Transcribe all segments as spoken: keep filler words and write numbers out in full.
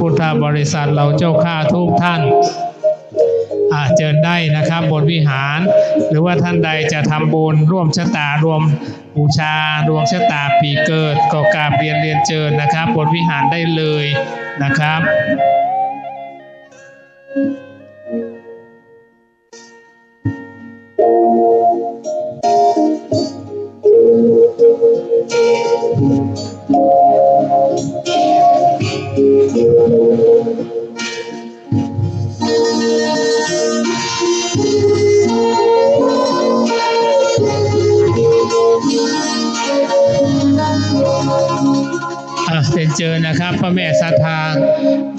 พุทธบริษัทเราเจ้าข้าทุกท่าน อ่า เจิญได้นะครับ บนวิหาร หรือว่าท่านใดจะทำบุญร่วมชะตา ร่วมบูชาดวงชะตาปีเกิด ก็กราบเรียน เรียนเจิญนะครับ บนวิหารได้เลยนะครับ อ่ะ เรียนเจิญนะครับ พ่อแม่ศรัทธา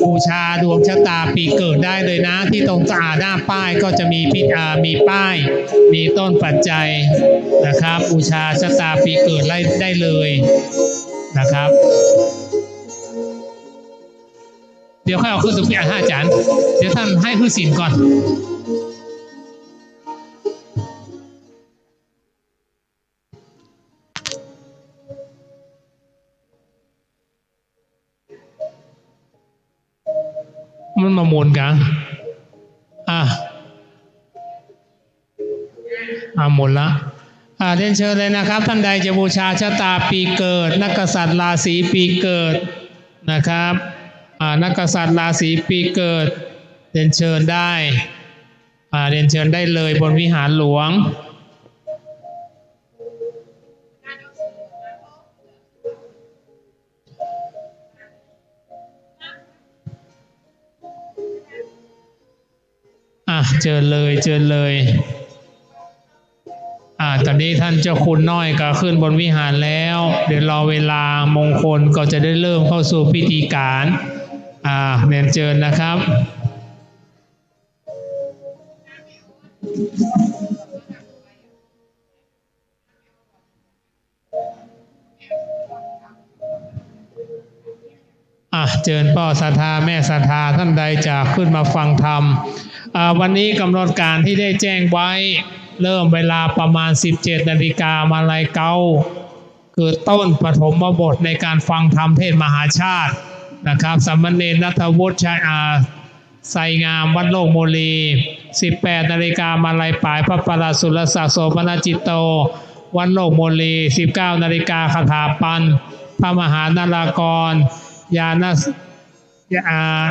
บูชาดวงชะตาปีเกิดได้เลยนะ ที่ตรง อ่า หน้าป้ายก็จะมีพิ- อ่า มีป้าย มีต้นปัจจัยนะครับ บูชาชะตาปีเกิดได้ ได้เลยนะครับ เดี๋ยวค่อยเอาขึ้นตรงนี้ อ่ะ อาจารย์ เดี๋ยวท่านหื้อศีลก่อน มันมาหมุนกั๋น อ่ะ อ่ะ หมุนละ อ่ะ เรียนเชิญเลยนะครับ ท่านใดจะบูชาชะตาปีเกิด นักกษัตริย์ราศีปีเกิดนะครับ อ่ะ นักกษัตริย์ราศีปีเกิด เรียนเชิญได้ อ่า เรียนเชิญได้เลยบนวิหารหลวง อ่ะ เจิญเลย เจิญเลย อ่า ต๋อนนี้ต้านเจ้าคุณน้อยก็ขึ้นบนวิหารแล้ว เดี๋ยวรอเวลามงคลก็จะได้เริ่มเข้าสู่พิธีก๋าน อ่า เรียนเจิญนะครับ อ่ะ เจิญป้อศรัทธา แม่ศรัทธา ต้านใดจะขึ้นมาฟังธรรม อ่า วันนี้ก๋ำหนดก๋านตี้ได้แจ้งไว้ เริ่มเวลาประมาณ สิบเจ็ดนาฬิกา มาลัยเก๊า คือต้นปฐมบทในก๋านฟังธรรมเทศน์มหาชาตินะครับ สามเณรณัฐวุฒิ ชัย- อ่า ไชยงาม วัดโลกโมลี สิบแปดนาฬิกา มาลัยป๋าย พระประหลัดสุรศักดิ์ โสภณจิตโต วัดโลกโมลี สิบเก้านาฬิกา คาถาปัน พระมหานารากร ญาณ อ่า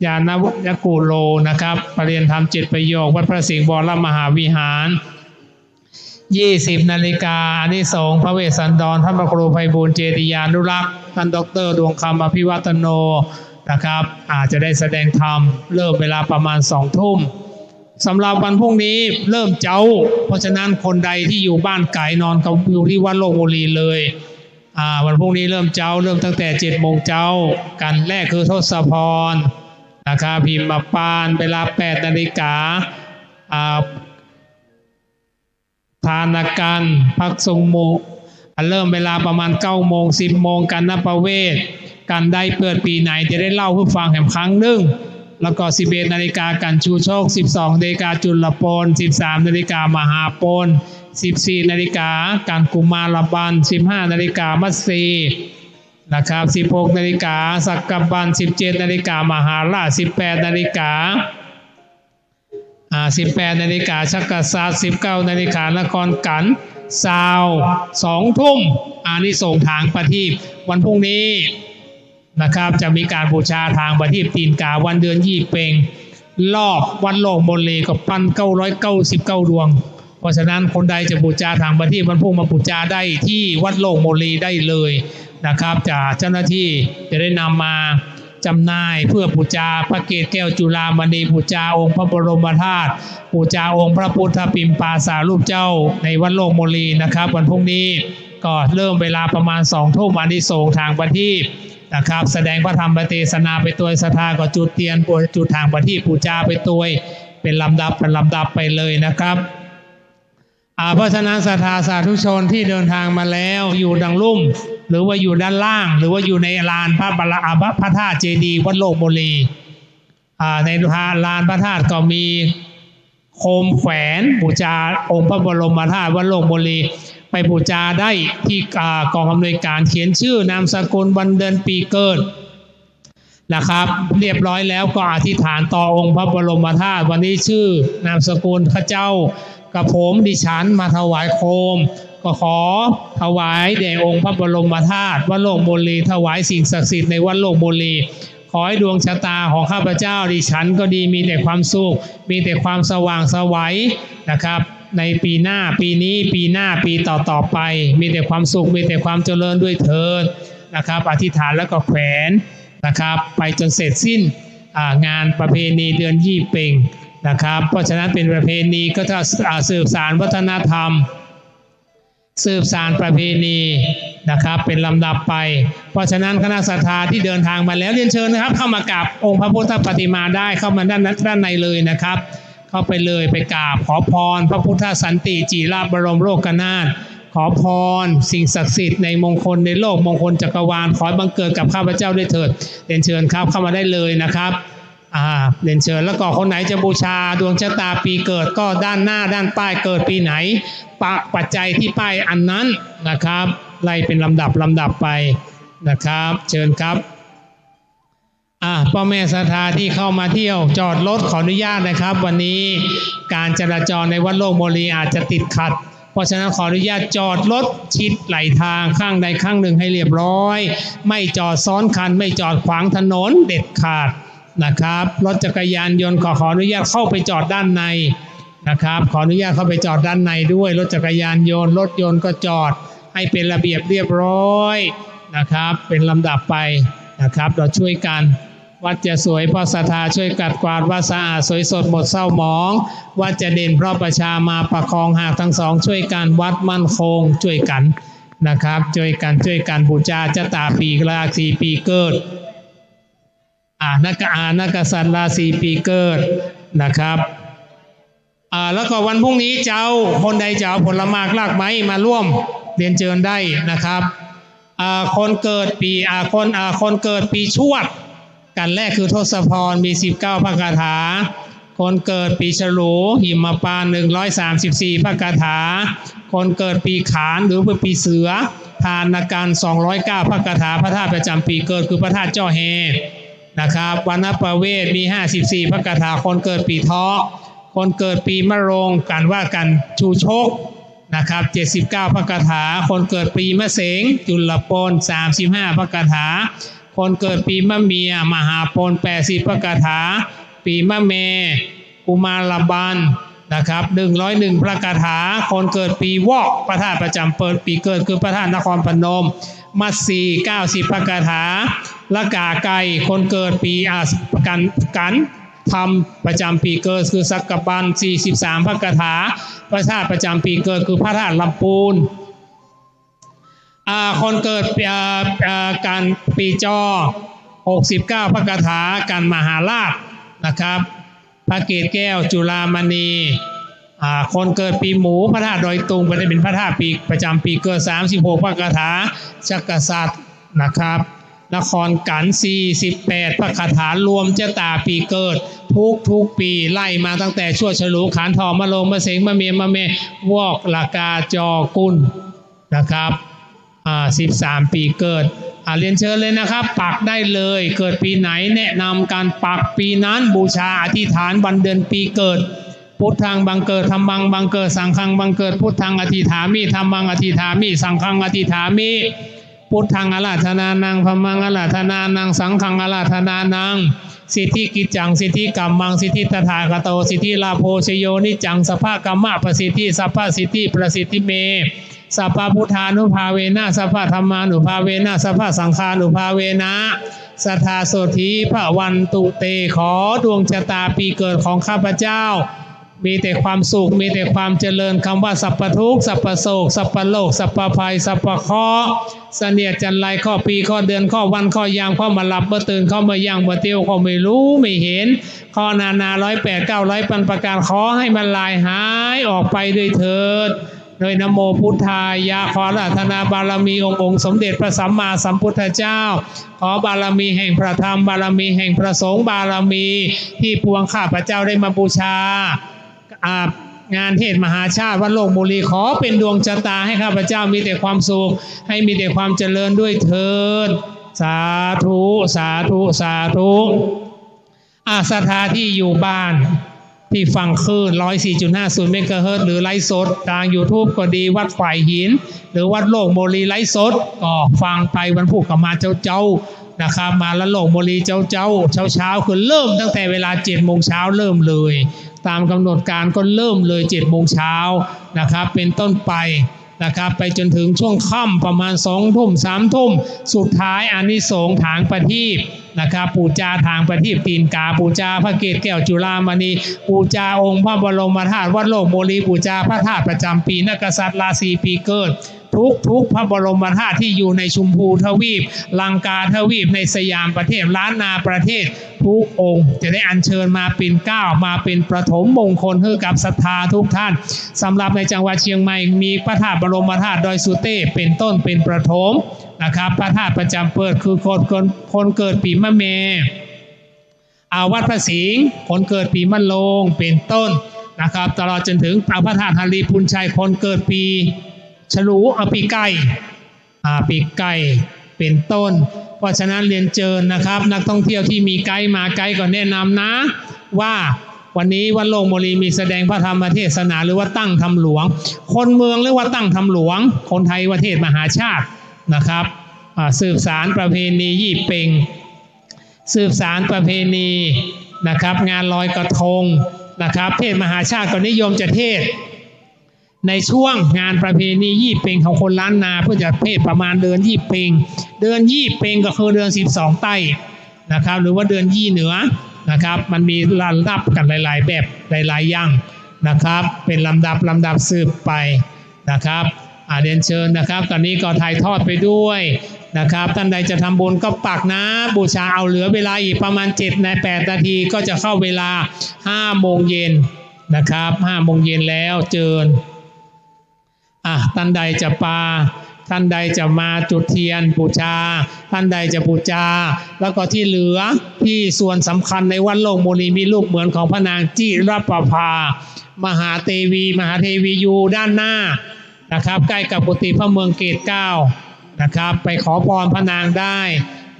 ญาณยกุโลนะครับ ประเรียนธรรมเจ็ดประโยค วัดพระสิงห์วรมหาวิหาร ยี่สิบนาฬิกา อานิสงส์พระเวสสันดร ท่านพระครูไพบูลย์ เจติยานุรักษ์ ท่านด็อกเตอร์ดวงคำ อภิวัฒโน นะครับ อ่า จะได้แสดงธรรม เริ่มเวลาประมาณสองทุ่ม สำหรับวันพรุ่งนี้เริ่มเจ๊า เพราะฉะนั้นคนใดตี้อยู่บ้านไก๋นอนก็อยู่ตี้วัดโลกโมลีเลย อ่า วันพรุ่งนี้เริ่มเจ๊า เริ่มตั้งแต่เจ็ดโมงเจ๊า ก๋านแรกคือทศพร นะครับ หิมพานต์ เวลาแปดนาฬิกา อ่า ทานกัณฑ์ ภักสุมุ อ่ะ เริ่มเวลาประมาณเก้าโมง สิบโมง กัณฑ์นประเวทย์ ก๋านใดเกิดปี๋ไหนจะได้เล่าหื้อฟังแหมครั้งนึ่ง แล้วก็ สิบเอ็ดนาฬิกา ก๋านชูชก สิบสองนาฬิกา จุลปน สิบสามนาฬิกา มหาปน สิบสี่นาฬิกา ก๋านกุมารบัณฑ์ สิบห้านาฬิกา มัสสี นะครับ สิบหกนาฬิกา สักกบัณฑ์ สิบเจ็ดนาฬิกา มหาราช สิบแปดนาฬิกา อ่า สิบแปดนาฬิกา ชักกษัตริย์ สิบเก้านาฬิกา นครกัณฑ์ ซาว สองทุ่ม อานิสงส์ถางประทีป วันพรุ่งนี้นะครับ จะมีก๋านบูชาถางประทีปตี๋นก๋าวันเดือนยี่เป็ง รอบวัดโลกโมลีก็พันเก้าร้อยเก้าสิบเก้าดวง เพราะฉะนั้นคนใดจะบูชาถางประทีปวันพรุ่งมาบูชาได้ตี้วัดโลกโมลีได้เลยนะครับ จะ เจ้าหน้าตี้จะได้นำมา จำหน่ายเพื่อบูชาพระเกศแก้วจุฬามณี บูชาองค์พระบรมธาตุ บูชาองค์พระพุทธปิ่นปาสารูปเจ้าในวัดโลกโมลีนะครับ วันพรุ่งนี้ก็เริ่มเวลาประมาณสองทุ่ม อานิสงส์ถางประทีปนะครับ แสดงพระธรรมเทศนาไปตวย ศรัทธาก็จุดเตียน จุดถางประทีปบูชาไปตวย เป๋นลำดับ เป๋นลำดับไปเลยนะครับ อ่า เพราะฉะนั้นศรัทธาสาธุชนตี้เดินทางมาแล้ว อยู่ตางลุ่ม หรือว่าอยู่ด้านล่าง หรือว่าอยู่ในลานพระบร- อ่า พระ- พระธาตุเจดีย์วัดโลกโมลี อ่า ในลานพระธาตุก็มีโคมแขวนบูชาองค์พระบรมธาตุวัดโลกโมลี ไปบูชาได้ตี้ อ่า กองอำนวยก๋าน เขียนชื่อนามสกุลวันเดือนปี๋เกิด นะครับ เรียบร้อยแล้วก็อธิษฐานต่อองค์พระบรมธาตุ วันนี้ชื่อนามสกุลข้าเจ้า กระผมดิฉันมาถวายโคม ก็ขอถวายแด่องค์พระบรมธาตุวัดโลกโมลี ถวายสิ่งศักดิ์สิทธิ์ในวัดโลกโมลี ขอให้ดวงชะตาของข้าพเจ้าดิฉันก็ดี มีแต่ความสุข มีแต่ความสว่างไสวนะครับ ในปีหน้า ปีนี้ ปีหน้า ปีต่อๆ ไป มีแต่ความสุข มีแต่ความเจริญด้วยเทอญนะครับ อธิษฐานแล้วก็แขวนนะครับ ไปจนเสร็จสิ้น อ่า งานประเพณีเดือนยี่เป็งนะครับ เพราะฉะนั้นเป็นประเพณีก็จะ อ่า สืบสานวัฒนธรรม สืบสานประเพณีนะครับ เป็นลำดับไป เพราะฉะนั้นคณะศรัทธาที่เดินทางมาแล้ว เรียนเชิญนะครับ เข้ามากราบองค์พระพุทธปฏิมาได้ เข้ามาด้าน ด้านในเลยนะครับ เข้าไปเลย ไปกราบขอพรพระพุทธสันติจิรบรมโลกนาถ ขอพรสิ่งศักดิ์สิทธิ์ในมงคลในโลกมงคลจักรวาล ขอให้บังเกิดกับข้าพเจ้าด้วยเถิด เรียนเชิญครับ เข้ามาได้เลยนะครับ อ่า เรียนเชิญ แล้วก็คนไหนจะบูชาดวงชะตาปีเกิด ก็ด้านหน้าด้านป้ายเกิดปีไหน ปะ ปัจจัยที่ป้ายอันนั้นนะครับ ไล่เป็นลำดับลำดับไปนะครับ เชิญครับ อ่า พ่อแม่ศรัทธาที่เข้ามาเที่ยวจอดรถขออนุญาตนะครับ วันนี้การจราจรในวัดโลกโมลีอาจจะติดขัด เพราะฉะนั้นขออนุญาตจอดรถชิดไหลทางข้างใดข้างหนึ่งให้เรียบร้อย ไม่จอดซ้อนคัน ไม่จอดขวางถนนเด็ดขาดนะครับ รถจักรยานยนต์ขอ ขออนุญาตเข้าไปจอดด้านในนะครับ ขออนุญาตเข้าไปจอดด้านในด้วย รถจักรยานยนต์ รถยนต์ก็จอดให้เป็นระเบียบเรียบร้อยนะครับ เป็นลำดับไปนะครับ เราช่วยกัน วัดจะสวยเพราะศรัทธาช่วยกัดกวาด วัดสะอาดสวยสดหมดเศร้าหมอง วัดจะเด่นเพราะประชามาประคอง หากทั้งสองช่วยกัน วัดมั่นคง ช่วยกันนะครับ ช่วยกัน ช่วยกันบูชาชะตาปีราศีปีเกิด อ่า นัก อ่า นักกษัตริย์ราศีปีเกิดนะครับ อ่า แล้วก็วันพรุ่งนี้เจ้า คนใดจะเอาผลหมากรากไม้มาร่วม เรียนเชิญได้นะครับ อ่า คนเกิดปี อ่า คน อ่า คนเกิดปีชวด กันแรกคือทศพร มีสิบเก้าพระคาถา คนเกิดปีฉลู หิมพานต์ หนึ่งร้อยสามสิบสี่พระคาถา คนเกิดปีขานหรือว่าปีเสือ ทานกัน สองร้อยเก้าพระคาถา พระธาตุประจำปีเกิดคือพระธาตุจ้อแฮนะครับ วรรณประเวสมีห้าสิบสี่พระคาถา คนเกิดปีเถาะ คนเกิดปีมะโรง กันว่ากันชูชกนะครับ เจ็ดสิบเก้าพระคาถา คนเกิดปีมะเสง จุลปน สามสิบห้าพระคาถา คนเกิดปีมะเมีย มหาปน แปดสิบพระคาถา ปีมะแม่ กุมารบันนะครับ หนึ่งร้อยหนึ่งพระคาถา คนเกิดปีวอก พระธาตุประจำเปิดปีเกิดคือพระธาตุนครพนม มัสสี เก้าสิบพระคาถา ละกาไก่ คนเกิดปี อ่า กัน กัน ธรรมประจำปีเกิดคือสักกะบัน สี่สิบสามพระคาถา พระธาตุประจำปีเกิดคือพระธาตุลำปูน อ่า คนเกิด อ่า อ่า กันปีจอ หกสิบเก้าพระคาถา กันมหาราชนะครับ พระเกศแก้ว จุฬามณี อ่า คนเกิดปีหมู พระธาตุดอยตุง เป็น เป็นพระธาตุปี ประจำปีเกิด สามสิบหกพระคาถา ชักกษัตริย์นะครับ นครกัน สี่สิบแปดพระคาถา รวมชะตาปีเกิด ทุกๆ ปี ไล่มาตั้งแต่ชวด ฉลู ขาน เถาะ มะโรง มะเสง มะเมีย มะแม่ วอก ละกา จอ กุล นะครับ อ่า สิบสามปีเกิด อ่า เรียนเชิญเลยนะครับ ปักได้เลย เกิดปีไหนแนะนำการปักปีนั้น บูชาอธิษฐานวันเดือนปีเกิด พุทธังบังเกิด ธัมมังบังเกิด สังฆังบังเกิด พุทธังอธิษฐามิ ธัมมังอธิษฐามิ สังฆังอธิษฐามิ พุทธังอาราธนานัง ธัมมังอาราธนานัง สังฆังอาราธนานัง สิทธิกิจจัง สิทธิกัมมัง สิทธิตถาคโต สิทธิลาโภชโย นิจจัง สัพพะกัมมะปะสิทธิ สัพพะสิทธิประสิทธิเม สัพพะพุทธานุภาเวนะ สัพพะธัมมานุภาเวนะ สัพพะสังฆานุภาเวนะ สัทธาโสตถีภะวันตุเต ขอดวงชะตาปีเกิดของข้าพเจ้า มีแต่ความสุข มีแต่ความเจริญ คำว่าสัพพะทุกข์ สัพพะโศก สัพพะโรค สัพพะภัย สัพพะเคราะห์ เสนียดจัญไร เคราะห์ปี เคราะห์เดือน เคราะห์วัน เคราะห์ยาม เคราะห์เมื่อหลับเมื่อตื่น เคราะห์เมื่อย่างเมื่อเตี้ยว เคราะห์ไม่รู้ไม่เห็น เคราะห์นานาร้อยแปดเก้าร้อยพันประการ ขอให้มันลายหายออกไปด้วยเทอญ ด้วยนะโมพุทธายะ ขออาราธนาบารมีองค์ องค์สมเด็จพระสัมมาสัมพุทธเจ้า ขอบารมีแห่งพระธรรม บารมีแห่งพระสงฆ์ บารมีที่ปวงข้าพเจ้าได้มาบูชา อ่า งานเทศน์มหาชาติวัดโลกโมลี ขอเป็นดวงชะตาให้ข้าพเจ้ามีแต่ความสุข ให้มีแต่ความเจริญด้วยเทอญ สาธุ สาธุ สาธุ อา ศรัทธาตี้อยู่บ้านตี้ฟังคลื่น ร้อยสี่จุดห้าศูนย์ เมกะเฮิรตซ์ หรือไลฟ์สดตางยูทูบก็ดี วัดฝายหิน หรือวัดโลกโมลีไลฟ์สด ก็ฟังไปวันพูดก็มาเจ๊าๆ นะครับ มาละโลกโมลีเจ๊าๆ เจ๊าๆ คือเริ่มตั้งแต่เวลาเจ็ดโมงเจ๊าเริ่มเลย ต๋ามก๋ำหนดก๋านก็เริ่มเลยเจ็ดโมงเจ๊านะครับ เป๋นต้นไป นะครับ ไปจ๋นเถิงช่วงค่ำประมาณสองทุ่ม สามทุ่ม สุดท้ายอานิสงส์ถางประทีปนะครับ ปู๋จาถางประทีปตี๋นก๋า ปู๋จาพระเกศแก้วจุฬามณี ปู๋จาองค์พระบรมธาตุวัดโลกโมลี ปู๋จาพระธาตุประจ๋ำปี๋ นักกษัตริย์ ราศี ปี๋เกิด ทุกๆ พระบรมธาตุตี้อยู่ในชมพูทวีป ลังกาทวีป ในสยามประเทศ ล้านนาประเทศ ทุกองค์จะได้อัญเชิญมาเป๋นเกล้า มาเป๋นปฐมมงคลหื้อกับศรัทธาทุกท่าน สำหรับในจังหวัดเชียงใหม่มีพระธาตุบรมธาตุดอยสุเตพเป๋นต้นเป๋นปฐมนะครับ พระธาตุประจ๋ำเปิดคือคน คน คนเกิดปี๋มะแม่ อา วัดพระสิงห์ คนเกิดปี๋มะโรงเป๋นต้นนะครับ ตลอดจ๋นเถิงอา พระธาตุหริภุญชัย คนเกิดปี๋ฉลู อา ปี๋ไก่ อา ปี๋ไก่เป๋นต้น เพราะฉะนั้นเรียนเจิญนะครับ นักท่องเที่ยวตี้มีไกด์มา ไกด์ก็แนะนำนะ ว่าวันนี้วัดโลกโมลีมีแสดงพระธรรมเทศนา หรือว่าตั้งธรรมหลวง คนเมืองเรียกว่าตั้งธรรมหลวง คนไทยว่าเทศน์มหาชาตินะครับ อา สืบสานประเพณียี่เป็ง สืบสานประเพณีนะครับ งานลอยกระทงนะครับ เทศน์มหาชาติก็นิยมจะเทศน์ในช่วงงานประเพณียี่เป็งของคนล้านนา เปิ้นจะเทศน์ประมาณเดือนยี่เป็ง เดือนยี่เป็งก็คือเดือนสิบสองใต้นะครับ หรือว่าเดือนยี่เหนือนะครับ มันมีลำดับกั๋นหลายๆ แบบ หลายๆ อย่างนะครับ เป๋นลำดับ ลำดับสืบไป นะครับ อา เรียนเจิญนะครับ ต๋อนนี้ก็ถ่ายทอดไปด้วยนะครับ ท่านใดจะทำบุญก็ปักนะ บูชาเอา เหลือเวลาอีกประมาณเจ็ดนา แปดนาทีก็จะเข้าเวลาห้าโมงเย็นนะครับ ห้าโมงเย็นแล้ว เจิญ อ่ะ ท่านใดจะปา ท่านใดจะมาจุดเทียนบูชา ท่านใดจะบูชา แล้วก็ตี้เหลือตี้ส่วนสำคัญในวัดโลกโมลีมีรูปเหมือนของพระนางจิรประภา มหาเตวี มหาเทวีอยู่ด้านหน้า นะครับ ใก้กับกุฏิพระเมืองเกศเกล้านะครับ ไปขอพรพระนางได้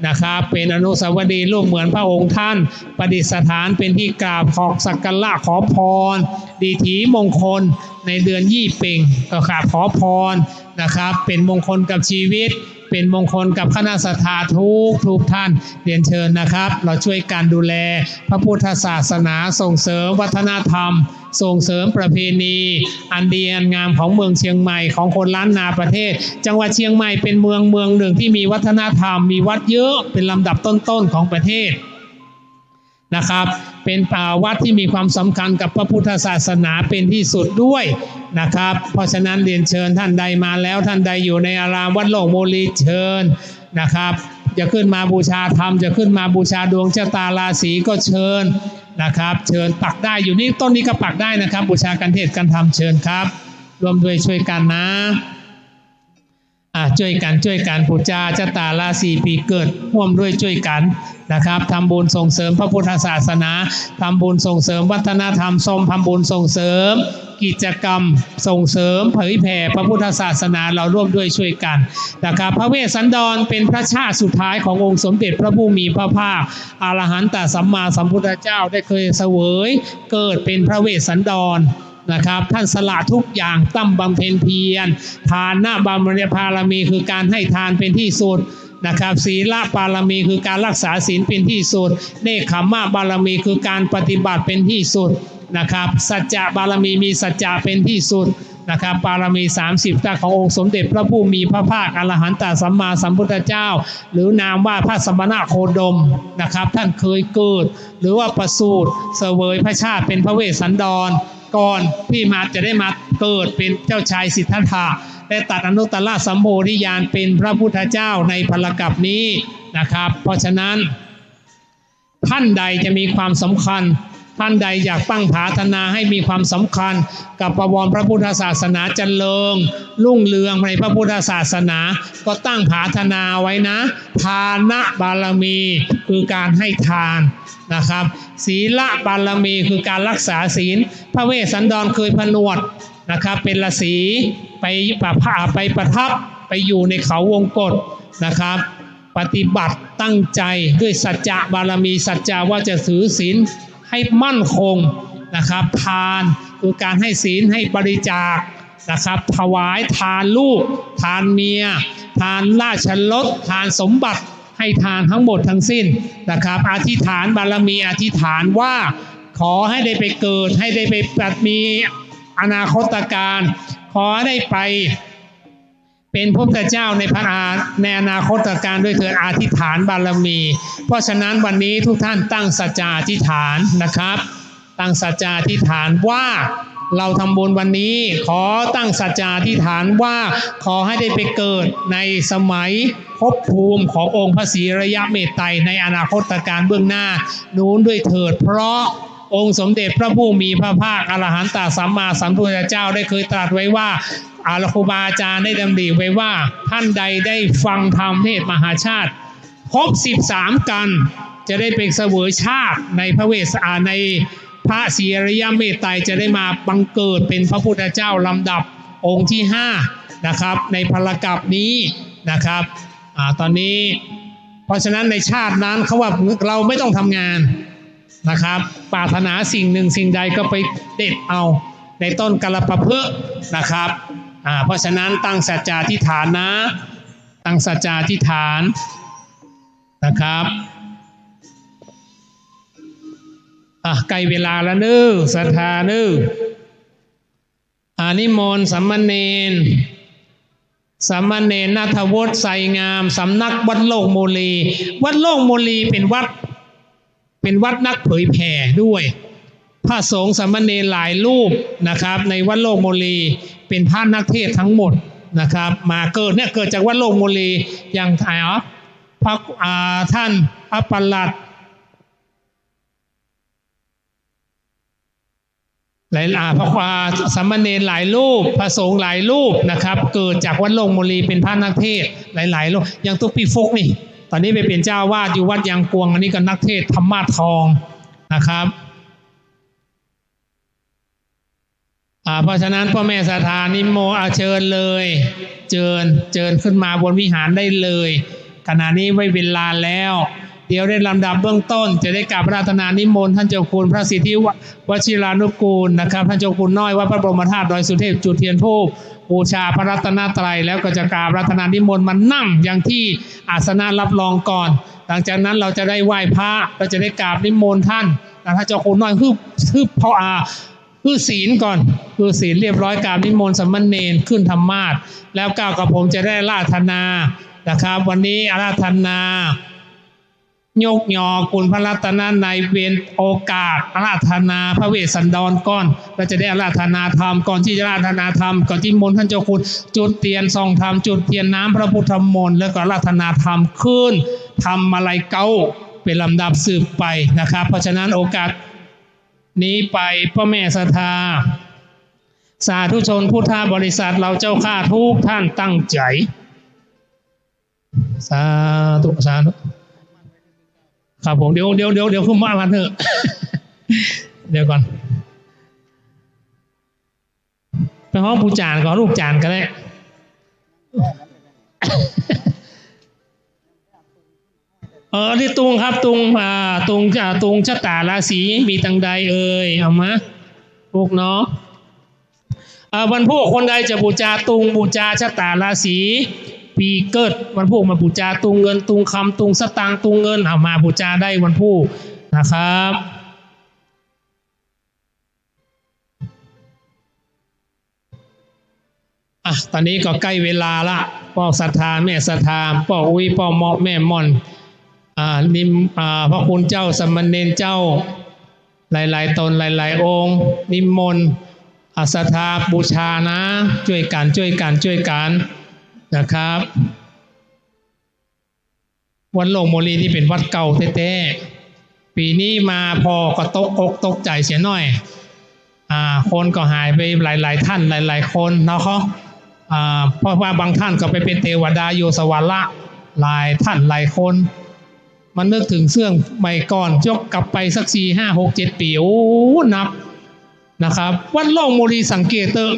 นะครับ เป๋นอนุสาวรีย์รูปเหมือนพระองค์ท่าน ประดิษฐานเป๋นตี้กราบขอสักการะขอพร ดีถีมงคลในเดือนยี่เป็ง ก็กราบขอพรนะครับ เป๋นมงคลกับชีวิต เป๋นมงคลกับคณะศรัทธาทุกทุกท่าน เรียนเจิญนะครับ เราช่วยกั๋นดูแลพระพุทธศาสนา ส่งเสริมวัฒนธรรม ส่งเสริมประเพณีอันดีอันงามของเมืองเชียงใหม่ ของคนล้านนาประเทศ จังหวัดเชียงใหม่เป๋นเมืองเมืองหนึ่งตี้มีวัฒนธรรม มีวัดเยอะเป๋นลำดับต้นๆ ของประเทศนะครับ เป๋น อ่า วัดตี้มีความสำคัญกับพระพุทธศาสนาเป๋นตี้สุดด้วยนะครับ เพราะฉะนั้นเรียนเจิญท่านใดมาแล้ว ท่านใดอยู่ในอารามวัดโลกโมลีเจิญนะครับ จะขึ้นมาบูชาธรรม จะขึ้นมาบูชาดวงชะตาราศีก็เจิญนะครับ เจิญปักได้ อยู่นี่ต้นนี้ก็ปักได้นะครับ บูชากั๋นเทศน์กั๋นธรรม เจิญครับ ร่วมด้วยช่วยกั๋นนะ อ่ะ ช่วยกั๋น ช่วยกั๋น ปู๋จาชะตาราศีปี๋เกิด ร่วมด้วยช่วยกั๋นนะครับ ทำบุญส่งเสริมพระพุทธศาสนา ทำบุญส่งเสริมวัฒนธรรม ทำบุญส่งเสริมกิจกรรม ส่งเสริมเผยแผ่พระพุทธศาสนา เราร่วมด้วยช่วยกั๋นนะครับ พระเวสสันดรเป๋นพระชาติสุดท้ายขององค์สมเด็จพระผู้มีพระภาค อรหันตสัมมาสัมพุทธเจ้า ได้เคยเสวยเกิดเป๋นพระเวสสันดร นะครับ ท่านสละทุกอย่าง ตั้งบำเพ็ญเพียร ทานบารมี บารมีคือการให้ทานเป๋นตี้สุดนะครับ ศีลบารมีคือการรักษาศีลเป๋นตี้สุด เนกขัมมบารมีคือการปฏิบัติเป๋นตี้สุดนะครับ สัจจะบารมี มีสัจจะเป๋นตี้สุดนะครับ บารมีสามสิบประการขององค์สมเด็จพระผู้มีพระภาคอรหันตสัมมาสัมพุทธเจ้า หรือนามว่าพระสมณโคดมนะครับ ท่านเคยเกิด หรือว่าประสูติเสวยพระชาติเป๋นพระเวสสันดร ก่อนตี้มาจะได้มาเกิดเป๋นเจ้าชายสิทธัตถะ และตรัสอนุตตรสัมโพธิญาณเป๋นพระพุทธเจ้าในพลกัปนี้นะครับ เพราะฉะนั้น ท่านใดจะมีความสำคัญ ท่านใดอยากตั้งผาถนาให้มีความสำคัญกับบวรพระพุทธศาสนาเจริญรุ่งเรืองในพระพุทธศาสนา ก็ตั้งผาถนาไว้นะ ทานบารมีคือการให้ทานนะครับ ศีลบารมีคือการรักษาศีล พระเวสสันดรเคยผนวดนะครับ เป๋นฤๅษี ไปประพา- ไปประทับ ไปอยู่ในเขาวงกตนะครับ ปฏิบัติตั้งใจด้วยสัจจะบารมี สัจจะว่าจะถือศีลให้มั่นคงนะครับ ทานคือการให้ศีล ให้บริจาคนะครับ ถวายทานลูก ทานเมีย ทานราชรส ทานสมบัติ ให้ทานทั้งหมดทั้งสิ้นนะครับ อธิษฐานบารมี อธิษฐานว่าขอให้ได้ไปเกิด ให้ได้ไปมีอนาคตกาล ขอให้ได้ไป เป็นพระพุทธเจ้าในพระอา-, ในอนาคตกาลด้วยเถิด อธิษฐานบารมี เพราะฉะนั้นวันนี้ทุกท่านตั้งสัจจาธิษฐานนะครับ ตั้งสัจจาธิษฐานว่าเราทำบุญวันนี้ ขอตั้งสัจจาธิษฐานว่าขอให้ได้ไปเกิดในสมัยภพภูมิขององค์พระศรีอริยะเมตไตรในอนาคตกาลเบื้องหน้านู้นด้วยเถิด เพราะองค์สมเด็จพระผู้มีพระภาคอรหันตสัมมาสัมพุทธเจ้าได้เคยตรัสไว้ว่า อา ครูบาอาจารย์ได้ดำริไว้ว่า ท่านใดได้ฟังธรรมเทศน์มหาชาติครบสิบสามกัณฑ์ จะได้ไปเสวยชาติในพระเวสส- อ่า ในพระศรีอริยะเมตไตร จะได้มาบังเกิดเป็นพระพุทธเจ้าลำดับองค์ที่ห้านะครับ ในพลกัปนี้นะครับ อ่า ตอนนี้ เพราะฉะนั้นในชาตินั้นเขาว่าเราไม่ต้องทำงาน นะครับ ปรารถนาสิ่งหนึ่งสิ่งใดก็ไปเด็ดเอาในต้นกัลปะพฤกษ์นะครับ อ่า เพราะฉะนั้นตั้งสัจจาธิษฐานนะ ตั้งสัจจาธิษฐานนะครับ อ่ะ ใกล้เวลาแล้วเน้อ ศรัทธาเน้อ อา นิมนต์สามเณร สามเณรณัฐวุฒิ ไซงาม สำนักวัดโลกโมลี วัดโลกโมลีเป็นวัด เป็นวัดนักเผยแผ่ด้วย พระสงฆ์สามเณรหลายรูปนะครับ ในวัดโลกโมลีเป็นพระนักเทศน์ทั้งหมดนะครับ มาเกิดเนี่ย เกิดจากวัดโลกโมลี อย่างไอ้ อ๋อ พระ อ่า ท่านพระปลัด หลาย อ่า พระ อ่า สามเณรหลายรูป พระสงฆ์หลายรูปนะครับ เกิดจากวัดโลกโมลีเป็นพระนักเทศน์หลายๆ รูป อย่างตุ๊กปี้ฟุกนี่ ตอนนี้ไปเป็นเจ้าอาวาสอยู่วัดยางกวง อันนี้ก็นักเทศน์ธรรมาสน์ทองนะครับ อ่า เพราะฉะนั้นพ่อแม่ศรัทธานิมนต์ อ่า เชิญเลย เชิญ เชิญขึ้นมาบนวิหารได้เลย ขณะนี้ไว้เวลาแล้ว เดี๋ยวในลำดับเบื้องต้นจะได้กราบอาราธนานิมนต์ท่านเจ้าคุณพระสิทธิว- วชิรานุกูลนะครับ ท่านเจ้าคุณน้อยวัดพระบรมธาตุดอยสุเทพ จุดเทียนธูปบูชาพระรัตนตรัย แล้วก็จะกราบอาราธนานิมนต์มานั่งยังที่อาสนะรับรองก่อน หลังจากนั้นเราจะได้ไหว้พระ เราจะได้กราบนิมนต์ท่าน แล้วท่านเจ้าคุณน้อย ฮึบ ฮึบ พอ อ่า คือศีลก่อน คือศีลเรียบร้อย กราบนิมนต์สามเณรขึ้นธรรมาสน์ แล้วก้าวกับผมจะได้อาราธนานะครับ วันนี้อาราธนายกยอคุณพระรัตนตรัย เว้นโอกาสอาราธนาพระเวสสันดรก่อน แล้วจะได้อาราธนาธรรม ก่อนที่จะอาราธนาธรรม ก็นิมนต์ท่านเจ้าคุณจุดเทียนส่องธรรม จุดเทียนน้ำพระพุทธมนต์ แล้วก็อาราธนาธรรมขึ้น ธรรมมาลัยเก๊า เป็นลำดับสืบไปนะครับ เพราะฉะนั้นโอกาส นี้ไป พ่อแม่ศรัทธา สาธุชนพุทธบริษัทเราเจ้าข้าทุกท่านตั้งใจ๋ สาธุ สาธุ ครับผม เดี๋ยว เดี๋ยว เดี๋ยว เดี๋ยวขึ้นมาวันเถอะ เดี๋ยวก่อน ไปฮ้องปู่จ๋ารย์ก่อน ลูกจ๋ารย์ก็ได้ เออ นี่ตุงครับ ตุง อ่า ตุง อ่า ตุงชะตาราศีมีตังใดเอ่ย เอามา พวกเนาะ อ่า วันพูกคนใดจะบูชาตุง บูชาชะตาราศี ปีเกิด วันพูกมาบูชาตุงเงิน ตุงคำ ตุงสตางค์ ตุงเงิน เอามาบูชาได้วันพูกนะครับ อ่ะ ต๋อนนี้ก็ใก้เวลาละ ป้อศรัทธา แม่ศรัทธา ป้ออุ๊ย ป้อเมาะ แม่ม่อน อ่า นิม- อ่า พระคุณเจ้า สามเณรเจ้า หลายๆ ต๋น หลายๆ องค์ นิมนต์ อ่า ศรัทธาบูชานะ จ้วยกั๋น จ้วยกั๋น จ้วยกั๋น นะครับ วัดโลกโมลีนี่เป๋นวัดเก่าแต๊ๆ ปี๋นี้มาผ่อก็ตกอกตกใจ๋เสียหน้อย อ่า คนก็หายไปหลายๆ ท่าน หลายๆ คนเนาะ อ่า เพราะว่าบางท่านก็ไปเป๋นเตวดาอยู่สวรรค์ละ หลายท่านหลายคน มานึกเถิงเสื่องใหม่ก่อน ยกกลับไปสักสี่ ห้า หก เจ็ดปี๋ โอ้ นับนะครับ วัดโลกโมลีสังเกตเต๊อะ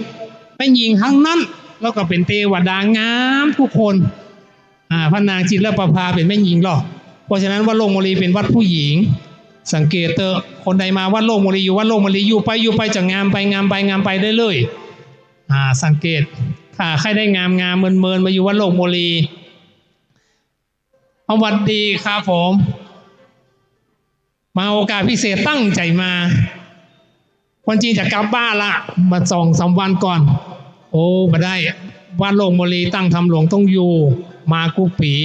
แม่ญิงตังนั้น แล้วก็เป๋นเตวดางามกู้คน อ่า พระนางจิตรประภาเป๋นแม่ญิงลอ เพราะฉะนั้นวัดโลกมลีเป๋นวัดผู้หญิง สังเกตเต๊อะ คนใดมาวัดโลกมลี อยู่วัดโลกมลี อยู่ไปอยู่ไปจะงามไปงามไปงามไปเรื่อยๆ อ่า สังเกต ถ้าใค่ได้งามๆ เมินๆ มาอยู่วัดโลกมลี สวัสดีครับผม มาโอกาสพิเศษตั้งใจ๋มา วันจีนจะกลับบ้านละ มาสองสามวันก่อน โอ้ บ่ได้ วัดโลกมลีตั้งธรรมหลวงต้องอยู่ มากู้ปี๋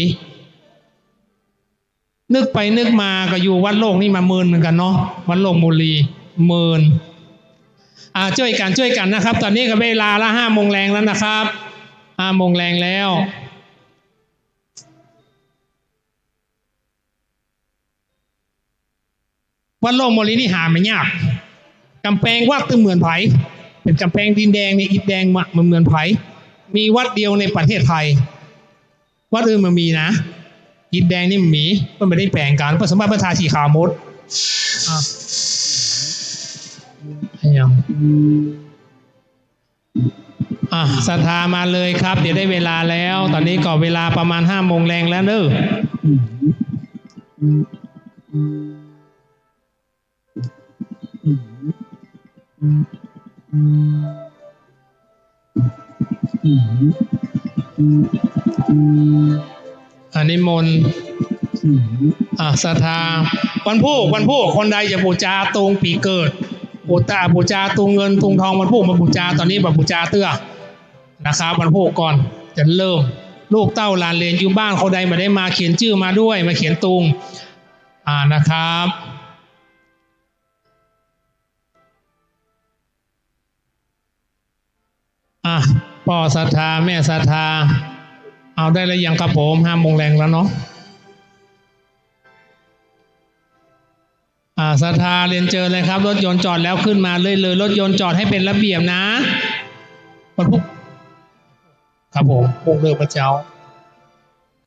นึกไปนึกมาก็อยู่วัดโลกนี่มาเมินเหมือนกั๋นเนาะ วัดโลกมลี เมิน อ่า จ้วยกั๋น จ้วยกั๋นนะครับ ต๋อนนี้ก็เวลาละห้าโมงแลงแล้วนะครับ ห้าโมงแลงแล้ว วัดโลกมลีนี่หาไม่ยาก ก๋ำแปงวัดตึงเหมือนใผ เป๋นก๋ำแปงดินแดงนี่ อิฐแดงมะ บ่เหมือนใผ มีวัดเดียวในประเทศไทย วัดอื่นบ่มีนะ อิฐแดงนี่บ่มี เปิ้นบ่ได้แป๋งกั๋น เปิ้นส่วนมากเปิ้นทาสีขาวหมด อ่ะ ยัง อ่ะ ศรัทธามาเลยครับ เดี๋ยวได้เวลาแล้ว ต๋อนนี้ก็เวลาประมาณห้าโมงแลงแล้วเน้อ อ่ะ นิมนต์ อ่ะ ศรัทธา วันพูก วันพูก คนใดจะปู๋จาตุงปี๋เกิด ปู๋ตา ปู๋จาตุงเงินตุงทอง วันพูกมาปู๋จา ต๋อนนี้บ่ปู๋จาเตื้อ นะครับ วันพูกก่อนจะเริ่ม ลูกเต้าหลานเหลนอยู่บ้าน คนใดบ่ได้มาเขียนจื้อมาด้วย มาเขียนตุง อ่า นะครับ อ่ะ ป้อศรัทธา แม่ศรัทธา เอาได้แล้วยังครับผม ห้าโมงแลงแล้วเนาะ อ่า ศรัทธาเรียนเจิญเลยครับ รถยนต์จอดแล้วขึ้นมาเลย เลย รถยนต์จอดให้เป็นระเบียบนะ วันพูก ครับผม พูกเริ่มเมื่อเจ๊า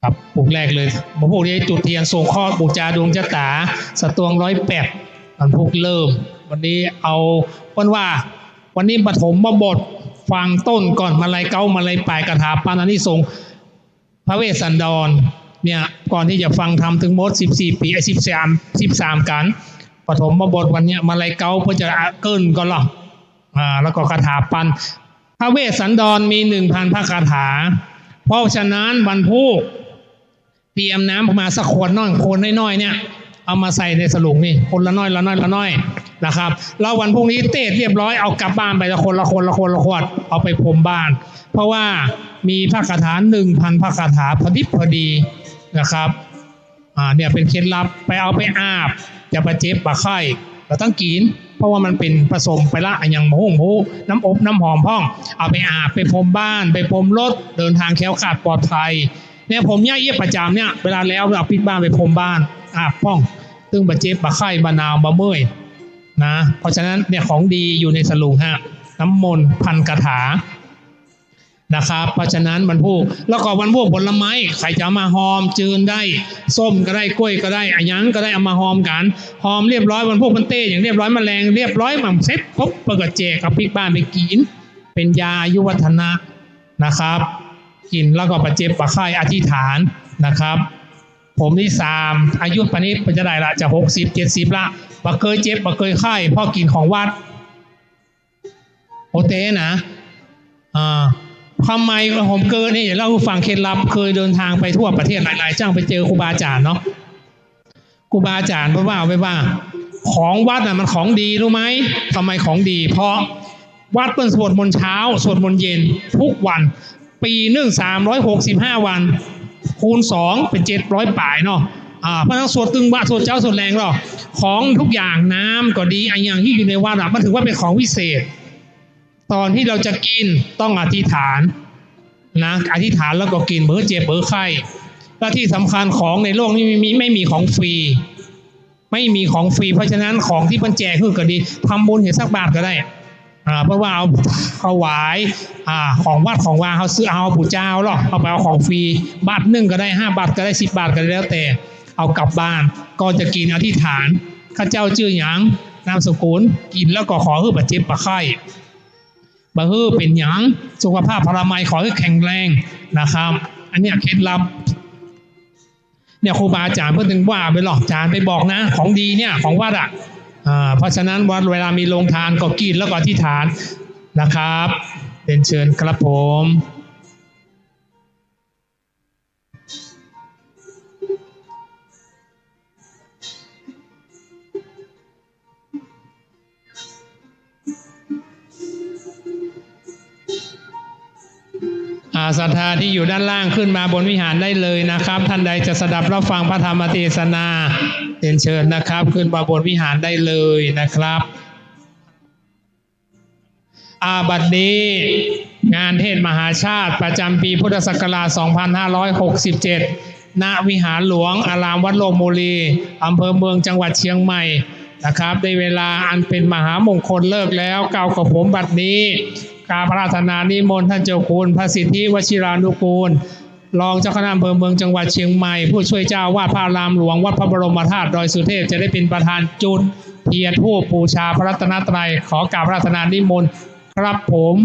ครับ พูกแรกเลย วันพูกนี้จุดเตียนส่งเคราะห์ ปู๋จาดวงจะต๋า สตวง ร้อยแปด วันพูกเริ่ม วันนี้เอา เปิ้นว่า วันนี้ปฐมบท ฟังต้นก่อน มาลัยเก๊า มาลัยป๋าย คาถาปันอานิสงส์ พระเวสสันดร เนี่ย ก่อนตี้จะฟังธรรมตึงหมดสิบสี่ปี๋ เอ้ย สิบสาม สิบสามกั๋น ปฐมบทวันเนี้ย มาลัยเก๊า เปิ้นจะเกริ่นก่อนลอ อ่า แล้วก็คาถาปัน พระเวสสันดรมีหนึ่งพันพระคาถา เพราะฉะนั้นวันพูกเตรียมน้ำมาสักขวดน้อย ขวดน้อยๆ เนี่ย เอามาใส่ในสลุงนี่ คนละน้อย ละน้อย ละน้อย นะครับ แล้ววันพูกนี้เตศน์เรียบร้อย เอากลับบ้านไปละคน ละคน ละคน ละขวด เอาไปพรมบ้าน เพราะว่ามีพระคาถาหนึ่งพันพระคาถาพอดิบพอดีนะครับ อ่า เนี่ยเป๋นเคล็ดลับ ไปเอาไปอาบ จะบ่เจ็บบ่ไข้ บ่ต้องกิ๋น เพราะว่ามันเป๋นผสมไปละ อะหยังบ่ฮู้ บ่ฮู้ น้ำอบน้ำหอมพ่อง เอาไปอาบ ไปพรมบ้าน ไปพรมรถ เดินทางแคล้วคลาดปลอดภัย เนี่ยผมเนี่ยเยียะประจ๋ำเนี่ย เวลาแล้วเอาปิ๊กบ้านไปพรมบ้าน อาบพ่อง ตึงบ่เจ็บบ่ไข้บ่หนาวบ่เมื่อยนะ เพราะฉะนั้นเนี่ยของดีอยู่ในสลุงฮะ น้ำมนต์พันคาถา นะครับ เพราะฉะนั้นวันพูก แล้วก็วันพูกผลไม้ ใผจะเอามาฮอมจืนได้ ส้มก็ได้ กล้วยก็ได้ อะหยังก็ได้ เอามาฮอมกั๋น ฮอมเรียบร้อย วันพูกเปิ้นเตศน์อย่างเรียบร้อย มาแลงเรียบร้อย มาเสร็จปุ๊บ เปิ้นก็แจก เอาปิ๊กบ้านไปกิ๋น เป๋นยาอายุวัฒนะนะครับ กิ๋นแล้วก็บ่เจ็บบ่ไข้ อธิษฐานนะครับ ผมนี่สาม อายุปานนี้เปิ้นจะได้ละ จะหกสิบ เจ็ดสิบละ บ่เกยเจ็บบ่เกยไข้ เพราะกิ๋นของวัด โอเตนะ อ่า ทำไมผมเกยนี่ เล่าหื้อฟังเคล็ดลับ เคยเดินทางไปทั่วประเทศหลายๆ จั่ง ไปเจอครูบาอาจ๋ารย์เนาะ ครูบาอาจ๋ารย์เปิ้นว่าไว้ว่า ของวัดน่ะมันของดี รู้ไหม ทำไมของดี เพราะวัดเปิ้นสวดมนต์เช้า สวดมนต์เย็นทุกวัน ปี๋นึ่งสามร้อยหกสิบห้าวัน คูณสองเป๋นเจ็ดร้อยป๋ายเนาะ อ่า เพราะฉะนั้นสวดตึงวา สวดเจ๊าสวดแลงเนาะ ของทุกอย่าง น้ำก็ดี อะหยังตี้อยู่ในวัดอะ มันถือว่าเป๋นของวิเศษ ต๋อนตี้เฮาจะกิ๋นต้องอธิษฐานนะ อธิษฐานแล้วก็กิ๋น บ่หื้อเจ็บบ่หื้อไข้ และที่สำคัญของในโลกนี้ไม่มี ไม่มีของฟรี ไม่มีของฟรี เพราะฉะนั้นของตี้เปิ้นแจกหื้อก็ดี ทำบุญหื้อสักบาทก็ได้ อ่า เพราะว่าเอาถวาย อ่า ของวัดของวา เฮาซื้อเอา เฮาปู๋จาเอาเนาะ เอาไปเอาของฟรี บาทนึ่งก็ได้ ห้าบาทก็ได้ สิบบาทก็ได้ แล้วแต่ เอากลับบ้าน ก่อนจะกิ๋นอธิษฐาน ข้าเจ้าจื้อหยัง นามสกุล กิ๋นแล้วก็ขอหื้อบ่เจ็บบ่ไข้ บ่หื้อเป๋นหยัง สุขภาพพลามัยขอหื้อแข็งแรงนะครับ อันเนี้ยเคล็ดลับ เนี่ย ครูบาอาจ๋ารย์เปิ้นตึงว่าไปหรอก อาจ๋ารย์ไปบอกนะ ของดีเนี่ย ของวัดอะ อ่า เพราะฉะนั้นวัดเวลามีโรงทานก็กินแล้วก็อธิษฐานนะครับ เรียนเชิญครับผม อ่า ศรัทธาที่อยู่ด้านล่างขึ้นมาบนวิหารได้เลยนะครับ ท่านใดจะสดับรับฟังพระธรรมเทศนา เรียนเชิญนะครับ ขึ้นมาบนวิหารได้เลยนะครับ อ่า บัดนี้งานเทศน์มหาชาติประจำปีพุทธศักราช สองพันห้าร้อยหกสิบเจ็ด ณ วิหารหลวงอารามวัดโลกโมลี อำเภอเมือง จังหวัดเชียงใหม่นะครับ ได้เวลาอันเป็นมหามงคลฤกษ์แล้ว เก้ากระผมบัดนี้ กราบอาราธนานิมนต์ท่านเจ้าคุณพระสิทธิวชิรานุกูล รองเจ้าคณะอำเภอเมือง จังหวัดเชียงใหม่ ผู้ช่วยเจ้าอาวาสพระอารามหลวงวัดพระบรมธาตุดอยสุเทพ จะได้เป็นประธานจุดเทียนธูปบูชาพระรัตนตรัย ขอกราบอาราธนานิมนต์ครับผม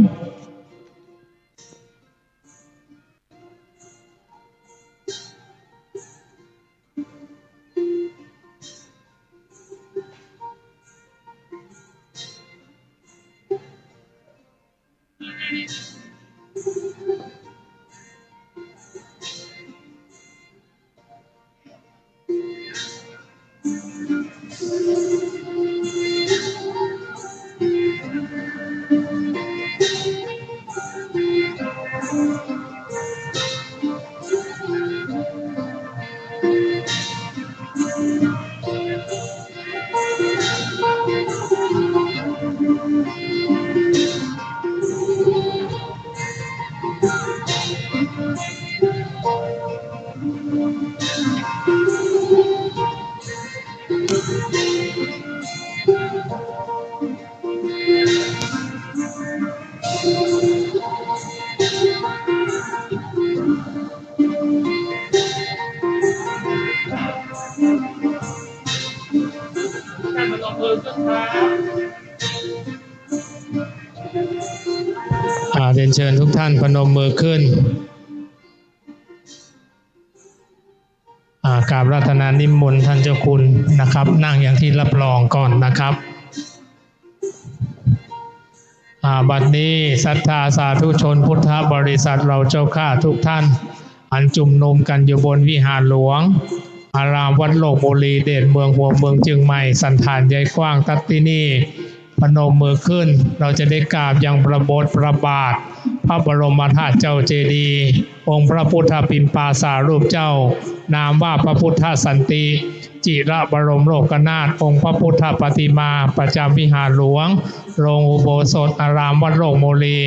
อ่า เรียนเชิญทุกท่านพนมมือขึ้น อ่า กราบอาราธนานิมนต์ท่านเจ้าคุณนะครับ นั่งอย่างที่รับรองก่อนนะครับ อ่า บัดนี้ศรัทธาสาธุชนพุทธบริษัทเราเจ้าข้าทุกท่าน อันจุมนุมกั๋นอยู่บนวิหารหลวง อารามวัดโลกโมลี เดชเมืองหัวเมืองเจียงใหม่ สันฐานใหญ่กว้างตั๊ดตี้นี่ พนมมือขึ้น เราจะได้กราบยังพระบทพระบาท พระบรมธาตุเจ้าเจดีย์ องค์พระพุทธปิ่นปาสารูปเจ้า นามว่าพระพุทธสันติ จิรบรมโลกนาถ องค์พระพุทธปฏิมาประจำวิหารหลวง โรงอุโบสถอารามวัดโลกโมลี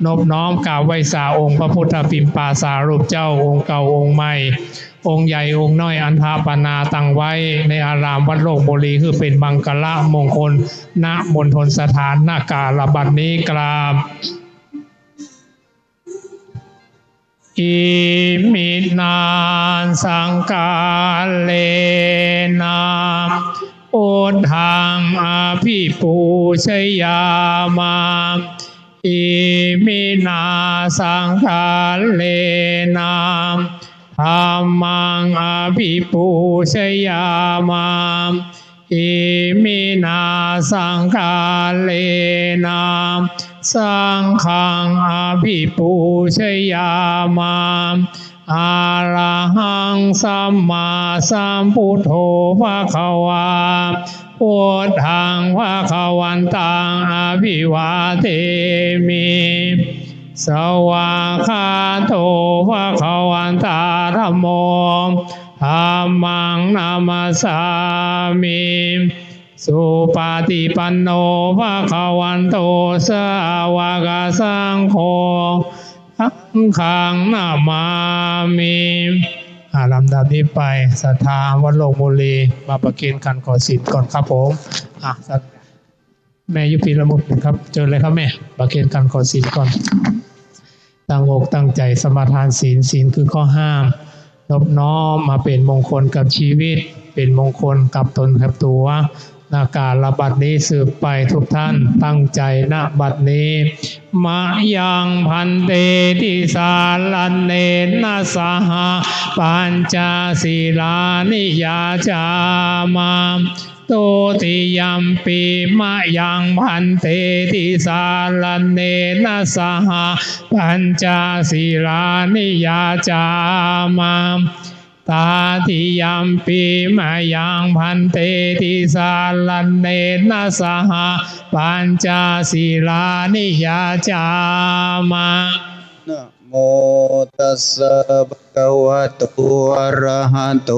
นบน้อมกราบไหว้สาองค์พระพุทธปิ่นปาสารูปเจ้า องค์เก่าองค์ใหม่ องค์ใหญ่องค์น้อย อันฐปนาตั้งไว้ในอารามวัดโลกโมลี หื้อเป๋นมังคละมงคล ณ มณฑลสถาน ณ กาลบัดนี้ กราบ Iminā saṅgahārena buddhaṃ abhipūjayāma. Iminā saṅgahārena dhammaṃ abhipūjayāma. Iminā saṅgahārena saṅghaṃ abhipūjayāma. Arahaṃ sammāsambuddho bhagavā, buddhaṃ bhagavantaṃ abhivādemi. Svākkhāto bhagavatā dhammo, dhammaṃ namassāmi. Supaṭipanno bhagavato sāvakasaṅgho, saṅghaṃ namāmi. อ่า ลำดับนี้ไป ศรัทธาวัดโลกโมลี มาประเคนขันขอศีลก่อนครับผม อ่ะ แม่ยุพินละมุนครับ เจิญเลยครับแม่ ประเคนขันขอศีลก่อน ตั้งอกตั้งใจ๋สมาทานศีล ศีลคือข้อห้าม นบน้อมมาเป๋นมงคลกับชีวิต เป๋นมงคลกับตนกับตั๋ว นะ กาลบัดนี้สืบไป ทุกท่านตั้งใจ ณ บัดนี้ มะยัง ภันเต ติสารเณนะ สหะ ปัญจสีลานิ ยาจามะ ทุติยัมปิ มะยัง ภันเต ติสารเณนะ สหะ ปัญจสีลานิ ยาจามะ ตติยัมปิ มะยัง ภันเต ติสารเณนะ สหะ ปัญจสีลานิ ยาจามะ นะโมตัสสะ ภะคะวะโต อะระหะโต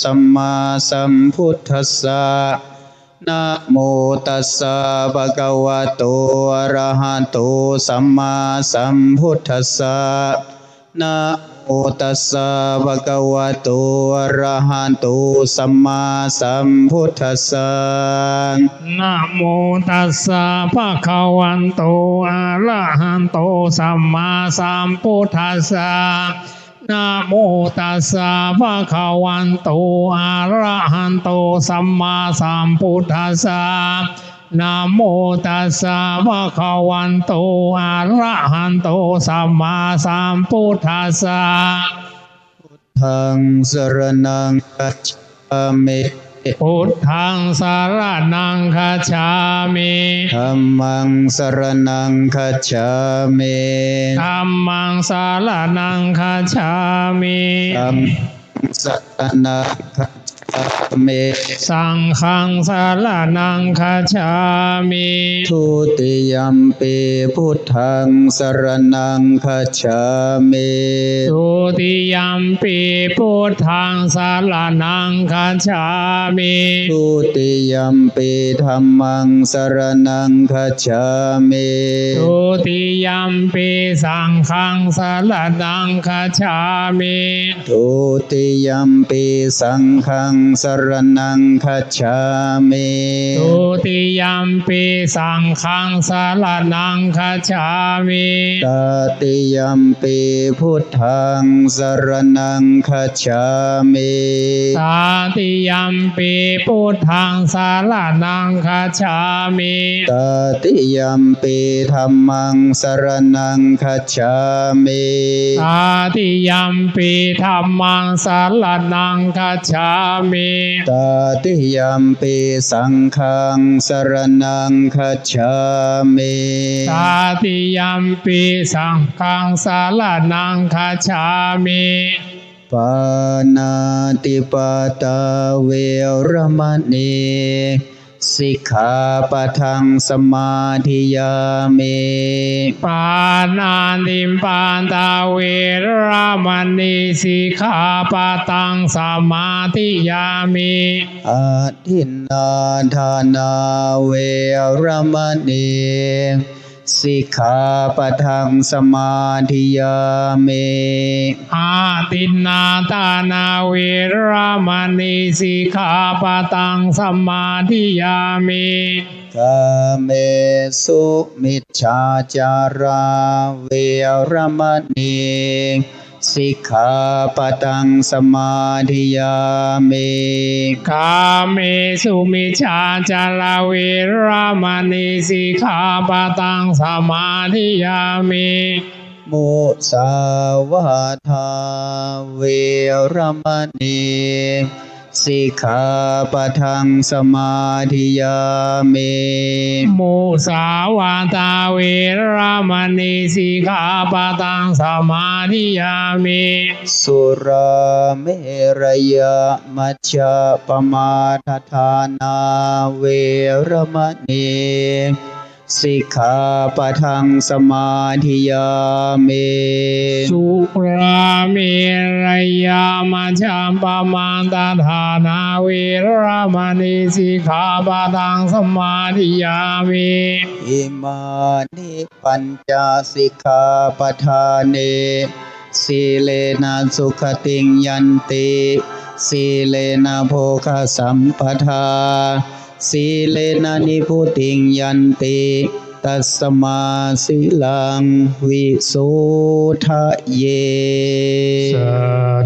สัมมาสัมพุทธัสสะ นะโมตัสสะ ภะคะวะโต อะระหะโต สัมมาสัมพุทธัสสะ นะโมตัสสะ ภะคะวะโต อะระหะโต สัมมาสัมพุทธัสสะ นะโมตัสสะ ภะคะวะโต อะระหะโต สัมมาสัมพุทธัสสะ นะโมตัสสะ ภะคะวะโต อะระหะโต สัมมาสัมพุทธัสสะ นะโมตัสสะ ภะคะวะโต อะระหะโต สัมมาสัมพุทธัสสะ ทัง สะระณัง คัจฉามิ พุทธัง สะระณัง คัจฉามิ ธัมมัง สะระณัง คัจฉามิ ธัมมัง สะระณัง คัจฉามิ ธัมมัง สะระณัง คัจฉามิ สังฆัง สะระณัง คัจฉามิ ทุติยัมปิ พุทธัง สะระณัง คัจฉามิ ทุติยัมปิ พุทธัง สะระณัง คัจฉามิ ทุติยัมปิ ธัมมัง สะระณัง คัจฉามิ ทุติยัมปิ สังฆัง สะระณัง คัจฉามิ ทุติยัมปิ สังฆัง สะระณัง คัจฉามิ ทุติยัมปิ สังฆัง สะระณัง คัจฉามิ ตติยัมปิ พุทธัง สะระณัง คัจฉามิ ตติยัมปิ พุทธัง สะระณัง คัจฉามิ ตติยัมปิ ธัมมัง สะระณัง คัจฉามิ ตติยัมปิ ธัมมัง สะระณัง คัจฉามิ ตติยัมปิ สังฆัง สะระณัง คัจฉามิ ตติยัมปิ สังฆัง สะระณัง คัจฉามิ ปาณาติปาตา เวระมะณี สิกขาปะทัง สมาธิยามิ ปาณาติปาตา เวระมะณี สิกขาปะทัง สมาธิยามิ อะทินนาทานา เวระมะณี สิกขาปะทัง สมาธิยามิ อะทินนาทานา เวระมะณี สิกขาปะทัง สมาธิยามิ กาเมสุมิจฉาจารา เวระมะณี สิกขาปะทัง สมาธิยามิ กาเมสุมิจฉาจารา เวระมะณี สิกขาปะทัง สมาธิยามิ มุสาวาทา เวระมะณี สิกขาปะทัง สมาธิยามิ มุสาวาทา เวระมะณี สิกขาปะทัง สมาธิยามิ สุราเมรยะมัจจปมาทฐานา เวระมะณี สิกขาปะทัง สมาธิยามิ สุราเมรยะมัจจปมาทฐานา เวระมะณี สิกขาปะทัง สมาธิยามิ อิมานิปัญจสิกขาปะทานิ สีเลนะสุขติงยันติ สีเลนะโภคสัมปทา สีเลนะนิพพุติงยันติ ตัสมาสีลังวิโสทะเย สา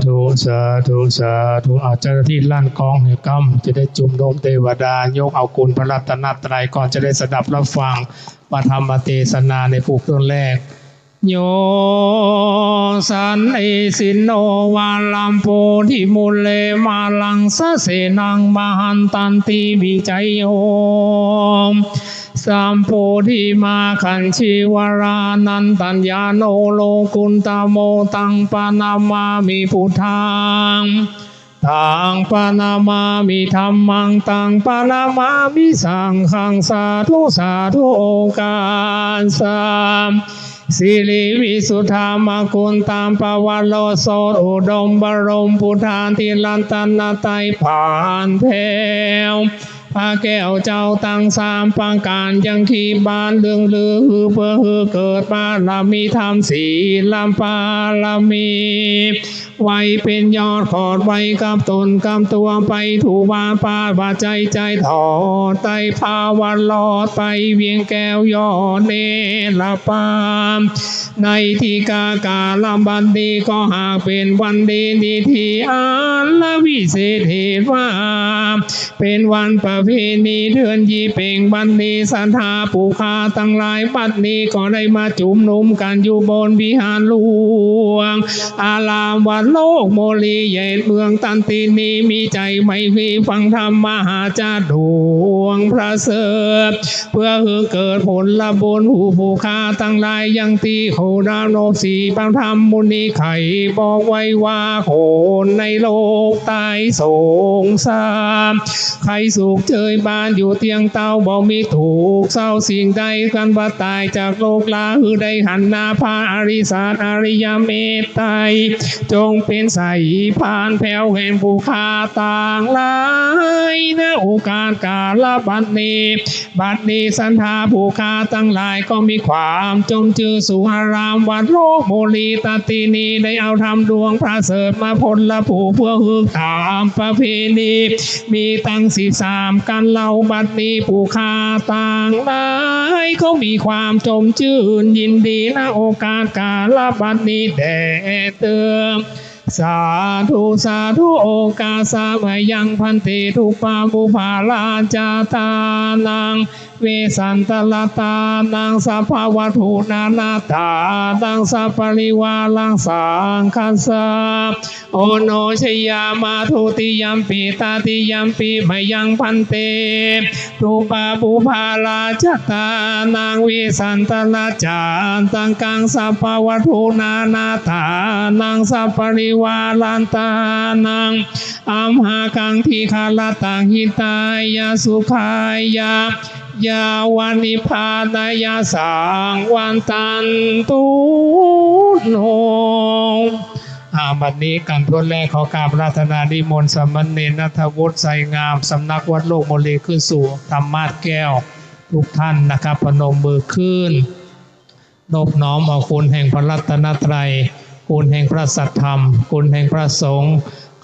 ธุ สาธุ สาธุ อา เจ้าหน้าตี้ลั่นกลองเนี่ย กำจะได้จุมนุมเตวดายกเอาคุณพระรัตนตรัย ก่อนจะได้สดับรับฟังพระธรรมเตสนาในผู้เพิ่งแรก โย สันนิสินโน วาลัมโพธิมูเล มาลังสะเสนัง มหันตันติวิจัยโย สัมโพธิมาคัญชีวรานันตัญญาโน โลกุตตโม ตังปะนะมามิพุทธัง ตังปะนะมามิธัมมัง ตังปะนะมามิสังฆัง สาธุ สาธุ โอกาสะ สิริวิสุทธามกุณฑัง ปวโรสโสอุดมบรม พุทธาธิรัตนตรัยผ่านแผ้ว พระแก้วเจ้าตังสามประก๋าน ยังคีบานเรื่องลือ เพื่อหื้อเกิดบารมีธรรมศีลปารมี ไว้เป๋นยอดขอด ไว้กับต๋นกับตั๋ว ไปถูกว่าปาว่าใจ ใจ๋ทอดใต้ภาวะรอด ไปเวียงแก้วยอดเนรปาน ในตี้กากาละบัดนี้ ก็หากเป๋นวันดีนี้ตี้อันละวิเศษเหตุว่า เป๋นวันประเพณีเดือนยี่เป๋ง บัดนี้ศรัทธาผู้ข้าตังหลาย บัดนี้ก็ได้มาจุมนุมกั๋นอยู่บนวิหารหลวง อารามวัดโลกโมลี เขตเมืองตันตินี มีใจ๋ใหม่วีฟังธรรมมหาจาดวงประเสริฐ เพื่อหื้อเกิดผลบุญ ผู้ผู้ข้าตังหลาย อย่างตี้โหราโนบสีพระธรรมมุนีไขบอกไว้ว่า คนในโลกใต้สงสาร ใค่สุขเจยบานอยู่เตียงเต้า บ่มีตุ๊กข์เศร้าสิ่งใด กันว่าต๋ายจากโลกลา หื้อได้หันหน้าพระอริสัตย์อริยเมตไตร จงเป๋นสายพานแผ้วแห่งผู้ข้าตังหลาย ณ โอกาสกาละบัดนี้ บัดนี้ศรัทธาผู้ข้าตังหลาย ก็มีความจมจื้นสู่อารามวัดโลกโมลีตันตินี ได้เอาธรรมดวงประเสริฐมาพลผู้ เพื่อหื้อต๋ามประเพณี มีตังสิบสามกันเล่า บัดนี้ผู้ข้าตังหลาย ก็มีความจมจื้นยินดี ณ โอกาสกาละบัดนี้แด่เติม สาธุ สาธุ โอกาสะ มะยัง ภันเต ทุปปะปุพพะราชะตานัง เวสสันตะรัตตานัง สัพพะวัตถุนานาตานัง สัปปะริวารัง สังคัสสะ โอโนชยามะ ทุติยัมปิ ตติยัมปิ มะยัง ภันเต ทุปปะปุพพะราชะตานัง เวสสันตะรัจจาตังกัง สัพพะวัตถุนานาตานัง สัปปะริวารันตานัง อัมหากัง ทีฆะรัตตัง หิตายะ สุขายะ ยาวะนิพพานายะ สังวันตันตุโน อ่า บัดนี้กันถ้วนแรก ขอกราบอาราธนานิมนต์สามเณรณัฐวุฒิ ไสงาม สำนักวัดโลกโมลี ขึ้นสู่ธรรมาสน์แก้ว ทุกท่านนะครับ พนมมือขึ้น นบน้อมเอาคุณแห่งพระรัตนตรัย คุณแห่งพระสัทธรรม คุณแห่งพระสงฆ์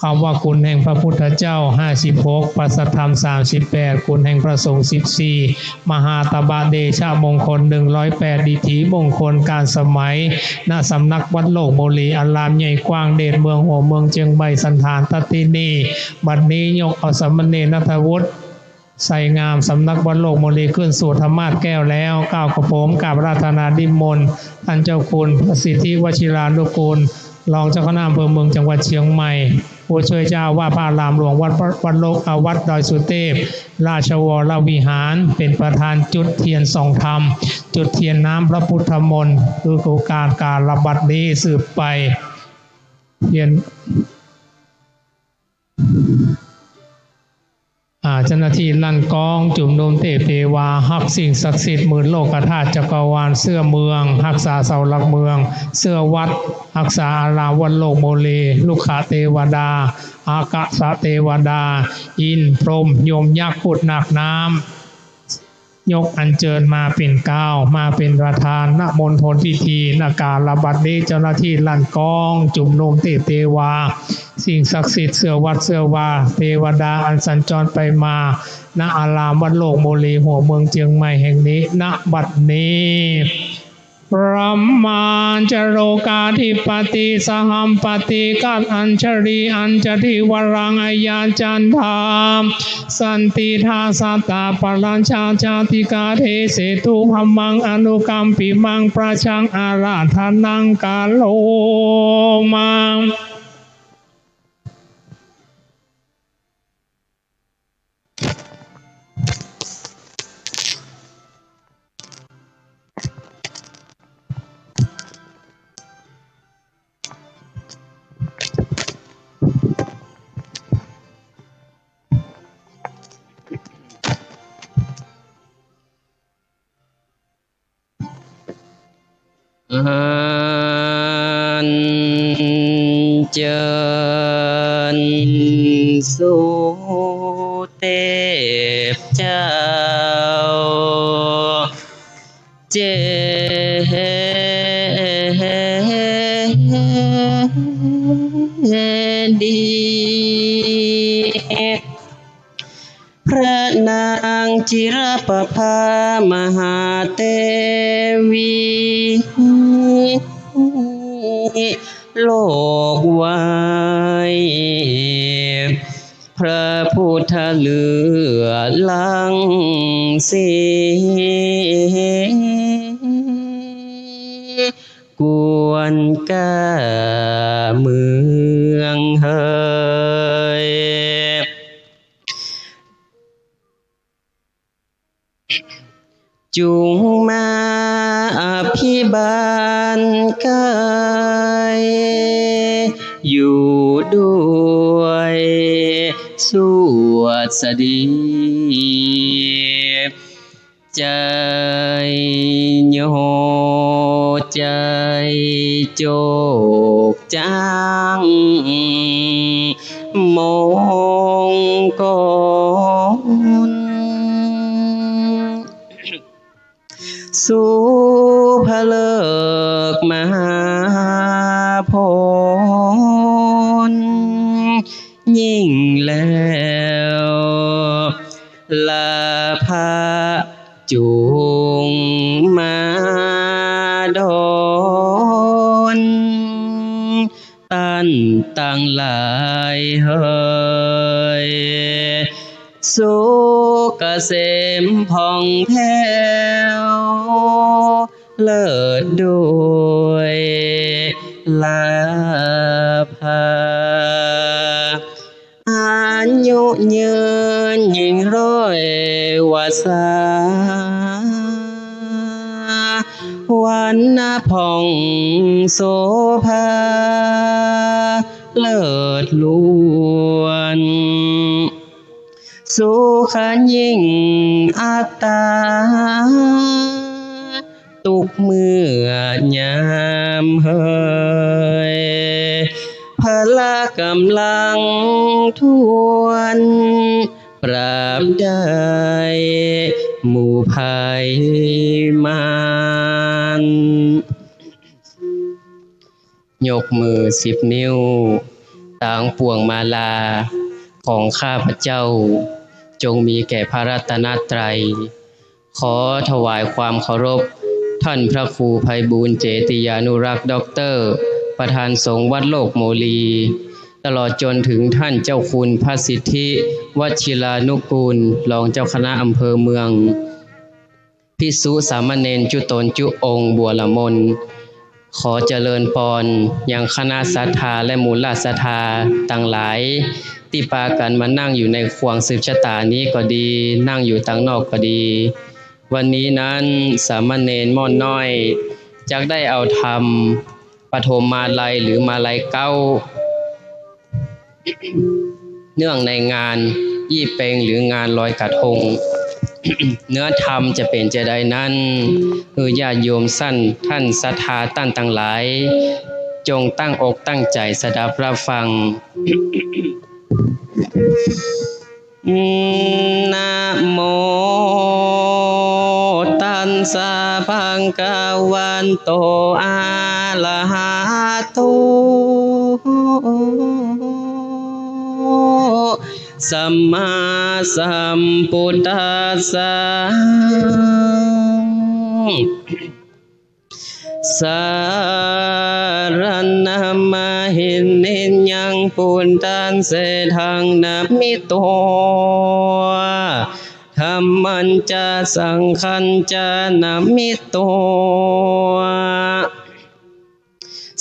คำว่าคุณแห่งพระพุทธเจ้า ห้าสิบหก พระสัทธรรม สามสิบแปด คุณแห่งพระสงฆ์ สิบสี่ มหาตบะเดชะมงคล หนึ่งร้อยแปด อิทธิมงคล การสมัย ณ สำนักวัดโลกโมลี อารามใหญ่กว้างเดชเมืองหัวเมืองเจียงใหม่ สันฐานตัดที่นี่ บัดนี้ยกเอาสามเณรณัฐวุฒิ ไสงาม สำนักวัดโลกโมลี ขึ้นสู่ธรรมาสน์แก้วแล้ว เกล้ากระผมกราบอาราธนานิมนต์ ท่านเจ้าคุณ พระสิทธิวชิรานุกูล รองเจ้าคณะอำเภอเมืองจังหวัดเชียงใหม่ ผู้ช่วยเจ้าอาวาสพระอารามหลวงวัด วัดโลก อ่า วัดดอยสุเทพ ราชวรวิหาร เป็นประธานจุดเทียนส่องธรรม จุดเทียนน้ำพระพุทธมนต์ คือโอกาสกาละบัดนี้สืบไป เทียน อ่า เจ้าหน้าตี้ลั่นกลอง จุมนุมเทพเทวา ฮักสิ่งศักดิ์สิทธิ์ หมื่นโลกธาตุจักรวาล เสื้อเมือง ฮักษาเสาหลักเมือง เสื้อวัด ฮักษาอารามวัดโลกโมลี รุกขเทวดา อาคาสเทวดา อินทร์ พรหม ยม ยักษ์ ครุฑ นาค น้ำ ยกอัญเจิญมาเป๋นเกล้า มาเป๋นประธาน ณ มณฑลพิธี ณ กาละบัดนี้ เจ้าหน้าตี้ลั่นกลอง จุมนุมเทพเทวา สิ่งศักดิ์สิทธิ์เสื้อวัดเสื้อวา เตวดาอันสัญจรไปมา ณ อารามวัดโลกโมลี หัวเมืองเจียงใหม่แห่งนี้ ณ บัดนี้ พระมหาจโรกาธิปติ สหัมปติกัตอัญชลี อัญชลีวรังอายาจันทา สันติทาสัตตาปรัญชาชาติกาเทเสตุพมังอนุกัมปิมังประชังอาราธนังกาโลมา อันเจิญสุเตพเจ้า เจดีย์ พระนางจิรประภามหาเทวี โลกไหว้ พระพุทธฤาษี กวนก้าเมืองเฮย จุงมาอภิบาลกาย อยู่ด้วยสุวัสดี ใจโยใจโจกจังมงคล สุภฤกษ์มหาผล ยิ่งแล้ว ลาภะจุงมาดล ต้านตังหลายเฮย สุขเกษมผ่องแผ้ว เลิศด้วยลาภะ อายุยืนยิ่งร้อยวรรษา วรรณะผ่องโสภา เลิศล้วน สุขันยิ่งอัตตา ทุกเมื่อยามเฮย พละก๋ำลังถ้วน ปราบได้หมู่ภัยมาร ยกมือสิบนิ้ว ตางปวงมาลาของข้าพเจ้า จงมีแก่พระรัตนตรัย ขอถวายความเคารพ ท่านพระครูไพบูลย์ เจติยานุรักษ์ ด็อกเตอร์ ประธานสงฆ์วัดโลกโมลี ตลอดจนถึงท่านเจ้าคุณพระสิทธิ วชิรานุกูล รองเจ้าคณะอำเภอเมือง ภิกษุสามเณรจุ๊ต๋นจุ๊องค์บัวละมน ขอเจริญปอนยังคณะศรัทธาและหมู่ราชศรัทธาตังหลาย ตี้ปากั๋นมานั่งอยู่ในขวงสืบชะต๋านี้ก็ดี นั่งอยู่ตังนอกก็ดี วันนี้นั้นสามเณรม่อนน้อยจักได้เอาธรรมปฐมมาลัยหรือมาลัยเก๊า เนื่องในงานยี่เป็งหรืองานลอยกระทง เนื้อธรรมจะเป๋นจาใดนั้น หื้อญาติโยมสั้นต้านศรัทธาต้านตังหลาย จงตั้งอกตั้งใจ๋สดับฮับฟัง นะโมตัสสะ ภะคะวะโต อะระหะโต สัมมาสัมพุทธัสสะ สรณะมะหินนิยยัง พุทธัสเสธังนะมิโต ธัมมัญจะสังฆัญจะนะมิโต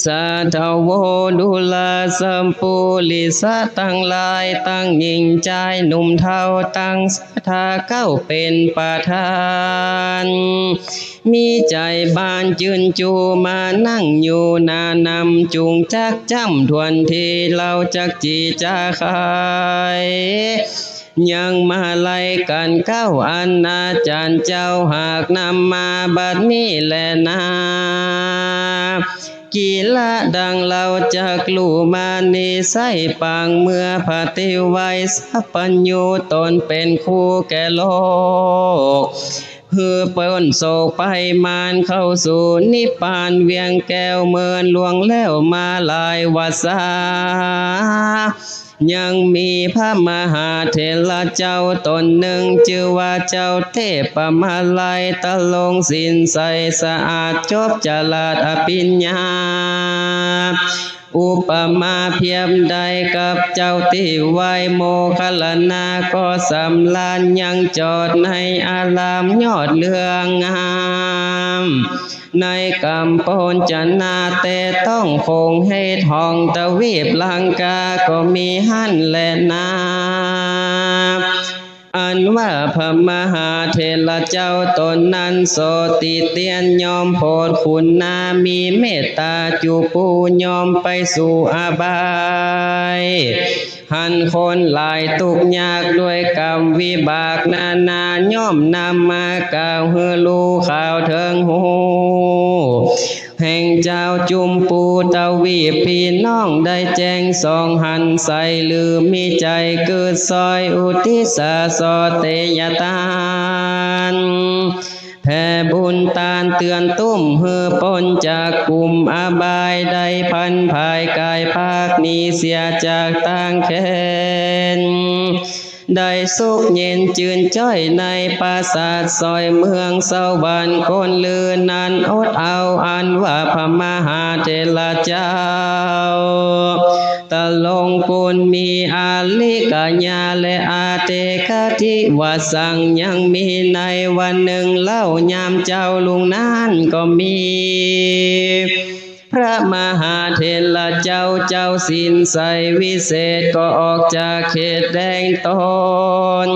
สาธโว ดูราสัปปุริสะตังหลาย ตังญิงจายหนุ่มเฒ่า ตังศรัทธาเก้าเป๋นประธาน มีใจ๋บานจื้นจูมานั่งอยู่หน้านำ จุ่งจักจ้ำถ้วนที เฮาจักจี๋จาขาย ยังมาลัยกั๋นเก๊า อาณาจ๋ารย์เจ้า หากนำมาบัดนี้แลนา กิระดังเฮาจักฮู้มานิสัยปางเมื่อผะติไวสัพพัญญูต๋นเป๋นครูแก่โลก หื้อป๊นโศกภัยมาร เข้าสู่นิพพานเวียงแก้วเมินหลวงแล้วมาหลายวรรษา ยังมีพระมหาเถระเจ้าต๋นนึ่ง จื้อว่าเจ้าเทพมาลัย ตรงศีลใสสะอาด จบจราดอภิญญา อุปมาเปียบได้กับเจ้าตี้ไหว้โมคคัลลานะ ก็สำราญยังจอดในอารามยอดเฮืองงาม ในก๋ำปนจะนา แต่ต้องคงเฮทองทวีปลังกา ก็มีหั้นแลนา อันว่าพระมหาเถระเจ้าต๋นนั้น โสติเตียนย่อมโผดขุนนา มีเมตต๋าจุปู ย่อมไปสู่อบาย หันคนหลายตุ๊กข์ยากด้วยกรรมวิบากนานา ย่อมนำมากล่าวหื้อฮู้ข่าวเถิงฮู้ แห่งเจ้าจุมปูทวีปปี้น้องได้แจ้งส่องหันใส หรือมีใจ๋กึ๊ดซ้อยอุทิศสาสเตยทาน แผ่บุญตานเตือนตุ้มหื้อป๊นจากกุมอบาย ได้พันภายกายภาคหนีเสียจากตางแควน ได้สุขเย็นจื้นจ้อยในปราสาทสอยเมืองสวรรค์ คนลือนั้นอดเอา อันว่าพระมหาเถระเจ้า ตรงกุณมีอาริกญาและอาเตกะทิวสัง ยังมีในวันนึ่งเล่า ยามเจ้าลุงนั้นก็มี พระมหาเถระเจ้า เจ้าศีลใสวิเศษ ก็ออกจากเขตแดนต๋น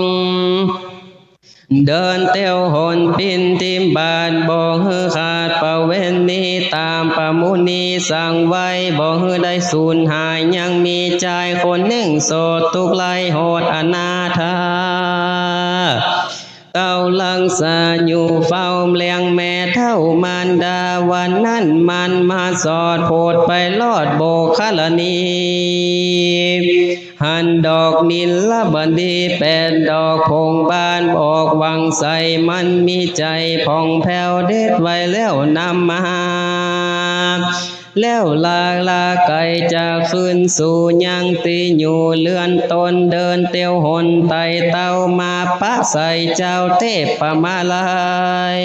เดินเตียวหนปิณฑิบาต บ่หื้อขาดประเวณี ต๋ามพระมุนีสั่งไว้ บ่หื้อได้สูญหาย ยังมีจายคนนึ่งโสดตุ๊กข์ไร้โหดอนาถา เต้ารักษาอยู่เฝ้าเลี้ยงแม่เฒ่ามารดา วันนั้นมารมาสอดโผดไปลอดโบกขะลานี หันดอกนิลบดีแปดดอกผงบานออกหวังใส มันมีใจ๋ผ่องแผ้วเด็ดไว้แล้วนำมา แล้วลาลาไกลจากคืนสู่ยังตี้อยู่เฮือนต๋น เดินเตียวหนไต่เต้ามาปะใส่เจ้าเทพมาลัย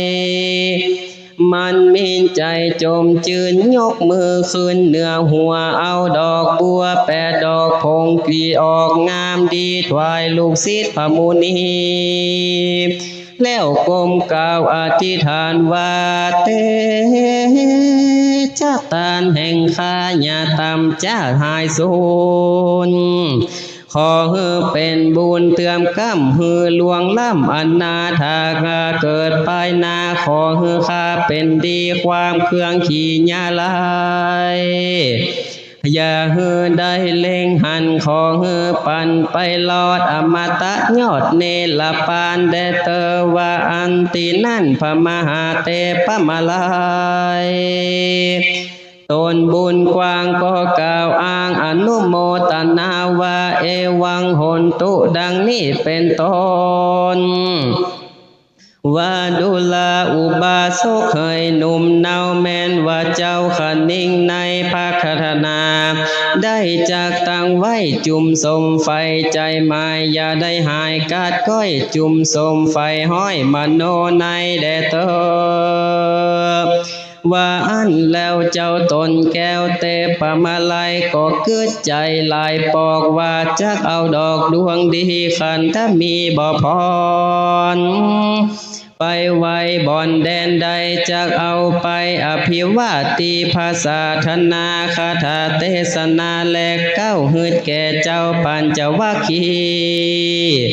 มันมีใจ๋จมจื้นยกมือขึ้นเหนือหัว เอาดอกบัวแปดดอกผงกี่ออกงามดีถวายลูกศิษย์พระมุนี แล้วก้มกราบอธิษฐานว่า เตจะตานแห่งข้าอย่าต่ำจะหายสูญ ขอหื้อเป๋นบุญเติมกำหื้อล่วงล้ำอนาถา เกิดไปหน้าขอหื้อข้าเป๋นดีความเครื่องขีญาลัย อย่าหื้อได้เล็งหัน ขอหื้อปันไปลอดอมตะยอดเนรปานแดเตอ ว่าอั้น ตี้นั้นพระมหาเถระมาลัย ต๋นบุญกว้างก็กล่าวอ้างอนุโมตนาว่า เอวังโหนตุ ดังนี้เป๋นต้น ว่าดูราอุบาสกเหยหนุ่มเนา แม้นว่าเจ้าคะนิงในพระคาถนา ได้จักตั้งไว้ ได้จุ่มสมไฟใจ๋หมาย อย่าได้หายกาดก้อย จุ่มสมไฟฮ้อยมโนในแด่เต๊อะ ว่าอั้นแล้วเจ้าตนแก้วเตปะมาลัยก็กึ๊ดใจ๋หลายปอกว่าจักเอาดอกดวงดีขันธะมีบ่พร ไปไว้บ่อนแดนใด จักเอาไปอภิวาทตี้พระศาสนา คาถาเตสนาและเกล้าหืดแก่เจ้าปัญจวัคคีย์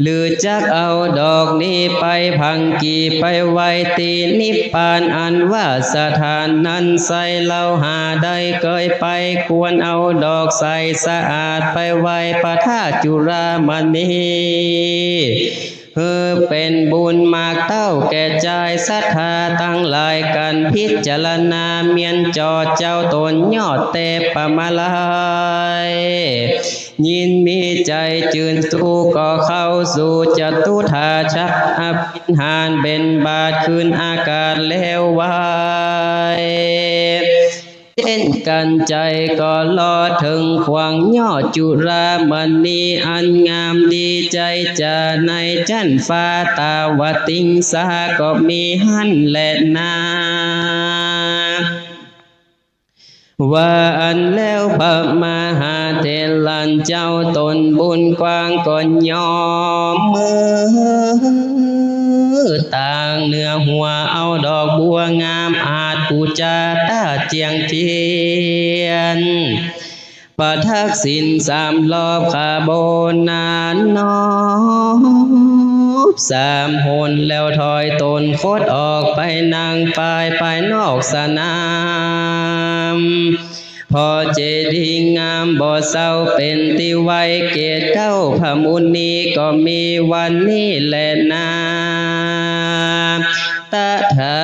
หรือจักเอาดอกนี้ไปผังกี่ ไปไว้ตี้นิพพาน อันว่าสถานนั้นไซร้ เฮาหาได้เกยไป ควรเอาดอกใสสะอาดไปไว้พระธาตุจุฬามณี หื้อเป๋นบุญมากเต้าแก่จายศรัทธาตังหลาย กั๋นพิจารณาเมียนจอดเจ้าตนยอดเตปะมาลัย ยินมีใจ๋จืนสู้ก็เข้าสู่จตุตถาฌาน อภิณหารเบ่งบาทขึ้นอากาศแล้วไหว้ เต้นกั๋นใจ๋ก็ลอเถิงขวางยอดจุฬามณีอันงามดีใจ๋จ๋า ในจั๊นฟ้าตาวติงสาก็มีหั้นแลนา ว่าอั้นแล้วพระมหาเถรัญเจ้าตนบุญกว้างก็ยอมมือต่างเหนือหัว เอาดอกบัวงามอาจปู๋จาต้าเจียงเตียน ประทักษิณสามรอบ ขบนานนบสามหน แล้วถอยตนคดออกไปนั่งฝ่ายภายนอกสนาม เพราะเจดีย์งามบ่เศร้าเป๋นตี้ไหว้เกศเก้าพระมุนีก็มีวันนี้แลนา ตถา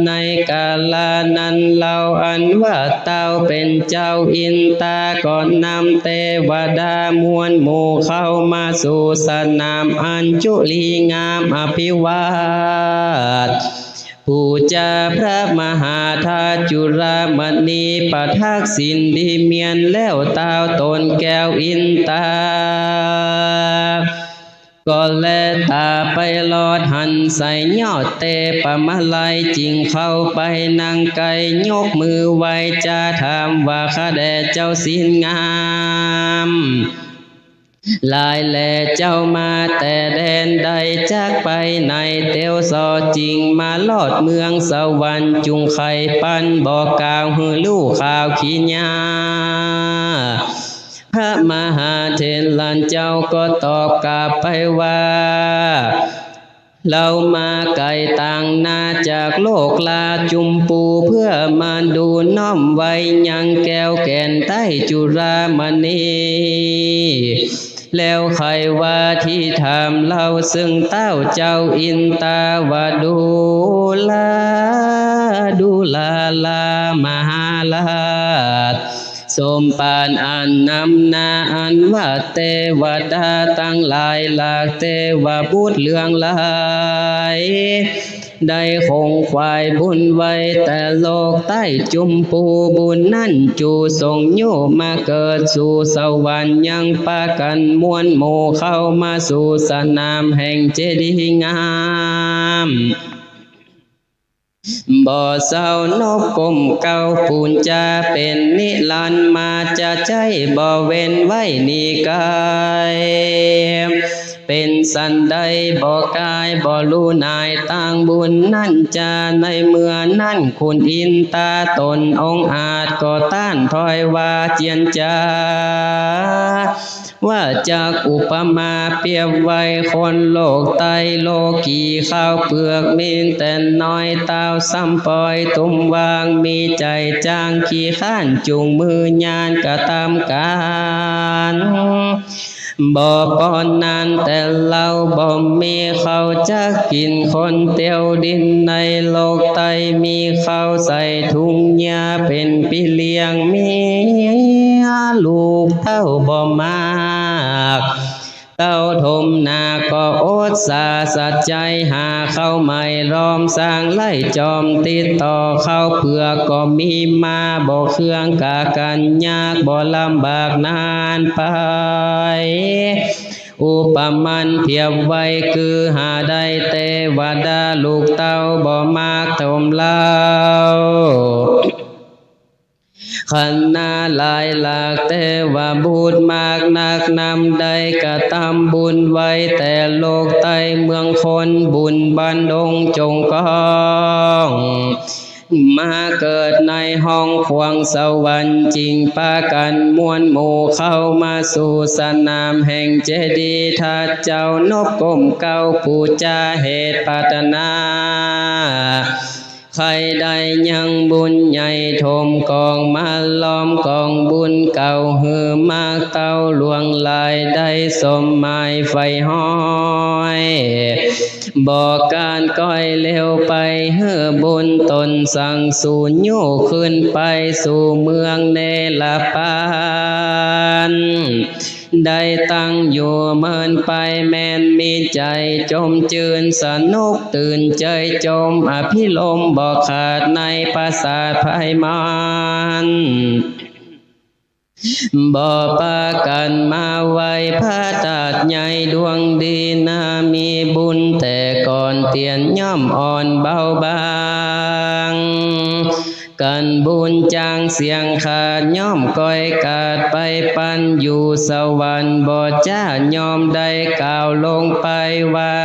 ในกาละนั้นเล่า อันว่าเต้าเป๋นเจ้าอินตาก็นำเตวดามวลหมู่เข้ามาสู่สนามอัญชุลีงามอภิวาทปู๋จาพระมหาธาตุจุฬามณี ประทักษิณดีเมียนแล้วเต้าตนแก้วอินตา ก็แลต๋าไปลอดหันใสยอดเตปะมาลัย จึงเข้าไปนั่งใก้ยกมือไหว้จาถามว่า ข้าแด่เจ้าศีลงามหลายแล เจ้ามาแต่แดนใด จักไปไหนเตียวสอจึงมาลอดเมืองสวรรค์ จุ่งใค่ปันบอกกล่าวหื้อฮู้ข่าวขีญา พระมหาเถรัญเจ้าก็ตอบกลับไปว่า เฮามาไก๋ต่างนาจากโลกราชจุมปู เพื่อมาดูน้อมไหว้ยังแก้วแก่นใต้จุฬามณี แล้วใค่ว่าตี้ถามเฮา ซึ่งเต้าเจ้าอินตาวดูลา ดูลาลามหาราช สมภารอันนำหน้าอันว่าเตวดาตังหลายหลากเตวบุตรเหลืองหลาย ได้คงขวายบุญไว้แต่โลกใต้จุมปู บุญนั้นจูส่งโยมาเกิดสู่สวรรค์ ยังปากั๋นมวลหมู่เข้ามาสู่สนามแห่งเจดีย์งาม บ่เศร้านบก้มเกล้าปู๋จาเป๋นนิรันดร์ มาจะใจ้บ่เว้นไว้นี้ไกล เป๋นสันใดบ่กายบ่ฮู้หน่ายตางบุญนั้นจา ในเมื่อนั้นคุณอินตาต๋นองอาจก็ต้านถอยว่าเจียนจา ว่าจักอุปมาเปรียบไว้คนโลกใต้โลกี ข้าวเปลือกมีแต่น้อย เต้าซ้ำปอยตุ้มวาง มีใจ๋จ้างขี้คร้านจุ่งมือยานกระตำก๋าน บ่ปอนนานแต่เฮาบ่มีข้าวจักกิ๋น คนเตียวดินในโลกใต้มีข้าวใส่ถุงยาเป๋นปี้เลี้ยงเมียลูกเต้าบ่มาก เต้าถมหน้าก็อด สาสัจใจ๋หาเข้าใหม่ ล้อมสร้างไล่จอม ติดต่อเข้าเปื้อก็มีมา บ่เคืองกากั๋น ยากบ่ลำบากนานไป อุปมาเปรียบไว้ คือหาได้เตวดาลูกเต้า บ่มากถมเล้า คณะหลายหลากเตวบุตรมากนัก นำได้กระตำบุญไว้ แต่โลกใต้เมืองคน บุญบั้นองค์จงก้อง มาเกิดในห้องขวางสวรรค์ จึงปากั๋นม้วนหมู่เข้ามาสู่สนามแห่งเจดีย์ ถ้าเจ้านบก้มเกล้าปู๋จา เหตุปรารถนา ใค่ได้ยังบุญใหญ่ถมกองมา ล้อมกองบุญเก่า หื้อมากเต้าหลวงหลาย ได้สมหมายใฝ่ฮ้อย บ่กานก้อยเร็วไป หื้อบุญต๋นสั่งสูญ ยู้ขึ้นไปสู่เมืองเนรปาน ได้ตั้งอยู่เมินไป แม้นมีใจ๋จมจื้น สนุกตื่นใจ๋จม อภิรมย์บ่ขาด ในปราสาทไพรมัน บ่ปากั๋นมาไหว้พระธาตุใหญ่ดวงดีนา มีบุญแต่ก่อน เตียนย่อมอ่อนเบาบาง กั๋นบุญจ๋างเสี้ยงขาด ย่อมก้อยกาดไปปันอยู่สวรรค์ บ่จ๊าย่อมได้กล่าวลงไปว่า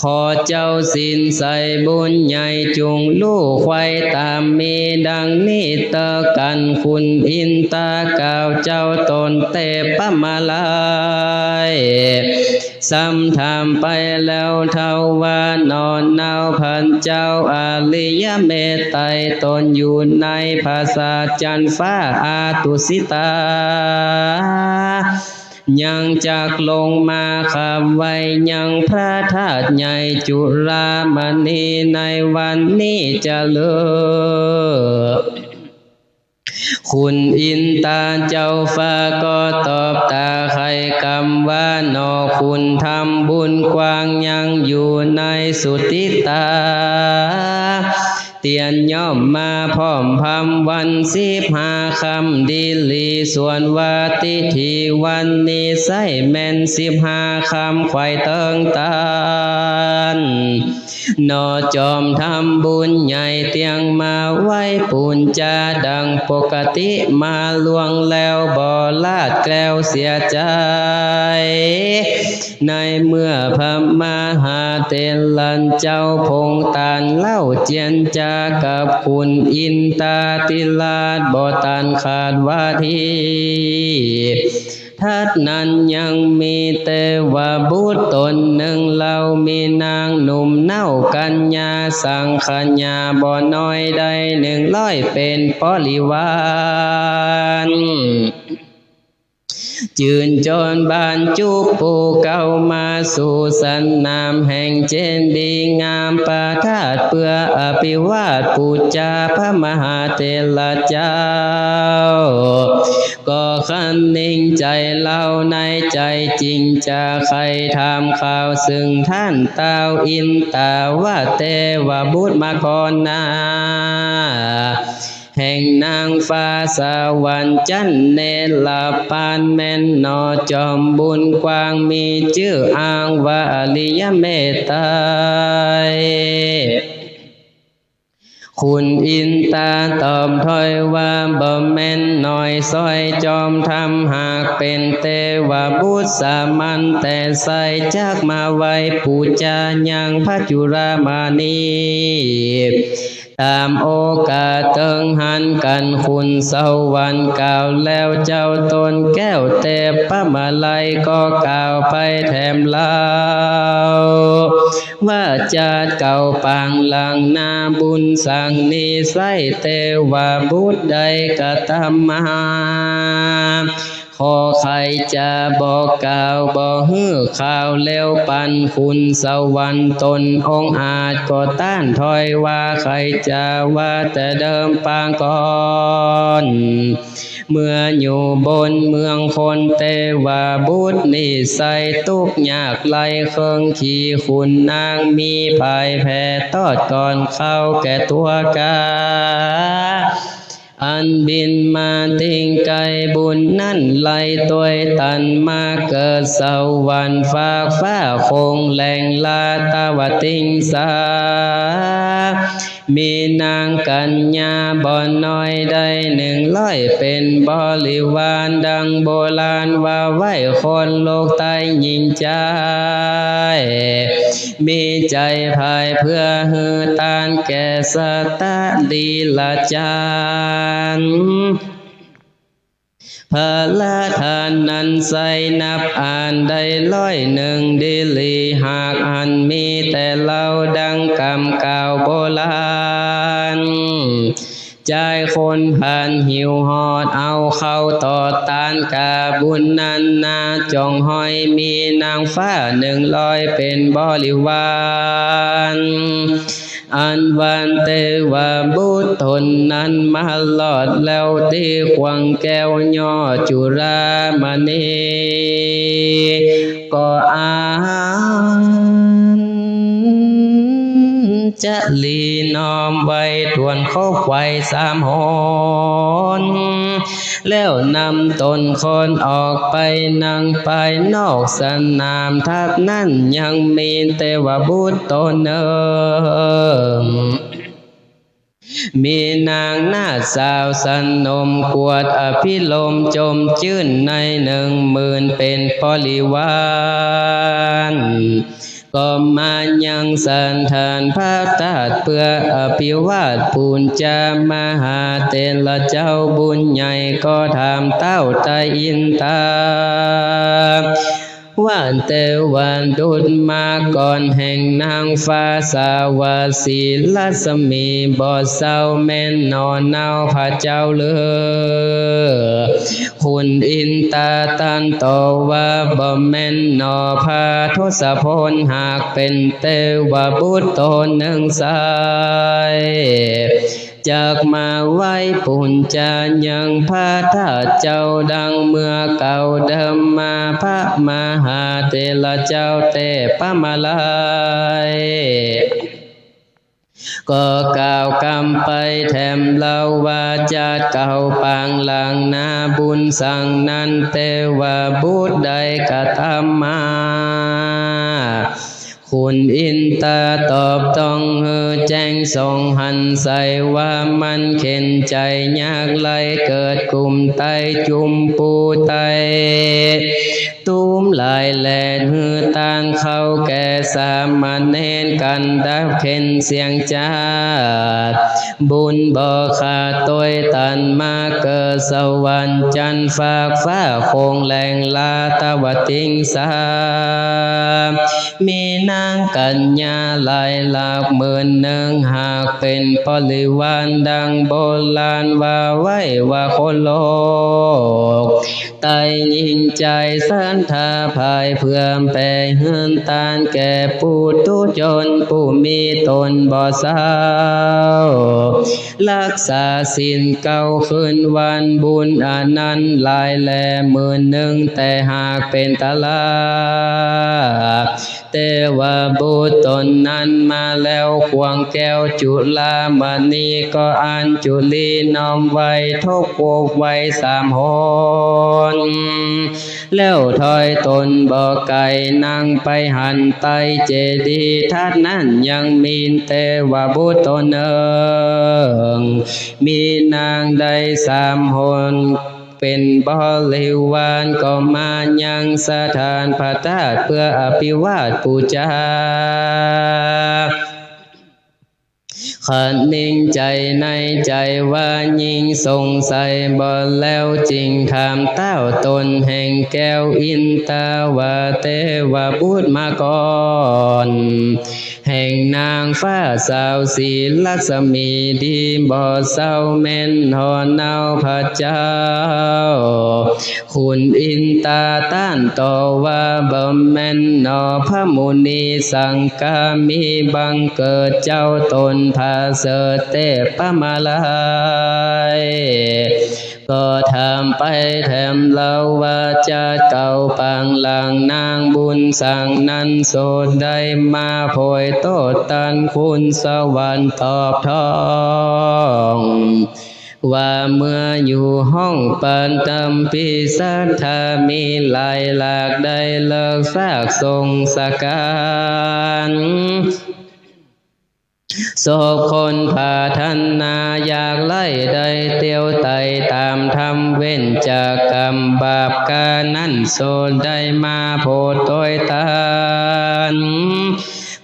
ขอเจ้าศีลใสบุญใหญ่ จุ่งลู่ใคว่ต๋าม มีดังนี้เต๊อะกั๋น คุณอินตากล่าวเจ้าต๋นเตปะมาลัย สำถามไปแล้วเท่าว่า หนอเนาพันเจ้าอริยเมตไตร ต๋นอยู่ในปราสาทจันทร์ฟ้าอาตุสิตา ยังจักลงมาขับไหว้ยังพระธาตุใหญ่จุฬามณี ในวันนี้จะเลิก คุณอินตาเจ้าฟ้าก็ตอบต๋าไขกำว่า หนอคุณทำบุญกว้างยังอยู่ในสุติตา เตียนย่อมมาพร้อมพำวันสิบห้าค่ำดีหลี ส่วนว่าทิฐิวันนี้ไส้แม่นสิบห้าค่ำไขว่เติงตัน หนอจอมทำบุญใหญ่เตียงมาไหว้ปู๋จาดังปกติมาล่วงแล้วบ่ลาดแคล้วเสียใจ๋ ในเมื่อพระมหาเถรเจ้าพงตานเล่าเจียรจากับคุณอินตาธิราชบ่ตันขาดว่าที ถัดนั้นยังมีเตวบุตรต๋นนึ่งเล่า มีนางหนุ่มเน่ากัญญาสังขยาบ่น้อยได้นึ่งร้อยเป๋นบริวาร จื้นจ้อนบรรจุปู๋เก่ามาสู่สนามแห่งเจดีย์งามประธาตุ เปื้ออภิวาทปู๋จาพระมหาเถรเจ้า ก็ครั้นนิ่งใจ๋เล่าในใจ๋ จึงจะใค่ถามข่าวซึ่งต้านต้าวอินตาว่า เตวบุตรมาก่อนหน้า แห่งนางฟ้าสวรรค์จันทร์เนรปานแม่นหนอ จอมบุญกว้างมีจื้ออ้างว่าอริยเมตไตร คุณอินตาตอบถ้อยว่า บ่แม่นหนอยซ้อย จอมธรรมหากเป๋นเตวบุตรสามัญแต่ใส จักมาไหว้ปู๋จายังพระจุฬามณี ต๋ามโอกาสเติงหันกั๋น คุณสวรรค์กล่าวแล้ว เจ้าต๋นแก้วเตปะมาลัยก็กล่าวไปแถมเล่า ว่าจาติเก่าปางหลังนา บุญสังนี้ไส้เตวบุตรได้กระตำมา ข ใผจะบ่กล่าว บ่หื้อข่าว แล้วปันขุนสวรรค์ ต๋นองอาจก็ต้านถอยว่า ใผจะว่าแต่เดิมปางก่อน เมื่ออยู่บนเมืองคน เตวบุตรนิสัยตุ๊กข์ยากไร้ เคิงขี่ขุนนาง มีผายแผดตอดก่อน เข้าแก่ตั๋วก๋า อันบินมาติ่งไก๋ บุญนั้นไร้ตวยตัน มาเกิดสวรรค์ฟากฟ้า คงแหล่งลาตะวะติงสา มีนางกัญญาบ่น้อย ได้หนึ่งร้อยเป๋นบริวาร ดังโบราณว่าไว้ คนโลกใต้หญิงจาย มีใจ๋ผายเพื่อหื้อตานแก่สัตว์ลีลาจารย์ พระราชานั้นไส้นับอ่านได้ร้อยหนึ่ง ดีหลีหากอันมีแต่เล่า ดังกำกล่าวโบราณ จายคนผ่านหิวหอด เอาเข้าตอดตานก๋า บุญนั้นนาจ่องห้อย มีนางฟ้าหนึ่งร้อยเป๋นบริวาร อันวันเตวบุตรต๋นนั้นมารอดแล้ว ตี้ขวงแก้วยอดจุฬามณี ก็อัญชลีน้อมไหว้ถ้วนครบไหว้สามหน แล้วนำต๋นคนออกไปนั่งปายนอกสนาม ทัดนั้นยังมีเตวบุตรต๋นหนึ่ง มีนางนาฏสาวสนมกวดอภิรมย์ จมจื้นในหนึ่งหมื่นเป๋นบริวาร ก็มายังสันฐานพระธาตุ เพื่ออภิวาทปู๋นจามหาเถระเจ้าบุญใหญ่ ก็ถามเต้าไตรอินทา ว่าเตวะบุตรมาก่อนแห่งนางฟ้าสาวัสสีรัศมีบ่เศร้า แม่นหนอเน่าพระเจ้าเลือ ขุนอินตาตันตอบว่า บ่แม่นหนอพระทศพล หากเป๋นเตวบุตรต๋นหนึ่งไส้ จักมาไหว้ปู๋นจายังพระธาตุเจ้า ดังเมื่อเก่าเดิมมา พระมหาเถระเจ้าเตปะมาลัย ก็กล่าวกำไปแถมเล่าว่า จาติเก่าปางหลังนาบุญสังนั้น เตวบุตรได้กระทำมา ขุนอินตาตอบต้องหื้อแจ้งส่องหันใสว่า มันเข็ญใจ๋ยากไร้ เกิดกลุ่มใต้จุมปูใต้ ตูมหลายแล หื้อตานเข้าแก่สามเณร กันดับเข็ญเสี้ยงจาติ บุญบ่ขาดตวยตัน มาเกิดสวรรค์จันทร์ฟากฟ้า คงแหล่งลาตะวะติงสา มีนางกัญญาหลายหลักหมื่นหนึ่ง หากเป๋นบริวาร ดังโบราณว่าไว้ว่าคนโลก ใต้หญิงจายศรัทธาผายเพื่อแป๋หื้อตานแก่ปุถุชนผู้มีต๋นบ่เศร้า รักษาศีลเก้าคืนวัน บุญอันนั้นหลายแลหมื่นหนึ่ง แต่หากเป๋นตลาด เตวบุตรต๋นนั้นมาแล้ว ขวงแก้วจุฬามณีก็อัญชุลีน้อมไหว้ ทบครบไหว้สามหน แล้วถอยต๋นบ่ไก๋ นั่งไปหันใต้เจดีย์ ทัดนั้นยังมีเตวบุตรต๋นหนึ่ง มีนางได้สามหน เป๋นบริวาร ก็มายังสถานพระธาตุ เพื่ออภิวาทปู๋จา ขะนิงใจ๋ในใจ๋ว่า ยิ่งสงสัยบ่แล้ว จึงถามเต้าต๋นแห่งแก้วอินตาว่า เตวบุตรมาก่อน แห แห่งนางฟ้าสาวสีลักษมีดีบ่เศร้าแม่นหนอเนาพระเจ้า ขุนอินตาต้านตอบว่าบ่แม่นหนอพระมุนีสังกามีบังเกิดเจ้าต๋นผาเสริฐเตปะมาลัย ก็ถามไปแถมเล่าว่าจะเก่าปางหลังนางบุญสังนั้นโสดได้มาโผยโตษตันคุณสวรรค์ตอบท้อง ว่าเมื่ออยู่ห้องปันตำปีศาจถ้ามีหลายหลากได้เลิกซากสงสการ ศพคนปรารถนาอยากไล่ได้เตียวไต่ต๋ามธรรมเว้นจากกรรมบาปกานั้นโสดได้มาโผยโตษตัน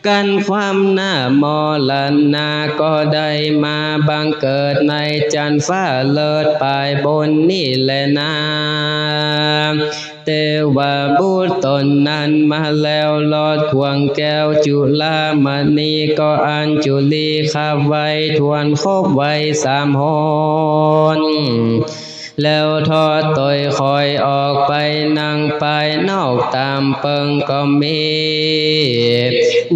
กันความหน้ามรณะก็ได้มาบังเกิดในจันทร์ฟ้าเลิศปลายบนนี่แลนา เตวบุตรต๋นนั้นมาแล้วลอดข่วงแก้วจุลามณีก็อัญจุลีขับไว้ถ้วนครบไว้สามหน แล้วทอดตวยคอยออกไปนั่งปายนอกต๋ามเปิงก็มี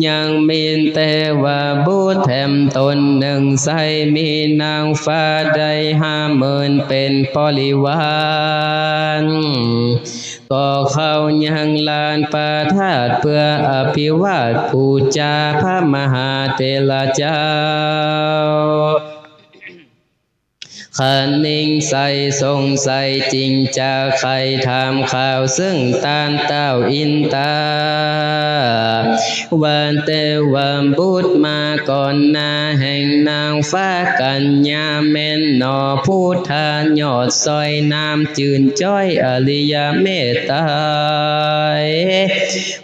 ยังมีเตวบุตรแถมต๋นนึ่งใส่มีนางฟ้าได้ห้าหมื่นเป๋นบริวาร ก็เข้ายังลานพระธาตุเปื้ออภิวาทปู๋จาพระมหาเถระเจ้า คณิงใส่สงสัยจึงจะใค่ถามข่าวซึ่งต้านเต้าอินตา ว่าเตวบุตรมาก่อนหน้าแห่งนางฟ้ากัญญาแม่นหนอพุทธายอดสอยน้ำจื่นจ้อยอริยเมตไตร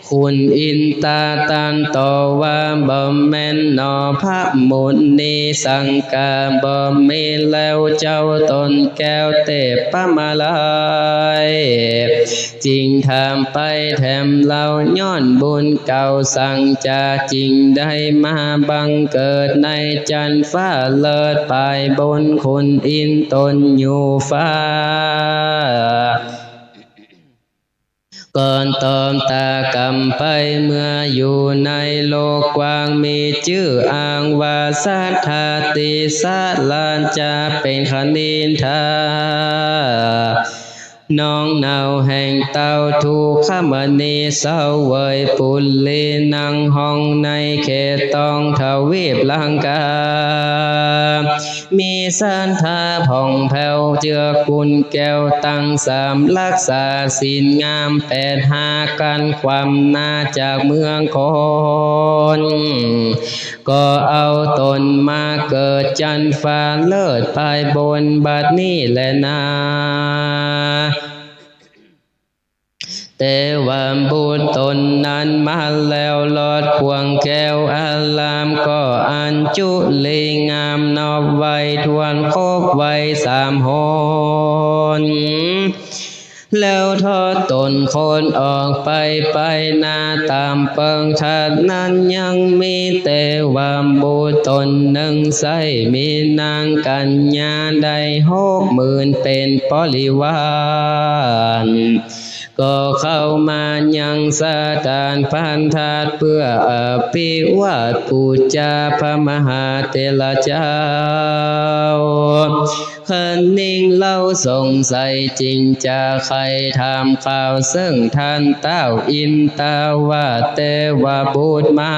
ขุนอินตาต้านตอบว่าบ่แม่นหนอพระมุนีสังกาบ่มีแล้วเจ้าต๋นแก้วเตปะมาลัย จึงถามไปแถมเล่าย้อนบุญเก่าสังจะจึงได้มาบังเกิดในจันทร์ฟ้าเลิศปลายบนขุนอินต๋นอยู่ฟ้า ก่อนต๋อมตากรรมไปเมื่ออยู่ในโลกกว้างมีจื้ออ้างว่าสัตถาติสราชาเป๋นคณินทา น้องเนาแห่งเต้าทุกขมณีเสวยปุรีนั่งห้องในเขตต้องทวีปลังกา มีศรัทธาผ่องแผ้วเจือกุนแก้วตั้งสามรักษาศีลงามแปดห้ากันความหน้าจากเมืองคน ก็เอาต๋นมาเกิดจันทร์ฟ้าเลิศปลายบนบัดนี้แลนา เตวบุตรต๋นนั้นมาแล้วลอดข่วงแก้วอารามก็อัญจุลีงามนอบไหว้ถ้วนครบไว้สามหน แล้วทอดต๋นคนออกไปไปหน้าต๋ามเปิงธาตุนั้นยังมีเตวบุตรต๋นนึ่งใส่มีนางกัญญาได้หกหมื่นเป๋นบริวาร ก็เข้ามายังสถานพันธาตุเปื้ออภิวาทปู๋จาพระมหาเถระเจ้า คณิงเล่าสงสัยจึงจะใค่ถามข่าวซึ่งต้านเต้าอินตาว่าเตวบุตรมา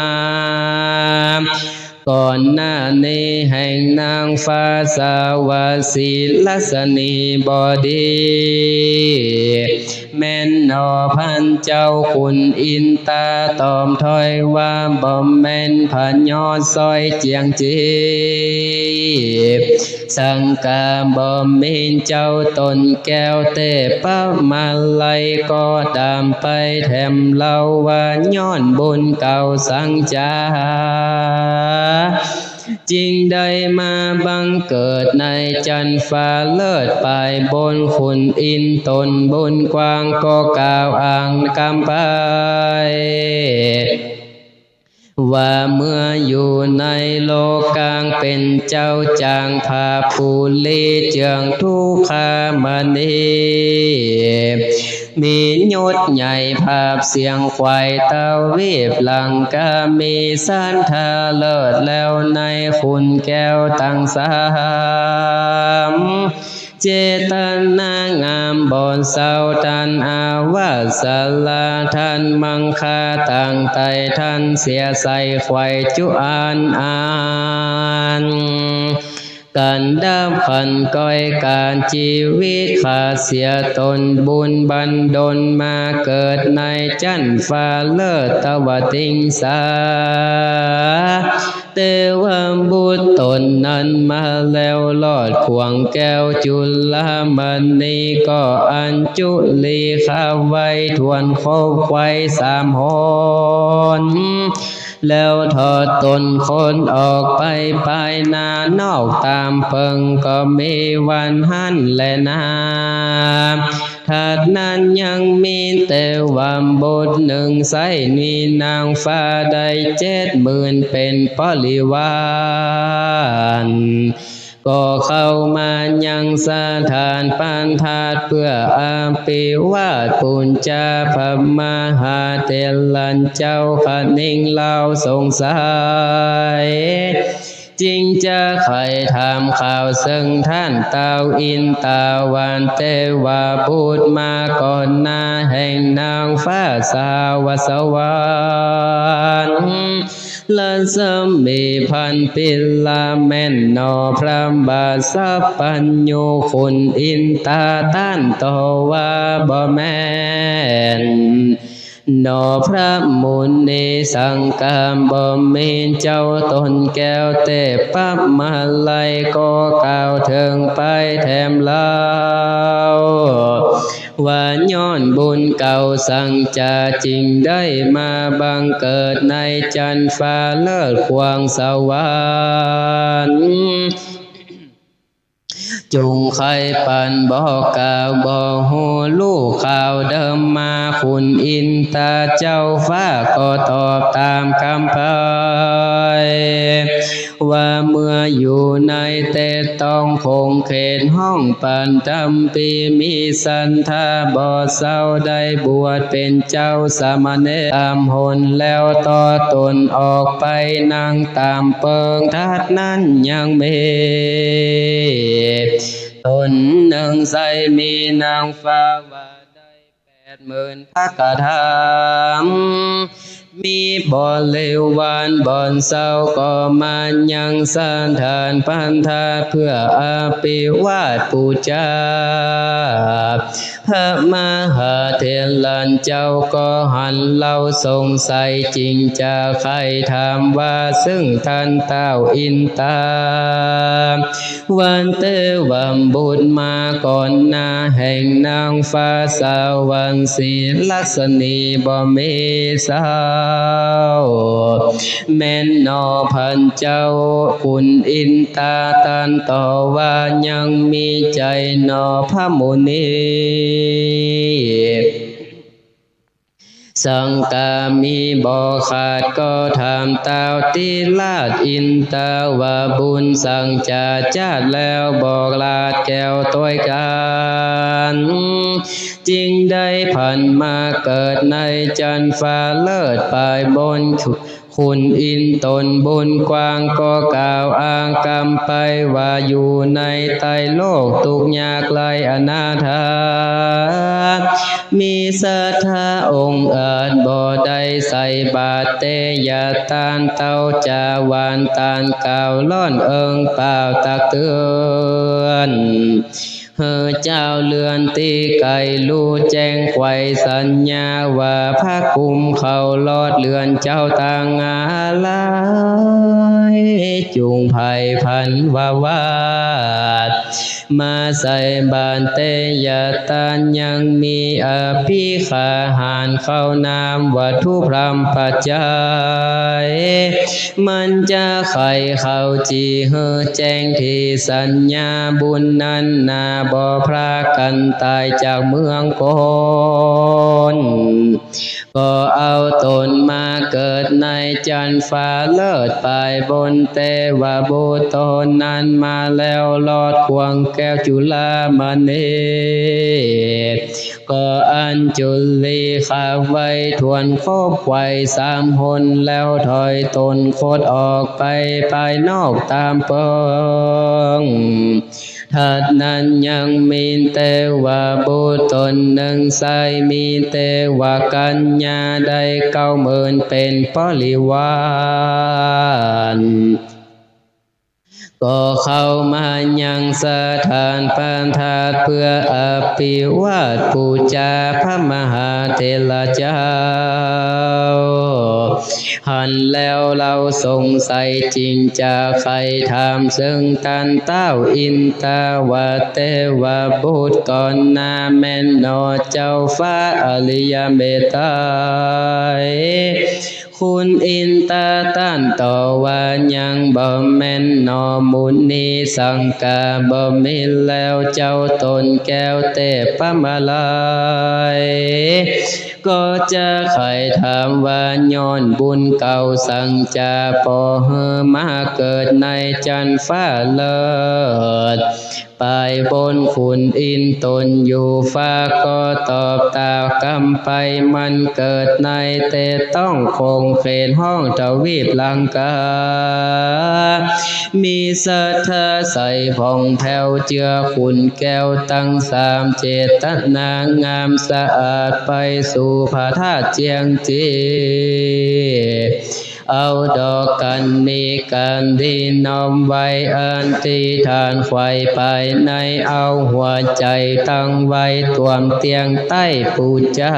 ก่อนหน้านี้แห่งนางฟ้าสาวัสสีลัสนีบดี แม่นหนอพันเจ้าขุนอินตาตอบถ้อยว่าบ่แม่น พระยอดสอยเจียงจีบ สังกาบ่มีเจ้าต๋นแก้วเตปะมาลัยก็ต๋ามไปแถมเล่าว่าย้อนบุญเก่าสังจา จึงได้มาบังเกิดในจันทร์ฟ้าเลิศปลายบนขุนอินต๋นบุญกว้างก็กล่าวอ้างกำไป ว่าเมื่ออยู่ในโลกก๋างเป๋นเจ้าจ๋างผาปุรีเจืองทุกขามณี มียศใหญ่ผาบเสียงขวายตวีปลังกา มีสัตถาเลิศแล้วในขุนแก้วตังสาม เจตนางามบ่เศร้า ต้านอาวาสลา ต้านมังคาต่างไต้ ต้านเสียใส่ไขว่จุอันอัน ก๋านดับขันก้อยก๋านจีวิตขาดเสียต๋น บุญบันดลมาเกิดในจั๊นฟ้าเลิศตวติงสา เตวบุตรต๋นนั้นมาแล้วรอดข่วงแก้วจุลมณี ก็อัญจุลีข้าไว้ถ้วนครบไขว่สามหน แล้วถอดต๋นคนออกไปภายหน้านอกต๋ามเปิง ก็มีวันหั้นแลนา ถัดนั้นยังมีเตวบุตรหนึ่ง ใส้มีนางฟ้าได้เจ็ดหมื่นเป๋นบริวาร ก็เข้ามายังสถานพันธาตุ เพื่ออภิวาทปู๋จาพระมหาเถรัญเจ้า คณิงเล่าสงสัย จึงจะใค่ถามข่าวเซิ่งต้านเต้าอินตาวันเตวบุตรมาก่อนหน้าแห่งนางฟ้าสหัสวรรค์ รัศมีพันปีลาแม่นหนอ พระบาทสัพพัญญูขุนอินตาต้านตอบว่าบ่แม่น หนอพระมุนีสังกาม บ่มีเจ้าต๋นแก้วเตปะมาลัย ก็กล่าวเถิงไปแถมเล่า ว่าย้อนบุญเก่าสังจะ จึงได้มาบังเกิดในจั๊นฟ้าเลิศข่วงสวรรค์ จุ่งใค่ปันบอกกล่าวบ่ฮู้ลูกข่าวเดิมมา ขุนอินตาเจ้าฟ้าก็ตอบต๋ามกำไป ว่าเมื่ออยู่ในเตตองคงเขตห้องปัตตภี มีสัตถาบ่เศร้าได้บวชเป๋นเจ้าสามเณรสามหน แล้วถอดต๋นออกไปนั่งต๋ามเปิง ถัดนั้นยังมีต๋นหนึ่งใส้มีนางฟ้าว่าได้ แปดหมื่นพระกะถาม มีบริวารบ่อนเศร้า ก็มายังสถานพันธาตุ เพื่ออภิวาทปู๋จา พระมหาเถรัญเจ้าก็หันเล่าสงสัย จึงจะใค่ถามว่า ซึ่งต้านเต้าอินตา วันเตวบุตรมาก่อนหน้าแห่งนางฟ้าสวรรค์สีลักษณีบ่มีเศร้า แม่นหนอพันเจ้าขุนอินตา ต้านตอบว่ายังมีใจ๋หนอพระมุนี สังกามีบ่ขาด ก็ถามเต้าติราชอินตาว่า บุญสังจะจาดแล้วบอกราชแก้วตวยกั๋น จึงได้ผันมาเกิดในจั๊นฟ้าเลิศปายบน ขุนอินต๋นบุญกว้าง ก็กล่าวอ้างกำไปว่า อยู่ในไตรโลกตุ๊กข์ยากไร้อนาถา มีสัตถาองค์อาจบ่ได้ใส่บาตรเตยทาน เต้าจาวันต้านกล่าวล่อนเอิงเปล่าตักเตือน หื้อเจ้าเฮือนตี้ใก้ฮู้แจ้งไขว่สัญญา ว่าพระกุมเขารอดเฮือนเจ้าตังหลาย จุ่งใฝ่ผันว่า บาตรมาใส่บาตรเตยทาน ยังมีอภิกขาหาร ข้าวน้ำวัตถุพร่ำปัจจัย มันจะใค่เข้าจี่หื้อแจ้งตี้สัญญาบุญนั้นนา บ่พรากกั๋นต๋ายจากเมืองคน ก็ ก็เอาตนมาเกิดในจั๊นฟ้าเลิศไปบน เตวบุตรตนนั้นมาแล้วรอดข่วงแก้วจุลามณี ก็อัญจุลีคาบไว้ถ้วนครบไขว่สามหน แล้วถอยตนคดออกไปภายนอกต๋ามเปิง ถัดนั้นยังมีเตวบุตรต๋นนึ่ง ใส่มีเตวกัญญาได้เก้าหมื่นเป๋นบริวาร ก็เข้ามายังสถานประทับเปื้ออภิวาทปู๋จาพระมหาเถระเจ้า หันแล้วเฮาสงสัยจึงจะใค่ถามเซิงต้านต้าวอินทวเตวบุตรก่อนหน้าแม่นหนอเจ้าฟ้าอริยเมตไตย คุณอินทะต้านตอบว่ายังบ่แม่นหนอมุนี สังกะบ่มีแล้วเจ้าต๋นแก้วเตปมาลัย ก็จะใค่ถามว่าย้อนบุญเก่าสังจะปอหื้อมาเกิดในจั๊นฟ้าเลิศ ไปบนขุนอินทร์ต๋นอยู่ฟ้า ก็ตอบต๋ามกำไป มันเกิดในเตต้องคงเขตห้องทวีปลังกา มีศรัทธาใสผ่องแผ้วเจื้อขุนแก้วตังสาม เจตนางามสะอาดไปสู่พระธาตุเจียงจี เอาดอกกัณฑิกาดีน้อมไว้อธิษฐานไขว่ภายใน เอาหัวใจ๋ตั้งไว้ตวมเตียงใต้ปู๋จา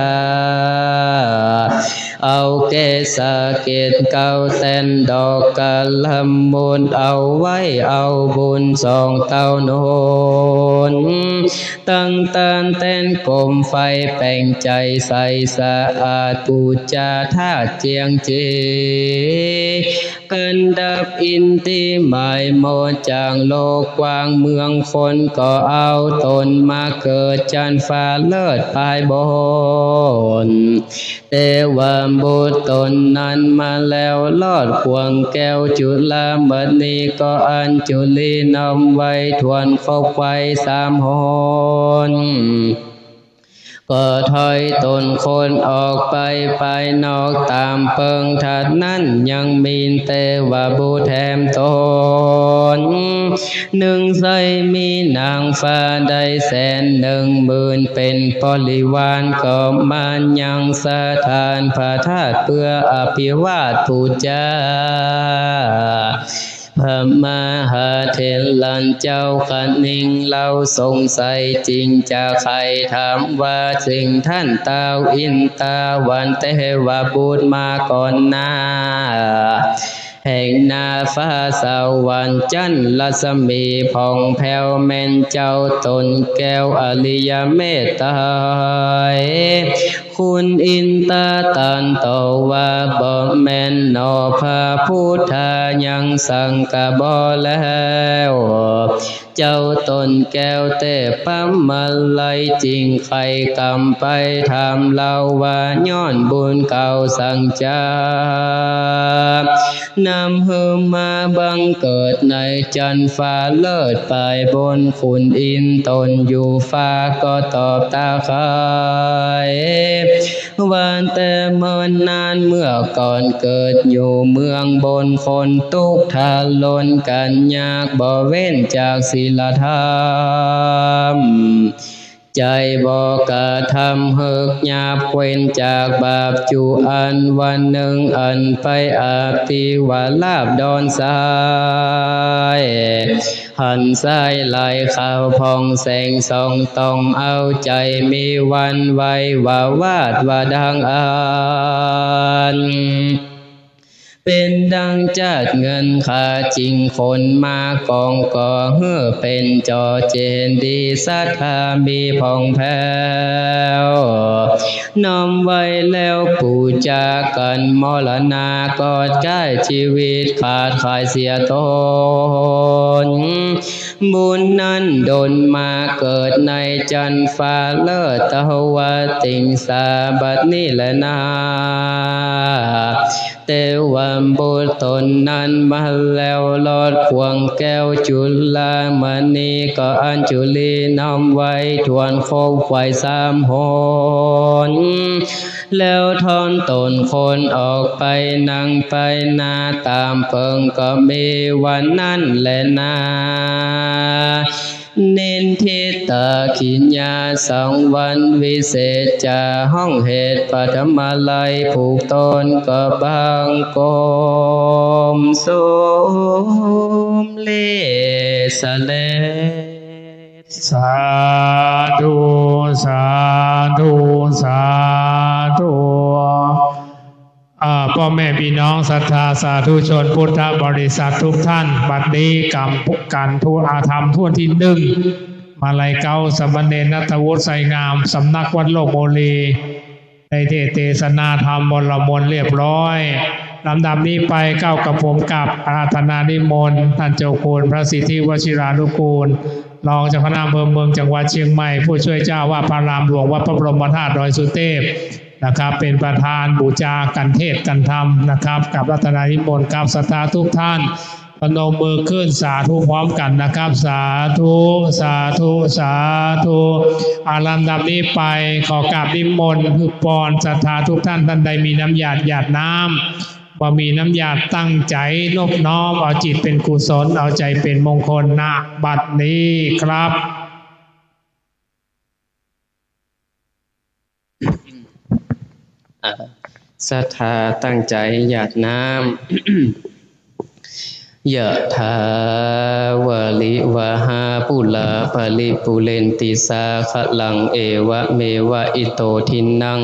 เอาเกสาเกศเก้าแต้นดอกกะละมุน เอาไว้เอาบุญสองเต้าโน้น ตั้งต้านแต้นโกมไฟแป๋งใจ๋ใสสะอาด ปู๋จาธาตุเจียงจี กันดับอินทรีย์หมายหมดจากโลกกว้างเมืองคน ก็เอาต๋นมาเกิดจั๊นฟ้าเลิศปายบน เตวบุตรต๋นนั้นมาแล้วรอดข่วงแก้วจุลามณี ก็อัญจุลีน้อมไว้ถ้วนครบไขว่สามหน ก็ถอยต๋นคนออกไปภายนอกต๋ามเปิง ถัดนั้นยังมีเตวบุตรแถมต๋นนึ่ง ใส่มีนางฟ้าได้แสนหนึ่งหมื่นเป๋นบริวาร ก็มายังสถานพระธาตุเปื้ออภิวาทปู๋จา พระมหาเถระเจ้าคะนิง เฮาสงสัยจึงจะใค่ถามว่า สิ่งต้านต้าวอินทวเตวบุตรมาก่อนหน้า แห่งหน้าฟ้าสวรรค์จั๊นทร์รัศมีผ่องแผ้วแม่นเจ้าต๋นแก้วอริยเมตไตย คุณอินทะต้านตอบว่า บ่แม่นหนอพระพุทธา ยังสังกะบ่แล้ว เจ้าต๋นแก้วเตปมาลัย จึงใค่กำไปถามเฮาว่า ย้อนบุญเก่าสังจะ นำหื้อมาบังเกิดในจั๊นฟ้าเลิศปายบน ขุนอินทร์ต๋นอยู่ฟ้าก็ตอบต๋ามใค่ ว่าแต่เมินนานเมื่อก่อนเกิดอยู่เมืองบน คนตุ๊กข์ทรนกั๋นยากบ่เว้นจากศีลธรรม ใจ๋บ่กระทำเหิกหยาบ เว้นจากบาปจุอันว่านึ่ง อันไปอภิวราบดอนทราย หันทรายไหลขาวผ่องแสงส่อง ต้องเอาใจ๋มีหวั่นไหวหวาดว่าดังอั้น เป๋นดังจาดเงินค่าจิ่งคนมากองก่อ หื้อเป๋นจอเจดีย์ศรัทธามีผ่องแผ้ว น้อมไหว้แล้วปู๋จากั๋น มรณาก็ใจ๊จีวิตขาดขายเสียตน บุญนั้นดลมาเกิดในจั๊นฟ้าเลิศ ตะวะติงสาบัดนี้แลนา เตวะบุตรต๋นนั้นมาแล้ว รอดข่วงแก้วจุลามณี ก็อัญจุลีน้อมไหว้ถ้วนครบไหว้สามหน แล้วถ้อนต๋นคนออกไป นั่งไปนาต๋ามเปิง ก็มีวันนั้นแลนา นินทิตากิริยาสังวรวิเศษจา ฮ้องเหตุปฐมาลัยผูกตนก็บังคมสมเร็จเสด็จ สาธุ สาธุ สาธุ อ่า ป้อแม่ปี้น้องศรัทธาสาธุชนพุทธบริษัททุกท่าน บัดนี้ก๋าน ก๋านทุ อ่า ธรรมถ้วนตี้นึ่ง มาลัยเก๊า สามเณรณัฐวุฒิ ไชยงาม สำนักวัดโลกโมลี ได้เตสน์เตสนาธรรมมนต์ละมนต์เรียบร้อย ลำดับนี้ไปเก๊ากระผมกราบอาราธนานิมนต์ ต้านเจ้าคุณพระสิทธิวชิรานุกูล รองเจ้าคณะอำเภอเมืองจังหวัดเชียงใหม่ ผู้ช่วยเจ้าอาวาสพระอารามหลวงวัดพระบรมธาตุดอยสุเตพ นะครับ เป๋นประธานบู๋จากั๋นเตสน์กั๋นธรรมนะครับ กราบอาราธนานิมนต์ครับ ศรัทธาทุกท่าน พนมมือขึ้นสาธุพร้อมกั๋นนะครับ สาธุ สาธุ สาธุ อ่า ลำดับนี้ไปขอกราบนิมนต์ หื้อปอนศรัทธาทุกท่าน ต้านใดมีน้ำหยาดหยาดน้ำ บ่มีน้ำหยาดตั้งใจ๋นบน้อม เอาจิตเป๋นกุศล เอาใจ๋เป๋นมงคล ณ บัดนี้ครับ อ่า ศรัทธาตั้งใจ๋หยาดน้ำ ยะถาวาริวะหาปูราปะริปูเรนติสาคะรัง เอวะเมวะอิโตทินนัง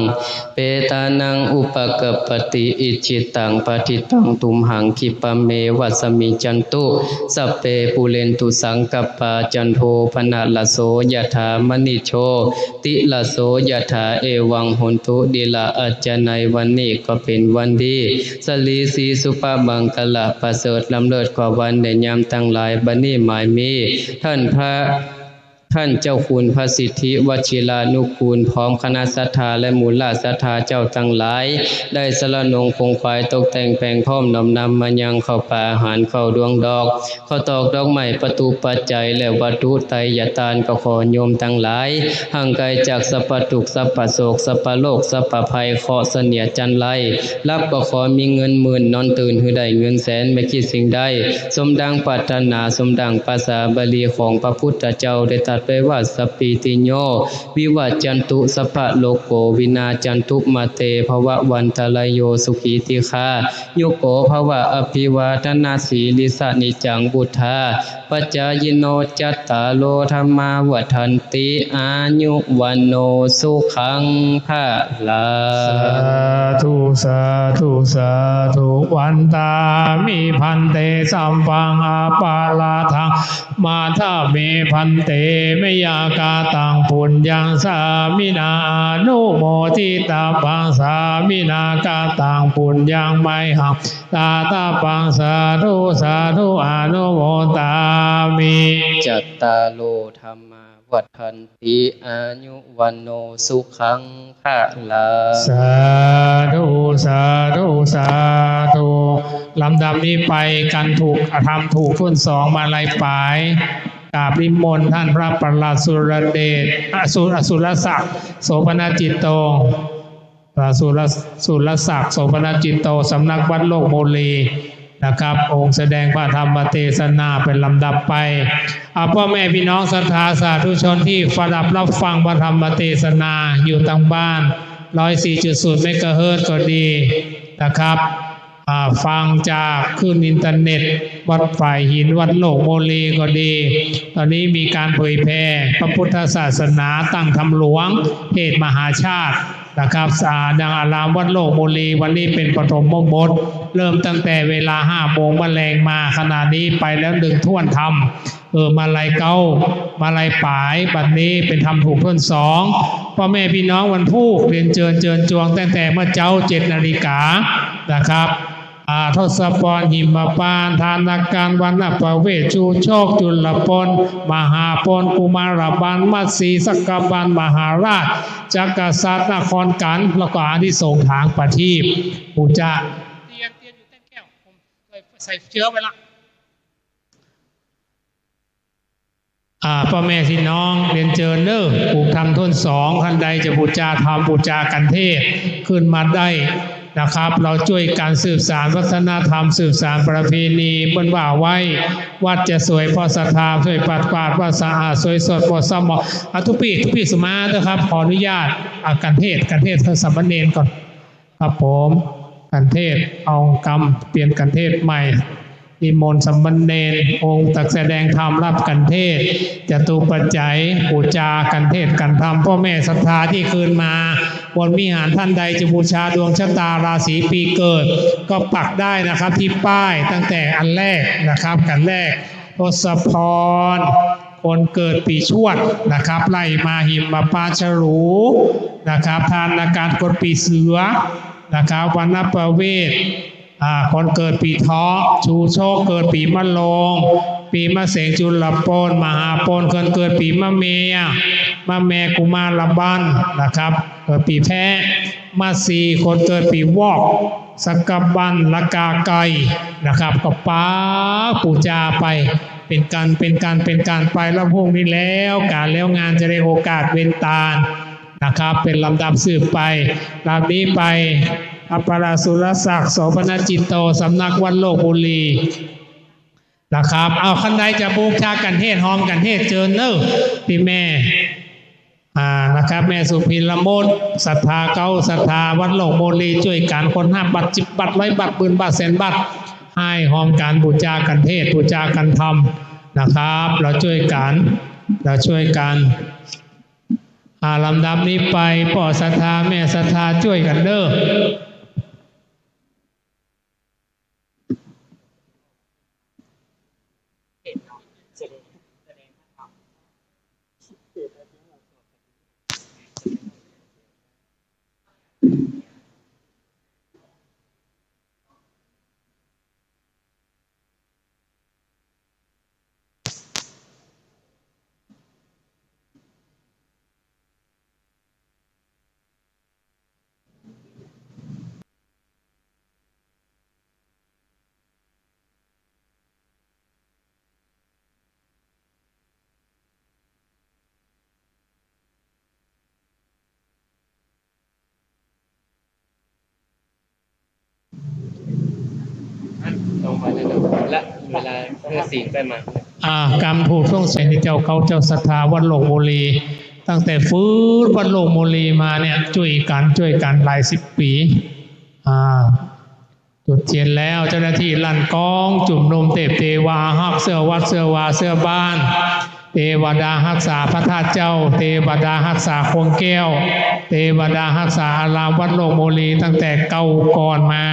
เปตานังอุปะกัปปะติ อิจฉิตังปัตถิตังตุมหัง ขิปปะเมวะสะมิชฌันตุ สัพเพปูเรนตุสังกัปปา จันโทปะนะระโส ยะถา มะณิโชติระโส ยะถา เอวังโหนตุ ดีละอัจจะ ในวันนี้ก็เป๋นวันดี สะหลีสีสุภะมังคะละ ประเสริฐล้ำเลิศกว่าวันและยามตังหลาย บัดนี้หมายมี ต้านพระ ต้านเจ้าคุณพระสิทธิวชิรานุกูล พร้อมคณะศรัทธาและหมู่ราชศรัทธาเจ้าตังหลาย ได้สรณงคงขวายตกแต่งแปลงพร้อม น้อมนำมายังข้าวปลาอาหาร ข้าวดวงดอก ข้าวตอกดอกไม้ ปัตตุปัจจัย และวัตถุไตยทาน ก็ขอโยมตังหลาย ห่างไกลจากสัพพะทุกข์ สัพพะโศก สัพพะโรค สัพพะภัย เคราะห์เสนียดจัญไร หลับก็ขอมีเงินหมื่น นอนตื่นหื้อได้เงินแสน ไม่คิดสิ่งใดสมดังปรารถนา สมดังภาษาบาลีของพระพุทธเจ้าได้ตรัสไว้ว่า สัพพีติโย วิวัจจันตุ สัพพะโรโค วินาจจันตุ มาเต ภะวะวันตะรายโย สุขีทีฆา ยุโกภะวะ อะภิวาทะนะสีลิสสะ นิจจังวุฑฒาปะจายิโน จัตตาโร ธัมมา วัฑฒันติ อายุ วัณโณ สุขัง พะลัง สาธุ สาธุ สาธุ วันตามิ ภันเต สัพพัง อะปะราธัง ขมาทะเม ภันเต มะยะกะตัง ปุญญัง สามินา อะนุโมทิตะปัง สามินากะตัง ปุญญัง มะหัง ตาตะปัง สาธุ สาธุ อะนุโมทามิ จัตตาโร ธัมมา วัฑฒันติ อายุ วัณโณ สุขัง พะลัง สาธุ สาธุ สาธุ ลำดับนี้ไปก๋านถูก ธรรมถูกถ้วนสอง มาลัยป๋าย กราบนิมนต์ต้านพระประหลัดสุรเดช อสุ อสุรศักดิ์ โสภณจิตโต พระสุร สุรศักดิ์ โสภณจิตโต สำนักวัดโลกโมลี นะครับ องค์แสดงพระธรรมเตสนาเป๋นลำดับไป อ่า ป้อแม่ปี้น้องศรัทธาสาธุชนตี้ประดับฮับฟังพระธรรมเตสนาอยู่ตางบ้าน ร้อยสี่จุดศูนย์ เมกะเฮิรตซ์ก็ดีนะครับ อ่า ฟังจากคลื่นอินเทอร์เน็ต วัดฝายหิน วัดโลกโมลีก็ดี ต๋อนนี้มีก๋านเผยแผ่พระพุทธศาสนา ตั้งธรรมหลวง เทศน์มหาชาติ นะครับ อ่า ยังอารามวัดโลกโมลี วันนี้เป๋นปฐมบท เริ่มตั้งแต่เวลาห้าโมงมะแลงมา ขณะนี้ไปแล้วหนึ่งถ้วนธรรม เออ มาลัยเก๊า มาลัยป๋าย บัดนี้เป๋นธรรมถูกถ้วนสอง ป้อแม่ปี้น้องวันพูก เรียนเจิญเจิญจวงตั้งแต่เมื่อเจ๊าเจ็ดนาฬิกานะครับ อ่า ทศพร หิมพานต์ ทานการ วรรณประเวศ ชูโชค จุลปน มหาปน กุมารบัน มัสสี สักกบัน มหาราช จักกษัตริย์ นครกัณฑ์ แล้วก็อานิสงส์ถางประทีป ปู๋จา เตียน เตียนอยู่แต้นแก้ว ผมใส่เชื้อไว้ละ อ่า ป้อแม่ปี้น้อง เรียนเจิญเน่อ ผูกธรรมถ้วนสอง ท่านใดจะปู๋จาธรรม ปู๋จากัณฑ์เทศน์ ขึ้นมาได้นะครับ เฮาจ้วยกั๋นสืบสานวัฒนธรรม สืบสานประเพณี เปิ้นว่าไว้ วัดจะสวยเพราะศรัทธา สวยปัดกวาด วัดสะอาด สวยสด หมดเศร้าหมอง อ่ะ ตุ๊ปี้ ตุ๊ปี้สุมาเน่อครับ ขออนุญาต อ่ะ กัณฑ์เทศน์ กัณฑ์เทศน์ สามเณรก่อน ครับผม กัณฑ์เทศน์ เอากำ เปลี่ยนกัณฑ์เทศน์ใหม่ นิมนต์สามเณร องค์ตักแสดงธรรม ฮับกัณฑ์เทศน์ จตุปัจจัย ปู๋จากัณฑ์เทศน์กัณฑ์ธรรม ป้อแม่ศรัทธาตี้คืนมา บนวิหาร ท่านใดจะปู๋จาดวงชะตาราศีปี๋เกิด ก็ปักได้นะครับ ตี้ป้าย ตั้งแต่อันแรกนะครับ กัณฑ์แรก ทศพร คนเกิดปี๋ชวดนะครับ ไล่มาหิมพานต์ ฉลูนะครับ ทานการ คนปี๋เสือนะครับ วรรณประเวศ อ่า คนเกิดปี๋เถาะ ชูโชค เกิดปี๋มะโรง ปี๋มะเสง จุลปน มหาปน คนเกิดปี๋มะแม มะแม กุมารบันนะครับ เกิดปี๋แพะ มัสสี คนเกิดปี๋วอก สักกบัน ละกาไก่นะครับ ก็ปักปู๋จาไป เป๋นกัณฑ์ เป๋นกัณฑ์ เป๋นกัณฑ์ไป แล้วพรุ่งนี้แล้วก๋านแล้วงาน จะได้โอกาสเว้นตานนะครับ เป๋นลำดับสืบไป ลำนี้ไป พระประหลัดสุรศักดิ์ โสภณจิตโต สำนักวัดโลกบุรีนะครับ เอา คันใดจะปู๋จากัณฑ์เทศน์ ฮอมกัณฑ์เทศน์ เจิญเน่อ ตี้แม่ อ่า นะครับ แม่สุพินละมุด ศรัทธาเก๊า ศรัทธาวัดโลกบุรี จ้วยกั๋น คนห้าบาท สิบบาท ร้อยบาท หมื่นบาท แสนบาท หื้อฮอมกั๋น ปู๋จากัณฑ์เทศน์ ปู๋จากัณฑ์ธรรมนะครับ เฮาจ้วยกั๋น เฮาจ้วยกั๋น อ่า ลำดับนี้ไป ป้อศรัทธา แม่ศรัทธา จ้วยกั๋นเน่อ ตรงไปเลยนะ ละ เวลาเพื่อสิ่งได้มา อ่า กำถูกต้องใส่ในเจ้าเก๊าเจ้าศรัทธาวัดโลกบุรี ตั้งแต่ฟื้นวัดโลกบุรีมาเนี่ย จ้วยกั๋น จ้วยกั๋นหลายสิบปี๋ อ่า จุดเตียนแล้ว เจ้าหน้าตี้ลั่นกลอง จุมนุมเตพเตวาฮัก เสื้อวัด เสื้อวา เสื้อบ้าน เตวดาฮักษาพระธาตุเจ้า เตวดาฮักษาคลองแก้ว เตวดาฮักษาอารามวัดโลกบุรี ตั้งแต่เก๊าก่อนมา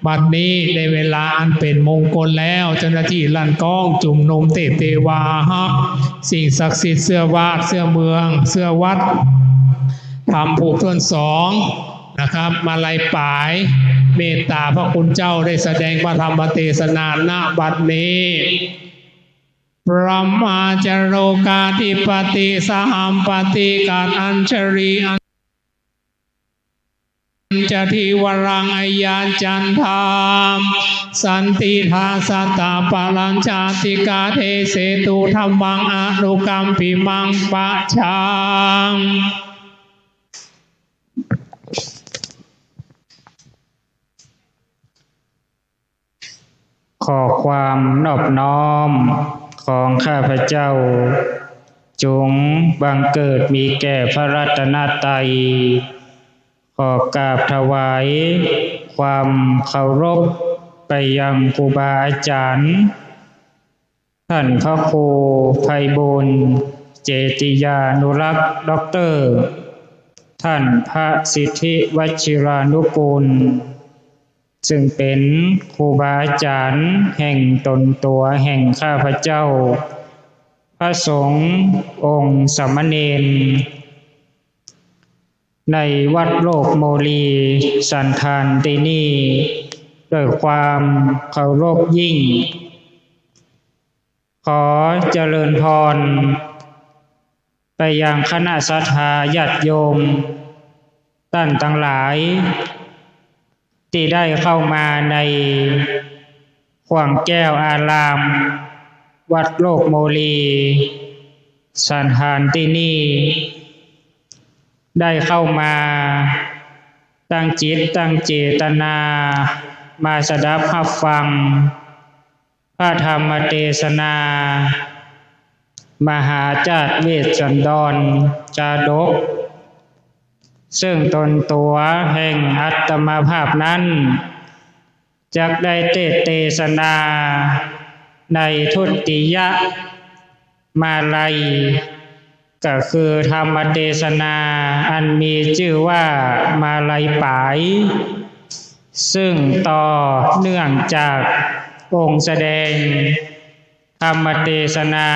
บัดนี้ได้เวลาอันเป๋นมงคลแล้ว เจ้าหน้าตี้ลั่นกลอง จุมนุมเตพเตวาฮัก สิ่งศักดิ์สิทธิ์ เสื้อวัด เสื้อเมือง เสื้อวัด ธรรมถูกถ้วนสอง นะครับ มาลัยป๋าย เมตตาพระคุณเจ้าได้แสดงพระธรรมเทศนา ณ บัดนี้ พรหมาจโรกาธิปติ สหัมปติ กัณฑ์อัญชลี อัญชลีวรัง อยัญจันทา สันติทา สัตตาปรัญชาติกา เทเสตุ ธัมมัง อนุกัมปิมัง ปะชัง ขอความนอบน้อมของข้าพเจ้า จงบังเกิดมีแก่พระรัตนตรัย ขอกราบถวายความเคารพไปยังครูบาอาจารย์ ท่านพระครูไพบูลย์ เจติยานุรักษ์ ด็อกเตอร์ ท่านพระสิทธิวชิรานุกูล ซึ่งเป๋นครูบาอาจ๋ารย์แห่งต๋นตั๋วแห่งข้าพเจ้า พระสงฆ์องค์สามเณร ในวัดโลกโมลีสันธานตี้นี่ ด้วยความเคารพยิ่ง ขอเจริญพรไปยังคณะศรัทธาญาติโยมต้านตังหลาย ตี้ได้เข้ามาในขว้างแก้วอาราม วัดโลกโมลีสันธานตี้นี่ ได้เข้ามาตั้งจิตตั้งเจตนา มาสดับฮับฟัง พระธรรมเตสนา มหาจาติเวสสันดรชาดก ซึ่งต๋นตั๋วแห่งอาตมาภาพนั้น จักได้เตสน์เตสนาในทุติยมาลัย ก็คือธรรมเตสนาอันมีจื้อว่ามาลัยป๋าย ซึ่งต่อเนื่องจากองค์แสดงธรรมเตสนา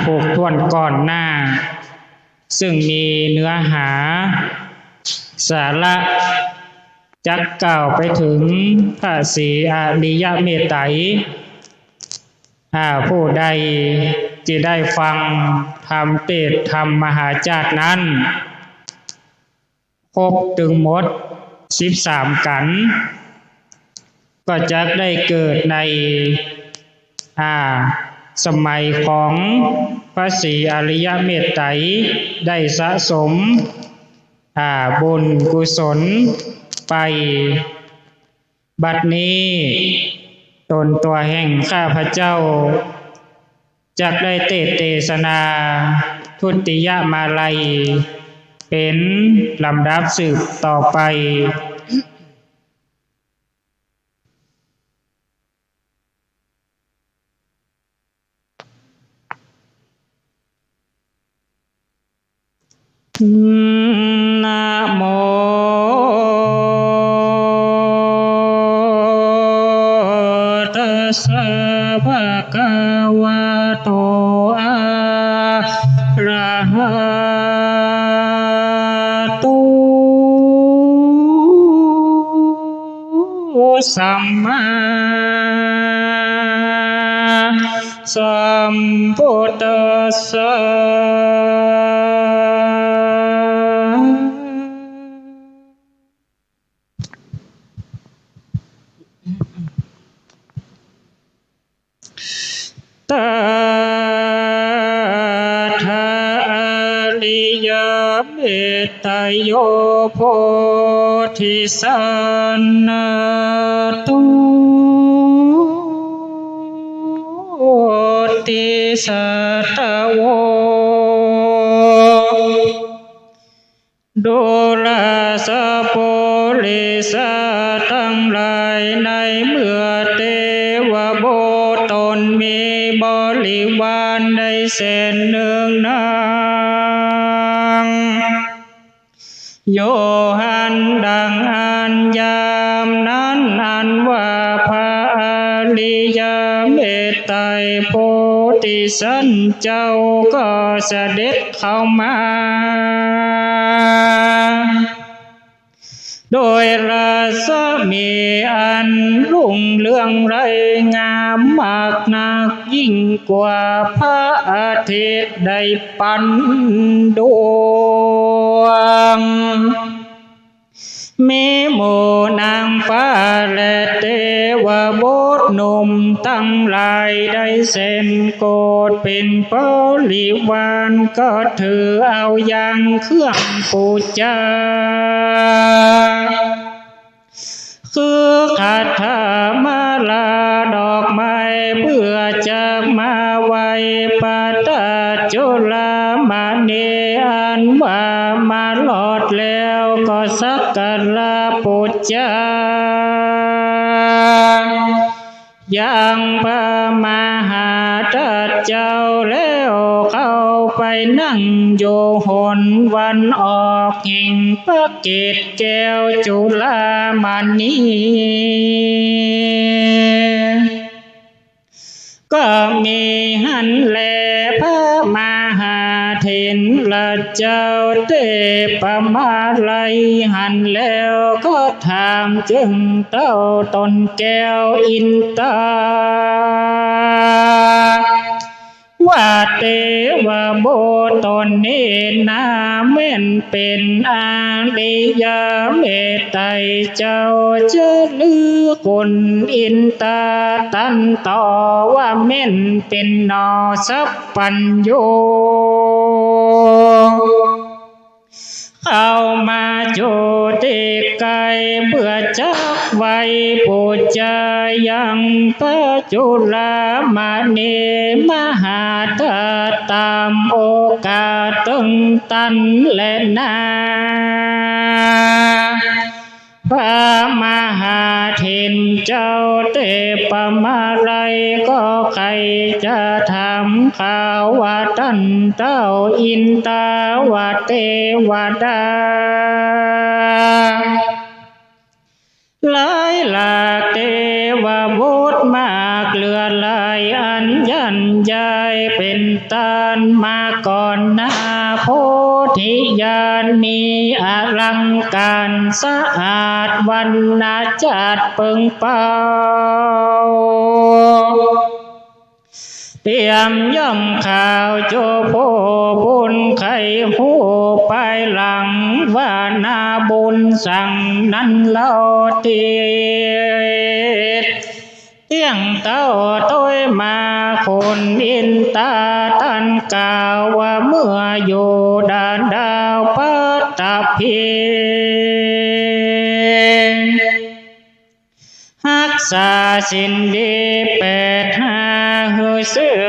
ผูกถ้วนก่อนหน้า ซึ่งมีเนื้อหาสาระจักกล่าวไปเถิงพระศรีอริยเมตไตร ถ้าผู้ใดตี้ได้ฟังธรรมเตสน์ธรรมมหาจาตินั้น ครบตึงหมดสิบสามกัณฑ์ ก็จักได้เกิดใน อ่า สมัยของพระศรีอริยเมตไตร ได้สะสม อ่า บุญกุศลไป บัดนี้ต๋นตั๋วแห่งข้าพเจ้า จักได้เตสน์เตสนาทุติยมาลัย เป๋นลำดับสืบต่อไป นะโมตัสสะภะคะวะโต อะระหะโต สัมมาสัมพุทธัสสะ ตถา อริยเมตโต โพธิสัตโต ติสสะโว ดูราสะปุริสะตังหลาย ในเมื่อเตวบุตรต๋นมีบริวารได้แสนเนืองนาง อยู่หั้นดังอั้น ยามนั้นอันว่าพระอริยเมตไตรโพธิสัตว์เจ้าก็เสด็จเข้ามา โดยรัศมีอันรุ่งเรืองไรงามมากนัก ยิ่งกว่าพระอาทิตย์ได้ปันดวง มีหมู่นางฟ้าและเตวบุตรหนุ่มตังหลายได้แสนโกฏเป็นบริวาร ก็ถือเอายังเครื่องปู๋จา คือคาถามาลาดอกไม้ เพื่อจักมาไหว้ปัตตจุลามณี อันว่ามารอดแล้วก็สักการะปู๋จา ยังพระมหาธาตุเจ้าแล้วเข้าไป นั่งอยู่หนวันออกแห่งพระเกศแก้วจุฬามณี ก็มีหั้นแล พระมหาเถรเจ้าเตปมาลัยหั้นแล้ว ก็ถามเจิ่งเต้าต๋นแก้วอินตา ว่าเตวบุตรต๋นนี้นา แม่นเป๋นอริยะเมตไตรเจ้า จะลือกุณอินตาตันต่อว่าแม่นเป๋นหนอสัพพัญญู เข้ามาจุติใกล้ เปื้อจักไหว้ปู๋จายังพระจุฬามณีมหาธาตุต๋ามโอกาสเถิงตันแลนา พระมหาเถรเจ้าเตปมาลัยก็ใค่จะถามข่าวว่าต้านเต้าอินตาว่าเตวดาหลายหลากเตวบุตรมากเหลือหลาย อันยันยายเป๋นต้านมาก่อนหน้า โพธิญาณมีอลังก๋านสะอาดวรรณะจัดเปิงเป๋า เตียมย่อมข่าวโจโพบุญใค่ฮู้ภายหลังว่านาบุญสังนั้นเล่าติด เตี้ยงเต้าตวยมาคุณอินตาตันกล่าวว่าเมื่ออยู่ด่านดาวปัตตภี ฮักษาศีลดีแปดห้า หื้อเสื้อ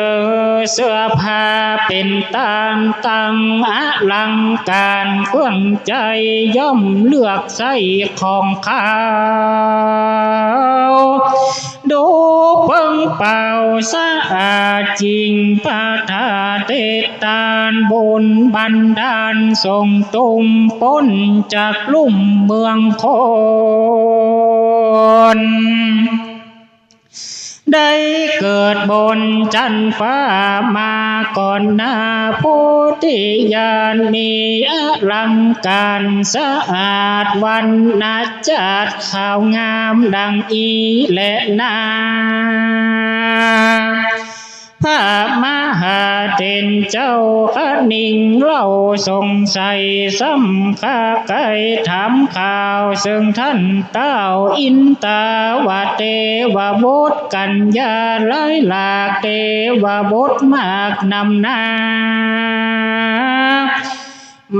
เสื้อผ้าเป๋นตานตั้งอลังก๋าน เครื่องใจ๊ย่อมเลือกใจ๊ของขาว ดูเปิงเป๋าสะอาดจริง ประทาเตตานบุญบันดาลส่งตุ้มป๊นจากลุ่มเมืองคน ได้เกิดบนจั๊นฟ้ามาก่อนหน้า โพธิญาณมีอลังก๋านสะอาดวรรณะจัดขาวงามดังอี้แลนา พระมหาเถรเจ้าคะนิงเล่าสงสัยซ้ำ ข้าใค่ถามข่าวเซิงต้านเต้าอินตาว่าเตวบุตรกัญญาหลายหลาก เตวบุตรมากนำหน้า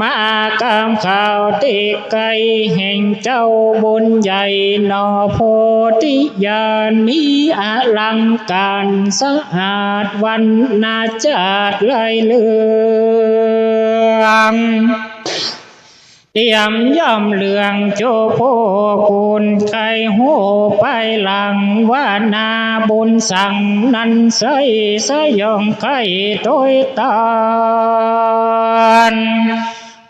มากำข่าวตี้ใก้แห่งเจ้าบุญใหญ่หนอ โพธิญาณมีอลังก๋านสะอาดวรรณะจัดหลายเหลือง เตียมย่อมเหลืองโจโพคุณใค่ฮู้ภายหลังว่านาบุญสังนั้นใสสยองใค่ตวยตาน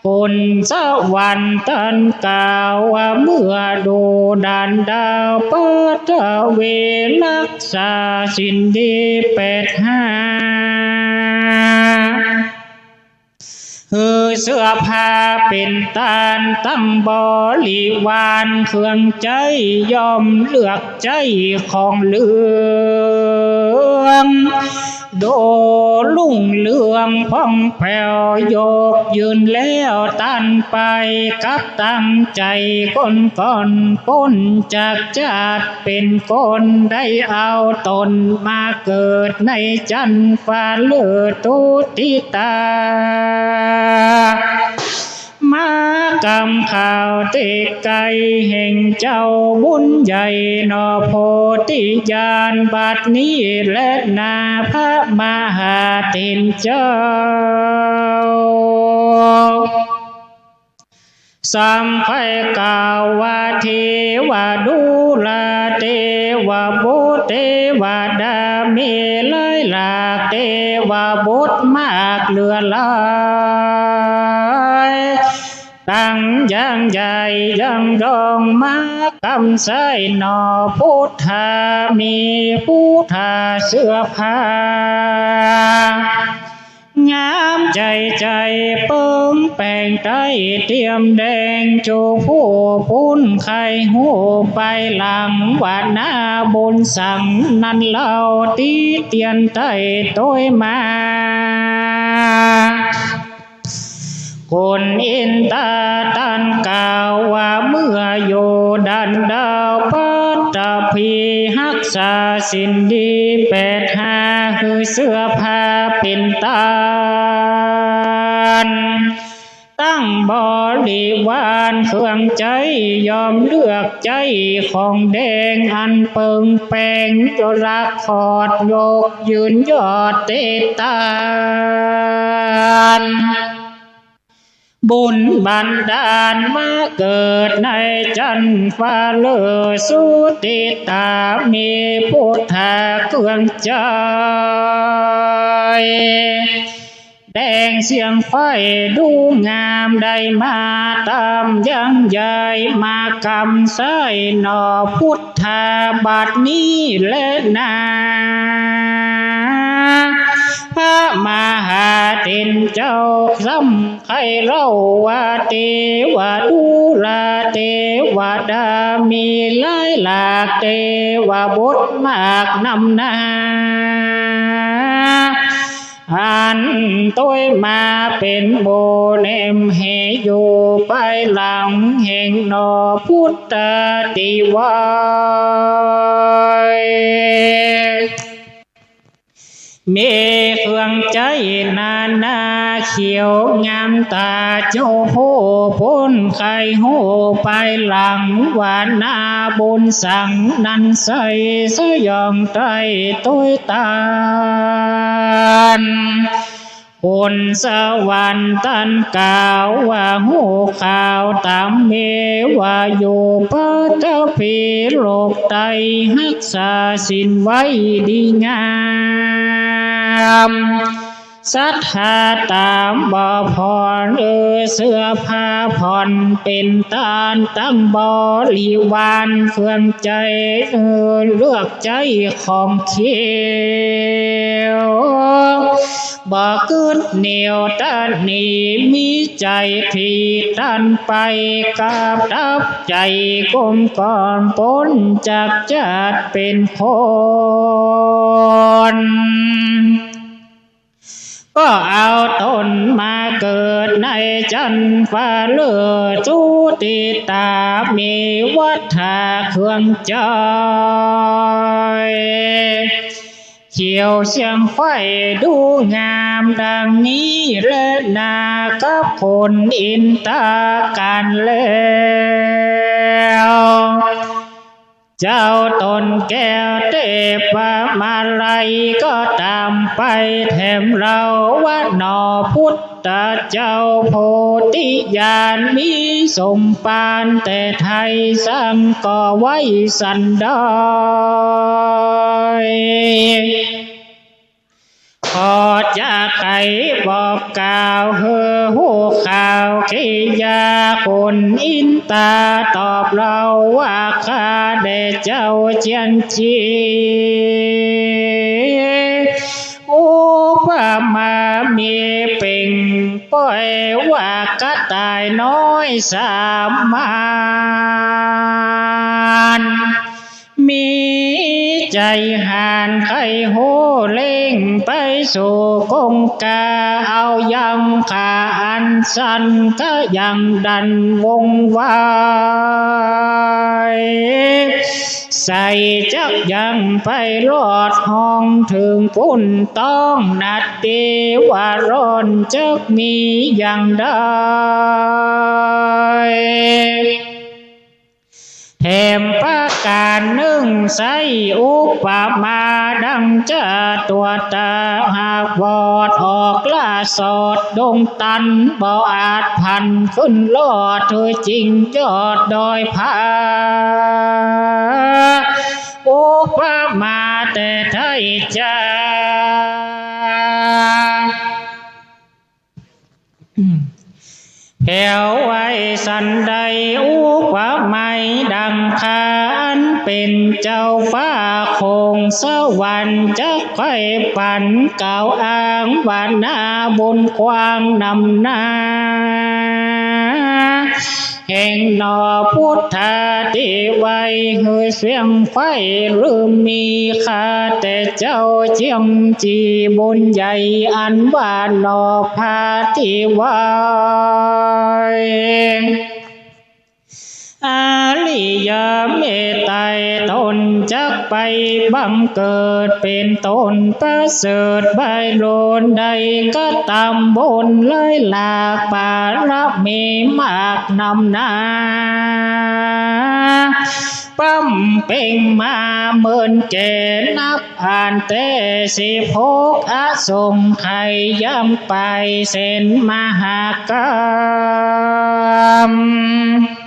คุณสวรรค์ตันกล่าวว่าเมื่อดูด่านดาวปัตตภี ฮักษาศีลดีแปดห้า หื้อเสื้อผ้าเป๋นตานตั้งบริวาร เครื่องใจ๊ย่อมเลือกใจ๊ของเหลือง ดูรุ่งเรืองผ่องแผ้วยกยืนแล้ว ตันไปกับตั้งใจ๋คนก่อนป๊นจากจัดเป๋นคน ได้เอาต๋นมาเกิดในจั๊นฟ้าเลิศทุติยา มากำข่าวตี้ใก้แห่งเจ้าบุญใหญ่หนอ โพธิญาณบัดนี้แลนา พระมหาเถรเจ้า ซ้ำใค่กล่าวว่า เทวดูราเตวบุตร เตวดามีหลายหลาก เตวบุตรมากเหลือหลาย ตังยังใหญ่ยังดองมากำไส้หนอ พุทธามีพุทธาเสื้อผ้า งามใจ๋ใจ๋เปิงแป๋งไต้ เตรียมแดง จูผู้ปุ้นใค่ฮู้ไปหลัง ว่านาบุญสังนั้นเล่า ตี้เตียนไต้ตวยมา ขุนอินตาตันกล่าวว่า เมื่ออยู่ดันดาวปัตตภี ฮักษาศีลดีแปดห้า หื้อเสื้อผ้าเป๋นตาน ตั้งบริวารเครื่องใจ๊ ยอมเลือกใจ๊ของแดง อันเปิงแป๋ง รักขอดยกยืนยอดเตตาน บุญบันดาลมาเกิดในจั๊นฟ้าเลิศ สุติตามีพุทธาเครื่องใจ๊ แดงเสียงไฟดูงามได้มา ต๋ามยังใหญ่มากำไส้หนอ พุทธาบัดนี้แลนา พระมหาเถรเจ้าซ้ำใค่เล่าว่า เตวดูราเตวดามีหลายหลาก เตวบุตรมากนำนา อันตวยมาเป๋นหมู่แหนมเหอยู่ภายหลังแห่งหนอ พุทธาติไวย มีเครื่องใจ๊นานาเขียวงามต๋า เจ้าผู้ปุ้นใค่ฮู้ภายหลัง ว่านาบุญสังนั้นใส่สยองไต้ตวยตาน บนสวรรค์ตันกล่าวว่า ฮู้ข่าวต๋ามมีว่าอยู่ปัตตภี โลกไต้ฮักษาศีลไว้ดีงาม ศรัทธาต๋ามบ่ผ่อน เออ เสื้อผ้าผ่อนเป๋นตาน ตั้งบริวารเครื่องใจ๊ เออ เลือกใจ๊ของเขียว บ่กึ๊ดเหนี่ยวตะหนี มีใจ๋ที่ตันไป กาบตับใจ๋กลมกล่อม ป๊นจากจาติเป๋นคน ก็เอาต๋นมาเกิดในจั๊นฟ้าเลิศ สุติตามีวัฏฏะเครื่องใจ๊ เขียวเสียงไฟดูงามดังนี้แลนา กับขุนอินตากันแล้ว เจ้าต๋นแก้วเตปะมาลัยก็ต๋ามไปแถมเล่าว่าหนอ พุทธเจ้าโพธิญาณมีสมภารแต่ไทย สังก็ไว้สันดอย ขอจะไขบอกกล่าวหื้อฮู้ข่าว กิริยาขุนอินตาตอบเล่าว่า ข้าแด่เจ้าเจียนจี อุปมามีเป่งป้อยว่ากระต่ายน้อยสามมาน มีใจ๋หาญใค่ฮู้เร่งไปสู่กงกา เอายังขาอันสั้นก็ยังดันวงไว ใส่จักยังไปรอดห้องเถิงปุ้นต้องนัดเตว่าร้อนจักมีอย่างใด แถมประก๋านนึ่งใจ๊อุปมาดั่งจตุตถาหากวอดออกล่าสอดดงตัน บ่อาจผันขึ้นลอด ถือจิ่งยอดดอยผา อุปมาแต่ไท้จา แผวไว้สันใด อุปไมยดั่งข้าอันเป๋นเจ้าฟ้าของสวรรค์ จักใค่ปันกล่าวอ้างว่านาบุญกว้างนำหน้า แห่งหนอพุทธาที่ไว้หื้อเสี้ยงไฟลืมมี ข้าแต่เจ้าเจียงจีบุญใหญ่อันว่าหนอพาที่ไว้ อริยเมตไตรตนจักไปบังเกิดเป๋นตนประเสริฐ ใบ้โลนได้กระตำบุญหลายหลาก ปารมีมากนำหน้า บำเพ็งมาเมินแก่นับ อันแต่สิบหกอสงไขย ย่ำไปเส้นมหากาพย์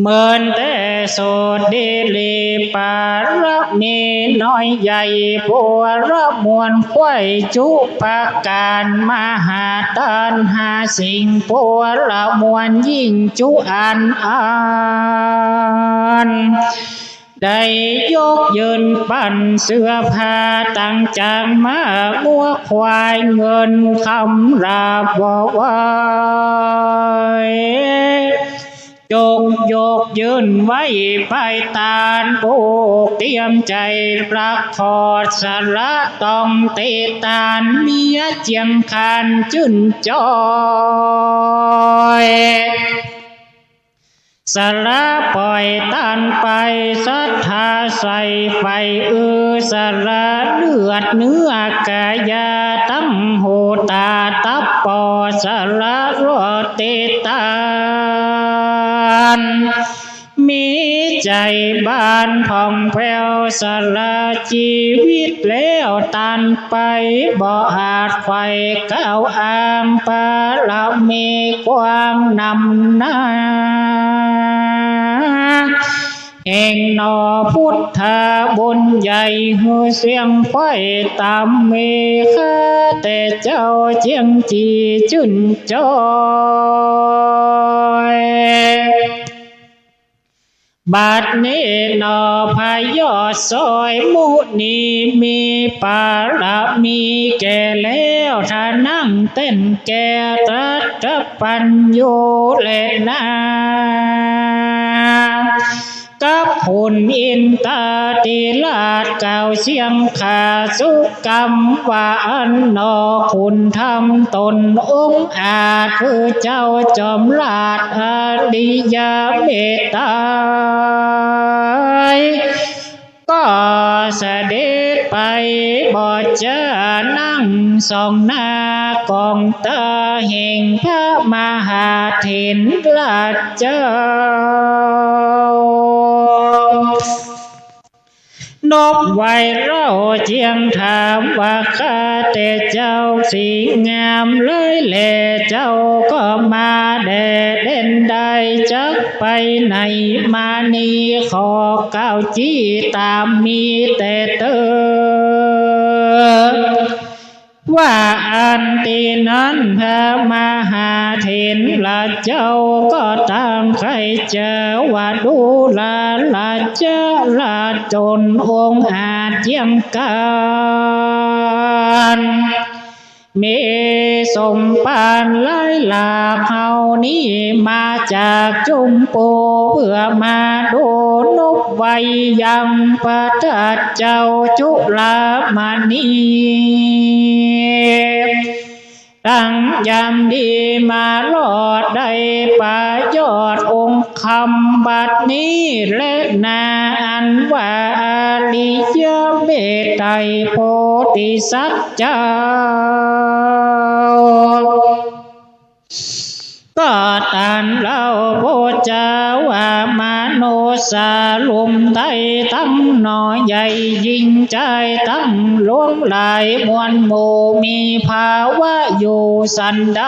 เมินแต่โสตดีหลี ปารมีน้อยใหญ่ บัวระมวลไขว้จุประก๋าน มหาตานห้าสิ่ง บัวระมวลยิ่งจุอันอัน ได้ยกยืนปันเสื้อผ้าต่างจางมา งัวควายเงินคำราบไหว้ จกยกยืนไว้ปายตาน ผูกเตรียมใจ๋ประคอด สละต้องติตาน เมียเจียงคานจื้นจ้อย สละป่อยตานไป ศรัทธาใส่ใฝ่ อือ สละเลือดเนื้อกายา ตังหูต๋าตับปอด สละรอดติตาน มีใจ๋บานผ่องแผ้ว สละจีวิตแล้วตานไป บ่อาจไขว่กล่าวอ้าง ปารมีกว้างนำหน้า แห่งหนอพุทธาบุญใหญ่ หื้อเสี้ยงไขว้ต๋ามมี ข้าแต่เจ้าเจียงจีจื้นจ้อย บัดนี้หนอพระยอดสอยมุนี มีปารมีแก่แล้ว ทานั่งเต้นแก่ตรัสปัญญูแลนา กับขุนอินทาธิราชกล่าวเสี้ยงขาสุกรรมว่า อั้นหนอขุนธรรมต๋นองอาจ คือเจ้าจอมราชอริยเมตไตร ก็เสด็จไป บ่จานั่งส่องหน้ากองตา แห่งพระมหาเถรราชเจ้า นบไหว้เล่าเจียงถามว่า ข้าแต่เจ้าสีงามเลยแล เจ้าก็มาแด่เด่นได้ จักไปไหนมานี้ ขอกล่าวจี้ต๋ามมีแต่เต๊อะ ว่าอั้นตี้นั้น พระมหาเถรราชเจ้าก็ตรังใค่เจ้าว่า ดูราราชราชต๋นองอาจเจียงกั๋น มีสมภารหลายหลาก เฮานี้มาจากจุมปู เพื่อมาดูนบไหว้ยังพระเจ้าจุลามณี ตังยามดีมารอดได้ประโยชน์องค์คำบัดนี้แลนา อันว่าอริยเมตไตรโพธิสัตว์เจ้า ก็ตรัสเล่าพระเจ้าว่า มนุษย์สาลุ่มไตรตังหนอ ใหญ่ยิ่งจายตังหลวงหลายมวลหมู่ มีภาวะอยู่สันใด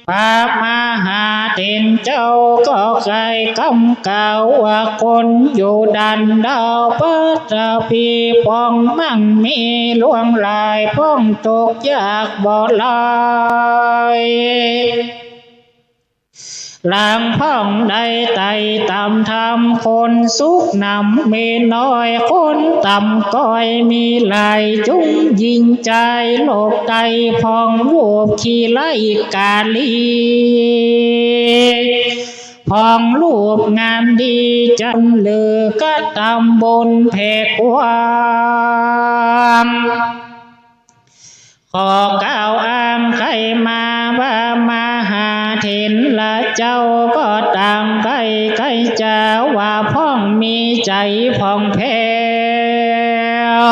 พระมหาเถรเจ้าก็ไขว่ากำกล่าวว่า คนอยู่ด้านดาวปฐพีพ่องมั่งมีหลวงหลาย พ่องตกยากบ่หลาย หลังพ่องได้ไต่ต๋ามธรรม คนสุขนำมีน้อย คนต่ำก้อยมีหลาย จุ่งยิ่งจายโลกไต พ่องรูปขี้ไร้กาลี พ่องรูปงามดี จันลือกระตำบุญแผ่กว้าง ขอกล่าวอ้างไขมาว่า มหาเถรเจ้าก็ต่างใค่ใค่จะว่า พ่องมีใจ๋ผ่องแผ้ว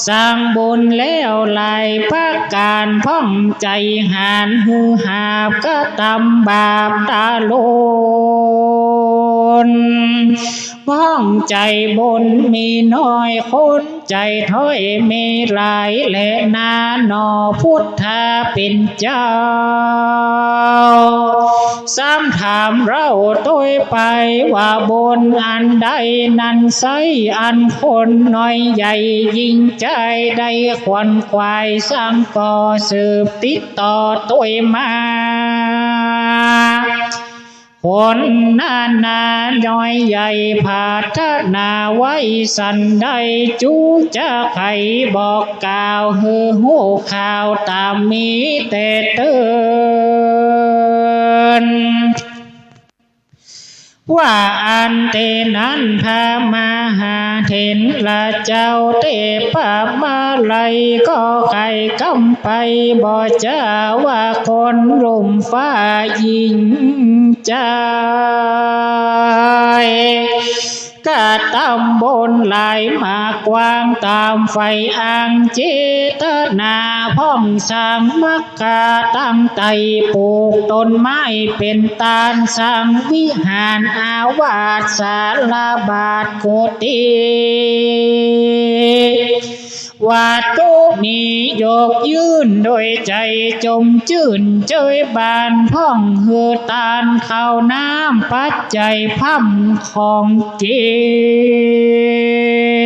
สร้างบุญแล้วหลายประก๋าน พ่องใจ๋หาญหื้อหาบกระตำบาปตะลุน พ่องใจ๋บุญมีน้อย คนใจ๋ถ้อยมีหลายแลนาหนอ พุทธาเป๋นเจ้า ซ้ำถามเล่าตวยไปว่า บุญอันใดนั้นไส้ อันคนน้อยใหญ่ยิ่งจายได้ขวนขวายสร้างก่อสืบติดต่อตวยมา คนนานาน้อยใหญ่ผาดถนาไว้สันใด จูจะไขบอกกล่าวหื้อฮู้ข่าวต๋ามมีแต่เติ่น ว่าอันเตนั้นพระมหาเถรเจ้าเตปะมาลัยก็ไขกำไปบ่จาว่า คนลุ่มฟ้ายิ่งจาย กระตำบุญหลายมากกว้างต๋ามใฝ่อ้างเจตนา พ่องสร้างมัคคาตั้งไต่ ปลูกต้นไม้เป๋นต้าน สร้างวิหารอาวาสศาลาบาทกุฏิ วัตถุนี้ยกยื่นโดยใจ๋จมจื้นเจยบาน พ่องหื้อตานข้าวน้ำปัจจัยพร่ำของกิ๋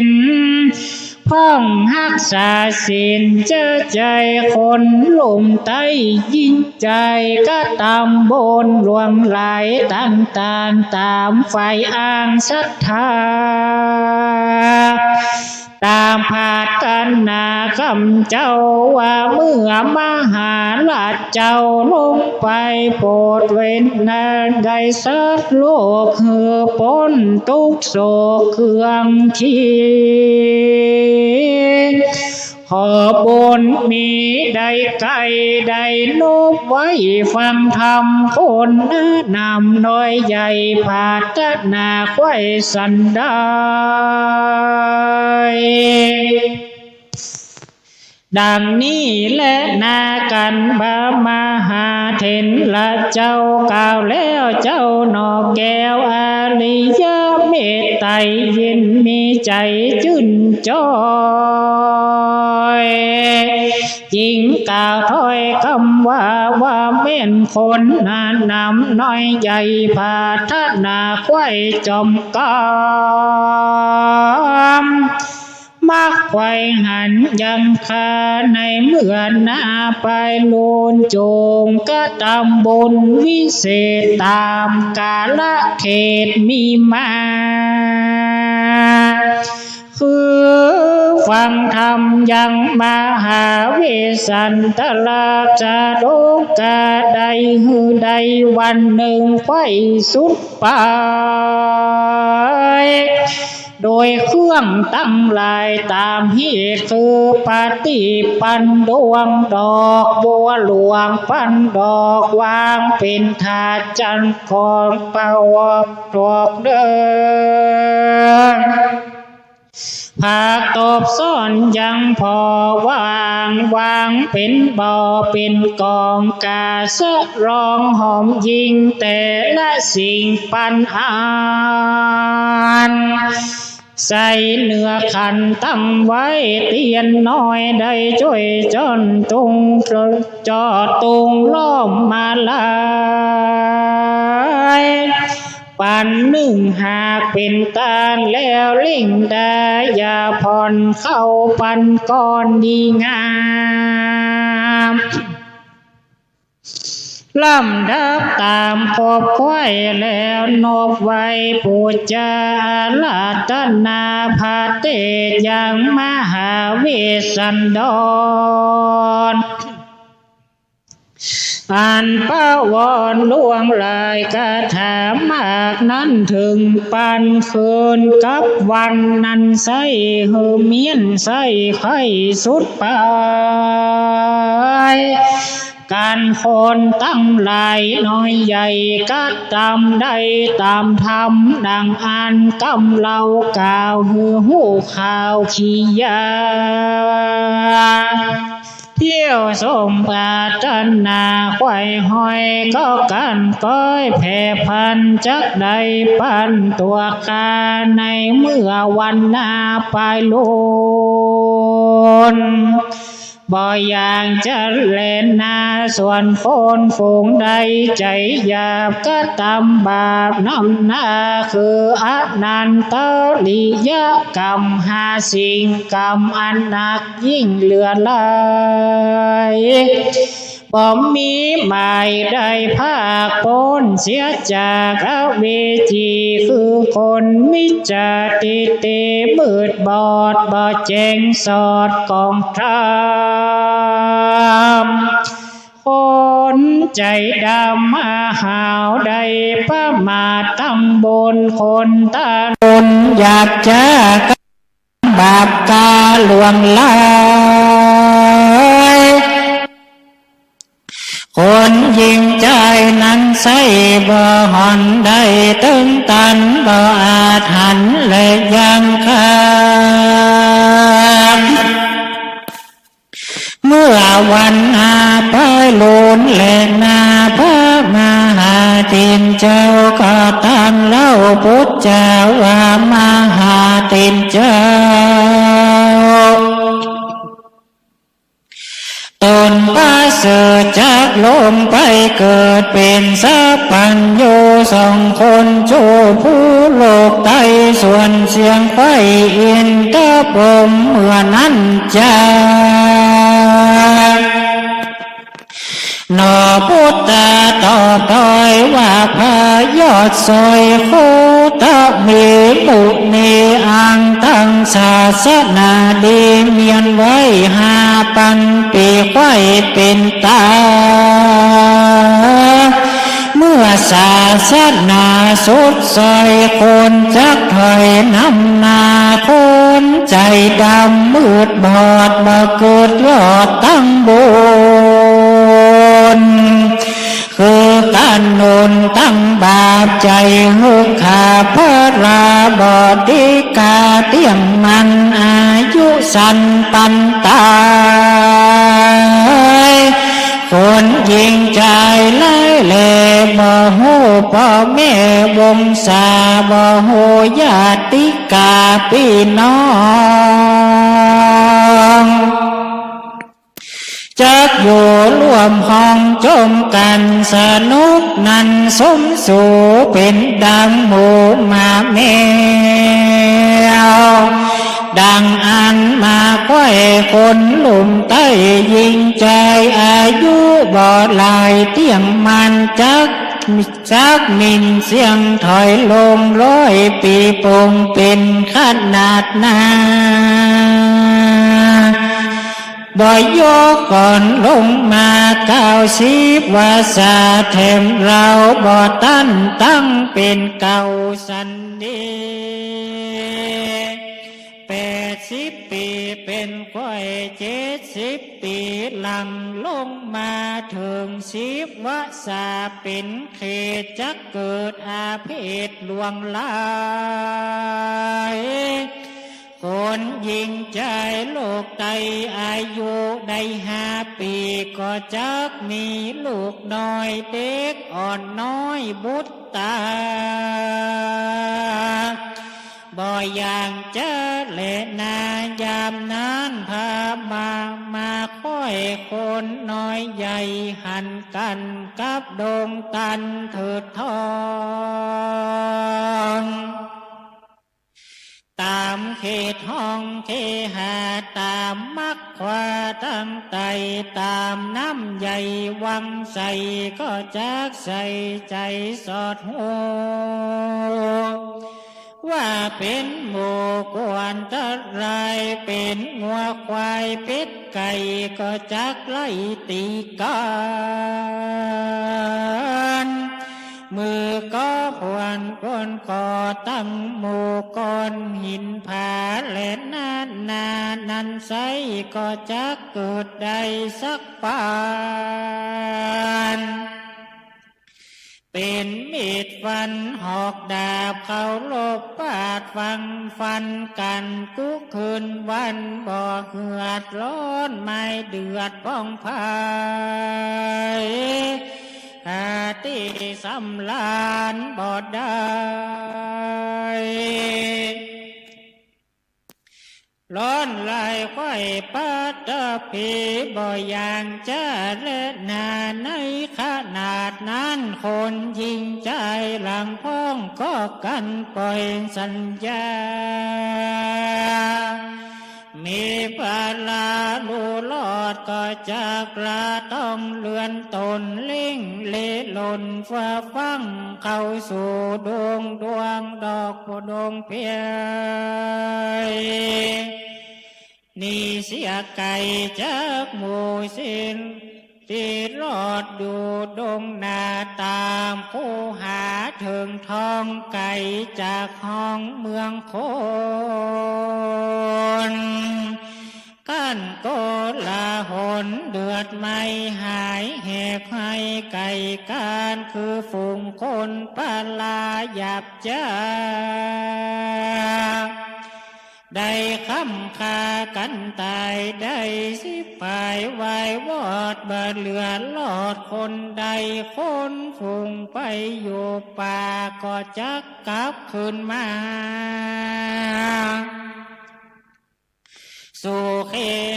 น พ่องฮักษาศีลเจื้อใจ๋คนลุ่มไตยิ่งใจ๋ กระตำบุญหลวงหลายต่างๆ ต๋ามใฝ่อ้างศรัทธา ต๋ามผาดถนากำเจ้าว่า เมื่อมหาราชเจ้าลงไปโผดเวทนาในสัตว์โลก หื้อป๊นตุ๊กข์โศกเครื่องขี ขอบุญมีได้ใก้ได้นบไว้ฟังธรรม คนนำน้อยใหญ่ผาดถนาไขว้สันใด ดังนี้แลนา กันพระมหาเถรเจ้ากล่าวแล้ว เจ้าหน่อแก้วอริยเมตไตรยินมีใจ๋จื้นจ้อย จึงกล่าวถ้อยกำว่า ว่าแม่นคนนำน้อยใหญ่ผาดถนาไขว้จอมกำ มักใฝ่หันยังข้าในเมื่อหน้าไปลูน จงกระตำบุญวิเศษต๋ามกาลเขตมีมา คือฟังธรรมยังมหาเวสสันตราชโลกาได้ หื้อได้วันนึ่งไขว้สุดไป โดยเครื่องตังหลายต๋ามเหตุคือปฏิปันดวงดอกบัวหลวงปันดอกวางเป๋นถาดจันทร์ของประวบดอกเดิม ภาคตบซ้อนยังผ่อวาง วางเป๋นบ่อเป๋นก๋อง กาสะรองหอมยิ่งแต่ละสิ่งปันอัน ใส่เนื้อขันตั้งไว้ เตียนน้อยได้จ้วยจ้อน ตุงจอดตุงล้อมมาลาย ปันนึ่งหากเป๋นตานแล้ว เล่งดาอย่าผ่อนเข้าปันก่อนดีงาม ลำดับต๋ามขบไขว้แล้ว นบไหว้ปู๋จาอาราธนา พระเตศยังมหาเวสสันดร อันประวรรณล่วงหลายคาถามากนั้น เถิงปันคืนกับวันนั้นไส้ หื้อเมี้ยนไส้ไข้สุดปาย กันคนตังหลายน้อยใหญ่ กระตำได้ต๋ามธรรมดังอันกำเลากล่าว หื้อฮู้ข่าวขียา เที่ยวสมปรารถนาไขว่ห้อย ก็กั้นก้อยแผ่พัน จักได้ปันตั๋วข้า ในเมื่อวันหน้าปายลูน บ่อย่างจะแลนา ส่วนคนฝูงใดใจ๋หยาบ กระตำบาปนำหน้า คืออนันตริยกรรมห้าสิ่ง กรรมอันหนัก ยิ่งเหลือหลาย บ่มีหมายได้ภาคป๊นเสียจากอเวจี คือคนมิจฉาทิฏฐิ มืดบอดบ่แจ้งสอดของธรรม คนใจ๋ดำมาหาวได้ประมาท ตำบลคนตา คนหยาบช้า บาปกาหลวงหลาย คนหญิงจายนั้นไส้บ่หันได้เถิงตัน บ่อาจหันและยังข้าม เมื่อวันหน้าปายลูนแลนา พระมหาเถรเจ้าก็ตรัสเล่าปุจจาว่า มหาเถรเจ้า ต๋นประเสริฐจักลงไปเกิดเป๋นสัพพัญญูสองคน จูผู้โลกใต้ ส่วนเสี้ยงไขว้อินทพรหมเมื่อนั้นจัก หนอปุตตาตอบถอยว่า พระยอดสอยโคตมีมุนี อั้งตั้งศาสนาดี เมี้ยนไว้ห้าปันปี ไขว้เป๋นตา เมื่อศาสนาสุดสอย คนจักถอยนำหน้า คนใจ๋ดำมืดบอด บ่เกิดรอดตังบุญ คือก๋านหนุนตังบาป ใจ๋หื้อข้าพระราบดีกา เตี้ยงมั่นอายุสั้นปันต๋าย คนหญิงจายหลายแล บ่ฮู้ป้อแม่วงศา บ่ฮู้ญาติกาปี้น้อง จักอยู่ร่วมห้องจมกั๋น สนุกนันสมสู่ เป๋นดังหมูหมาแมว ดังอั้นมาไขว้คนลุ่มใต้ หญิงจายอายุบ่หลาย เตี้ยงมั่นจัก จักหมิ่นเสี้ยงถอยลง ร้อยปี๋ปงเป๋นขนาดนา บ่ยกก่อนลงมาเก้าสิบวาสา แถมเฮาบ่ตันตั้งเป๋นเก่าสันนี้ แปดสิบปี๋เป๋นไขว้ เจ็ดสิบปี๋หลังลงมาเถิงสิบวาสา เป๋นเขตจักเกิดอาเพศหลวงหลาย คนญิงใจ๋ลูกไต้อายุได้ห้าปี๋ ก็จักมีลูกน้อยเด็กอ่อนน้อยบุตรต๋า บ่อย่างจะแลนา ยามนั้นพระมา มาค่อยคนน้อยใหญ่หันกั๋นกับดงตันเถิดทอง ต๋ามเขตห้องเคหะ ต๋ามมักขวาตังใต้ ต๋ามน้ำใหญ่วังใส ก็จักใส่ใจ๋สอดฮู้ ว่าเป๋นหมู่กวนตะลาย เป๋นงัวควายเป็ดไก่ ก็จักไล่ตี๋กั๋น มือก็ผวนก้นก็ตั้งหมู่ก้อนหินผา แลนานานั้นไส้ ก็จักเกิดได้สักปาน เป๋นมีดฟันหอกดาบ เคารพปาดฟังฟันกั๋นกู้คืนวัน บ่เหือดฮ้อนไม่เดือดป้องภัย หาตี้สำราญบ่ได้ ฮ้อนลายไขว้ปัตตภี บ่อย่างจะแลนา ในขนาดนั้นคนญิงใจ๋หลังพ้องก็กั๋นป่อยสัญญา มีปาลาลูรอดก็จักละต้องเลื่อนต๋นเล่งเลหล่นฟ้าฟั่ง เข้าสู่ดงดวงดอกดงเพียย นี่เสียไก๋จักหมู่สิ้น ตี้รอดอยู่ดงนาต๋ามคูหาเถิงทอง ไก๋จากห้องเมืองคน กั้นโกลาหลเดือดไหม้หายแหกไหม้ไก๋ก๋าน คือฝูงคนปาลาหยาบจ๊า ได้ค่ำฆ่ากั๋นต๋าย ได้สิบผายวายวอด บ่เหลือรอดคนใด คนฝูงไปอยู่ป่า ก็จักกลับคืนมา สู่เค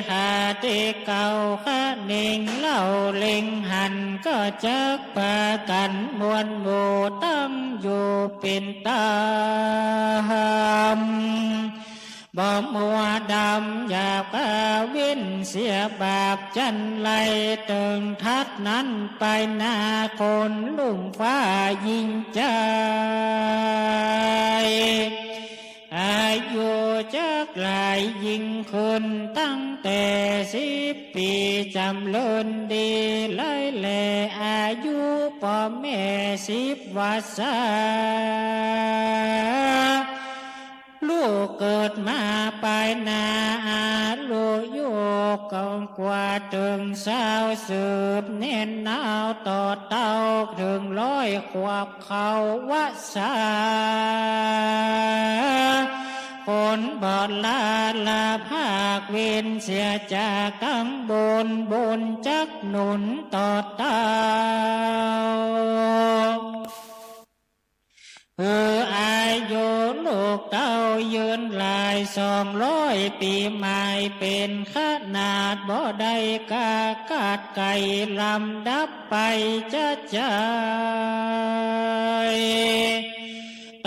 หะตี้เก่า คะเน่งเล่าเล็งหัน ก็จักปากั๋นมวลหมู่ตั้งอยู่เป๋นต๋าม บ่มัวดำหยาบกาเว้นเสียบาปจั้นไร เถิงถัดนั้นไปนาคนลุ่มฟ้าญิงใจ๋ อายุจักหลายยิ่งขึ้น ตั้งแต่สิบปี๋ จ๋ำเริญดีหลายแล อายุป้อแม่สิบวรรษา ลูกเกิดมาปายหน้า อายุยกกว่าเถิงซาว สืบเน้นนาวต่อเต้า เถิงร้อยขวบ เข้าวัสสา คนบ่ละละภาคเว้นเสียจากตำบล บุญจักหนุนต่อเต้า หื้ออายุลูกเต้ายืนหลายสองร้อยปี๋ หมายเป๋นขนาดบ่ได้กากัดไก๋ ลำดับ ไปจะใจ๋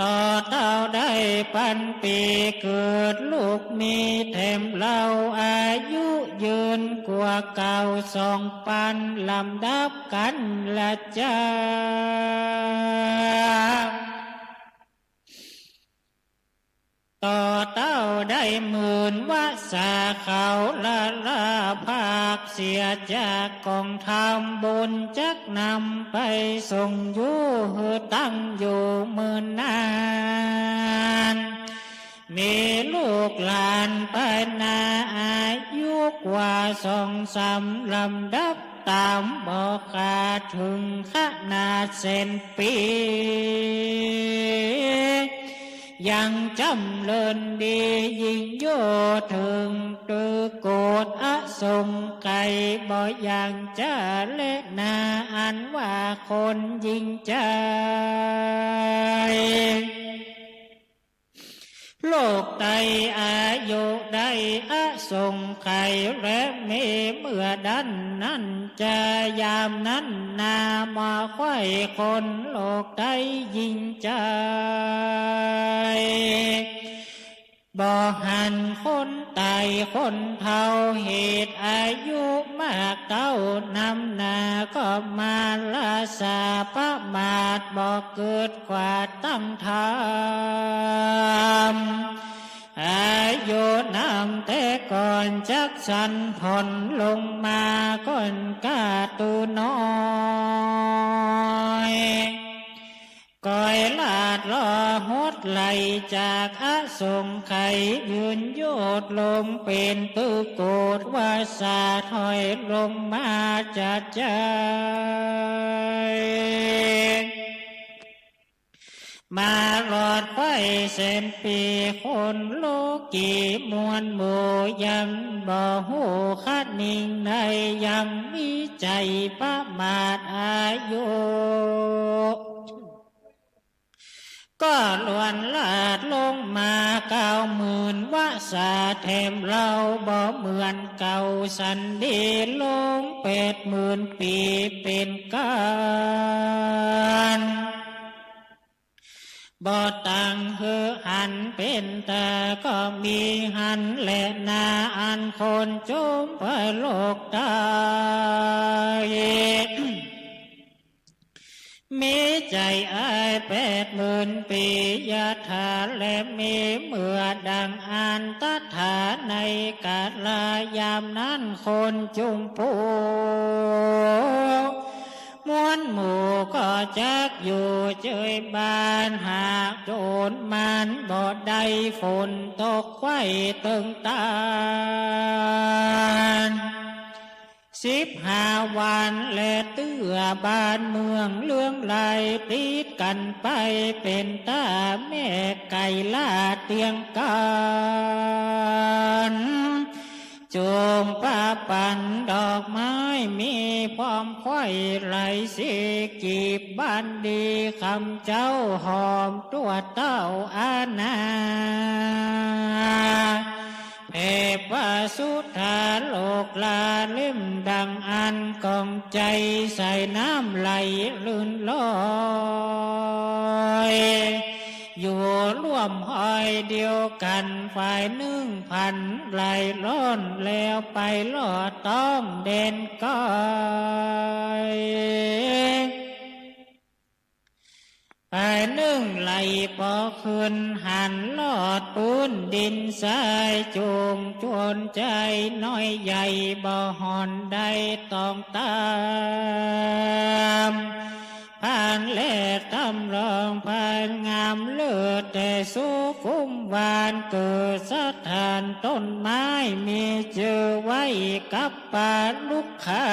ต่อเต้าได้ปันปี๋ เกิดลูกมีแถมเล่า อายุยืนกว่าเก่าสองปัน ลำดับกั๋นละจ๊า ต่อเต้าได้หมื่นวรรษา เขาละละภาคเสียจากกองธรรม บุญจักนำไปส่งอยู่ หื้อตั้งอยู่เมินนาน มีลูกหลานปายหน้า อายุกว่าสองสาม ลำดับต๋ามบ่ขาด เถิงขนาดแสนปี๋ ยังจ๋ำเริญดี ยิ่งโยชน์เถิง ตึกโกฏอสงไขย บ่อย่างจะแลนา อันว่าคนยิ่งใจ๋ โลกไตอายุได้อสงไขย และมีเมื่อดั้นนั้นจา ยามนั้นนา บ่ใค่คนโลกไตยิ่งใจ๋ บ่หันคนต๋ายคนเฒ่า เหตุอายุมากเต้านำนา ก็มาละสาประมาท บ่เกิดขวาดตั้งธรรม อายุนำแต่ก่อนจักสั้นผ่อนลงมา ก่อนก้าตูน้อย ก้อยลาดลอหดไหลจากอสงไขย ยืนโยชน์ลงเป๋นตึกโกฏวาสา ถอยลงมาจะใจ๋ มารอดไขว้แสนปี๋ คนโลกีมวลหมู่ ยังบ่ฮู้คะนิงใน ยังมีใจ๋ประมาทอายุ ก็ล้วนลาดลงมาเก้าหมื่นวาสา แถมเล่าบ่เหมือนเก่า สันดีลงแปดหมื่นปี๋เป๋นกั๋น บ่ตังหื้อหันเป๋นต๋า ก็มีหั้นแลนา อันคนจุมไปโลกไต มีใจ๋อายแปดหมื่นปี๋ ยะถา และมีเมื่อดังอั้นตถา ในกาลยามนั้นคนจุมปู มวลหมู่ก็จักอยู่เจยบ้าน หากโจรมันบ่ได้ฝนตกไขว้เติงตาน สิบห้าวัน และเตื้อบ้านเมืองเลื่องไหลติดกั๋นไป เป๋นต๋าแม่ไก่ล่าเตียงกั๋น จูงปาปั๋นดอกไม้มีพร้อมไขว้ ไหลสีกีบบ้านดีคำเจ้าหอมตั๋วเต้าอาณา แผ่ประสุทธาโลกลาเล่มดังอั้น กองใจ๋ใสน้ำไหลลื่นลอย อยู่ร่วมห้อยเดียวกั๋น ฝ่ายนึ่งผันไหลล่อน แล้วไปลอดต้องแดนไก๋ ฝ่ายนึ่งไหลปอขึ้นหันลอดปื้นดินทราย จูงจวนใจ๋น้อยใหญ่บ่ห่อนได้ต้องต๋าม ผ่านแลตำรองผ่านงามเลิศ แต่สุขุมหวานเกิดสถานต้นไม้มีจื้อไว้กับปาลุกขา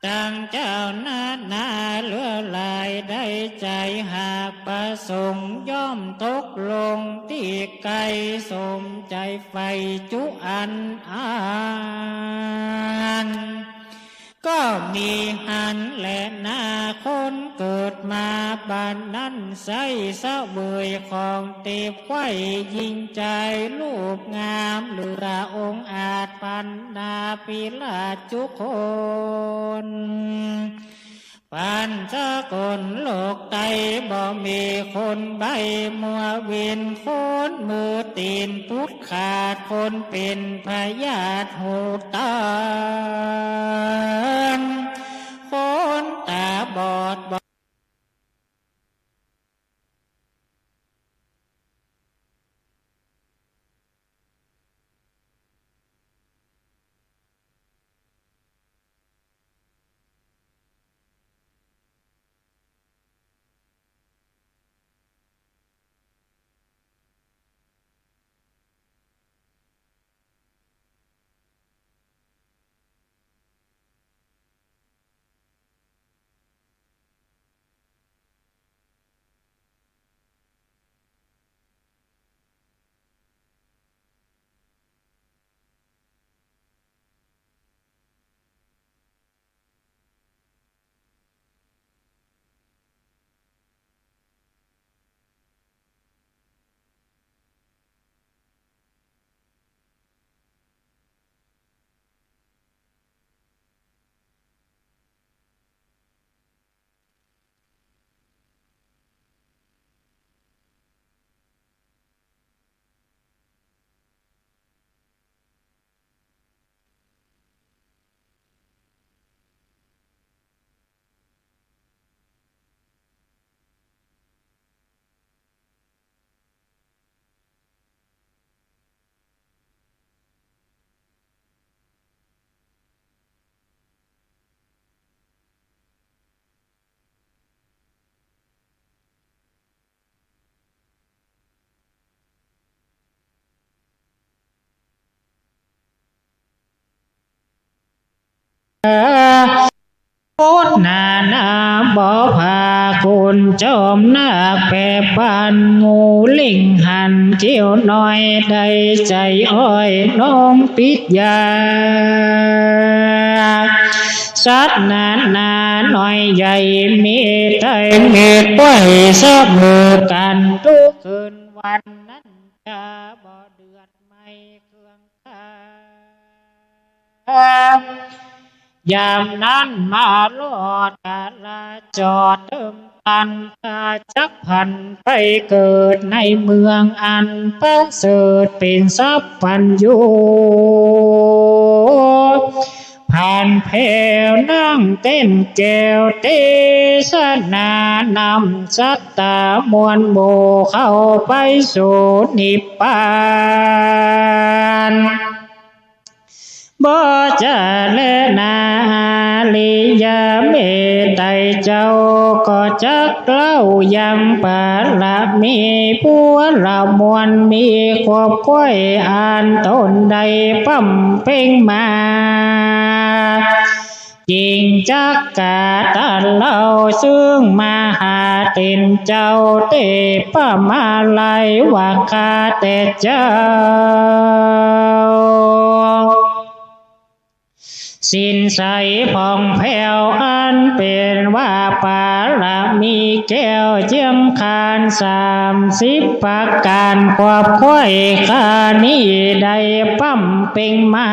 ตังเจ้านานาเหลือหลายได้ใจ๋ หากประสงค์ย่อมตกลงตี้ไก๋ สมใจ๋ใฝ่จุอันอั้น ก็มีหั้นแลนา คนเกิดมาบัดนั้นใส้เสวยของเต็บไขว้ยิ่งใจ๋รูปงามเหลือองอาจปันดาปิราชจุคน ปันสกลโลกไตบ่มีคนใบ้มัววิน คนมือตี๋นปุดขาด คนเป๋นพยาธิหูตัน คนต๋าบอดบ่ โพธนานาบ่ผ่า คนจอมนาคแปดปาน งูเล็งหันเขี้ยวน้อย ได้ใจ๋อ้อยน้องปิดยา สัตว์นานาน้อยใหญ่ มีไต้มีควายเสมอกั๋น ทุกคืนวันนั้นจะบ่เดือด ไม่เคืองคา ยามนั้นมาลอดกาลาจอดเติมตัน ข้าจักผันไปเกิดในเมืองอันประเสริฐ เป๋นสัพพัญญู ผันแผ่วนั่งเต้นแก้วเตสนานำสัตตามวลหมู่เข้าไปสู่นิพพาน บ่จาแลนา อริยะเมตไตรเจ้า ก็จักเล่ายังปารมี ผัวละมวลมีควบควายอันต๋นได้บำเพ็งมา จึงจักกล่าวเล่าซึ่งมหาเถรเจ้า เตปะมาลัยว่าข้าแต่เจ้า สินใสผ่องแผ้วอันเป๋นว่าปารมีแก้วเจียมคานสามสิบประก๋าน ควบควายข้านี้ได้บำเพ็งมา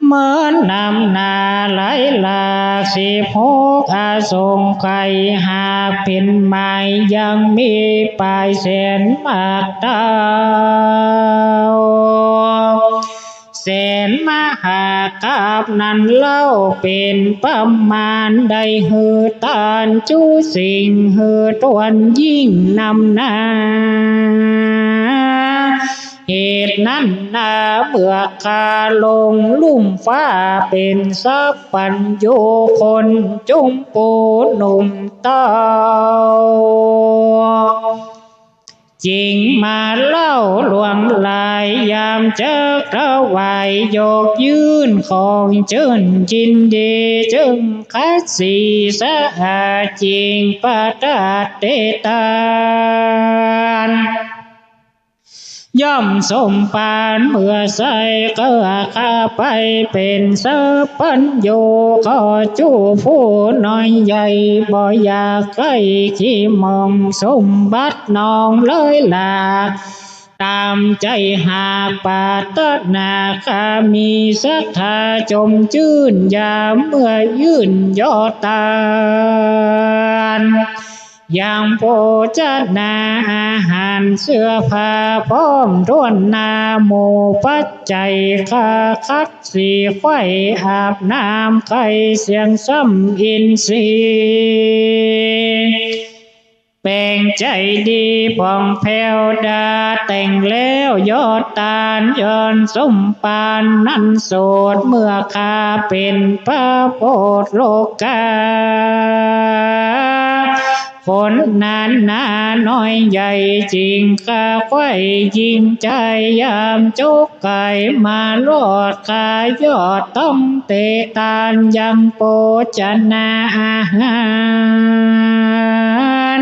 เหมือนน้ำหน้าไหลหลากสิบหกอสงไขย หากเป๋นไม้ยังมีปลายแสนมากเต้า แสนมหากาพย์นั้นเล่าเป๋นประมาณ ได้หื้อตานจุสิ่งหื้อถ้วนยิ่งนำหน้า เหตุนั้นนาเมื่อข้าลงลุ่มฟ้าเป๋นสัพพัญญู คนจุมปูหนุ่มเต้า จึงมาเล่าลวงลาย ยามจักถวายยกยื่นของเจิญยินดี จึงขัดสีสะอาดจึงประทานเตตาน ย่อมสมปานเมื่อใส่ ก็ข้าไปเป๋นสัพพัญญู ขอจูผู้น้อยใหญ่ บ่อยากใค่ขี้หมองสมบัติน้องเลยหลาก ต๋ามใจ๋หากปรารถนา ข้ามีศรัทธาจมจื้น ยามเมื่อยื่นยอดตาน ยังโภชนาอาหารเสื้อผ้าพร้อมถ้วนหน้า หมู่ปัจจัยข้าขัดสีไขว้ อาบน้ำไขเสียงซ้ำอินทรีย์ แป๋งใจ๋ดีผ่องแผ้วดา แต่งแล้วยอดตานย่อนสมปานนั้นโสด เมื่อข้าเป๋นพระโพธโลกา คนนานาน้อยใหญ่จึงข้าไขว้ยิ่งใจ๋ ยามจกไขว่มาลอดข้ายอดต้องเตตาน ยังโภชนาอาหาร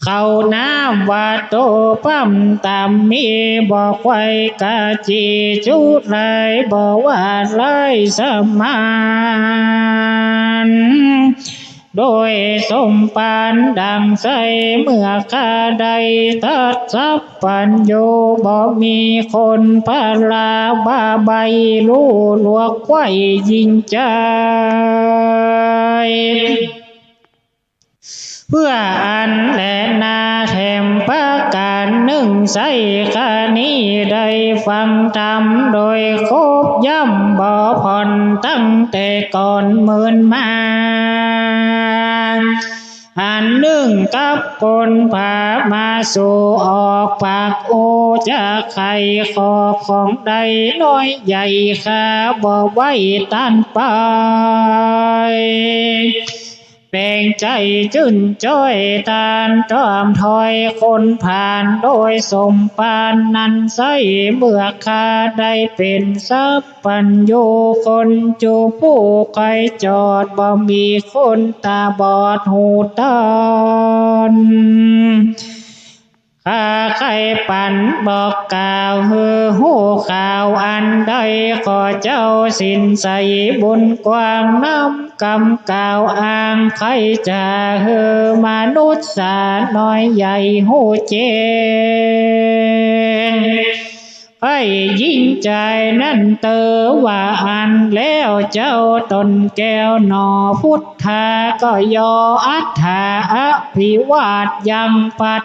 ข้าวน้ำวัตถุพร่ำต๋ามมี บ่ไขว่กาจีจุใด บ่ว่าไร้สมาน โดยสมปานดั่งใส เมื่อข้าได้ตัดสัพพัญญู บ่มีคนพลาบ้าใบ้ ลู่ลวกไขว่ยิ่งใจ๋ เพื่ออันแลนาแถมประก๋านนึ่ง ใส่ข้านี้ได้ฟังธรรมโดยครบย่ำบ่ผ่อน ตั้งแต่ก่อนเมินมา อันนึ่งกับคนพามาสู่ออกปากโอจะไขขอของใดน้อยใหญ่ข้าบ่ไว้ต้านไป เ แป๋งใจ๋จื้นจ้อยตานต้อมถ้อยคนผ่าน โดยสมภารนั้นใส เมื่อข้าได้เป๋นสัพพัญญูคนจู๋ ผู้ใค่จอด บ่มีคนต๋าบอดหูตาด ข้าใค่ปันบอกกล่าวหื้อฮู้ข่าวอันใด ขอเจ้าสินใสบุญกว้างนำกำกล่าวอ้าง ใค่จะหื้อมนุษย์สาน้อยใหญ่ฮู้แจ้ง ใค่ญิงจายนั้นเต๋อว่าอั้น แล้วเจ้าต๋นแก้วหนอ พุทธาก็ยออัฏฐาอภิวาทยังพระ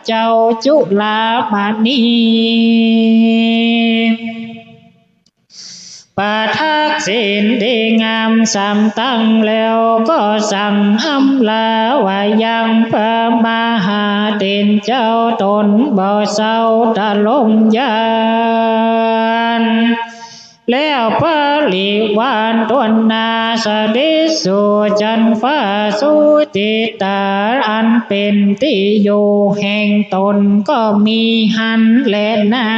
เจ้าจุฬามณี ประทักษิณดีงามสามตั้ง แล้วก็สั่งอำลาว่ายังพระมหาเถรเจ้า ต๋นบ่เซาตะลงยาน แล้วปริวารต้นหน้าเสด็จสู่จั๊นฟ้าสุติตา อันเป๋นตี้อยู่แห่งต๋นก็มีหั้นแลนา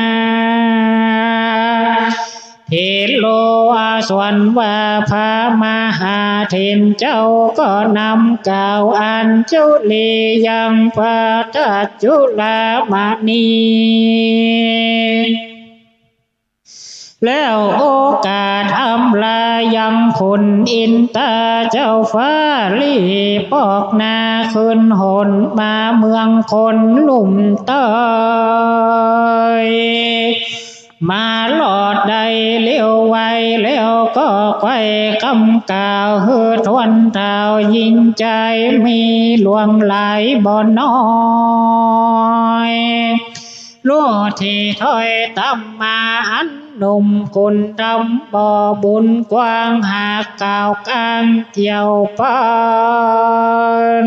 เถโรอาวรว่าพระมหาเถรเจ้าก็นำกล่าวอัญชลียังพระเจ้าจุฬามณี แล้วโอกาสอำลายังขุนอินทราเจ้าฟ้า รีบออกหน้าขึ้นหนมาเมืองคนลุ่มใต้ มารอดได้เร็วไว แล้วก็ใค่กำกล่าวหื้อทวนท้าวญิงจาย มีหลวงหลายบ่น้อย รู้ตี้ถ้อยตำมาอันหนุ่มขุนดำบ่บุญกว้าง หากกล่าวก้างเกี่ยวปัน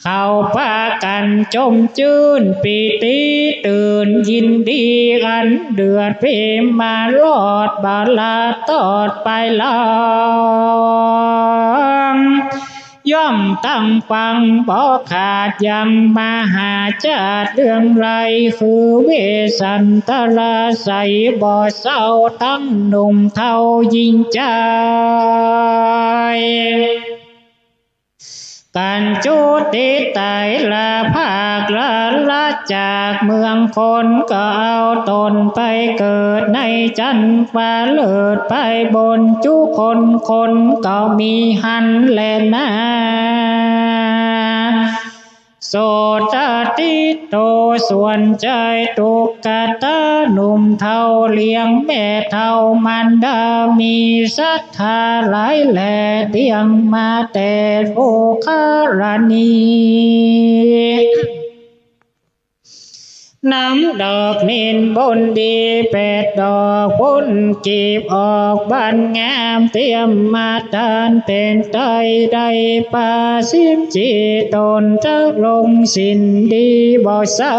เขาปากั๋นจมจื้นปีติตื่นยินดี อันเดือดเป๋นมารอดบาลาตอดไปหลัง ย่อมตั้งฟังบ่ขาดยังมหาชาติเรื่องไร คือเวสสันตราไสยบ่เซา ตั้งหนุ่มเฒ่าญิงจาย กั๋นจุติต๋ายละพากละละจากเมืองคน ก็เอาต๋นไปเกิดในจั๊นฟ้าเลิศไปบนจุคน คนก็มีหั้นแลนา โสตติโตส่วนใจ๋ตุ๊กตาหนุ่มเฒ่าเลี้ยงแม่เฒ่ามารดา มีศรัทธาหลายแลเตี้ยงมาแต่ปุคคลณี นำดอกนินบนดีแปดดอก พ่นกีบออกบานงาม เตรียมมาตานเป๋นไตร ได้ปาสิมจีตนทรงสินดีบ่เซา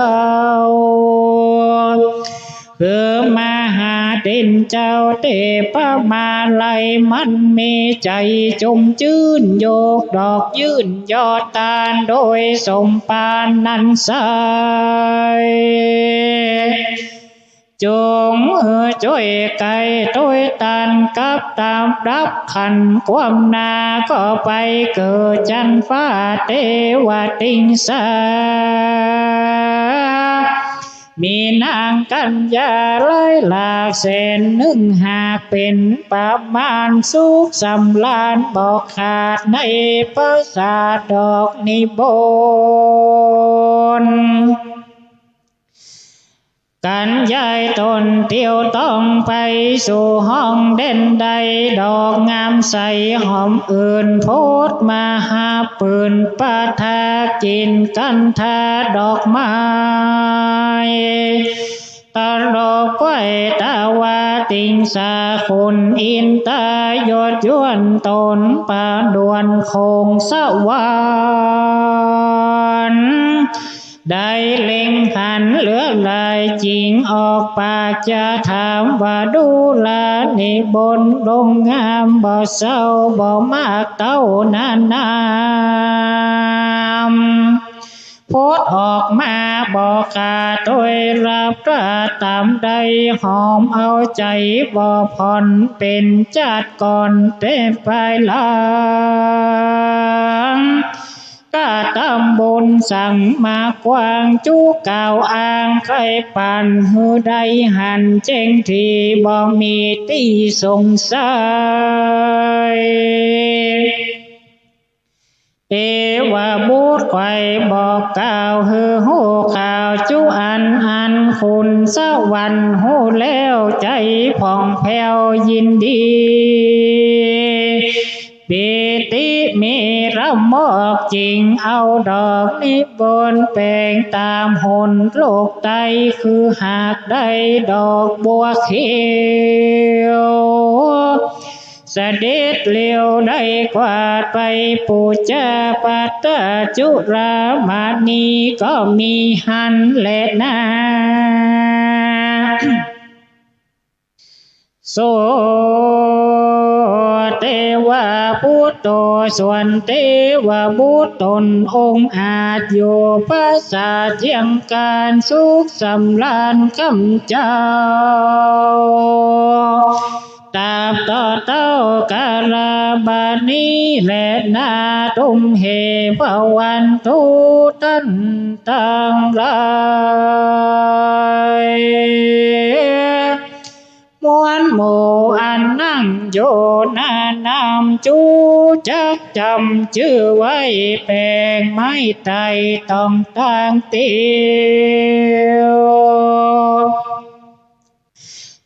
คือมหาเถรเจ้าเตปะมาลัย มันมีใจ๋จมจื้น โยกดอกยื่นยอดตาน โดยสมภารนั้นใส จงหื้อจ้วยไก๋ตวยตานกับตามดับขัน ความหน้าก็ไปเกิดจั๊นฟ้าเตวติงสา มีนางกัญญาหลายหลากแสนนึ่ง หากเป๋นประมาณสุขสำราญบ่ขาด ในปราสาทดอกนิบน กัญญาต๋นเตียวต้องไปสู่ห้องเด่นใด ดอกงามใสหอมอื่นโพธมหาปืน ปะทากิ๋นคันธาดอกไม้ ตลบไหว้ตวาติงสา คุณอินตายศยวนต๋น ประดวนคงสวรรค์ ได้เล็งหันเหลือหลายจึงออกปากจะถามว่า ดูรานิบนลงงามบ่เศร้าบ่มากเต้านานาม พดออกมาบ่ขาดตวยรับตราต๋ามใด หอมเอาใจ๋บ่ผ่อนเป๋นจาติก่อนเต๊ภายหลัง กระตำบุญสังมากว้างจุกล่าวอ้างใค่ปันหื้อได้หันแจ้งดีบ่มีตี้สงสัย เตวบุตรใค่บอกกล่าวหื้อฮู้ข่าวจุอันอันขุนสวรรค์ฮู้แล้วใจ๋ผ่องแผ้วยินดี ปีติมีระมอกจึงเอาดอกนิบนแป๋งต๋ามหนโลกใต้ คือหากได้ดอกบัวเขียว เสด็จเร็วได้กวาดไปปู๋จาปัตตจุลามณีก็มีหั้นแลนา โส เตวบุตโต ส่วนเตวบุตรต๋นองอาจอยู่ปราศาสตร์เที่ยงก๋านสุขสำราญกำเจ้า ตราบต่อเต้ากาลบาดนี้แลนา ตุ้มเหภวันตุต้านตังหลาย มวลหมู่อันนั่งอยู่หน้าน้ำ จูจักจ๋ำจื้อไว้แป๋งไม้ไต่ตองตางเตียว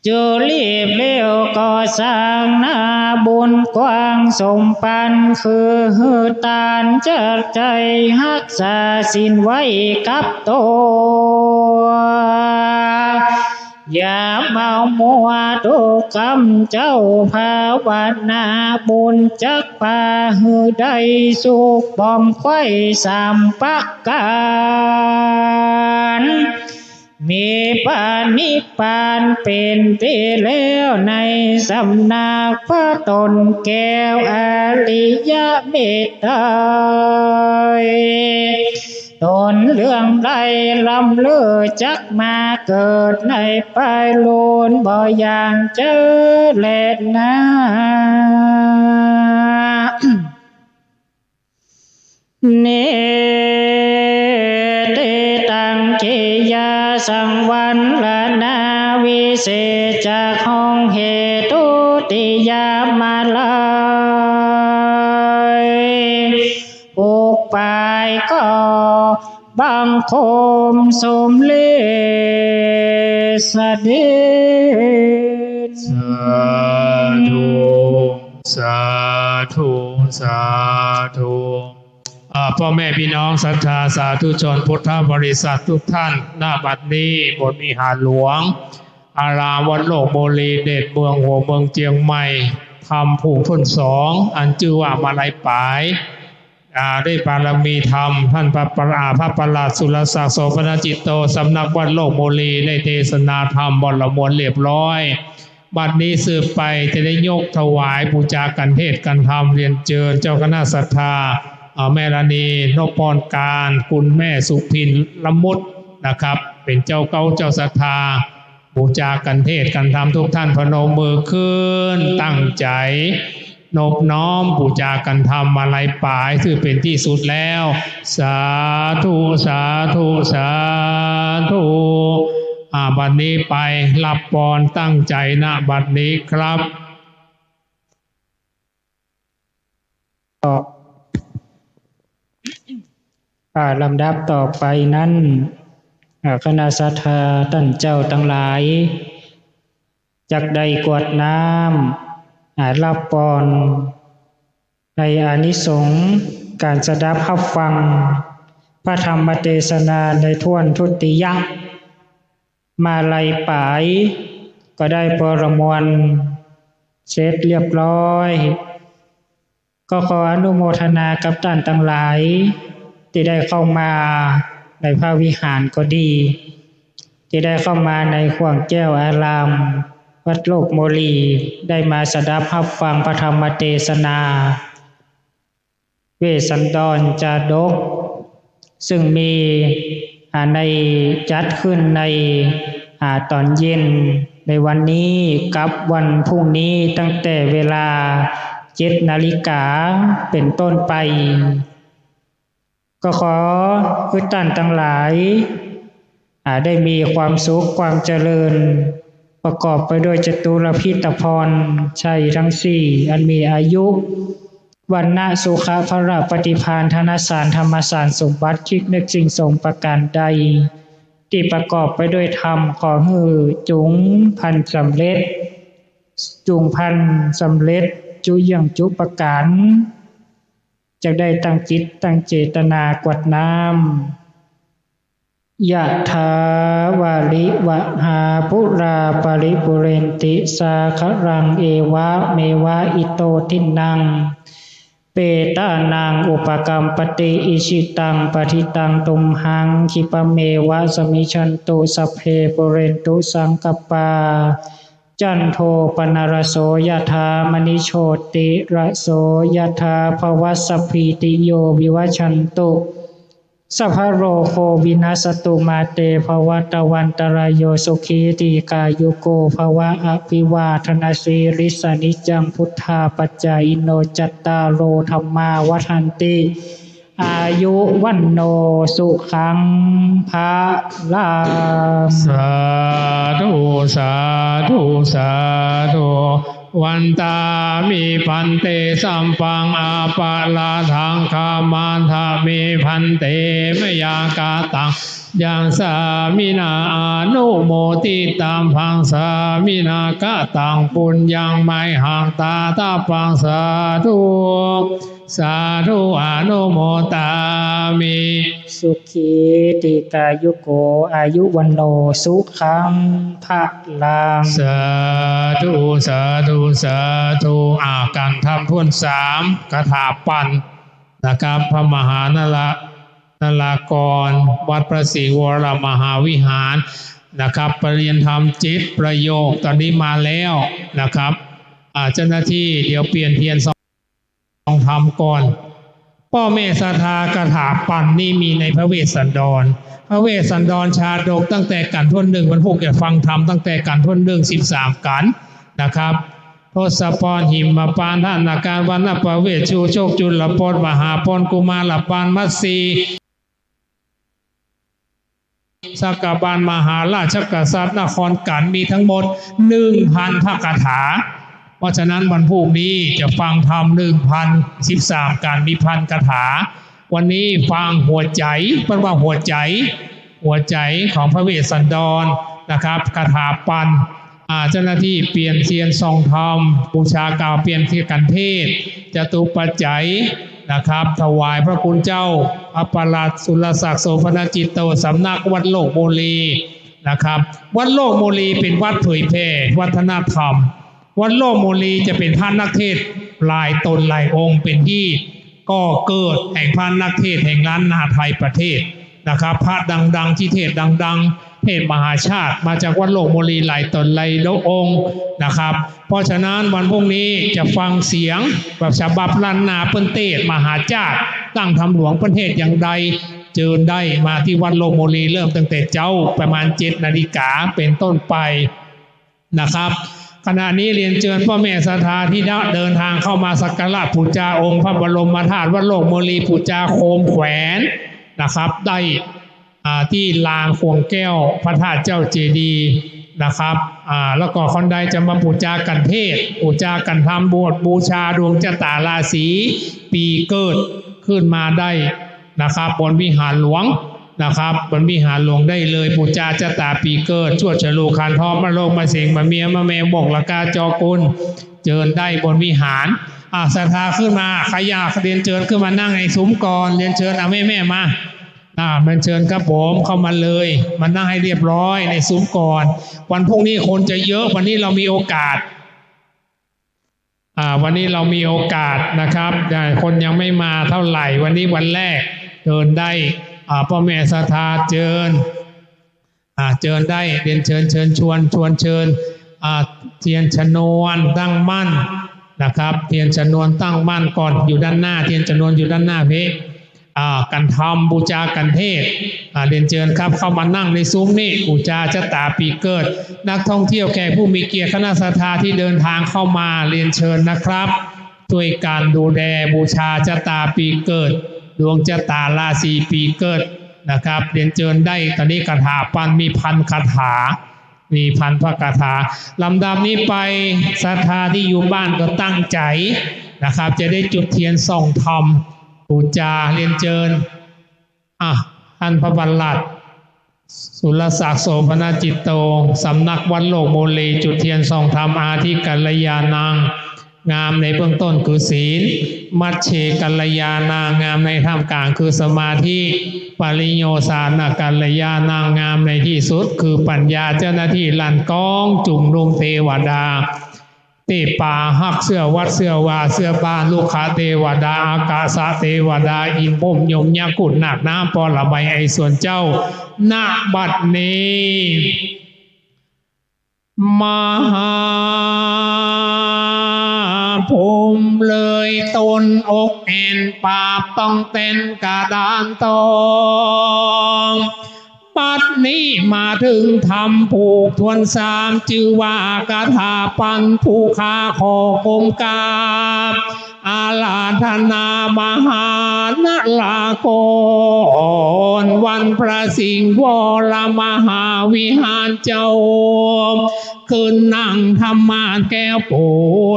จูรีบเร็วก่อสร้างนาบุญกว้างสมปัน คือหื้อตานจัดใจ๋ฮักษาศีลไว้กับตั๋ว อย่าเมามัวตุ๊กรรมเจ้าภาวนา บุญจักปาหื้อได้สุขบ่มไขว่สามประก๋าน มีปานิพพานเป๋นตี้แล้วในสำนักพระต๋นแก้วอริยเมตไตร ต๋นเลื่องได้ล้ำเลิศจักมาเกิดในปายลูนบ่อย่างเจ้อแลนา เนเตตังเกยาสังวรรณาวิเศษจักของเหตุติยามาลัย อุปายก็บังคมสมเร็จเสด็จ สาธุ สาธุ สาธุ อ่า พ่อแม่พี่น้องศรัทธาสาธุชนพุทธบริษัททุกท่าน ณ บัดนี้บนวิหารหลวง อารามวัดโลกโมลี เดชเมืองหัวเมืองเจียงใหม่ ธรรมผู้เปิ้นสอง อันจื้อว่ามาลัยป๋าย อ่า ด้วยบารมีธรรม ท่านพระประหลาด พระประหลาดสุรศักดิ์ โสภณจิตโต สำนักวัดโลกโมลี ได้เทศนาธรรมบรรมวลเรียบร้อย บัดนี้สืบไปจะได้ยกถวายบูชากันเทศน์กันธรรม เรียนเจิญเจ้าคณะศรัทธา อ่า แม่ราณี นพพรการ คุณแม่สุพินละมุดนะครับ เป๋นเจ้าเก๊าเจ้าศรัทธา บูชากันเทศน์กันธรรมทุกท่านพนมมือขึ้น ตั้งใจ๋นบน้อมบูชากันธรรมมาลัยป๋าย ซึ่งเป๋นตี้สุดแล้ว สาธุ สาธุ สาธุ อ่า บัดนี้ไปฮับปอนตั้งใจ๋ ณ บัดนี้ครับ ต่อ อ่า ลำดับต่อไปนั้น อ่า คณะศรัทธาต้านเจ้าตังหลาย จักได้กรวดน้ำ อ่า ฮับปอนในอานิสงส์ก๋านสดับฮับฟังพระธรรมเตสนาในถ้วนทุติยะ มาลัยป๋ายก็ได้บรรมวลเสร็จเรียบร้อย ก็ขออนุโมทนากับต้านตังหลายตี้ได้เข้ามา ในพระวิหารก็ดี ตี้ได้เข้ามาในข่วงแก้วอารามวัดโลกโมลี ได้มาสดับฮับฟังพระธรรมเตสนา เวสสันดรจาดก ซึ่งมี อ่า ในจัดขึ้นใน อ่า ต๋อนเย็นในวันนี้กับวันพรุ่งนี้ตั้งแต่เวลาเจ็ดนาฬิกาเป๋นต้นไป ก็ขอหื้อต้านตังหลาย อ่า ได้มีความสุขความเจริญ ประกอบไปด้วยจตุรพิธพรชัยทั้งสี่ อันมีอายุ วรรณะ สุขะ พละ ปฏิภาณ ธนสาร ธรรมสาร สมบัติ คิดนึกสิ่งสมประก๋านใด ตี้ประกอบไปด้วยธรรม ขอหื้อจุงพลันสำเร็จ จุงพลันสำเร็จ จุเยี่ยงจุประก๋าน จะได้ตั้งจิตตั้งเจตนากรวดน้ำ ยะถาวาริวะหาปุราปริปุเรนติสาคารัง เอวะเมวะอิโตทินนัง เปตานังอุปกัมปติ อิชิตังปฏิตังตุมหัง คิปะเมวะสมมิชชันตุ สัพเพปุเรนตุสังกัปปา จันโทปนรสโส ยะถา มณิโชติรสโส ยะถา ภวัสสะพีติโย วิวัชชันตุ สัพพะโรโควินัสสะตุ มาเตภวัตวันตะราโย สุขีดีกายุโกภวะ อภิวาทนสีลิสสะ นิจจังพุทธาปัจจายิโน จัตตาโรธัมมาวัฑฒันติ อายุวัณโณสุขังพะลัง สาธุ สาธุ สาธุ วันตามิภันเต สัพพังอปะราธัง ขมาทามิภันเต มะยังกะตัง ยังสามินา อนุโมทิตัพพัง สามินากะตัง ปุญญังมะหัง ตาทัพพัง สาธุ สาธุ อนุโมทามิ สุขีดีกายุโก อายุวัณโณสุขังพะลัง สาธุ สาธุ สาธุ อ่า กันทำถ้วนสาม คาถาปั่นนะครับ พระมหานร นรากร วัดพระสิงห์วรมหาวิหารนะครับ ประเรียนธรรมเจ็ดประโยค ต๋อนนี้มาแล้วนะครับ อ่า เจ้าหน้าตี้เดี๋ยวเปลี่ยนเทียนซอง ฟังธรรมก่อน ป้อแม่ศรัทธา คาถาปั่นนี้มีในพระเวสสันดร พระเวสสันดรชาดก ตั้งแต่กันถ้วนนึ่ง วันพูกจะฟังธรรมตั้งแต่กันถ้วนนึ่ง สิบสามกันนะครับ ทศพร หิมพานต์ ธนการ วรรณประเวศ ชูชก จุลปท มหาพล กุมารปาน มัสสี สักกะบาล มหาราชกษัตริย์ นครกัน มีทั้งหมด หนึ่งพัน พระคาถา เพราะฉะนั้นวันพูกนี้จะฟังธรรม หนึ่งพัน สิบสามกัน มีพันคาถา วันนี้ฟังหัวใจ๋ เปิ้นว่าหัวใจ๋ หัวใจ๋ของพระเวสสันดรนะครับ คาถาปั่น อ่า เจ้าหน้าตี้เปลี่ยนเทียนซองธรรม บูชากาวเปลี่ยนเทียนขันเทศ จตุปัจจัยนะครับ ถวายพระคุณเจ้า พระประหลัดสุรศักดิ์ โสภณจิตโต สำนักวัดโลกโมลีนะครับ วัดโลกโมลีเป๋นวัดเผยแผ่วัฒนธรรม วัดโลกโมลีจะเป๋นพระนักเทศน์หลายต๋นหลายองค์ เป๋นตี้ก่อเกิดแห่งพระนักเทศน์แห่งล้านนาไทยประเทศนะครับ พระดังๆ ตี้เทศน์ดังๆ เทศน์มหาชาติ มาจากวัดโลกโมลีหลายต๋นหลายองค์นะครับ เพราะฉะนั้นวันพูกนี้จะฟังเสียงแบบฉบับล้านนาเปิ้นเทศน์มหาชาติ ตั้งธรรมหลวงเปิ้นเทศน์อย่างใด เจิญได้มาตี้วัดโลกโมลี เริ่มตั้งแต่เจ๊าประมาณเจ็ดนาฬิกาเป๋นต้นไป นะครับ ขณะนี้เรียนเจิญป้อแม่ศรัทธาตี้ได้เดินทางเข้ามาสักการะปู๋จาองค์พระบรมธาตุวัดโลกโมลี ปู๋จาโคมแขวนนะครับ ได้ อ่า ตี้ลานข่วงแก้วพระธาตุเจ้าเจดีย์นะครับ อ่า แล้วก็คนใดจะมาปู๋จาขันเทศน์ ปู๋จาขันธรรม บวชบูชาดวงจะต๋าราศีปีเกิดขึ้นมาได้ นะครับ บนวิหารหลวงนะครับ บนวิหารหลวงได้เลย ปู๋จาจะต๋าปีเกิด ชวดฉลูขันธรรม มะโรงมะเสง มะเมีย มะแมว หมก ละกา จอกุล เจิญได้บนวิหาร อ่า ศรัทธาขึ้นมา ใครอยากเรียนเจิญขึ้นมานั่งในซุ้มก่อน เรียนเจิญ เอาแม่ๆ มา อ่า เรียนเจิญครับผม เข้ามาเลย มานั่งให้เรียบร้อยในซุ้มก่อน วันพรุ่งนี้คนจะเยอะ วันนี้เรามีโอกาส อ่า วันนี้เรามีโอกาสนะครับ อ่า คนยังไม่มาเท่าไหร่ วันนี้วันแรก เจิญได้ อ่า ป้อแม่ศรัทธาเจิญ อ่า เจิญได้ เรียนเจิญ เจิญชวน ชวนเจิญ อ่า เตียนชนวนตั้งมั่นนะครับ เตียนชนวนตั้งมั่นก่อน อยู่ด้านหน้า เตียนชนวนอยู่ด้านหน้าเพ อ่า กั๋นธรรม บูชากั๋นเทศ อ่า เรียนเจิญครับ เข้ามานั่งในซุ้มนี้ บูชาจะต๋าปี๋เกิด นักท่องเที่ยว แขกผู้มีเกียรติ คณะศรัทธาที่เดินทางเข้ามา เรียนเจิญนะครับ ช่วยกั๋นดูแลบูชาจะต๋าปี๋เกิด ดวงจะต๋าราศีปี๋เกิดนะครับ เรียนเจิญได้ ต๋อนนี้คาถาปัน มีพันคาถา มีพันพระคาถา ลำดับนี้ไป ศรัทธาตี้อยู่บ้านก็ตั้งใจ๋นะครับ จะได้จุดเตียนส่องธรรม บูชา เรียนเจิญ อ่ะ ต้านพระบัลลัด สุรศักดิ์ โสภณจิตโต สำนักวัดโลกโมลี จุดเตียนส่องธรรม อาทิกัลยาณัง งามในเบื้องต้นคือศีล มัชเชกัลยาณัง งามในท่ามกลางคือสมาธิ ปริโยสานะกัลยาณัง งามในที่สุดคือปัญญา เจ้าหน้าตี้ลันกอง จุมนุมเตวดา ตี้ป๋าฮักเสื้อวัดเสื้อวา เสื้อบ้าน รุกขเตวดา อากาสะเตวดา อินทร์พรหมยมยักษ์ กุดนาคน้ำ ปรมัยไอสวนเจ้า ณ บัดนี้ มหาพรหมเลยต้นอกแอ่น ปราบต้องเต้นกระดานตอง บัดนี้มาเถิงธรรมผูกถ้วนสาม จื้อว่าคาถาปัน ผู้ข้าขอก้มกราบ อาราธนามหานารากร วันพระสิงห์วรมหาวิหารเจ้า ขึ้นนั่งธรรมาสน์แก้วโปร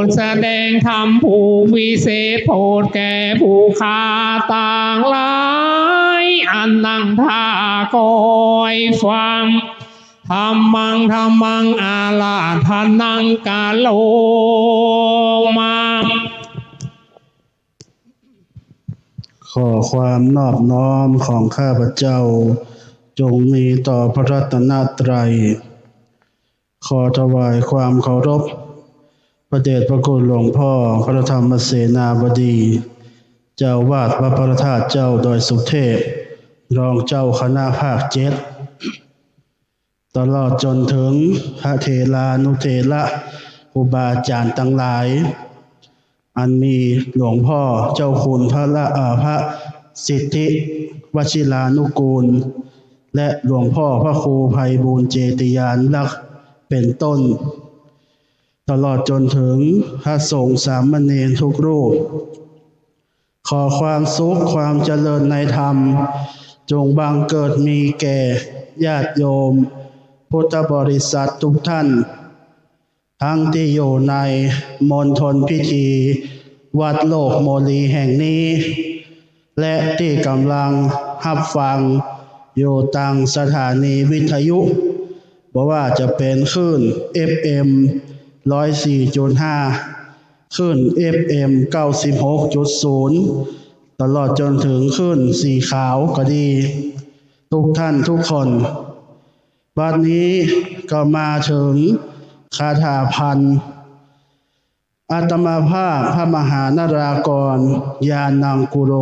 ด แสดงธรรมผูกวิเศษโผดแก่ผู้ข้าตังหลาย อันนั่งท่าคอยฟัง ธัมมัง ธัมมัง อาราธนัง กะโรมา ขอความนอบน้อมของข้าพเจ้า จงมีต่อพระรัตนตรัย ขอถวายความเคารพ พระเดชพระคุณหลวงพ่อพระธรรมเสนาบดี เจ้าอาวาสวัดพระธาตุเจ้าดอยสุเทพ รองเจ้าคณะภาคเจ็ด ตลอดจนถึงพระเถรานุเถระ ครูบาอาจารย์ตังหลาย อันมีหลวงพ่อเจ้าคุณพระละ เอ่อ พระสิทธิวชิรานุกูล และหลวงพ่อพระครูไพบูลย์เจติญาณรักษ์ เป็นต้น ตลอดจนถึงพระสงฆ์สามเณรทุกรูป ขอความสุขความเจริญในธรรม จงบังเกิดมีแก่ญาติโยมพุทธบริษัททุกท่าน ทั้งที่อยู่ในมณฑลพิธีวัดโลกโมลีแห่งนี้ และที่กำลังฮับฟังอยู่ตางสถานีวิทยุ บ่ว่าจะเป็นคลื่น เอฟเอ็ม ร้อยสี่จุดห้า คลื่น เอฟเอ็ม เก้าสิบหกจุดศูนย์ ตลอดจนถึงคลื่นสีขาวก็ดี ทุกท่านทุกคน บัดนี้ก็มาถึงคาถาพัน อาตมาภาพพระมหานารากร ญาณังคุโร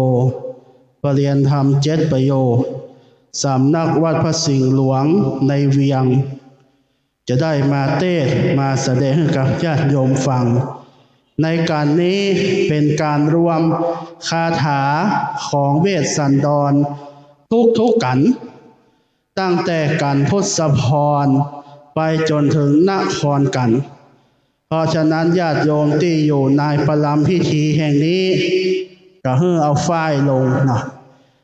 ประเรียนธรรมเจ็ดประโยค สำนักวัดพระสิงห์หลวงในเวียง จะได้มาเตศน์มาแสดงให้กับญาติโยมฟัง ในการนี้เป็นการรวมคาถาของเวสสันดรทุกๆ กัณฑ์ ตั้งแต่กัณฑ์ทศพรไปจนถึงนครกัณฑ์ เพราะฉะนั้นญาติโยมที่อยู่ในประลำพิธีแห่งนี้ ก็หื้อเอาฝ้ายลงเนาะ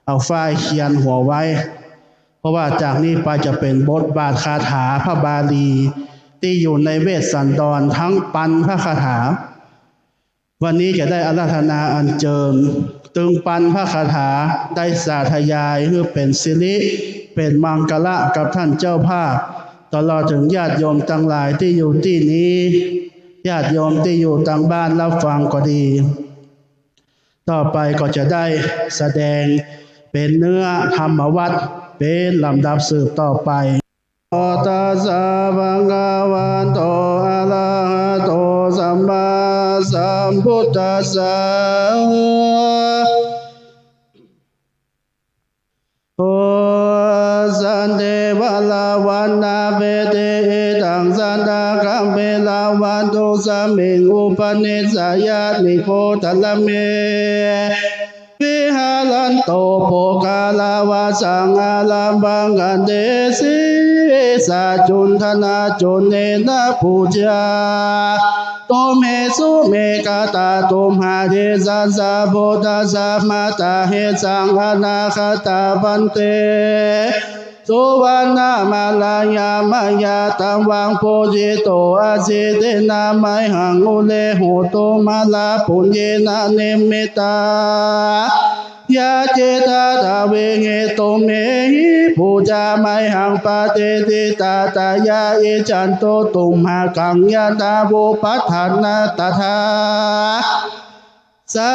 เอาฝ้ายเขียนหัวไว้ เพราะว่าจากนี้ไปจะเป็นบทบาทคาถาพระบาลี ที่อยู่ในเวสสันดรทั้งปันพระคาถา วันนี้จะได้อาราธนาอัญเจิญ ตึงปันพระคาถาได้สาธยายหื้อเป็นสิริ เป็นมังคละกับท่านเจ้าภาพ ตลอดถึงญาติโยมตังหลายที่อยู่ตี้นี้ ญาติโยมที่อยู่ตางบ้านรับฟังก็ดี ต่อไปก็จะได้แสดงเป็นเนื้อธรรมวัตรเป็นลำดับสืบต่อไป ตัสสะภะคะวะโต อะระหะโต สัมมาสัมพุทธัสสะ โอ ปะเนสสะยะ นิโคตะละเม วิหะรันโต ปุคคะลาวาสัง อารัมภัง ขันเตสิ สัจจุนทนาจุเนนะ ปูชา ตุมเหสุ เมฆะตาตุมหะ เทสะสะ พุทธัสสะ มะตะเหสัง อะนาคะตา ภันเต สุวัณณะมะลายะมะยะ ตะวัง ปูจิโต อะสิ เตนะ มะหัง อุเร โหตุ มะละ ปุญเญนะ นิมมิตายะ เจตะตะเวหิ ตุมเหหิ ปูจา มะหัง ปะเตติตะตะยะ อิจฉันตุ ตุมหัง คัง ยะถา วุปัฏฐานะ ตถา สา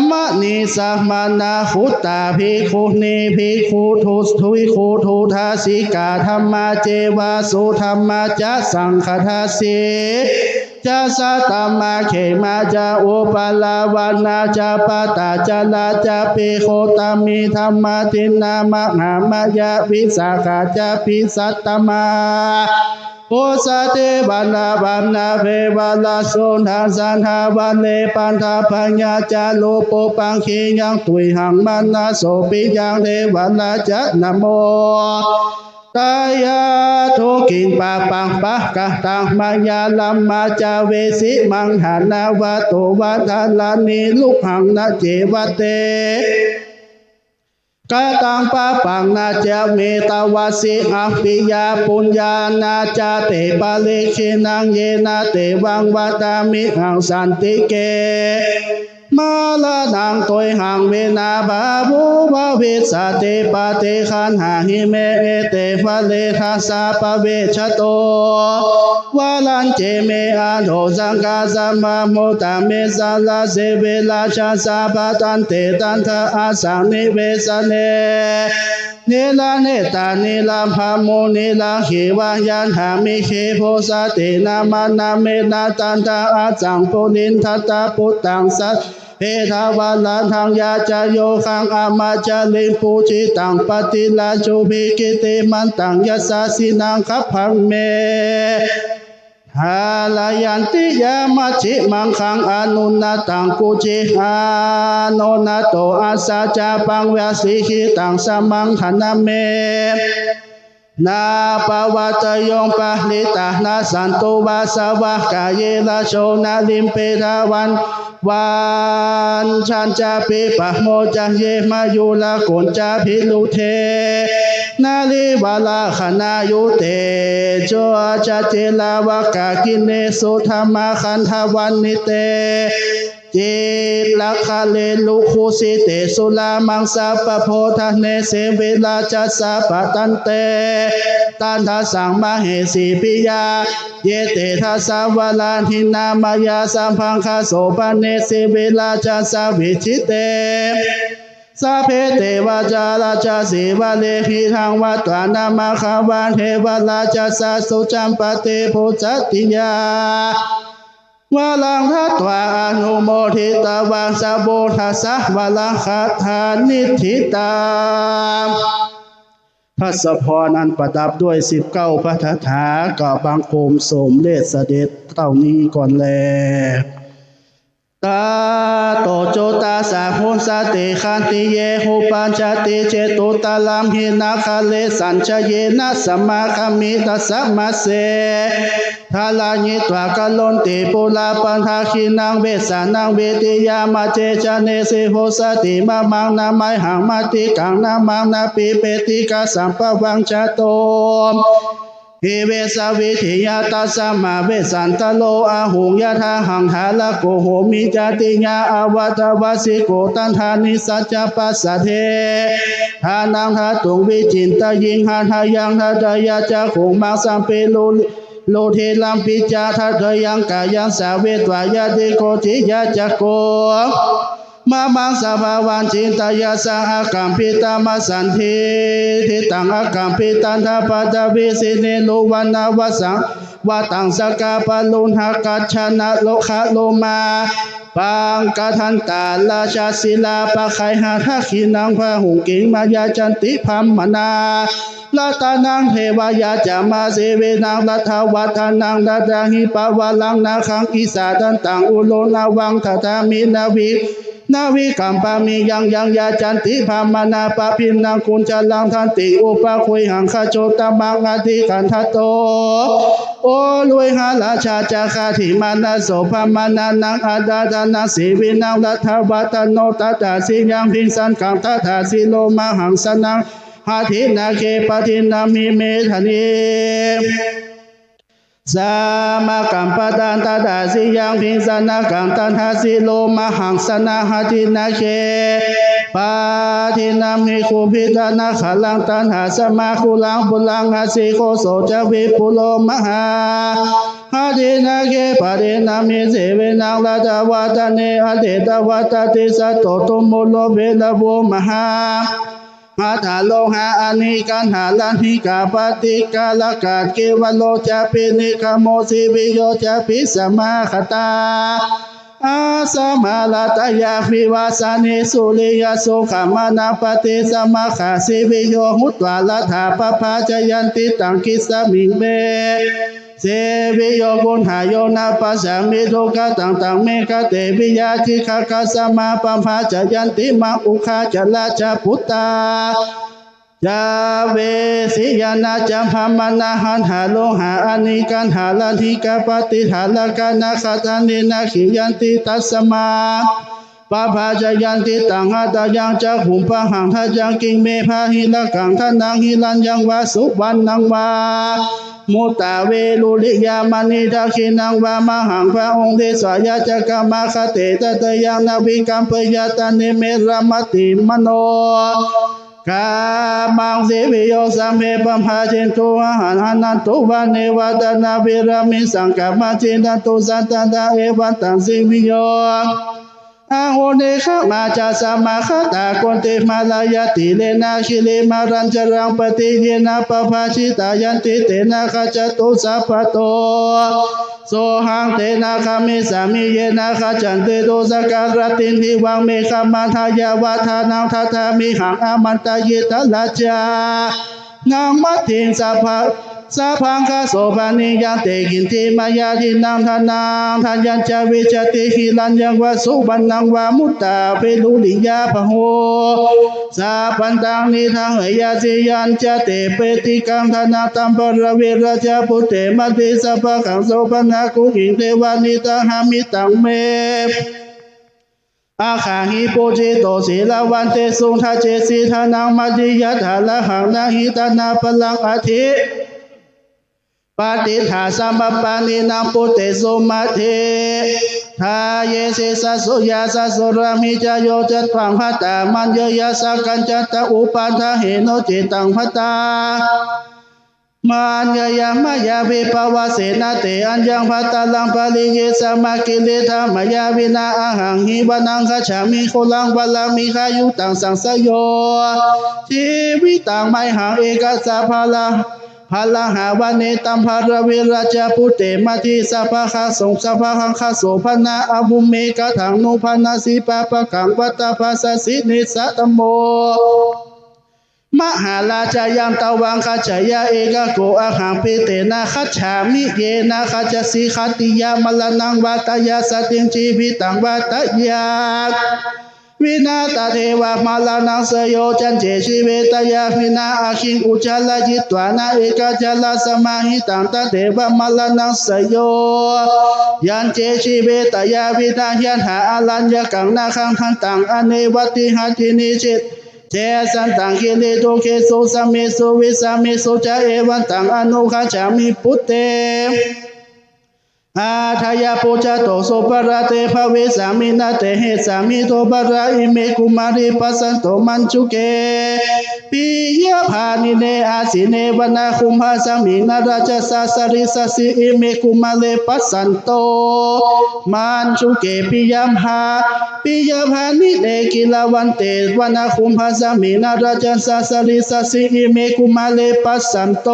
มะเณ สะมะนะ คุตตะ ภิกขุนี ภิกขุ ทุ ภิกขุ ทุทาสิกา ธัมมา เจวะ สุธัมมา จะ สังฆัสสิ จะ สัตตะมะ เขมะ จะ อุปะละวะนะ จะ ปะตะ จะละ จะ ปิโคตะมี ธัมมา ทินนา มะหา มะยะ วิสาขะ จะ พิสัตตะมา โพสะเตวะนะ วัณณะเววะละ โสนะ สันทะวะเน ปันทะพะยะ จะ โลปุปังคียัง ตุยหัง มะนะโส ปิยัง เทวะละ จะ นะโมตายะ ทุกขิง ปะปัง ปะกะตัง มะยะ ธัมมา จะ เวสิ มังหานะ วะโต วะทะระณี ลุกหัง นะ เจวะเต กะตัง ปะปัง นะ จะ เมตะวะสิ อะปิยะ ปุญญานะ จะ เต ปะริกขิณัง เยนะ เตวัง วะทะมิหัง สันติเก มะระณัง ตุยหัง วินา ภะวุ ภะวิสสะติ ปะฏิคัณหาหิ เม เอเต วะเร ทัสสะ ปะเวชะโต วะรัญเจ เม อะโถ สังฆัสสะ มะ มุตตะ เม สะระเส เวระชะสะ พะทันเต ตัณฑะ อะสสัง นิเวสะเน นิระเนตา นิระพะโม นิระขีวะ ยะถา มิคขี โพสะเตนะ มะนะ เมนะ ตัณฑะ อะสสัง ปุรินทัตตะ ปุตตัง สะ เพทะวะระทัง ยะจะโยคัง อะมะจะริง ปูจิตัง ปะติราชุ พิกิตติมันตัง ยัสสะสินัง คัพพะเม ทาระยันติยะ มัชฌิมังคัง อนุนนะตัง กุจิ อโนนะโต อัสสะจะปัง วะสิกิตัง สะมังคะนะเม นา ปะวัตโต ปะริตตะนะ สันตุ วาสะวะ กาเย ราโชนะ ลิมเป ทะวัน วันชัญจะ ปิปะโมจะเย มะยุระโกณจะ พิรุเท นะ ริวะระคะนะยุเต โจจะ เจราวะกะกิเณ สุธะมะคันธะวัณฑิเต จิตรคะเรรุคุสิเต สุรามังสะปะโภชะเน เสวิราชะสะ ปะทันเต ตัณฑะสัง มะเหสี ปิยา เย เตถะสะ วะราหินา มะยา สะพังคะโสภะเน เสวิราชะสะ วิจิเต สะเพ เตวะจาราชะ สีวะเลหิ ทัง วัตวานะ มะคะวะ เทวะราชะสะ สุจัมปะเต ปุสสะติยา วะรังทัตวา อนุโมทิตวา สะโวทะสะ วะระคาถา นิฏฐิตัง ทศพรอันประดับด้วยสิบเก้าพระคาถา ก็บังคมสมเด็จเสด็จเต้านี้ก่อนแล ตาโต จุตตัสสะ พุสสะติ ขันติเย หุปัชฌาติ เจตุตะลัมหินะ คะเรสัญชะเยนะ สะมาคะมิ ตัสสะมะเส ทะระญิตวา กะโรนติ ปุระปะทะขิณัง เวสสะนะ เวทิยา มะเจชะเน สิ พุสสะติ มะมัง นะมะหัง มะติกัง นะมัง นะปิเปติ กะสัมภะวัง ชะโต หิ เวสสะวิทิยา ตัสสะมะ เวสสันตะโร อะหุง ยะทะหัง ทะระโก โหมิ จาติญา อะวะทะวะสิโก ตัณฑานิสสัจจะ ปัสสะเท ทานัง ทะตุง วิจิตตะยิง หะทะยัง ทะทะยะ จักขุง มัสสัมปิ รุ รุทิรัมปิจะ ทะทะยัง กายัสสะ เวทวา ยะติโก จิยะจักขุง มะมัง สะภาวัง จิตตะยัสสะ อะกัมปิตะ มะสันทิฏฐิตัง อะกัมปิตัน ทะปะทะวิสิ เนรุวัณณะวะสัง วะตัง สะกะปะรุหะ กัจฉะนะ โลคะโลมา ปังกะทันตา ราชะศิลา ปะไขหะ ทักขิณัง พะหุงกิง มะยะจันติ พะมะนา รัตนังเทวะยะจะมาเสวินัง รัตถะวัฒนัง รัตถะหิปะวะรัง นาคังอิสาดันตัง อุโรนะวัง ทะทามิ นะวิ นะวิกัมปะมิ ยังยังยะจันติ พะมะนะปะภิณัง กุญจะรัง ทันติ อุปะคุยหัง ขะโจตะมัง อะทิกัณฑะโต โอ ลุยหะราชา จะฆาติมานะโส พะมะนะนัง อะดาดานัง เสวินัง รัตถะวัฒโน ตะถาสิยัง ภิงสันกัง ตะถาสิโลมะหังสะนัง หะทินาเก ปะทินนามิ เมธะนี สามากัมปะตัง ตะถาสิยัง ภิงสะนะกัง ตะถาสิโลมะหังสะนัง หะทินาเก ปะทินนามิ กุมภิตะนะขะรัง ตะถาสมา กุลังปุรัง อะสิโกโสจะ วิปุโลมหา หะทินาเก ปะทินนามิ เสวินัง รัตถะวัฒเน อะเถตะวัตติ สะโต ตุมมุโล เวระโว มหา หะถะโลหะ อะเนกัณหะ ละหิกา ปะติกาละกา เกวะโลจะ ปิเนกะโม สิวิโยจะ ปิสมาคะตา อาสมาระตะยา วิวาสะเน สุริยะโสขะมะนะปะติสมะขะ สิวิโยหุตวา รัตถาปะภาจะยันติ ตังกิสสะมิง เม เสวิโย กุณหาโย นะปัสสามิ ทุกขะตัง ตัง เมขะเตวิยะ จิกขะกัสสะมะ ปะภาจะยันติ มะ อุคาจะราชปุตตา จะ เวสสิยะนะ จะ พะมะนะ หะถะโลหะ อะเนกัณหะ ละหิกา ปะติหะระกะ นะขะตานิ นะขิยันติ ตัสสะมะ ปะภาจะยันติ ตัง หะตะยัง จักขุง ปะหัง ทะยัง กิง เม พะหิระกัง ทะนัง หิรัญญัง วา สุวรรณัง วา มุตตะ เวรุริยะ มะเน ทักขิณัง วา มะหัง พะองค์ เทสะ ยะ จักขะมะ คะเต ตะตะยัง นะ วิกัมปะยะ ตะเน เมระมะติ มะโน กะมัง สิวิโย สัพเพ ปะภาเชตุ อะหัง อะนันตุ วะเน วัตตะนา วิระมิง สังกะมะ จิรันตุ สันตะทา เอวัง ตัง สิวิโย อะหุ เนกะมะ จะ สะมะคะตา กุณเต มะระยะ ติเรนะ กิริมะรัง จะรัง ปะติเยนะ ปะภาสิตา ยันติ เตนะ ขะจะตุ สัพพะโต โสหัง เตนะ ขะมิสสามิ เยนะ ขะจันติ ตุสะกะระติง ทิวัง เมฆะมะทะยะ วะทานัง ทัตถามิหัง อะมันตะยิตะ ราชานัง มัตถิง สะภะ สะภัง คะโสภะนิยัง เต กินธิมะยะ ทินนัง ทะนัง ทะยัง จะ วิชชะติ หิรัญญัง วา สุวรรณัง วา มุตตะ เวรุริยะ พะหุ สะปันตัง นิทัง เหยะ สิยัง จะ เต เปติกัง ทะนัง ตัมภะระวิ ราชปุตเต มัตถิ สะภะคะ โสภะนะ กุหิง เตวะ นิตะหะ มิตัง เม อะคะหิ ปูจิโต สีลาวันเตสุ ทะเจสิ ทะนัง มัตถิ ยัตถะระหัง นะหิ ทะนา ปะรัง อะทิ ปะติฏฐา สะมะปานินัง ปุตเตสุ มัตถิ ทะเยสิ สะสุยา สะสุรามิ จะ โย จะ ตวัง ภัตตา มัญเยยะ สะกัญจันตะ อุปาทะเหโน จิตตัง ภัตตา มัญเยยะ มะยา วิภะวะเสนะ เต อัญญัง ภัตตารัง ปะริเยสะมะ กิริธะมะยา วินา อะหัง หิวะนัง คัจฉามิ โคลัง วะระมิ คายุตัง สังสะโย จีวิตัง มะหัง เอกะสะ พะละ พะละหะวะเน ตัมภะระวิ ราชปุตเต มัตถิ สะภะคะ สง สะภะคะ คะโสภะนะ อะหุ เมฆะถัง นุภะนะสี ปะปะกัง วัตตะภะสะสิ เนสะตะโม มหาราชายันตะวัง คัจฉะยะ เอกะโก อะหัง ปิเตนะ คัจฉามิ เยนะ คัจจสิ ขัตติยะ มะระณัง วะตะยะ สะติง จีวิตัง วะตะยะ วินา ตะเทวะ มะระณัง สะโย จันเจ จีเวตะยะ วินา อะคิง อุจจาระยิตวานะ เอกะจาระ สะมะหิตัง ตะเทวะ มะระณัง สะโย ยันเจ จีเวตะยะ วินา ยัตถะ อะรัญญะกัง นาคัง ทันตัง อะเนวะติ หัตถิ นิช เชสันตัง กิริ ดูเขสุ สะเมสุ วิสะเมสุ จะ เอวันตัง อะนุคัจฉามิ ปุตเต อาทะยะ ปุจจะโต สุปะระเต ภะวิสสามิ นะเตหะสามิ โทปะระ อิเม กุมะเล ปัสสันโต มัญจุเก ปิยะพาณิเน อาสิเน วะนะคุมภะสมิง นะรัจจสสะสะริสะสิ อิเม กุมะเล ปัสสันโต มัญจุเก ปิยะพา ปิยะพาณิเน กิรวันเต วะนะคุมภะสมิง นะรัจจสสะสะริสะสิ อิเม กุมะเล ปัสสันโต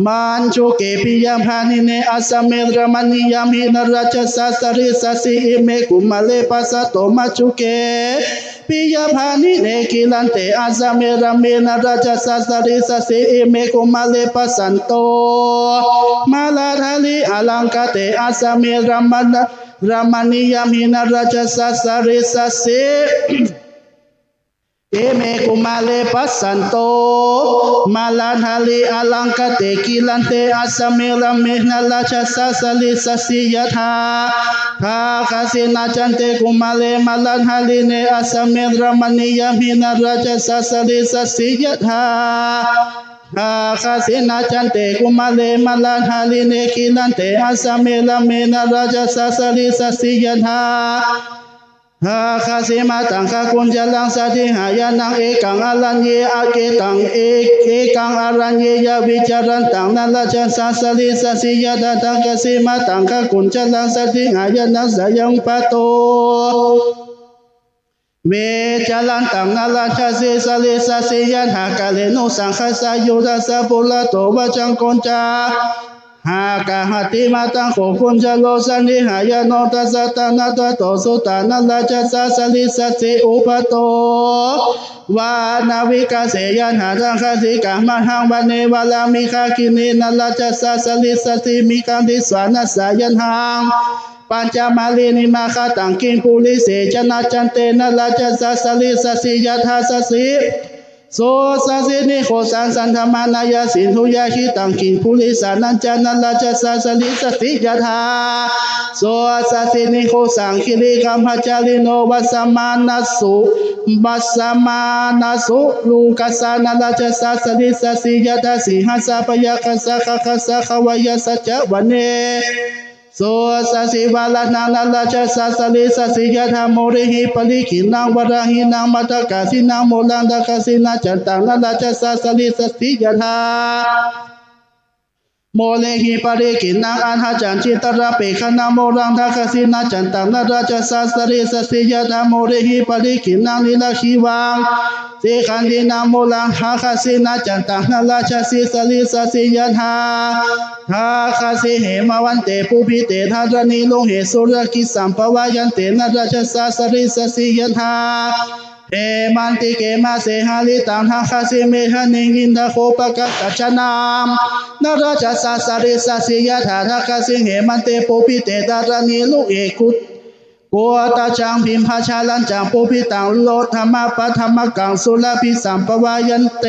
มัญจุเก ปิยะพาณิเน อัสสะเม รมะณียัมหิ นะรัจจสสะสะริสะสิ อิเม กุมะเล ปัสสันโต มัญจุเก ปิยะพาณิเน กิรันเต อัสสะเม รำเม นะรัชชาสะสะริสะสี อิเม กุมะเร ปัสสันโต มาลาธาลี อะลังกะเต อัสสะเม รำมะนะ รำมะนียะมิ นะรัชชาสะสะริสะสี อิเม กุมะเร ปัสสันโต มาลาธาลี อะลังกะเต กิรันเต อัสสะเม รำเม นะรัชชาสะสะริสะสี ยะถา ทาคะสินะจันเต กุมะเร มาลาธาลีเน อัสสะเม รำมะนียะมิ นะรัชชาสะสะริสะสี ยะถา ทาคะสินะจันเต กุมะเร มาลาธาลีเน กิรันเต อัสสะเม รำเม นะรัชชาสะสะริสะสี ยะถา ทาคะสิมาตังคะกุญชะลัง สัตถิหายานัง เอกังอะรัญเย อะเกตัง เอ เอกังอะรัญเยยะ วิจารันตัง นะรัชชาสะสะริสะสี ยะถา ทาคะสิมาตังคะกุญชะลัง สัตถิหายานัง สะยังปะโต วิจารันตัง นะรัชชาสะสะริสะสี ยะถา กาเลนุสังคะสะยุตตัสสะ ปุระโต วะจัง กุญชะ หากะหะติมาตัง โข กุญชะโล สัตถิหายาโน ตัสสะ ตานะตะโต สุตตา นะรัชชาสะสะริสะสี อุปะโต วะนะวิกาเส ยะถา ทาคะสิกะมะหัง วะเน วะระมิคะกิเณ นะรัชชาสะสะริสะสี มิคะลิสานะสา ยะถา ปัญจะมาลีนิมาคะตัง กิงปุริเส ชนะจันเต นะรัชชาสะสะริสะสี ยะถา สะสี โสสะสินิโคสัง สันทะมานะยะ สินธุยะหิตัง กิงปุริสานัญจะ นะรัชชาสะสะริสะสี ยะถา โสสะสินิโคสัง คิริกัมพะจาริโน วัสสะมานะสุ วัสสะมานะสุลูกัสสะ นะรัชชาสะสะริสะสี ยะถา สิงหัสสะพยัคฆัสสะ คัคคัสสะ ขะวะยัสสะจะ วะเน โสสะสิวะระหัง นะรัชชาสะสะริสะสี ยะถา โมริหิปะริกิณัง วะระหิณัง มัทธกาสิณัง โมรัง ทาคะสินะจันตัง นะรัชชาสะสะริสะสี ยะถา โมริหิปะริกิณัง อัฏฐะจันจิตะระเปขะณัง โมรัง ทาคะสินะจันตัง นะรัชชาสะสะริสะสี ยะถา โมริหิปะริกิณัง นิระขิวัง สิขันธิณัง โมรัง ทาคะสินะจันตัง นะรัชชาสะสะริสะสี ยะถา ทาคะสิเหมะวันเต ปุพพิเต ธะระณี ลุงเห สุระกิสสัมปะวายันเต นะรัชชาสะสะริสะสี ยะถา เหมันติเก มะเส หะริตัง ทาคะสิเมธะนิง อินทะโคปะกัสสะ ชะนะ นะรัชชาสะสะริสะสี ยะถา ทาคะสิเหมันเต ปุพพิเต ธะระณี ลุงเห กุ โกตะจัง พิมพะชาลัญจัง ปุพพิตัง โลทะมะปะทะมะกัง สุระภิสัมปะวายันเต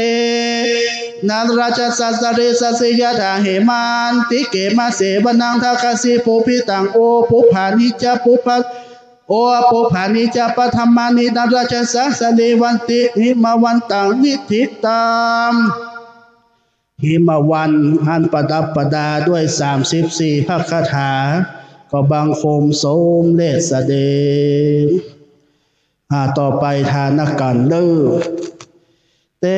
นะรัชชาสะสะริสะสี ยะถา เหมันติเก มะเสวะนัง ทาคะสิ ปุพพิตัง โอ ปุพพานิจะ ปุพพะ โอ ปุพพานิจะ ปะทะมานิ นะรัชชาสะสะริวันติ หิมะวันตัง นิทธิตัง หิมะวันอันประดับประดาด้วยสามสิบสี่พระคาถา ก็บังคมสมเร็จเสด็จ อ่า ต่อไปทานกันเด้อ เต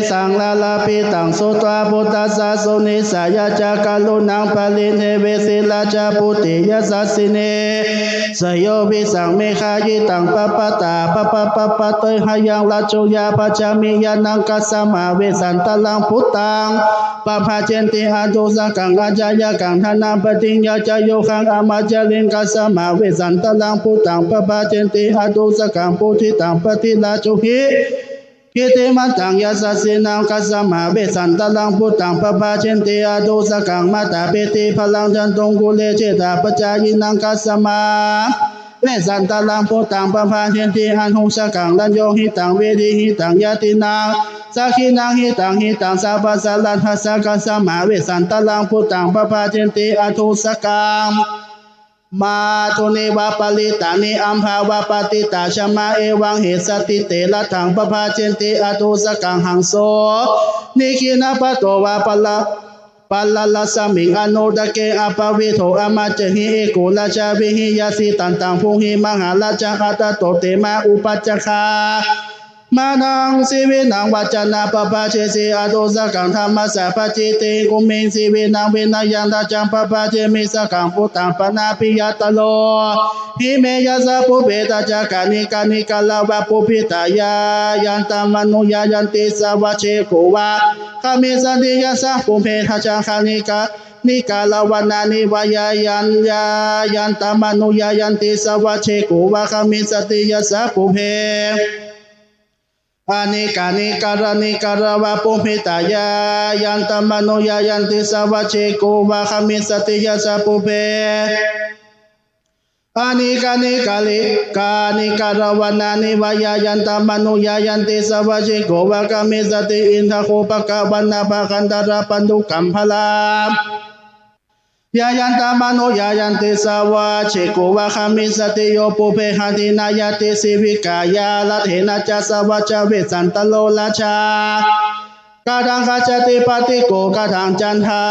สัง ลาลาปิตัง สุตวา พุทธัสสะ สุนิสสะยะจะ กรุณัง ปะริเณเวสิ ราชปุตติยะสัสสิเน สะโย วิสัง เมฆายิตัง ปะปะตา ปะปะปะปะเตหะยัง รัจโจยา ปัจจามิยานัง กัสสะมะ เวสสันตะรัง พุตตัง ปะภะเจนติ อะทุสสะกัง อาชญากัง ทะนะปะติง ยาจะโยคัง อะมาจาริง กัสสะมะ เวสสันตะรัง พุตตัง ปะภะเจนติ อะทุสสะกัง ปุตถิตัง ปะทิราชุหิ กิตติมันตัง ยะสัสสินัง กัสสะมะ เวสสันตะรัง พุตตัง ปะภะเจนติ อะทุสสะกัง มาตาปิติพะลัง จันตุง กุเล เชฏฐาปะจายินัง กัสสะมะ เวสสันตะรัง พุตตัง ปะภะเจนติ อะทุสสะกัง รัญโญหิตัง เวริหิตัง ญาตินัง สักขิณัง หิตัง หิตัง สัพพะสะรัตถัสสะ กัสสะมะ เวสสันตะรัง พุตตัง ปะภะเจนติ อะทุสสะกัง มาตุนิวะ ปะริตตานิ อัมภาวะ ปะติตตาชะมะ เอวัง เหสัตติเต รัตถัง ปะภะเจนติ อะทุสสะกัง หังโส นิคริณะปะโตวะ ปะระ ปะระรัสสะมิง อนุตะเก อะปะวิโท อะมาจะหิ เอโก ราชาวิหิยะสิ ตันตัง พุงหิ มหาราชา อัตตะโต เตมะ อุปัชฌะคา มานัง สีวินัง วัจจะนัง ปะปะเชสิ อะโตสะกัง ธัมมะสสะ ปะจิตติง กุมเมง สีวินัง วินะยัง สัจจัง ปะปะเชมิ สะกัง ปุตตัง ปะนะปิยะตะโร หิเม ยัสสะ ปุพเพ ตะจะ กะนิกา นิกะระวะ ปุพพิตายา ยันตะมะนุยายันติ สะวะเชโกวะ ขะมิสสะติ ยัสสะ ปุพเพ ตะจะ กะนิกา นิกะระวะนานิวะยายันยา ยันตะมะนุยายันติ สะวะเชโกวะ ขะมิสสะติ ยัสสะ ปุพเพ อะนิกา นิกะระ นิกะระวะ ปุพพิตายา ยันตะมะนุยายันติ สะวะเชโกวะ ขะมิสสะติ ยัสสะ ปุพเพ อะนิกา นิกะลิกา นิกะระวะนานิวะยายันตะมะนุยายันติ สะวะเชโกวะ ขะมิสสะติ อินทะโคปะกะวะนะ ปะคันตะระปันธุกัมภะลา ยายันตะมะนุยายันติ สะวะเชโกวะ ขะมิสสะติ โย ปุพเพ หะติ นายะติ สีวิกายา รัตเถนะจะ สะวะเช เวสสันตะโร ราชา กะถัง คัจฉันติ ปะติโก กะถัง จันทา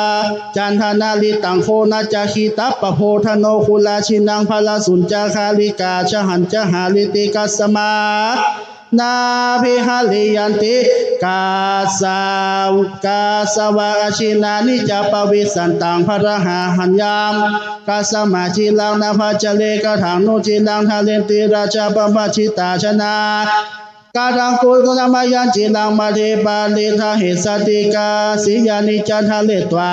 จันทะนะลิตัง โคนะจะ ขีตะปะโพธะโน คุลาชินัง พะละสุญจะ คาลิกา ชะหันจะ หาริติ กัสสะมา นาภิหะริยันติ กาสสะ กาสสะวะ อะชินานิจะ ปะวิสสันตัง พะระหาหัญญัง กัสสะมา จิรัง นะภัจจะเร กะถัง โน จิรัง ทะเรนติ ราชา ปะวะจิตา ชนะ กะถัง กุสะมะยัง จิรัง มะเท ปะริทะเหสะติ กาสิยานิจะ ทะเรตวา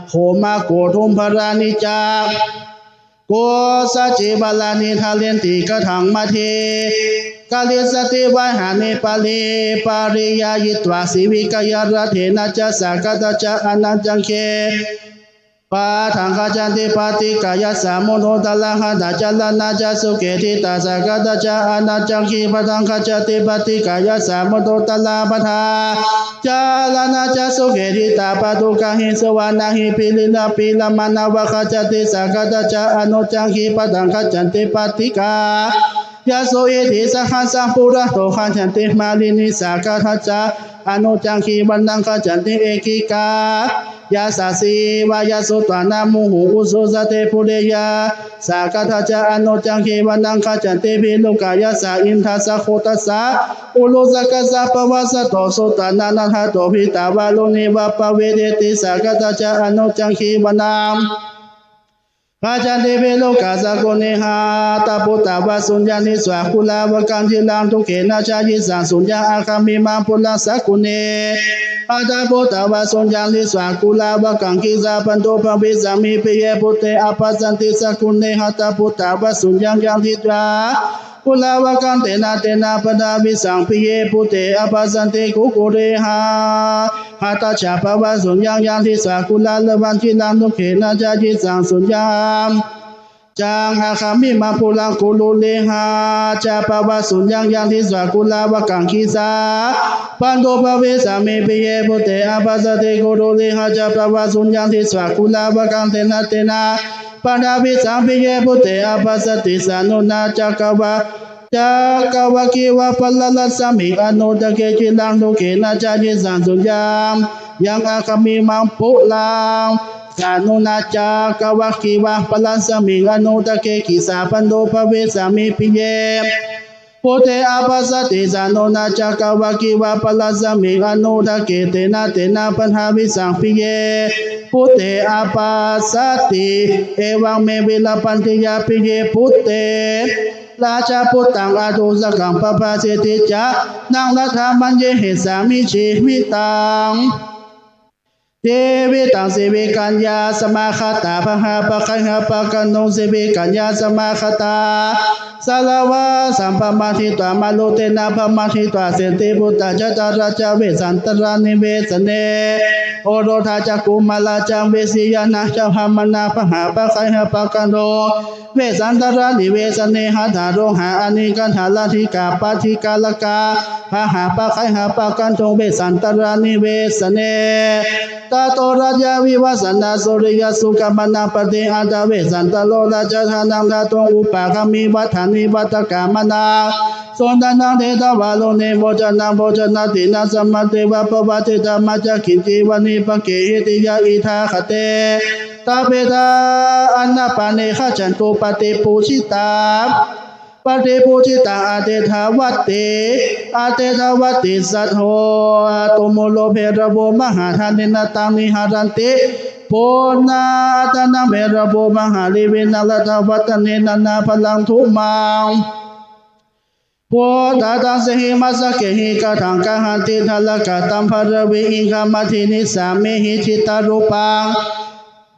โขมะโกธุมภะรานิจะ โกสะจิวะรานิ ทะเรนติ กะถัง มะเท กะริสสะติ วะหานิ ปะริ ปะริยายิตวา สีวิกายา รัตเถนะจะ สะกัตถะจะ อะนัจจังเข ปะทัง คัจฉันติ ปะติกายัสสะ มุโนตะระหะตะ จะระนะจะ สุเขทิตา สะกัตถะจะ อะนัจจังคี ปะทัง คัจฉันติ ปะติกายัสสะ มุโนตะระ ปะทา จะระนะจะ สุเขทิตา ปะทุกะหิ สุวะนะหิ ปิริละปิละมะนะวะ คัจฉันติ สะกัตถะจะ อะนุจจังคี ปะทัง คัจฉันติ ปะติกายัสสุ อิติสะหัสสะปุระโต คัจฉันติ มาลินี สะกัตถะจะ อะนุจจังคี วะนัง คัจฉันติ เอกิกายัสสะ สีวายัสสุ ตวานะมุหุ อุสุสะเต ปุเรยา สะกัตถะจะ อะนุจจังคี วะนัง คัจฉันติ พีลุกายัสสะ อินทัสสะ โคตัสสะ อุลุสสะกัสสะ ปะวะสะโต สุตวานะ นะทะโต พีตาวารุณี วะปะเวเทติ สะกัตถะจะ อะนุจจังคี วะนัง คัจฉันติ พีลุกาสะ กุเณหะตะปุตตะวะสุญญัง ทิสสะ กุลาวะกัง จิรัง ทุกเขนะ จะยิสัง สุญญัง อะคามิมัง ปุรัง สะ กุเณหะตะปุตตะวะสุญญัง ทิสสะ กุลาวะกัง กิสสะ ปันโต ภะวิสสามิ ปิเย ปุตเต อะปัสสันติ สะ กุเณหะตะปุตตะวะสุญญัง ยัง ทิสสะ กุลาวะกัง เตนะ เตนะ ปันทะวิสัง ปิเย ปุตเต อะปัสสันติ กุกุเณหะตะ จะ ปะวะสุญญัง ยัง ทิสสะ กุลาวะกัง จิรัง ทุกเขนะ จะยิสัง สุญญัง จัง อะคามิมัง ปุรัง กุกุเณหะ จะ ปะวะสุญญัง ยัง ทิสสะ กุลาวะกัง กิสสะ ปันโต ภะวิสสามิ ปิเย ปุตเต อะปัสสันติ กุกุเณหะ จะ ปะวะสุญญัง ทิสสะ กุลาวะกัง เตนะ เตนะ ปันทะวิสัง ปิเย ปุตเต อะปัสสันติ สะ นุนะ จักกะวะ จักกะวะ กิวะ ปะละรัสสะมิง อะนุตะเก จิรัง ทุกเขนะ จะยิสัง สุญญัง ยัง อะคามิมัง ปุรัง สะ นุนะ จักกะวะ กิวะ ปะละรัสสะมิง อะนุตะเก กิสสะ ปันโต ภะวิสสามิ ปิเย ปุตเต อะปัสสันติ สะ นุนะ จักกะวะ กิวะ ปะละรัสสะมิง อะนุตะเก เตนะ เตนะ ปันทะวิสัง ปิเย ปุตเต อะปัสสันติ เอวัง เม วิรัปปันติยา ปิเย ปุตเต ราชา ปุตตัง อะโตสะกัง ปะปะเชติ จะนัง รัตถะมัญเยหิสสามิ จีวิตัง จีวิตัง สีวิกัญญาสมาคาตา ปะหาปะไขหะปะกัณฑุง สีวิกัญญาสมาคาตา สะละวะสัมปะมาทิตวา มารุเตนะปะมาทิตวา เสนติ ปุตตะจะตะระจะ เวสสันตะระนิเวสะเน โอโรธาจะ กุมมาราจะ เวสสิยะนะจะ พะมะนะ ปะหาปะไขหะปะกัณฑุง เวสสันตะระนิเวสะเน หัตถะโรหะ อะเนกะทะ ละทิกา ปะทิกาละกา ปะหาปะไขหะปะกัณฑุง เวสสันตะระนิเวสะเน ตะโต รัตยะวิวัสสะนะ สุริยะสุขะมะนะปะติ อัตถะเวสสันตะโร ราชะ ทานังทาตุง อุปะกะมิ วัฏฐานิ วัฏฐะกะมะนะ สุนทะนัง เทตะวะโรเน โวจะนะ โวจะนะตินะ สะมะเตวะ ปะวะเตตะ มะจะกิญจีวะนิ ปะเกหิติยะ อิทธาคะเต ตะเปทา อะนะปะเน ขัจฉันตุ ปะติปูชิตา ปฏิปูจิตัง อเตถะวัตติ อเตถะวัตติสัตโธ ตุมโมโลเภระโว มหาทาเนนะ ตัง นิหะรันติ ปุณณะ อัตตะนะเภระโว มหาริวิณะ รัตตะวัตตะเนนะ นาภะรัง ธุมมัง พุทธะ ตัสเสหิ มัสสะเกหิ กะถัง กะหันติ ทะระกะตัง ภะระวิ อิงคามัตถิ นิสสามิหิ จิตตะรูปัง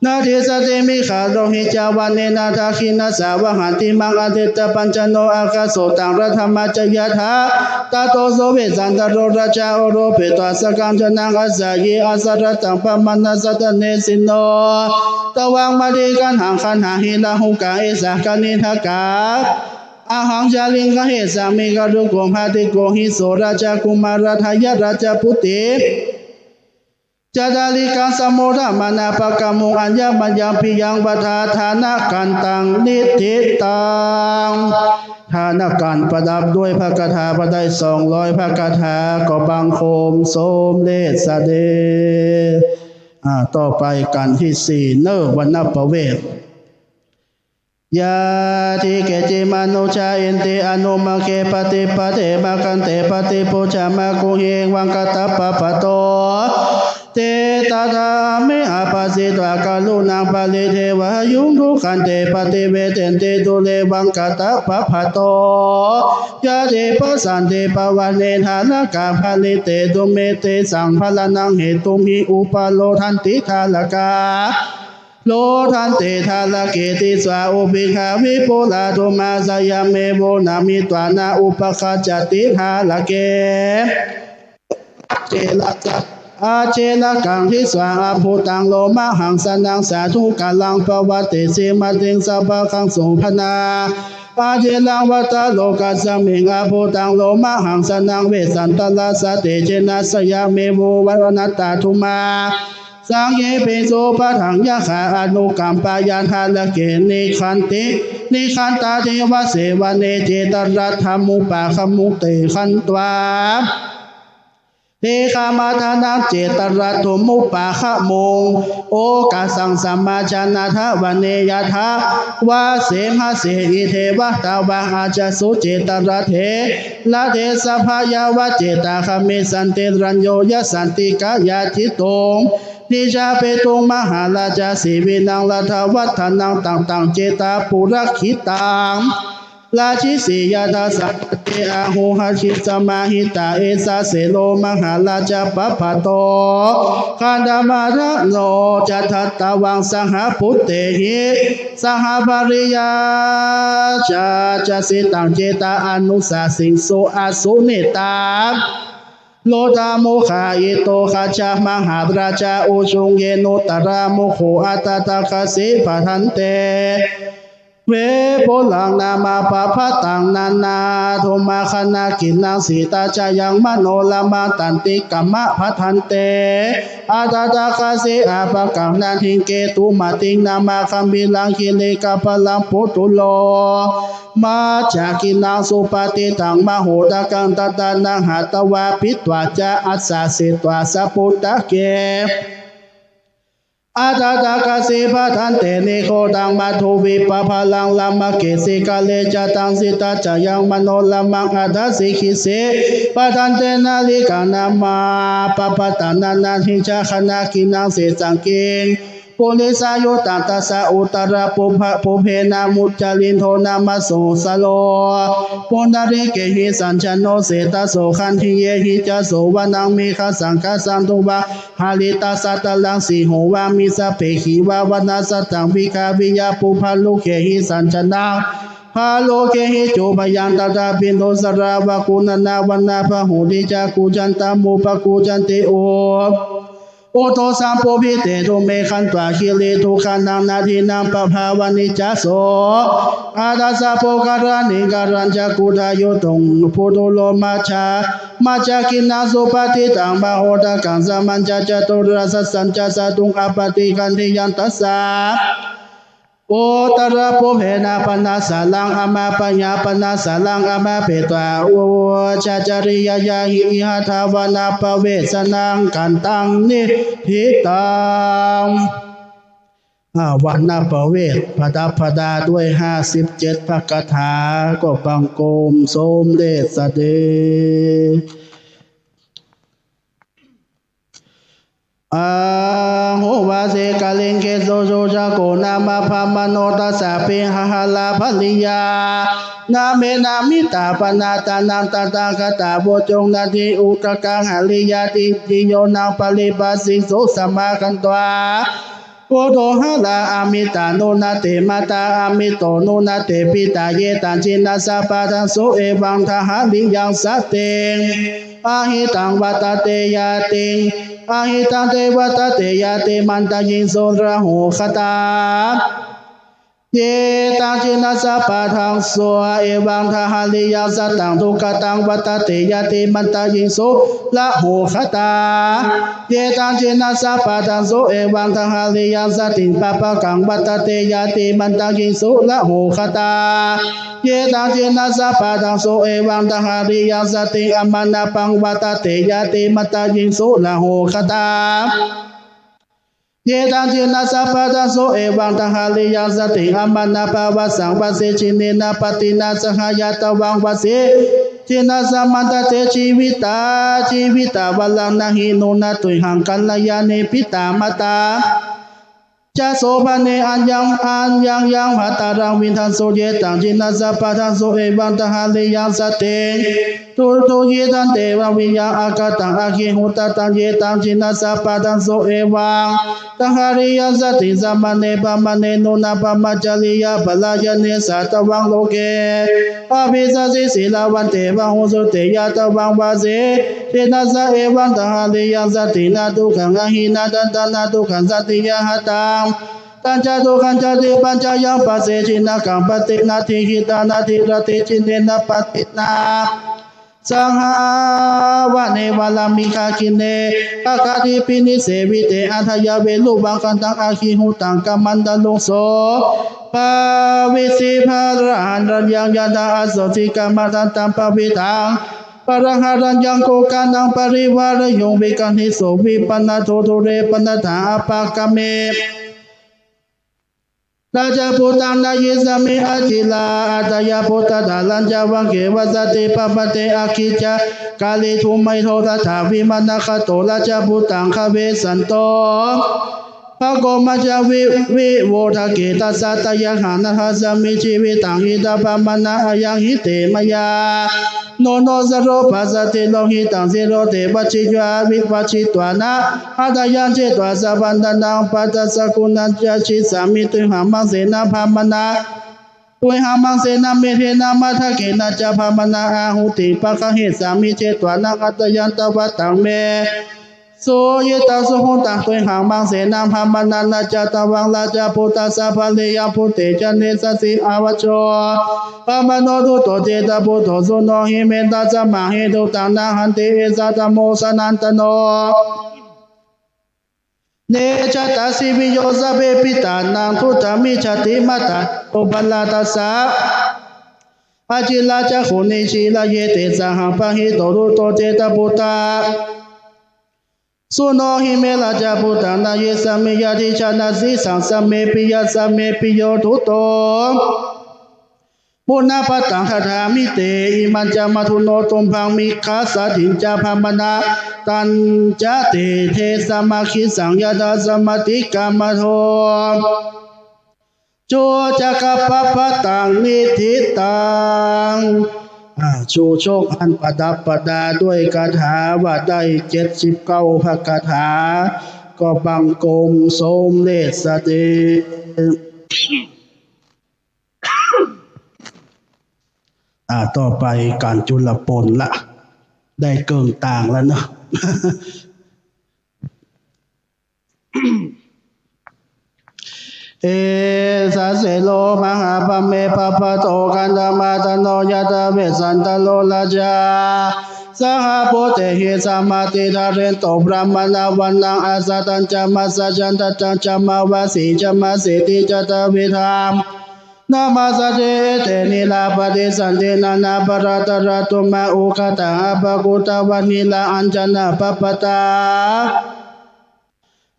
นะทิสสะติ มิขะโรหิ จา วะเนนะ ทักขิณัสสะ วะหันติมัง อะเทตะ ปัญจโณ อาคาโส ตัง รัฐะมัจจะ ยะถา ตะโต โส เวสสันตะโร ราชา โอโร เปตวา สะกัง ชะนัง อัสสะเย อัสสะระตัง ปะมะนะ สัตตะเนสิโณ ตะวัง มะติกัณหัง คัณหาหิ ลาหุกัง เอสะ กะนิทะกา อะหัง จาริง กะเหสามิ กะรุโก ภะติโกหิ โส ราชะ กุมาระ ทายาทะ ราชะ ปุตติ จาตาริกัง สะโมทะมานะ ปะกะมุง อัญญะมะยัง ปิยัง วะทา ทานะกันตัง นิทธิตัง ทานะกันประดับด้วยพระคาถาไปได้สองร้อยพระคาถา ก็บังคมสมเร็จเสด็จ อ่า ต่อไปกันตี้สี่เน่อ วัณณประเวส ยะ ทิ เก จิ มะ นุ ชา เอน ติ อะ นุ มะ เข ปะ ติ ปะ เท มะ คัน เต ปะ ติ ปู ชา มะ กุ หิ เอ วัง กะ ตะ ปะ ปะ โต เต ตะ ถา เม อะ ปะ สิ ตวา กะ รุ ณัง ปะ ริ เท วะ ยุง ทุ ขัน เต ปะ ติ เว เท ติ ดู เร วัง กะ ตะ ปะ ปะ โต ยะ เท ปะ สัน ติ ปะ วะ เน ทะ ระ กะ ปะ ริ เต ตุ เม เต สัง พะ ระ ณัง เห ตุ มหิ อุ ปะ โร ทัน ติ ทะ ระ กา โร ทัน เต ทะ ระ เก ติ สา อุ ปิ กขา วิ ปุ ระ ธุ มา สะ ยะ เม วุ นะ มิ ตวา นะ อุ ปะ คัจ จะ ติ ทะ ระ เก เจ ระ กะ อะ เจ ระ กัง ทิ สา อะ ภู ตัง โล มะ หัง สะ นัง สา ธุ กะ รัง ปะ วะ ติ สิ มะ ติง สะ พะ คัง สุ พะ นา อะ เท รัง วะ ตะ โล กัส มิง อะ ภู ตัง โล มะ หัง สะ นัง เว สัน ตะ ระ สะ เต เจ นะ สะ ยะ เม วุ วะ นะ ตะ ธุ มา สัง เข ปิง สุ ปะ ทัง ยะ ขา อะ นุ กัม ปะ ยะ ทะ ระ เก นิ ขัน ติ นิ ขัน ตา เท วะ เส วะ เน เจ ตะ ระ ธัม มุ ปะ ขะ มุง เต ขัน ตวา เท ขะ มะ ทะ นัง เจ ตะ ระ ธุ มุ ปะ ขะ มุง โอ กะ สัง สะ มา ชะ นะ ทะ วะ เน ยะ ทะ วะ เส หะ เส อิ เท วะ ตะ วะ อะ จะ สุ เจ ตะ ระ เท ระ เท สะ พะ ยะ วะ เจ ตะ ขะ มิ สัน ติ รัญ โญ ยะ สัน ติ กะ ยะ จิ ตุง นิ ชา เป ตุง มะ หา รา จา สี วิ นัง รั ฐ วั ฒ นัง ตะ ตัง เจ ตะ ปุ ระ ขิ ตัง รา ชิ สี ยะ ทะ สะ พะ เต อะ หุ หะ ชิ สะ มา หิ ตะ เอ สะ เส โร มะ หา รา จา ปะ ภะ โต คัน ธะ มะ ทะ โน จะ ทัตตะ วัง สะ หะ ปุตเต หิ สะ หะ ภะ ริ ยา จา จะ สิ ตัง เจ ตะ อะ นุ สะ สิง สุ อะ สุ เน ตา โร ธะ มุ ขะ อิ โต คัชชะ มะ หา รา จา อุ ชุง เย นุ ตะ ระ มุ ขุ อะ ตะ ทะ กะ สิ ผะ ทัน เต เว ปุ รัง นา มะ ปะ ภะ ตัง นา นา ธุ มะ ขะ นะ กิน นัง สิ ตะ จะ ยัง มะ โน ร ะ มะ ตัน ติ กะ มะ ผะ ทัน เต อะ ตะ ทะ กะ สิ อะ ปะ กัง นะ หิง เก ตุ มะ ติง นา มะ กัม ภี รัง คิ ริ กะ ปะ รัง ปุ ตุ โล มะ จะ กิน นัง สุ ปะ ติ ตัง มะ โห ระ กัง ตะ ตะ นะ หะ ตะ วา ปิ ตวา จะ อัส สะ เส ตวา สะ ปุ ตะ เก อะ ตะ ทะ กะ สิ ผะ ทัน เต นิ โค ตัง มะ ธุ วิ ปะ ภะ รัง ร มะ เก สิ กะ เร จะ ตัง สิ ตะ จะ ยัง มะ โน ร ะ มัง อะ ทะ สิ ขิ สิ ผะ ทัน เต นะ ริ กัง นา มะ ปะ ภะ ตัง นะ นะ หิง จะ ขะ นะ กิน นัง เส สัง กิง ปุริสายุตัง ตัสสะ อุตตะระปุพพะ ปุพเพ นะ มุจจารินโท นะ มะ โส สะโล ปุณฑะริเกหิ สัญจะ โน เสตโส คันธิเยหิ จะ โส วะ นัง เมฆะ สังฆะ สันตุ วะ หะริ ตัสสะ ตะ รัง สี โห วะ มิ สะ เป ขี วะ วะ นะ สะ ตัง วิ กา วิ ยะ ปุพพะ ลุเกหิ สัญจะ นัง พะ ลุเกหิ จุ พะ ยัง ตะ ทะ ปิ น โท สะ ระ วะ กุณะ นะ วะ นะ พะ หุริ จะ กุ จันตะ มุ ปะ กุ จันติ อุ อุโท สัม ปุ พิ เต ตุ เม ขัน ตวา คิ ริ ทุ ขะ นัง นะ ทิ นัง ปะ ภะ วะ นิ จะ โส อะ ทัสสะ ปุ กะ ระ นิ กะ รัญ จะ กุ ทะ ยุ ตุง ปุ ตุ โล มะ จะ มะ จะ กิน นัง สุ ปะ ติ ตัง มะ โห ระ กัง สะ มัญ จะ จะ ตุ ระ สะ สัญ จะ สะ ตุง อะ ปะ ติ คัน ธิ ยัง ตัส สะ อุตตะระปุพเพ นะ ปะ นะ สะ รัง อะ มะ ปะ ยะ ปะ นะ สะ รัง อะ มะ เป ตวา อุ จะ จะ ริ ยะ ยะ หิ อิ หะ ทะ วะ นะ ปะ เว สะ นัง กัน ตัง นิ ทิ ตัง อ่า วันนประเวทประดับประดาด้วยห้าสิบเจ็ดพระคาถา ก็บังคมสมเด็จเสด็จ อะหัง วาเสกะลิง เกโส โชติจักขุ นามะ พรหมโน ตัสสะ ปิงหะหะระ ภริยา นะเม นะมิตา ปะนะตานัง ตะถาคะตะ โวจุง นะทิ อุทะกัง หะริยะ ติติโย นะ ปะริปะสิงสุ สะมาคันตวา โวโตหะระ อะมิตานุนะเต มาตา อะมิโตนุนะเต ปิตา เยตัง จินะสะปะทังสุ เอวัง ทะหะริยัง สะเตง อะหิตัง วัตตะเต ยะติง อะหิตัง เต วัตตะเต ยะติมันตะยิงสุ ละโหคะตา เยตัง จินะสะปะทังสุ เอวัง ทะหะริยัง สะตัง ทุกขะตัง วัตตะเต ยะติมันตะยิงสุ ละโหคะตา เยตัง จินะสะปะทังสุ เอวัง ทะหะริยัง สะติง ปะปะกัง วัตตะเต ยะติมันตะยิงสุ ละโหคะตา เยตัง จินะสะปะทังสุ เอวัง ทะหะริยัง สะติง อะมานะปัง วัตตะเต ยะติมันตะยิงสุ ละโหคะตา เยตัง จินะสะปะทังสุ เอวัง ทะหะริยัง สะติง อะมานะปะวะสัง วะเส จิเนนะ ปะตินะ สะหะ ยะตะวัง วะเส จินะสะ มันตะเต จีวิตา จีวิตะวะลัง นะหิ นุนะ ตุยหัง กัลยาเณ ปิตามาตา จะ โสภะเณ อะยัง อะยังยัง ภัตตารัง วินทังสุ เยตัง จินะสะปะทังสุ เอวัง ทะหะริยัง สะติง ทุ ทุยิทัน เตวะวิยัง อะคะตัง อะหิหุตะตัง เยตัง จินะสะปะทังสุ เอวัง ทะหะริยัง สะติง สะมะเณ พะมะเณ นุนะ พะมะจะริยะ ปะรายะเณ สะตะวัง โลเก อะภิสัสสิ สีลาวัน เตวะโหสุ เต ยะตะวัง วะเส จินะสะ เอวัง ทะหะริยัง สะติง นะ ทุกขัง อะหิ นะ ทันตะ นะ ทุกขัง สันติยะหะตัง ตันจะ ทุกขันจะ ทิปัญจะยัง ปะเส จินะกัง ปะเตนะ ทิหิตานะ ทิระติ จิเนนะ ปะตินะ สะหะ วะเณ วะละมิคะ คิเณ กะกะทิปิ นิเสวิเต อะทะยะ เวรุวังคะตัง อะหิหุตัง กะมันตะลุง โส ภะวิสสิ พะระหันตัญญัง ยะถา อะโสสิ กะมะทันตัง ปะวิทัง ปะระหะตัญญัง โกกะนัง ปะริวะระยุง วิกะหิโส วิปะนะโท ทุเรปะนะถา อะปะกะเม ราชะปุตตัง นายิสสามิ อะจิรา อัตตะยะ พุทธัสสะ รัญจะวังเก วะสะติ ปะปะเต อะกิจจะกะริ ทุเมโท รัตถา วิมะนะคะโต ราชะปุตตัง คาเวสันโต ภะโก มัจจะวิ วิโวทะเก ตัสสะ ตะยะหัง นะหัสสามิ จีวิตัง อิทัง ปะมะนะ อะยังหิ เต มะยา โน โน สะโร ปะสะติ โลหิตัง สิโร เต วะชิวา วิ วะชิตวา นะ หัตถะยัง เชตวา สะวันตะนัง ปะทะสะกุณัญจะ ชิสสามิ ตุยหัง มังเสนะ พะมะนะ ตุยหัง มังเสนะ เมเทนะ มะทะเกนะ จะ พะมะนะ อาหุติง ปะกะหิสสามิ เชตวา นะ หัตถะยัง ตะวะตัง เม สุยิตัง สุหุตัง ตุยหัง มังเสนะ พะมะนะ นะจะ ตะวัง ราชะปุตตัสสะ ภะริยัง พุตเตจะ เนสัสสิ อาวัชโช พะมะโน ทุตโต เจตะปุตโต สุโนหิ เมตัสสะ มะหิทุตัง นะหันติ เอสะ ธัมโม สะนันตะโน เนจะตะ สิวิโย สะเป ปิตานัง ทุตถะ มิจฉาติ มะตะ โต ปะลาตัสสะ อะจิรา จักขุ นิชชิระ เย เตสะหัง ปะหิโต ทุตโต เจตะปุตตะ สุโนหิ เม ราชะปุตตัง นายิสสามิ ญาติจะ นะสีสัง สะเม ปิยะ สะเม ปิโย ทุตโต ปุณณะปะตัง คาถามิ เต อิมัญจะ มัทธุโน ตุมหัง มิกขะสาติง จะ พะมะนะ ตัญจะ เตเทสะ มะขิสัง ยะถา สะมะติกะ มะโท จุ จักขะปะปะตัง นิทธิตัง อ่า ชูชกอันประดับประดาด้วยคาถาว่าได้เจ็ดสิบเก้าพระคาถา ก็บังคมสมเด็จเสด็จ อ่า ต่อไปก๋านจุลปนละ ได้เกิ่งตางแล้วเนาะ เอสะเสโร มหาพรหมเม ปะปะโต คันธะมะทะโน ยะถา เวสสันตะโร ราชา สหะปุตเตหิ สะมะติทะเรนโต บรามะณะวะนัง อัสสะทัญจะ มัสสะยันตะ ตัญจะ มะวะสี จะ มะเสติ จะ ทะวิธัง นะมะสะเท เอเต นิราปะติสันติ นานาปะระตะระตุมะอุคคะตะ อะปะกุตตะวะ นิราอัญจะนะปะปะตา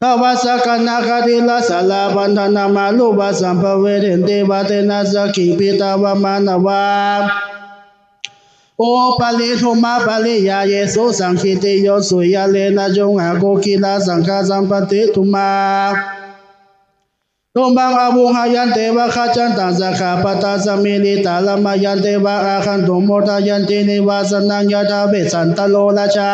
ทวัสสะกะนะกะติละสะละวันทะนะมาลุวะสัมภะเวเรนติวะเตนะสักขิงปิตะวะมะนะวา อุปะริทุมะปะริยาเยสุสังคิติโยสุยะเลนะจุงหะโกกิละสังฆะสัมปัตติทุมะ ทุมมังอะวุงหายันเตวะคัจฉันตังสะขะปะตะสะมิริตะละมะยันเตวะอาคันตุงมุตายันตินิวาสะนังยะทะเวสสันตะโลราชา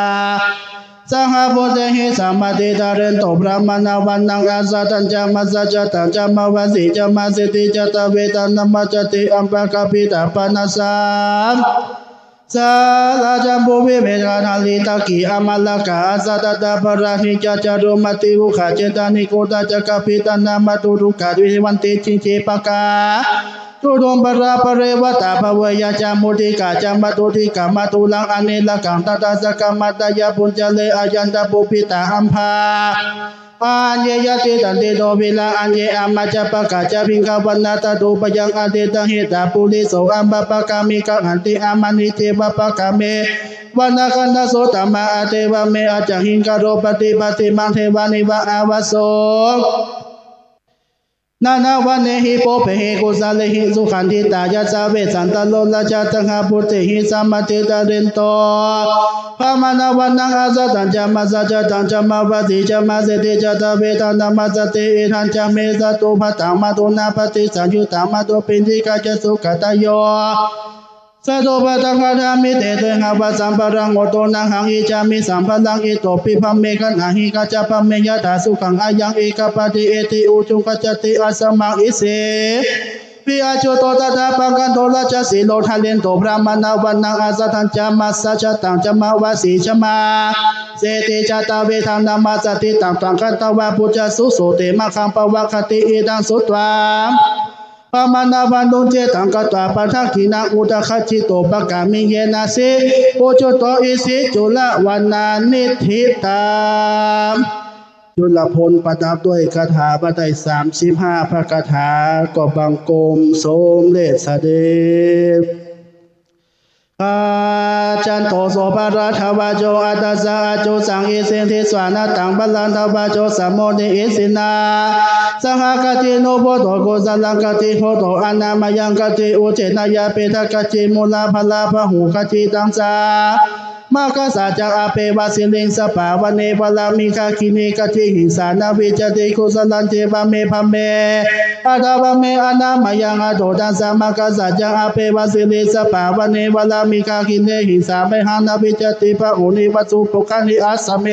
สหะปุตเตหิสามาติตะเรนโต บรามะณะวะนังอะสะทัญจะ มะสะจะตังจะ มะวะสีจะ มะเสติจะ ตะเวทะนะมะจจติ อัมปะกะปิตะปะนะสา สาราจัมปูวิเวทะหะริตะกีอะมะละกะ อะสะตะตะปะราหิจะ จารุมะติวุคหะเจตะนิคุตะจะ กะปิตะนะมะตุรุกะ วิวันติจิงเจปะกา จุตุมปะระปะเรวะตะ ภะเวยะจะ มุทิกะจะ มะตุทิกะมะตุลัง อะเนระกัง ตะตะสะกะมะตะยะ ปุญญะเร อะยันตะปุปปิตะอัมภา อัญเยยะติตันติโต วิระ อัญเย อะมะจะปะกะจะ พิงคะวะนะตะตุปะยัง อะเตตะหิตะปุริโส อัมปะปะกะมิ กะหันติ อะมะนิเจวะปะกะเม วะนะคันทะโสตะมะ อะเตวะเม อะจะหิงกะโร ปะติปัตติมัง เทวานิวะ อาวะโส นะนะวะเนหิ ปุปเพหิ กุสะเลหิ สุขันติตายัสสะ เวสสันตะโลราชา สหะปุตเตหิ สามาติตะเรนโต บรามะณะวะนัง อะสะทัญจะ มะสะจะตังจะ มะวะสีจะ มะเสติจะ ตะเวทะนะมะจจติ อิทังจะเม สะตุปะทัง มะตุนะปะติสังยุตตัง มะตุปิณฑิกะจะ สุขะตะโย สะตุปะทัง วะทามิ เต เตหะวะสัมปะรัง โอโตนะหัง อิจฉามิ สัมปะรัง อิโตปิ บรามะณะหิ กัจจะบะเม ยะถาสุขัง อะยัง เอกะปะติ เอติ อุจุง กัจจติ อัสสะมัง อิเสปิ อะจุโต ตะถาปังคะโท ราชสีโล ทะเรนโต บรามะณะวะนัง อะสะทัญจะ มะสะจะตังจะ มะวะสีจะ มะเสติจะ ตะเวทะนะมะจจติ ตัง ตัง คัตวา ปุจจสุ โส เต มะขัง ปะวะคะติ อิทัง สุตวา บรามะณะวะนุญเชตัง กัตวา ปะทักขิณัง อุทะกัจฉิโต ปะกามิเยนะ สีอุจุโต อิสิจุลวะนานิฏฐิตัง จุลพลประดับด้วยคาถามาได้สามสิบห้าพระคาถา ก็บังคมสมเด็จเสด็จ ขัจฉันโต โสภะรัตถวาโจ อัตตะสะอะจุสัง อิสิทธิสานะตัง บะลังทวาโจ สะโมทิ อิสินา สหะ กัจฉิโน พุทโธ กุสะลัง กัจฉิโหโต อะนามะยัง กัจฉิอุจเฉทะยาเปทะ กัจฉิมูลาภะละพะหู กัจฉิตังสา มะคะสะจัง อะเปวะสิริง สะปะวะเน วะระมิกากิเณ กัจฉิหิงสา นะวิจจติ กุสะลัง เจวะเม บะเม อะถะวะเม อะนามะยัง อะโถทัสสะ มะคะสะจัง อะเปวะสิริง สะปะวะเน วะระมิกากิเณ หิงสาเมหัง นะวิจจติ พะหูนิวะสุ ปุคคะลิอัสสะเม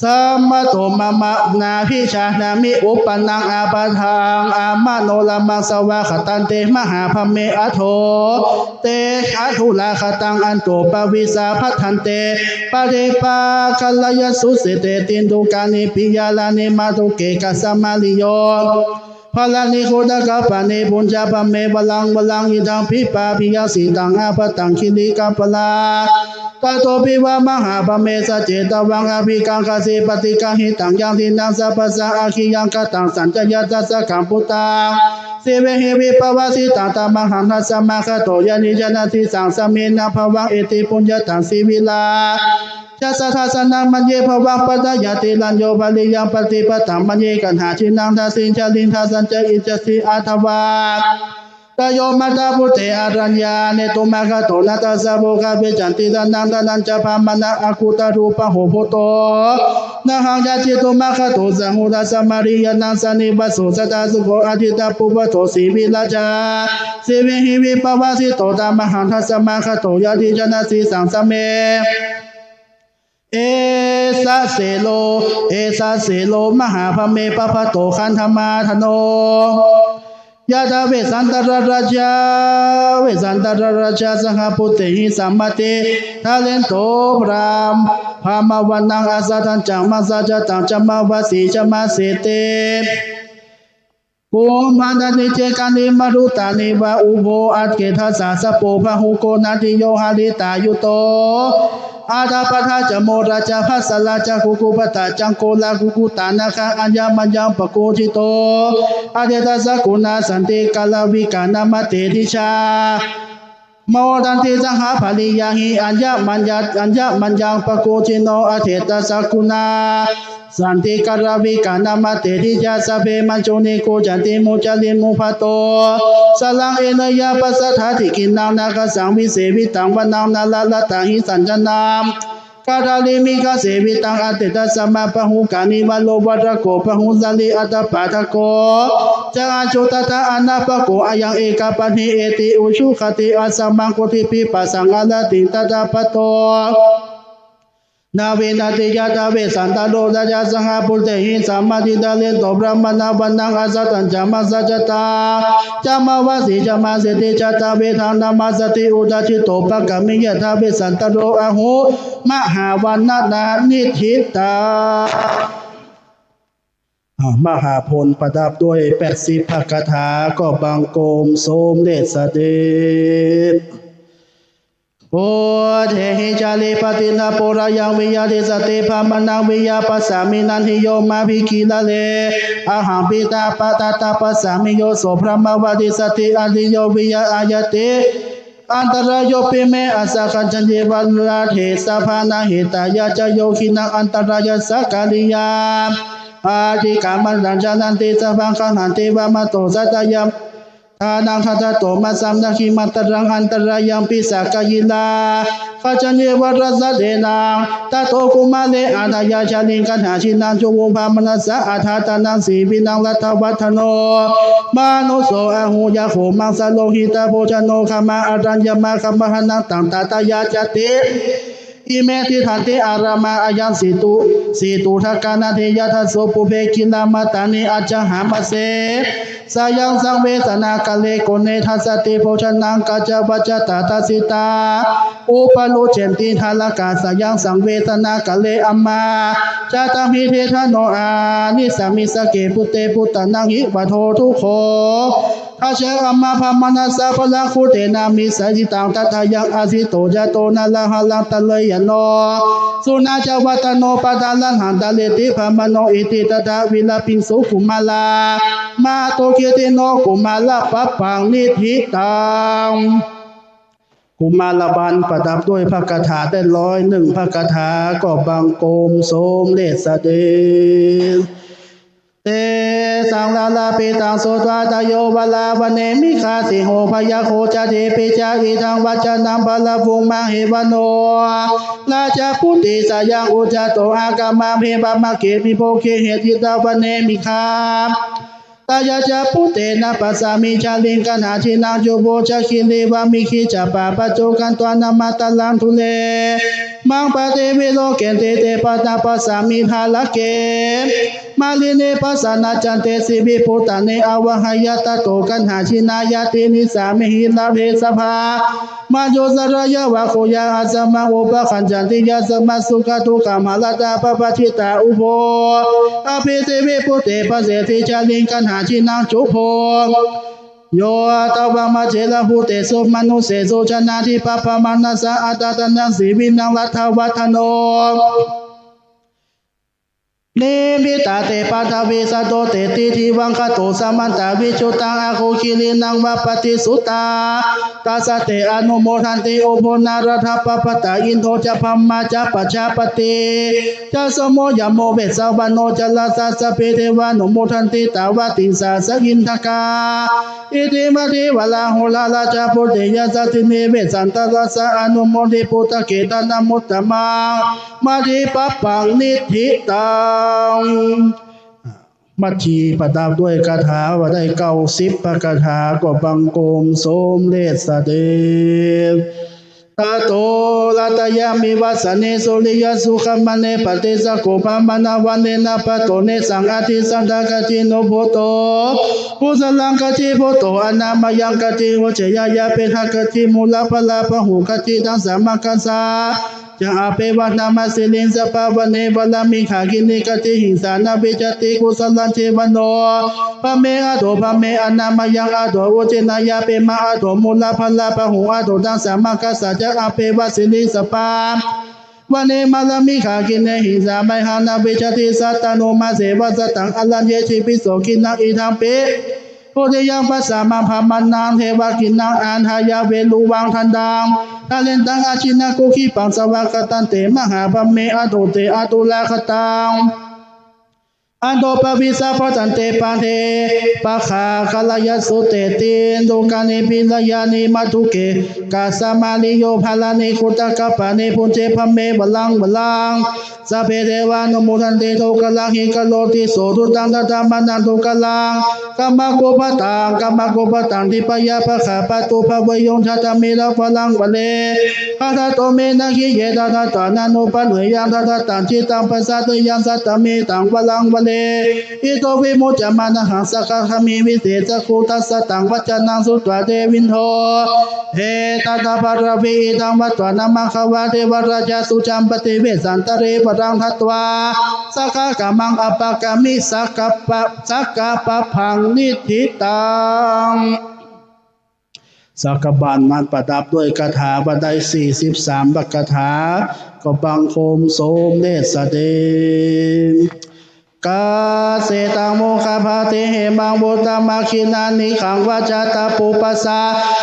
สะมะโต มะมะ นาภิชานามิ อุปปะนัง อาปะทัง อามะโนรมัง สวาคะตัน เต มหาบรมเม อะโถ เต อะทุราคะตัง อันโต ปะวิสา ภัทธันเต ปะเทปะ คะละยัสสุ เสเต ตินทุกานิ ปิยาลานิ มาตุเก กัสสะมะริโย ภะละนิ คุตตะกะปะเน ปุญญะบรมเม วะรัง วะรัง อิทัง ปิปะปิยัง สิตัง อาปะตัง คิริกะปะลา ตะโต ปิวะ มหาบรมเม สะเจตะวัง อะภิกังขะสิ ปะติกะหิตัง ยัง ทินนัง สัพพะสะ อะคิยัง กะตัง สัญจะยะ ทัสสะกัง ปุตตัง สิเวหิ วิปะวะสิตัง ตะมะหัง ทัสสะ มะคะโต ญาติญะนะ สีสัง สะเมนะ ภะวัง เอติ ปุญญะตัง สีวิรา ชะสะ ทัสสะนะ มัญเญ ภะวัง ปัตตะยาติ รัญโญ ปะริยัง ปะติปัตตัง มัญเญ กัณหา ทินนัง ทัสสิง ชะลิง ทัสสัญจะ อิจฉะสิ อะถะวา ตะโย มัตตะพุตเต อะรัญญา เนตุ มะคะโต นะ ทัสสะ โภคะ เวชชันติ ทะนัง ทะนัญจะ พะมะนะ อะกุตตะรูปะโห พุตโต นะหัง ยัจฉิตุ มะคะโต สะหุรัสสะ มะริยะนัง สะนิวะโส สะทาสุโข อะทิตตะปุวะโส สีวิราชา สีวิหิ วิปะวะสิโต ตะมะหัง ทัสสะ มะคะโต ญาติญะนะ สีสัง สะเม เอสะเสโล เอสะเสโล มหาบรมเม ปะปะโต ขันธะมาทะโน ยะถา เวสสันตะระราชา เวสสันตะระราชา สหะ ปุตเตหิ สามาติ ทะเรนโต บรามะ บรามะวะนัง อะสะทัญจะ มะสะจะตัง จะ มะวะสีจะ มะเสติ กุมภัณฑะนิ เจกานิ มะรุตานิวะ อุโภ อะเก ทัสสะ สะโป พะหุ โกณฑิโย หะริตายุโต อะทะปะทะ จะ โมราชะ ภัสสะราชะ กุกุปะตะ จังโก ลากุกุตา นาคา อัญญะมัญญัง ปะโกธิโต อะเท ทัสสะ กุณาสันติ กาลาวิกา นะมะเตติชา โมทันติ สหะ ภะริยาหิ อัญญะมัญญะ อัญญะมัญญัง ปะโกธิโน อะเท ทัสสะ กุณา สันติกราวิกานามาเตติยา สัพเพมัจจุริกขุจันติมุจจาริมุขพัทโท สรังเอเนยยะปัสสัทธาทิกินนังนาคสังวิเสวิตัง วนังนารารัตตหิสัญจนัง กาทาริมิขเสวิตัง อเตตะสะมะปะหุกานิวะโรวัตโก ปะหุสาลีอัตตปาทโก จะอัจจุตัฏฐะอนาปโก อะยังเอกปัตถิ เอติอุชุขติ อัสสะมังคุติปิปะสัง อะระติงตัตถะพัทโท นาเวนะติยะทะเวสสันตะโร ราชาสหะปุตเตหิ สามาทิตะเรโต พรหมะนะวะนัง อัสสะตัญจะมัสสะจะตา จามะวะสี จามาเสติ จะตะเวทัง นามาสติ อุทะจิตโต ปะกะมิยะทะเวสสันตะโร อะหุ มหาวะนะนะนิทธิตัง อ่า มหาพลประดับด้วยแปดสิบพระคาถา ก็บังคมสมเด็จเสด็จ พุทเทหิ จาริปติตะปุระยัง วิยะเทสะเต พะมะนัง วิยะปัสสามิ นัตถิโย มะภิกขิระเร อะหัง ปิตะปะตะตะปัสสามิ โยโส พะมะวะติสสะติ อะทิโย วิยะอายัตติ อันตะราโย ปิเม อัสสะ คัจฉัญญิ วะรัตเถ สะพะนะ หิตายะ จะโย ขิณัง อันตะรายัสสะ กะริยา อะทิกะมะตัง จะรันติ สะพัง คะหันติ วะมะโต สัตตะยะ ทานัง ทัตถะโต มัสสัม นะขิ มัตตะรัง อันตะรายัง ปิ สะกะยิรา คัจฉัญญิ วะรัสสะ เตนะ ตะโต กุมะเร อะทะยะ ชะลิง กัณหา ชินัง จุโว พะมะนะสะ อะทาตะนัง สีวินัง รัตถะวัตถะโน มานุสโส อะหุ ยะโข มังสะโล หิตะโภชะโน ฆะมะ อะรัญญะมะ ฆะมะหะนัง ตัง ตะตะยะ จะติ อิเม ติฏฐันติ อารามะ อะยัง สีตุ สีตุทะกานาเทยะทะโส ปุพเพ กิรามะตานิ อัจฉะหามาเส สะยัง สังเวสะนา กาเล โกเณ ทัสสะติ โภชะนัง กาจะวัจจะตะ ทัสสิตา อุปะลุชเชนติ ทาระกา สะยัง สังเวสะนา กาเล อัมมา จะตะมิ เททะโน อานิสสามิ สะเก ปุตเต ปุตตะนัง หิวะโท ทุกโข ทะเช อัมมา พะมะนะสะ พะละคุเตนะ มิสสะยิตัง ทัตถะยัง อะสิโต จะโต นะระหะรัง ตะเรยะโน สุนะจะวัตตะโน ปะทะระหัง ตะเรติ พะมะโน อิติ ตะทะวิระปิงสุ กุมารามะตุ กิตติโน กุมารปะปัง นิทธิตัง กุมารบาลประดับด้วยพระคาถาได้ร้อยหนึ่งพระคาถา ก็บังคมสมเด็จเสด็จ เตสังลาลาปิตัง สุตวา ตะโยวะราวะเณ มิฆาสิงโห พะยะโฆ จะเทปิ จะ อิทัง วัจจะนัง พะละวุง มะเหวะโน ราชะปุตติ สะยัง อุจจาโต อะกะมะเม วะมะเก วิโภ เกเห จิตตะวะเณ มิฆา ตะยะ จะ ปุตเตนะ ปัสสามิ ชะลิง กัณหา ชินัง จุโว จะ คิรี วะ มิคคิ จะ ปะปะจุ กัณฑัง นะมะตะรัง ทุเร มัง ปะเต วิโรเก เต เต ปะตะ ปัสสามิ ทาระเก มะลิเณ ปัสสะนะ จันเต สิวิปุตตะเณ อะวะหะยะ ตะโต กัณหา ชินายะติ นิสสาเมหิ ระเว สะพา มะโย สะระยะวะ โขยะ อัสสะมะ อุปะคัจฉันติ ยัสสะมะ สุขะ ทุกขะ มะหะรัตตะ ปะปะจิตตะ อุโภ อะภิ สิวิปุตเต ปะเสติ ชะลิง กัณหา ชินัง จุโภ โย ตะวัง มะเจระ ภูเตสุ มะนุสเสสุ จะนาทิปะปะมะนะสะ อะทาตะนัง สีวินัง รัตถะวัตถะโน นิมมิตาเต ปะทะวี สะโต เตติ ทิวังคะโต สะมันตะ วิจุตัง อะโค คิรินัง วะ ปะติสุตตา ตัสสะ เต อะนุโมทันติ อุโภ นะระทะปะปะตะ อินโท จะ พะมะ จะ ปะชาปะติ จะ โสโม ยะโม เวสสะวะโน จะ รัสสะ สะพเพ เทวานุโมทันติ ตา วะติงสา สะ อินทะกา อิติมะ เทวะราหุลา ราชะปุตติ ยัสสะ สิเน เวสสันตะ รัสสะ อะนุโมทิ ปุตตะเก ตะนะ มุตตะมัง มะทิ ปะปัง นิทธิตัง มัทธิประดับด้วยคาถาว่าได้เก้าสิบพระคาถา ก็บังคมสมเด็จเสด็จ ตะโต รัตตะยะ มิวะสะเน สุริยะสุขะมะเน ปะเตสะโข ภะมะนะวะเน นะปะโต เนสัง อะทิสันทะ กะจินโน พุตโต กุสะลัง กะจิพุตโต อะนามะยัง กะจิอุจจะยะ ยะเปทะ กะจิมูละพะละปะหุ กะจิตังสะมะคะสะ จะ อะเปวะ นะมะ สิริง สะปะ วะเน วะระ มิขะ กิเณ กะจิหิงสา นะ วิชะติ กุสะลัง เจวะโน ภะเม อะโถ ภะเม อะนามะยัง อะโถ อุจจะยะ เปมะ อะโถ มูละพะละปะหุ อะโถ ตังสะมะคะสะ จะ อะเปวะ สิริง สะปะ วะเน วะระ มิขะ กิเณ หิงสา มะหัง นะ วิชะติ สัตตานุมะเสวะ สะตัง อะรัญเย จิกิสโส กินนัง อิทัง ปิ พุทธิยัง ปัสสะมะ ภะมะนัง เทวะ กินนัง อะทะยะ เวรุวัง ทันตัง ทะเรนตัง อะจินะ คุกขิปัง สะวะกะตันเต มะหาภะเม อะโถ เต อะตุลาคะตัง อันโตปะวิสสะ ภัสสันเต ปะเท ปะคา คะละยะสุเตติ ดูกานิ ปิลายานิ มัตถุเก กาสะมาริโย พาลานิ คุตตะกะปานิ ภุญเจ พะเม วะรัง วะรัง สัพเพ เตวานุโมทันติ ทุกขะลัง หิกะโรติ โส ทุตัง ทัตตามานัง ทุกขะลัง กัมมะกุปปะตัง กัมมะกุปปะตัง ทิพยะปะคาปะตุ ภะเวโย ทัตตาเม วะรัง วะเร ทัตตาโต เม นะคิเย ทัตตาตานานุปัสสะเยยัง ทัตตาตัง จิตตัง ปัสสะเตยัง สัตตาเมตัง วะรัง วะเร อิโต วิมุจจะมานะหัง สักกะคามิ วิเศษะคู ทัสสะตัง วัจจะนัง สุตวา เตวินโท เอตะตะภะระวิ อิทัง วัตวานะ มังคะวา เทวะราชา สุจัมปะติ เวสสันตะเร วะรัง ทัตวา สักกะกะมัง อะปะกะมิ สักกะปะ สักกะปะพัง นิฏฐิตัง สังฆบาลนั้นประดับด้วยคาถาบันไดสี่สิบสามพระคาถา ก็บังคมสมเด็จเสด็จ กาเสตัง โมคคัพพะเทหิ มัง พุทธัง มัคคิณานิคัง วะจะตะปูปะสา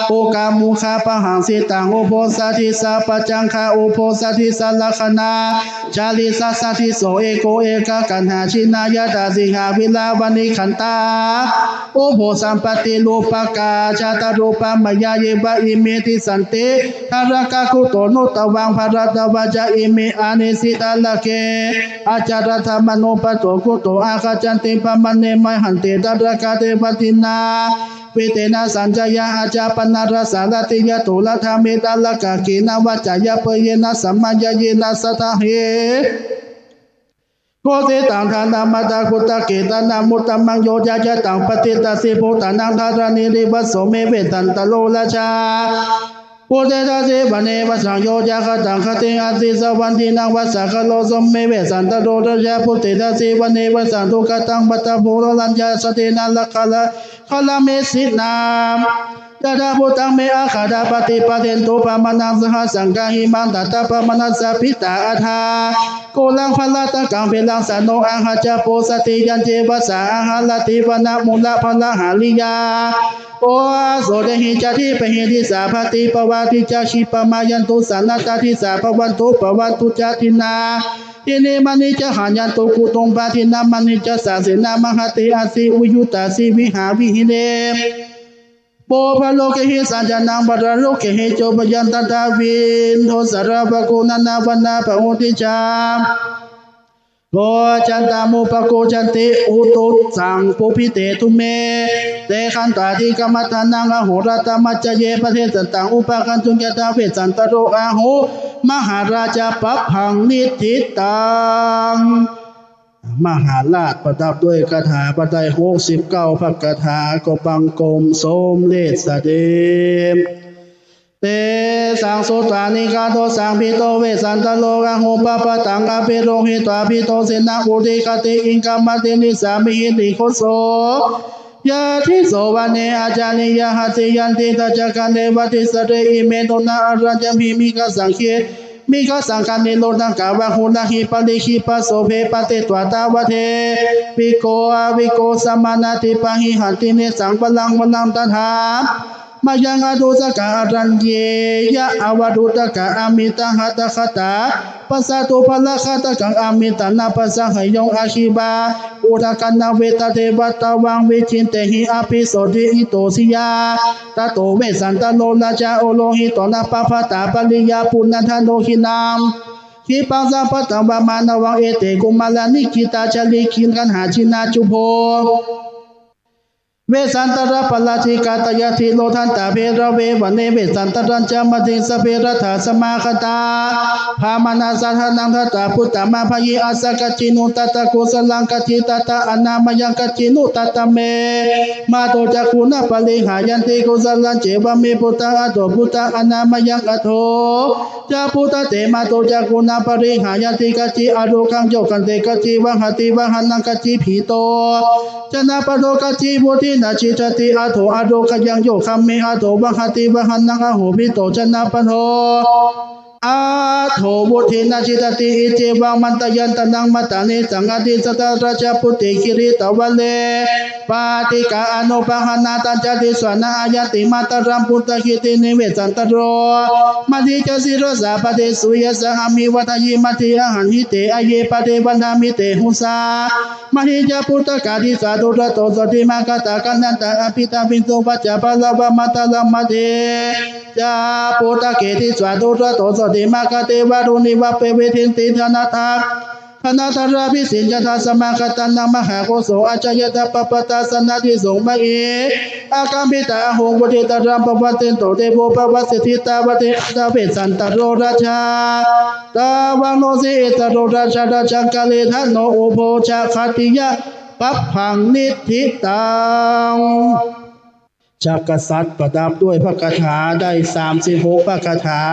โอคามุขะปะหังสิตัง อุโพสะทิสสะ ปัจจังคะ อุโพสะทิสสะ ลักขณา จาริสะสะทิสโส เอโก เอกะกัณหา ชินายะตะสิงหา วิลาวะนิขันตา อุโพสัมปะติรูปะกา ชาตะรูปะมะยา เยวะ อิเม ติสสันติ ทะระกะคุโต นุตตะวัง ภะรัตตะวาจา อิเม อาเนสิ ทะระเก อาจาระธะมะโน ปะโต คุโต อาคัจฉันติ ปะมะเน มะหันติ ทะระกะ เตวะทินนา วิเตนะ สัญญา อาจาปะนะ รสสาระติยะโต ระทะเม ทะระกะ เกนะ วะจะยะ เปยเยนะ สัมมะยะเยนะ สะทะเห โกสิตัง ทานะมะตะ คุตตะเกตะนะ มุตตะมัง โยจะยะตัง ปะทิตตะสิ ภูตานัง ธะระณี ริวะโส เม เวสสันตะโร ราชา ภูเตทะสิ วะเนวะสัง โยจะคตัง คติง อะสิ สะวัตถินัง วะสะคะโล โส เม เวสสันตะโร ราชา ภูเตทะสิ วะเนวะสัง ทุกขะตัง วัตตะโพ โรรัญญา สะเตนะ ละคะละ คะละเมสินา ยะถาภูตัง เม อาคาทา ปะติปะเทนตุ ปะมาณัง สะหัสสัง กะหิมัง ตะถะ ปะมาณัสสะ ปิตา อัฏฐา กุลัง ภะระตะกัง เปรัง สะโน อาหะจะ โปสะติ ยัญเจวะสา อาหาระติ วะนะ มูละ ภะระหะริยา โออาโส เตหิ จะ ทิปะหิ ทิสสา ปะติปะวา ทิจจะ คิปปะมายันตุ สะนะตะ ทิสสา ภะวันตุ ปะวันตุ จะ ทินนา ทินนี มะนี จะ หายันตุ กุตุมปะ ทินนะ มะนี จะ สา เสนา มะหะเต อะสิ วิยุตตาสิ วิหาวิหิเร ปุพพะโลเกหิ สัญจานัง ปะรโลเกหิ โจ ปะยันตัตถะ วินโท สะระวะโก นะนะวะนะ ปะโอทิชา โกจันตามุปะโกจันติ อุตุสสัง ปุพพิเต ทุเม เตขันตา ทิกะมัฏฐานัง อโหรัตตะ มัจจะเย ปะเทสันตัง อุปะกัณฑุ ยะถา เวสสันตะโร อาหู มหาราชา ปัพพัง นิฏฐิตัง มหาราชประดับด้วยคาถาบันไดหกสิบเก้าพระคาถา ก็บังคมสมเด็จเสด็จ เตสัง สุตวา นิฆาโต สังภิโต เวสสันตะโร อาหู ปัพพะตัง อะภิโรหิตวา ภิโต เสนา อุทิคติ อิงคามัตติ นิสสามิหิ ติโขโส ยะทิโส วะเน อะจาริยหัสสิ ยันติ ทัจจะคะ เรวะติสะเร อิเม โทนะ อะรัญญะหิ มิคขัง เข มิคขัง คะ นิโรธะ กะวะโห นะหิ ปะริคขิปะโสเภ ปะเตตวา ตะวะ เทวิโก อะวิโก สะมานะ ทิปะหิ หันติ เนสัง วะรัง วะรัง ตะถา มะยัง อะทุสสะกะ อะรัญเยยะ อะวะทุตตะกะ อะมิตะหะตะคะตา ปัสสะตุ ภะระคะตะกัง อะมิตะนะ ปัสสะหะยัง อะคิวา อุทะกะนะ เวตะเทวะตะวัง วิจินเตหิ อะภิโสทิ อิโต สิยาตะโต เวสสันตะโร ราชา โอโลหิโต นะ ปัพพะตา ปะริยา ปุณณัฏฐะ โลหินัง คิปปัง สะพัตตะวะ มะนะวัง เอเต กุมารา นิกิตตา ชะลี คิงกัณหา จินาจุโภ เวสสันตะระ ปะราชิกา ตะยะ ทิโรธันตะ เภระเว วะเน เวสสันตะรัญจะ มะหิง สะเภรัตถา สะมาคะตา พามานะ สะทะนัง ทัตตา พุตตะ มะพะยิง อัสสะ กัจฉินุตัตตะ กุสะลัง กัจฉิตัตตะ อะนามะยัง กัจฉินุตัตตะ เม มาโต จักขุณะ ปะริหายันติ กุสะลัง เจวะ เม ปุตตะ อะโถ พุตตะ อะนามะยัง อะโถ จะ พุตตะ เต มาโต จักขุณะ ปะริหายันติ กัจฉิ อะโรคัง โยคันเต กัจฉิ วะหะติ วะหะนัง กัจฉิ ผีโต จะนะปะโท กัจฉิ วุฑินะ จิชชะติ อะโถ อะโรคะยัง โยคัมเม อะโถ วะหะติ วะหะนัง อะโห ผีโต จะนะปะโท อัฏโฐ วุฒเทนะ จิตติ อิเจวัง มันตะยัง ตะนัง มะตะเนสัง อะทิสัตถะ ราชปุตติ คิริตะวะเร ปาติกา อนุปะหานะ ตัญจะ ทิสสานะ อายันติ มาตะรัง ปุตตะคีติ นิเวสสันตะโร มะหิจะ ศิรสา ปะเทสุ เยสะหะมิ วัฏฏะหิ มะเท อะหังคิเต อะเย ปะเท วันทะมิ เตหุสา มะหิจะ ปุตตะกา ทิสสา ทุระโต โสติ มะคะตะ กัณฑันตะ อะภิตะวิสสุ วัจจะ พะละวะ มะตะรัง มะเท จะ ปุตตะเก ทิสสา ทุระโต โสติ มะคะเต วะรุณิวะ เป เวทินติ ธนะทะ ธนะทะราภิสิญญะทะ สะมะคะตะนัง มะหาโกโส อะจายะทะ ปะปะตะสะนะ ทิสสุ มะเอ อะกัมปิตะ อะหุง วุฒะตะรัง ปะวะเตนโต เตโว ปะวะเสฏฐิตาวะเต อะทะเวสสันตะโร ราชา ตะวังโน สิเอสะโร ราชา ราชังกะเรทะโน อุโภชะขัตติยะ ปัปพัง นิฏฐิตัง จักกษัตริย์ประดับด้วยพระคาถาได้สามสิบหกพระคาถา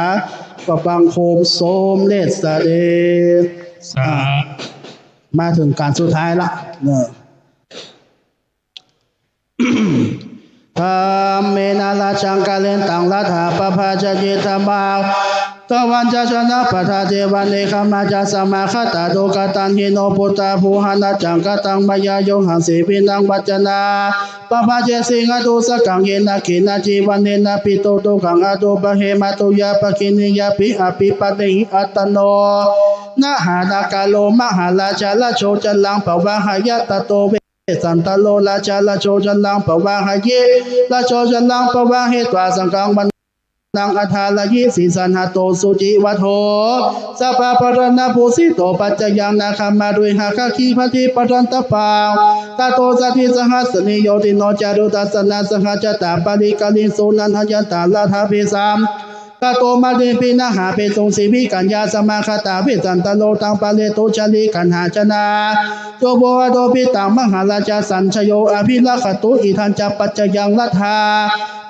ก็บังคมสมเร็จเสด็จ สา มาเถิงก๋านสุดท้ายละเนาะ ธัมเมนะ ราชังกะเรตัง รัฏฐาปะภาชะเย ธัมมา ทะวันจะชนะปะทะ เทวา เนกขัมมาจะ สะมะคะตา โตกะตังหิโน ปุตตะโภหะนะ จังกะตัง มะยา โยหัง สีวินัง วัจจะนา ปะภะเช สิงหะตุสะกัง เยนะเกนะ จีวะเนนะ ปิโต ตุกขัง อะตุปะเฮ มะตุยะ ปะกินนียะปิ อะปิปะเนหิ อัตตะโน นะหานะกะโล มะหาราชะ ระโชจะลัง ปะวะหะยะ ตะโต เวสสันตะโร ราชา ระโชจะลัง ปะวะหะเย ระโชจะลัง ปะวะเหตวา สังฆัง วะ นัง อะทาระยิ สีสันหะโต สุจิวะโท สัพพะปะระณะภูสิโต ปัจจะยัง นาคัมมะ เวหะคะคี พัตถิปะรันตะปัง ตะโต สัตถิสะหัสสะเน โยติโน จารุทัสสะนะ สะหะจะตะปะริกะริง สุนันทะยันตะ รัตถะเภสัม กะโต มะเน ปินะหะ เปสุง สีวิกัญญา สะมะคะตา เวสสันตะโร ตัง ปะเรตุ ชะลีกัณหา ชนะ โต โว อะโท ปิตัง มะหาราชะ สัญชะโย อะภิรักขะตุ อิทัญจะ ปัจจะยัง รัตถา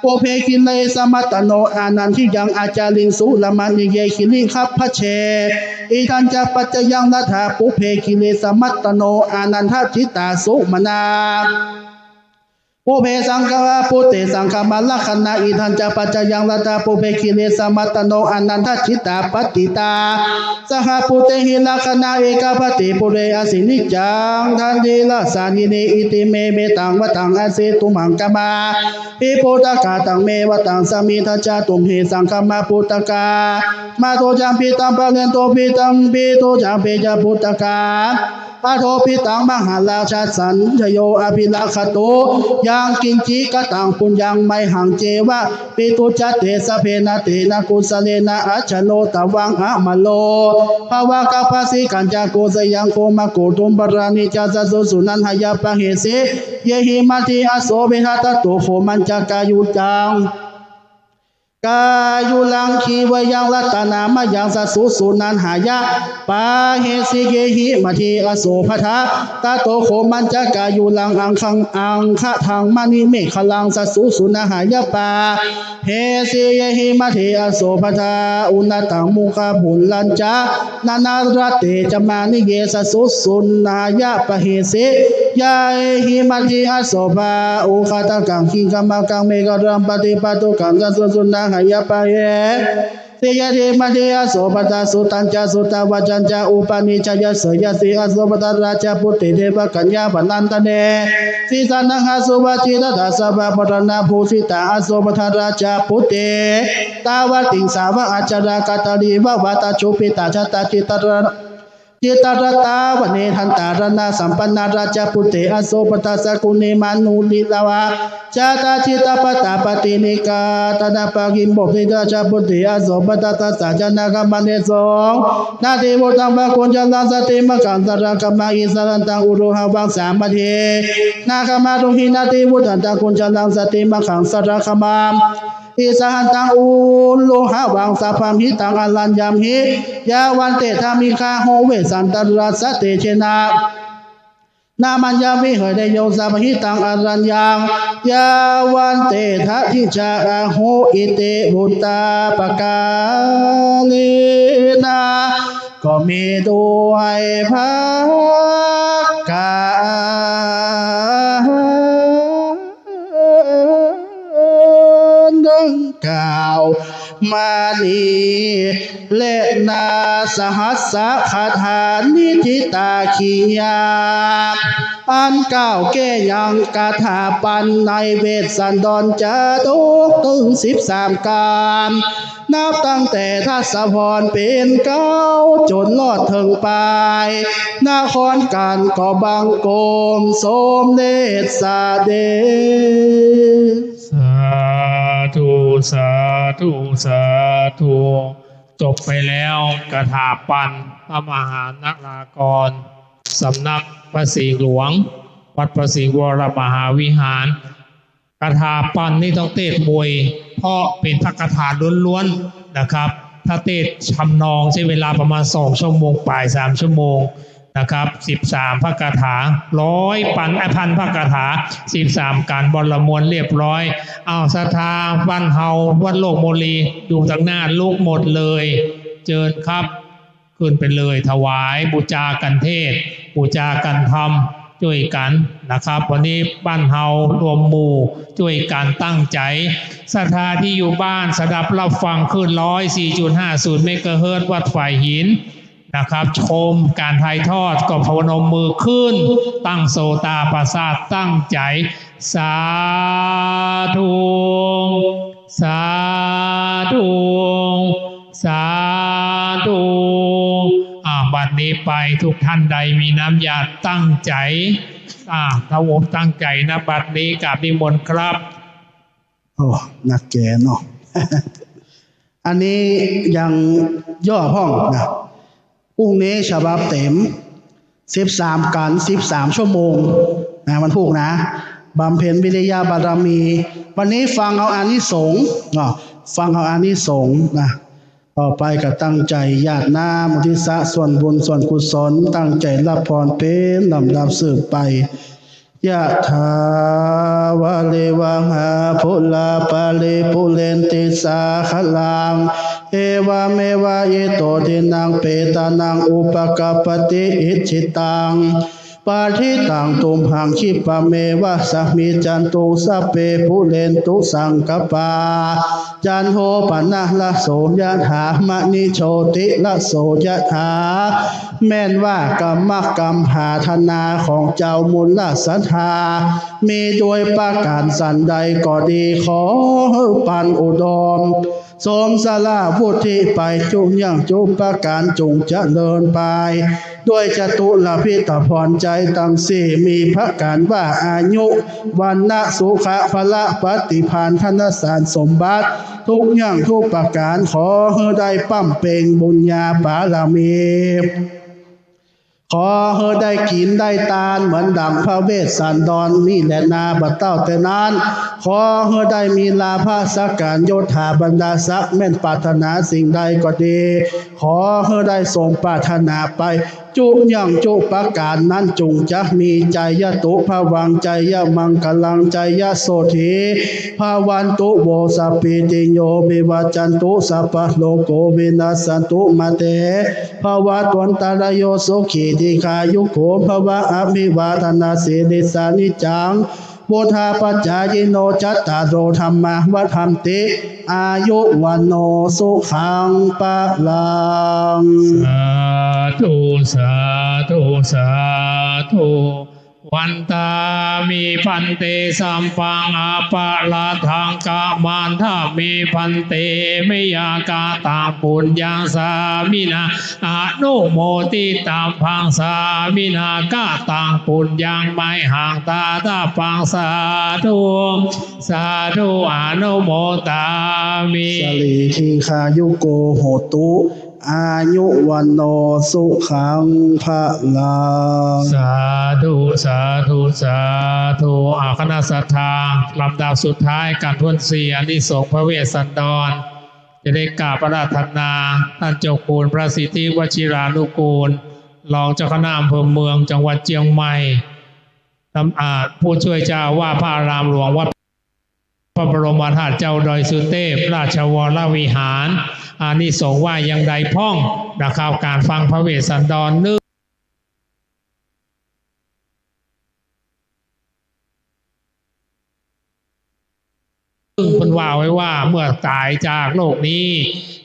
ปุพเพ กิเลสะมัตตะโน อานันทิยัง อาจาริง สุรมะเนเย คิริคัพพะเช อิทัญจะ ปัจจะยัง รัตถา ปุพเพ กิเลสะมัตตะโน อานันทะจิตตา สุมนา ปุพเพ สังฆะ ปุตเต สังฆะมะรักขะณา อิทัญจะ ปัจจะยัง รัตถา ปุพเพ กิเลสะมัตตะโน อานันทะจิตตา ปัตติตา สะหะปุตเตหิ รักขะณา เอกะปะติ ปุเร อะสิ นิจจัง ทันติ รัสสายินี อิติเม เมตัง วะตัง อะสิ ตุมหัง กะมาภิ ปุตตะกา ตัง เม วะตัง สามิ ทัจจา ตุมเห สังฆะมะ ปุตตะกา มะ ตุจัง ปิตัง ปะเรนตุ ปิตัง ปิ ตุจัง ปิ จะ ปุตตะกา อะโท ปิตัง มะหาราชะ สัญชะโย อะภิรักขะตุ ยังกิญจิ กะตัง ปุญญัง มะหัง เจวะ ปิตุจจะ เต สะเภนะ เตนะ กุสะเลนะ อะจฉะโร ตะวัง อะมะโร ภะวะ กัปปะสิกัญจะ โกสะยัง โคมะ โกตุมปะราณิ จะ สะสุ สุ นันหะยะ ปะเหสิ เยหิ มัตถิ อะโส เวหะ ตะโต โขมัญจะ กายุยัง กายุรัง คีวะยัง รัตตะนามะยัง สะสุ สุ นันหะยะ ปะเหสิ เยหิ มัตถิ อะโส ภะทะ ตะโต โขมัญจะ กายุรัง อังคัง อังคะทัง มะณิเมขะลัง สะสุ สุ นันหะยะ ปะเหสิ เยหิ มัตถิ อะโส ภะทะ อุณะตัง มุขะปุลลัญจะ นานารัตเต จะ มะณิเย สะสุ สุ นันหะยะ ปะเหสิ เยหิ มัตถิ อะโส ภะ อุคะทะกัง คิงคะมะกัง เมขะลัมปะติปะตุกัง สะสุ สุ นันหะยะ ปะเหสิ เยหิ มัตถิ อะโส ภะทะ สุตัญจะ สุตะวะจัญจะ อุปะนิชชะยะ เสยยะสี อะโส ภะทะ ราชะ ปุตเต เทวะกัญญา ปะนันทะเน สีสะนังหา สุวะจิตตะ สะพะปะระณะ ภูสิตะ อะโส ภะทะ ราชะ ปุตเต ตาวะติงสาวะ อะจะระ กะตะลีวะวะตะ จุปิตะ ชะตะจิตตะระ จิตตะระตาวะเน ทันตะระณะสัมปันนะ ราชะ ปุตเต อะโส ภะทะ สะกุณเณ มะนุริลาวะ ชะตะจิตตะปะตะปะตินิกา ตะนะปะกิมโบ เท ราชะ ปุตเต อะโส ภะทะ สัสสะ ชะนะ กะมะเน โส นาติวุฒัง วะกุญชะลัง สะติมะขัง สะระคะมัง อิสะหันตัง อุรุหะวัง สามัตถิ นาคะมะ ดูหิ นาติวุฒันตัง กุญชะลัง สะติมะขัง สะระคะมัง อิสะหันตัง อุรุหะวัง สะพะมิตัง อะรัญญะหิ ยะวันเต ทะมิกา โห เวสสันตะรัสสะ เตเชนะ นะ มัญญะ วิหะเรโย สะพะมิตัง อะรัญญัง ยะวันเต ทะมิกา โห อิติ ปุตตะปะกาเรนะ ก็มีด้วยประการดังกล่าวมานี้ และนาสหัสสคาถานิธิตาขีญา อันกล่าวแก้ยังคาถาปัณฑ์ในเวสสันดรจาดกตึงสิบสามก๋าน นับตั้งแต่ทศพรเป๋นเก๊า จ๋นรอดเถิงปายนครกัณฑ์ ขอบังคมสมเด็จเสด็จ สาธุ สาธุ สาธุ จบไปแล้วคาถาปัณฑ์พระมหานารากร สำนักพระสิงห์หลวง วัดพระสิงห์วรมหาวิหาร คาถาปัณฑ์นี่ต้องเตสน์มวย เพราะเป๋นพระคาถาล้วนๆ นะครับ ถ้าเตสน์ทำนองใช้เวลาประมาณสองชั่วโมงปลาย สามชั่วโมง นะครับ สิบสามพระคาถา ร้อยปัณฑ์ เอ้ย พันพระคาถา สิบสามก๋านบรรเลงมวลเรียบร้อย อ้าว ศรัทธาบ้านเฮา วัดโลกโมลี อยู่ตางหน้าลุกหมดเลย เจิญครับ ขึ้นไปเลย ถวายบูชากัณฑ์เทศน์ บูชากัณฑ์ธรรม จ้วยกั๋นนะครับ วันนี้บ้านเฮารวมหมู่ จ้วยกั๋นตั้งใจ๋ ศรัทธาตี้อยู่บ้านสดับฮับฟังคลื่น ร้อยสี่จุดห้าศูนย์เมกะเฮิรตซ์ วัดฝ่ายหิน นะครับ ชมก๋านถ่ายทอดก็พนมมือขึ้น ตั้งโสตาปัสสาท ตั้งใจ๋ สาธุ สาธุ สาธุ อ่า บัดนี้ไปทุกท่านใดมีน้ำยาตั้งใจ๋ อ่า ตั้งอกตั้งใจ๋นะ บัดนี้กราบนิมนต์ครับ โอ้ นักแกเนาะ อันนี้ยังย่อพ่องนะ พรุ่งนี้ฉบับเต็ม สิบสามก๋าน สิบสามชั่วโมงนะ วันพูกนะ บำเพ็ญวิริยะบารมี วันนี้ฟังเอาอานิสงส์เนาะ ฟังเอาอานิสงส์นะ ต่อไปก็ตั้งใจ๋หยาดน้ำอุทิศส่วนบุญส่วนกุศล ตั้งใจ๋ฮับพรเป๋นลำดับสืบไป ยะถาวาริวะหาปูราปะริปูเรนติสาคะรัง เอวะเมวะอิโตทินังเปตานังอุปะกัปปะติ อิจฉิตัง ปะฏิตัง ตุมหัง คิปะเมวะสะมิจฉันตุ สัพเพ ปูเรนตุ สังกัปปา จันโท ปะนะระโส ยะถา มะณิ โชติระโส ยะถา แม่นว่ากรรมะกำปรารถนาของเจ้ามูลศรัทธา มีโดยประก๋านสันใดก็ดี ขอหื้อปันอุดม สมสาราวุฒิไป จุกอย่างจุกประก๋าน จุ่งเจริญไป ด้วยจตุรพิธพรชัยตังสี่ มีประก๋านว่า อายุ วรรณะ สุขะ พละ ปฏิภาณ ธนสารสมบัติ ทุกอย่างทุกประก๋าน ขอหื้อได้ป้ำเป็งบุญญาบารมี ขอหื้อได้กิ๋นได้ตานเหมือนดั่งพระเวสสันดรนี่แหละนา บ่าเต้าแต่นั้น ขอหื้อได้มีลาภะสักก๋ารยศถาบรรดาศักดิ์ แม่นปรารถนาสิ่งใดก็ดี ขอหื้อได้สมปรารถนาไป จุกอย่างจุกประก๋านนั้น จุ่งจะมี จายะตุภวัง จายะมังคลัง จายะโสฏฐี ภวันตุ โว สัพพีติโย วิวัจจันตุ สัพพะโรโค วินัสสันตุ มาเต ภวัตวันตะราโย สุขี ทีฆายุโก ภวะ อภิวาทะนะสีลิสสะ นิจจัง วุฑฒาปะจายิโน จัตตาโร ธัมมา วัฑฒันติ อายุ วัณโณ สุขัง พะลัง สาธุ สาธุ สาธุ วันทามิ ภันเต สัพพัง อปะราธัง ขะมันทามิ ภันเต มะยัง ขะตัง ปุญญัง สามินา อนุโมทิตัมภัง สามินา ขะตัง ปุญญัง มะหัง ทาตาปัง สาธุ สาธุ อนุโมทามิ สะหลี ทีฆายุโก โหตุ อายุ วัณโณ สุขัง พะลัง สาธุ สาธุ สาธุ อา คณะศรัทธา ลำดับสุดท้าย ก๋านถ้วนสี่ อานิสงส์พระเวสสันดร จะได้กราบอาราธนา ต้านเจ้าคุณพระสิทธิวชิรานุกูล รองเจ้าคณะอำเภอเมืองจังหวัดเจียงใหม่ นำ อ่า ผู้ช่วยเจ้าอาวาสพระอารามหลวงวัด พระบรมธาตุเจ้าดอยสุเตพ ราชวรวิหาร อานิสงส์ว่าอย่างใดพ่องนะครับ ก๋านฟังพระเวสสันดรนึ่ง ซึ่งเปิ้นว่าไว้ว่าเมื่อต๋ายจากโลกนี้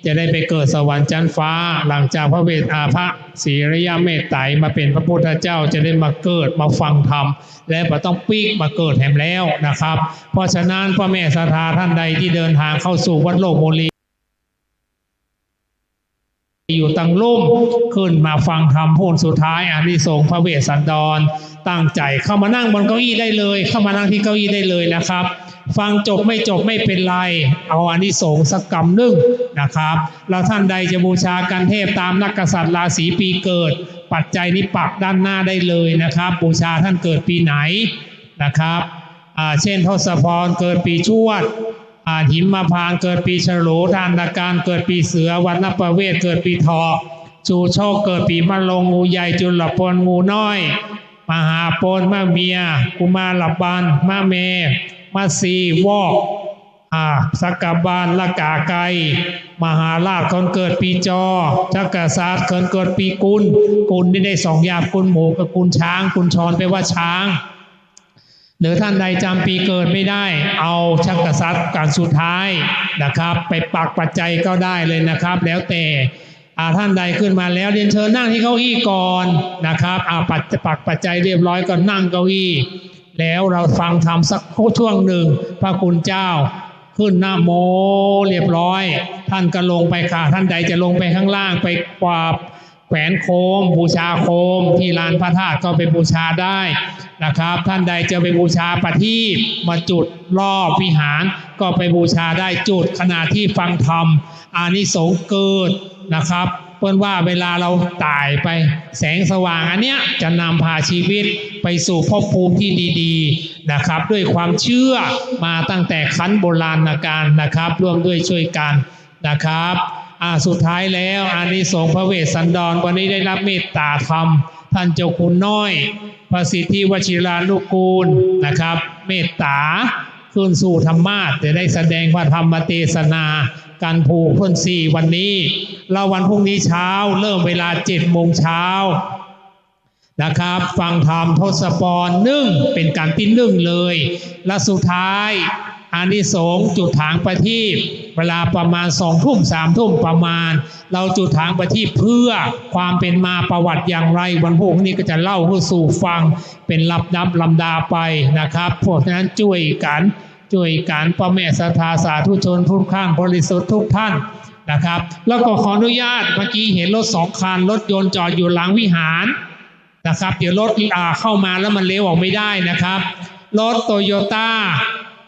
จะได้ไปเกิดสวรรค์ชั้นฟ้า หลังจากพระเวส อ่า พระศรีอริยะเมตไตรมาเป็นพระพุทธเจ้า จะได้มาเกิดมาฟังธรรม และบ่ต้องปิ๊กมาเกิดแหมแล้วนะครับ เพราะฉะนั้นพ่อแม่ศรัทธาท่านใดที่เดินทางเข้าสู่วัดโลกโมลี อยู่ตังลุ่ม ขึ้นมาฟังธรรมพู้นสุดท้าย อานิสงส์พระเวสสันดร ตั้งใจ๋เข้ามานั่งบนเก้าอี้ได้เลย เข้ามานั่งตี้เก้าอี้ได้เลยนะครับ ฟังจบไม่จบไม่เป๋นไร เอาอานิสงส์สักกำนึ่งนะครับ แล้วท่านใดจะบูชากัณฑ์เทพต๋ามนักกษัตริย์ราศีปีเกิด ปัจจัยนี้ปักด้านหน้าได้เลยนะครับ บูชาท่านเกิดปีไหนนะครับ อ่า เช่น ทศพรเกิดปีชวด อ่า หิมพานต์เกิดปีฉลู ธนการเกิดปีเสือ วัณณประเวศเกิดปีเถาะ ชูโชคเกิดปีมะโรง งูใหญ่ จุลปน งูน้อย มหาปน มะเมีย กุมารบัณฑ์ มะแม มะสี วอก อ่า สักกะบาล ละกาไก มหาราชคนเกิดปีจอ จักกษัตริย์คนเกิดปีกุล กุลนี่ได้สองอย่าง กุลหมูกับกุลช้าง กุลชรแปลว่าช้าง หรือท่านใดจำปีเกิดไม่ได้ เอาจักกษัตริย์กัณฑ์สุดท้ายนะครับ ไปปักปัจจัยก็ได้เลยนะครับ แล้วแต่ อ่า ท่านใดขึ้นมาแล้ว เรียนเชิญนั่งตี้เก้าอี้ก่อนนะครับ อ่า ปัก ปักปัจจัยเรียบร้อยก็นั่งเก้าอี้ แล้วเราฟังธรรมสักช่วงหนึ่ง พระคุณเจ้าขึ้นนะโมเรียบร้อย ท่านก็ลงไปค่ะ ท่านใดจะลงไปข้างล่าง ไปกราบ แขวนโคม บูชาโคมตี้ลานพระธาตุก็ไปบูชาได้นะครับ ท่านใดจะไปบูชาประทีปมาจุดรอบวิหารก็ไปบูชาได้ จุดขณะตี้ฟังธรรม อานิสงส์เกิดนะครับ เปิ้นว่าเวลาเราต๋ายไป แสงสว่างอันเนี้ยจะนำพาชีวิตไปสู่ภพภูมิตี้ดีๆ นะครับ ด้วยความเชื่อมาตั้งแต่ครั้นโบราณกาลนะครับ ร่วมด้วยช่วยกัน นะครับ อ่า สุดท้ายแล้ว อานิสงส์พระเวสสันดร วันนี้ได้รับเมตตาธรรม ท่านเจ้าคุณน้อย ประสิทธิวชิรานุกูลนะครับ เมตตาขึ้นสู่ธรรมาสน์ จะได้แสดงพระธรรมเตสนากั๋นผูกเปิ้นสี่วันนี้ แล้ววันพรุ่งนี้เช้าเริ่มเวลาเจ็ดโมงเช้า นะครับ ฟังธรรมทศพรนึ่ง เป๋นกั๋นตี้นึ่งเลย และสุดท้าย อานิสงส์จุดถางประทีป เวลาประมาณสองทุ่ม สามทุ่มประมาณ เราจุดถางประทีปเพื่อความเป๋นมาประวัติอย่างไร วันพรุ่งนี้ก็จะเล่าหื้อสู่ฟังเป๋นลำดับลำดาไปนะครับ เพราะฉะนั้นจ้วยกั๋น จ้วยกั๋น พ่อแม่ศรัทธาสาธุชนพุทธข้างบริสุทธิ์ทุกท่านนะครับ แล้วก็ขออนุญาต เมื่อกี้เห็นรถสองคัน รถยนต์จอดอยู่หลังวิหาร นะครับ เดี๋ยวรถ อ่า เข้ามาแล้วมันเลี้ยวออกไม่ได้นะครับ รถโตโยต้า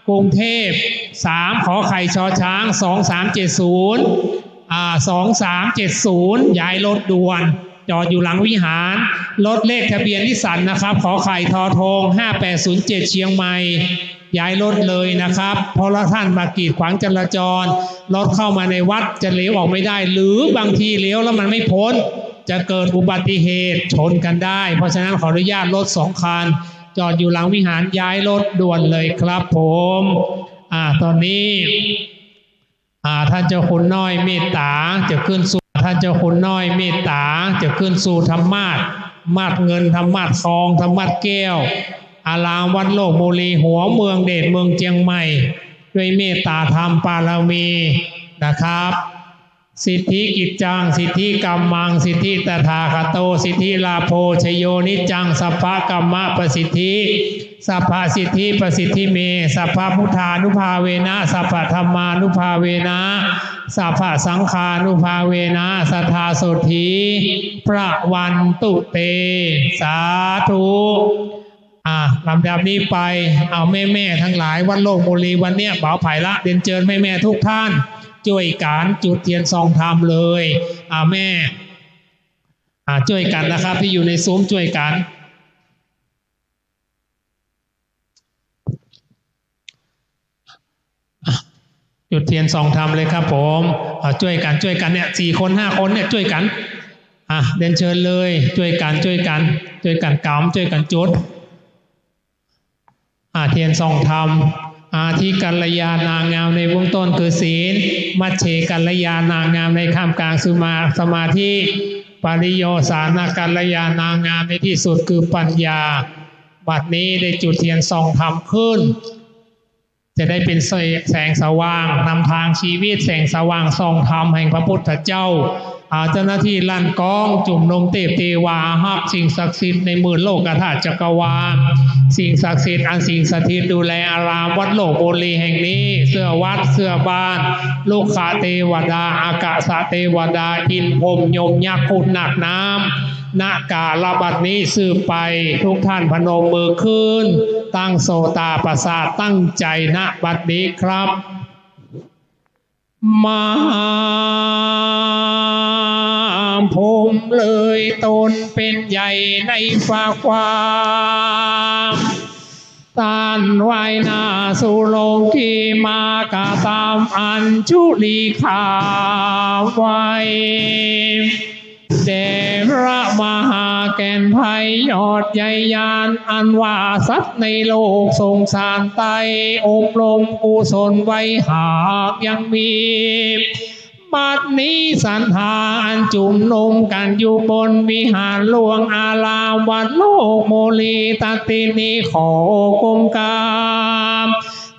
กรุงเทพฯ สาม ขอไข่ ชอช้าง สองสามเจ็ดศูนย์ อ่า สองสามเจ็ดศูนย์ ย้ายรถด่วน จอดอยู่หลังวิหาร รถเลขทะเบียนนิสสันนะครับ ขอไข่ ทอทง ห้าแปดศูนย์เจ็ด เชียงใหม่ ย้ายรถเลยนะครับ เพราะว่าท่านมากีดขวางจราจร รถเข้ามาในวัดจะเลี้ยวออกไม่ได้ หรือบางทีเลี้ยวแล้วมันไม่พ้น จะเกิดอุบัติเหตุชนกันได้ เพราะฉะนั้นขออนุญาตรถสองคัน จอดอยู่หลังวิหาร ย้ายรถด่วนเลยครับผม อ่า ตอนนี้ อ่า ท่านเจ้าคุณน้อยเมตตาจะขึ้นสู่ ท่านเจ้าคุณน้อยเมตตาจะขึ้นสู่ธรรมาสน์ มาสเงิน ธรรมาสน์ทอง ธรรมาสน์แก้ว อารามวัดโลกโมลี หัวเมืองเดชเมืองเจียงใหม่ ด้วยเมตตาธรรมปารมีนะครับ สิทธิกิจจัง สิทธิกัมมัง สิทธิตถาคโต สิทธิลาโภ ชโยนิจจัง สัพพะกัมมะปะสิทธิ สัพพะสิทธิปะสิทธิเม สัพพะพุทธานุภาเวนะ สัพพะธัมมานุภาเวนะ สัพพะสังฆานุภาเวนะ สัทธาโสตถี พระวันตุเต สาธุ อ่า ลำดับนี้ไป เอาแม่ๆ ทั้งหลาย วัดโลกโมลีวันเนี้ยเป๋าไผ่ละ เรียนเจิญแม่ๆ ทุกท่าน จ้วยกั๋นจุดเตียนส่องธรรมเลย อ่า แม่ อ่า จ้วยกั๋นนะครับ ตี้อยู่ในซูมจ้วยกั๋น อ่ะ จุดเตียนส่องธรรมเลยครับผม เอาจ้วยกั๋น จ้วยกั๋นเนี่ย สี่คน ห้าคนเนี่ย จ้วยกั๋น อ่ะ เรียนเจิญเลย จ้วยกั๋น จ้วยกั๋น จ้วยกั๋นกำ จ้วยกั๋นจุด อ่ะ เตียนส่องธรรม อาทิกัลยาณะงามในเบื้องต้นคือศีล มัชเชกัลยาณะงามในท่ามกลางสมา- สมาธิ ปริโยสานะกัลยาณะงามในที่สุดคือปัญญา บัดนี้ได้จุดเตียนส่องธรรมขึ้น จะได้เป๋นแสงสว่างนำตางชีวิต แสงสว่างส่องธรรมแห่งพระพุทธเจ้า อ่า เจ้าหน้าตี้ล้านกอง จุมนุมเตพเตวา อาฮักษ์สิ่งศักดิ์สิทธิ์ในหมื่นโลกธาตุจักรวาล สิ่งศักดิ์สิทธิ์อันสิงสถิตดูแลอารามวัดโลกบุรีแห่งนี้ เสื้อวัด เสื้อบ้าน รุกขเตวดา อากาสเตวดา อินทร์พรหมยมยักษ์ครุฑนาคน้ำ ณ กาลบัดนี้สืบไป ทุกท่านพนมมือขึ้น ตั้งโสตาปัสสาท ตั้งใจ๋ณบัดนี้ครับ มหาพรหมเลยตนเป๋นใหญ่ในฟากฟ้า ต้านไหว้หน้าสู่โลกี มากระตำอัญชุลีขาไหว้ แด่พระมหาแก่นไพยอดใหญ่ยาน อันว่าสัตว์ในโลกสงสารไต้ อบรมกุศลไว้หากยังมี บัดนี้ศรัทธาอันจุมนุมกั๋นอยู่บนวิหารหลวงอารามวัดโลกบุรี ตะตี้นี้ขอก้มกราบ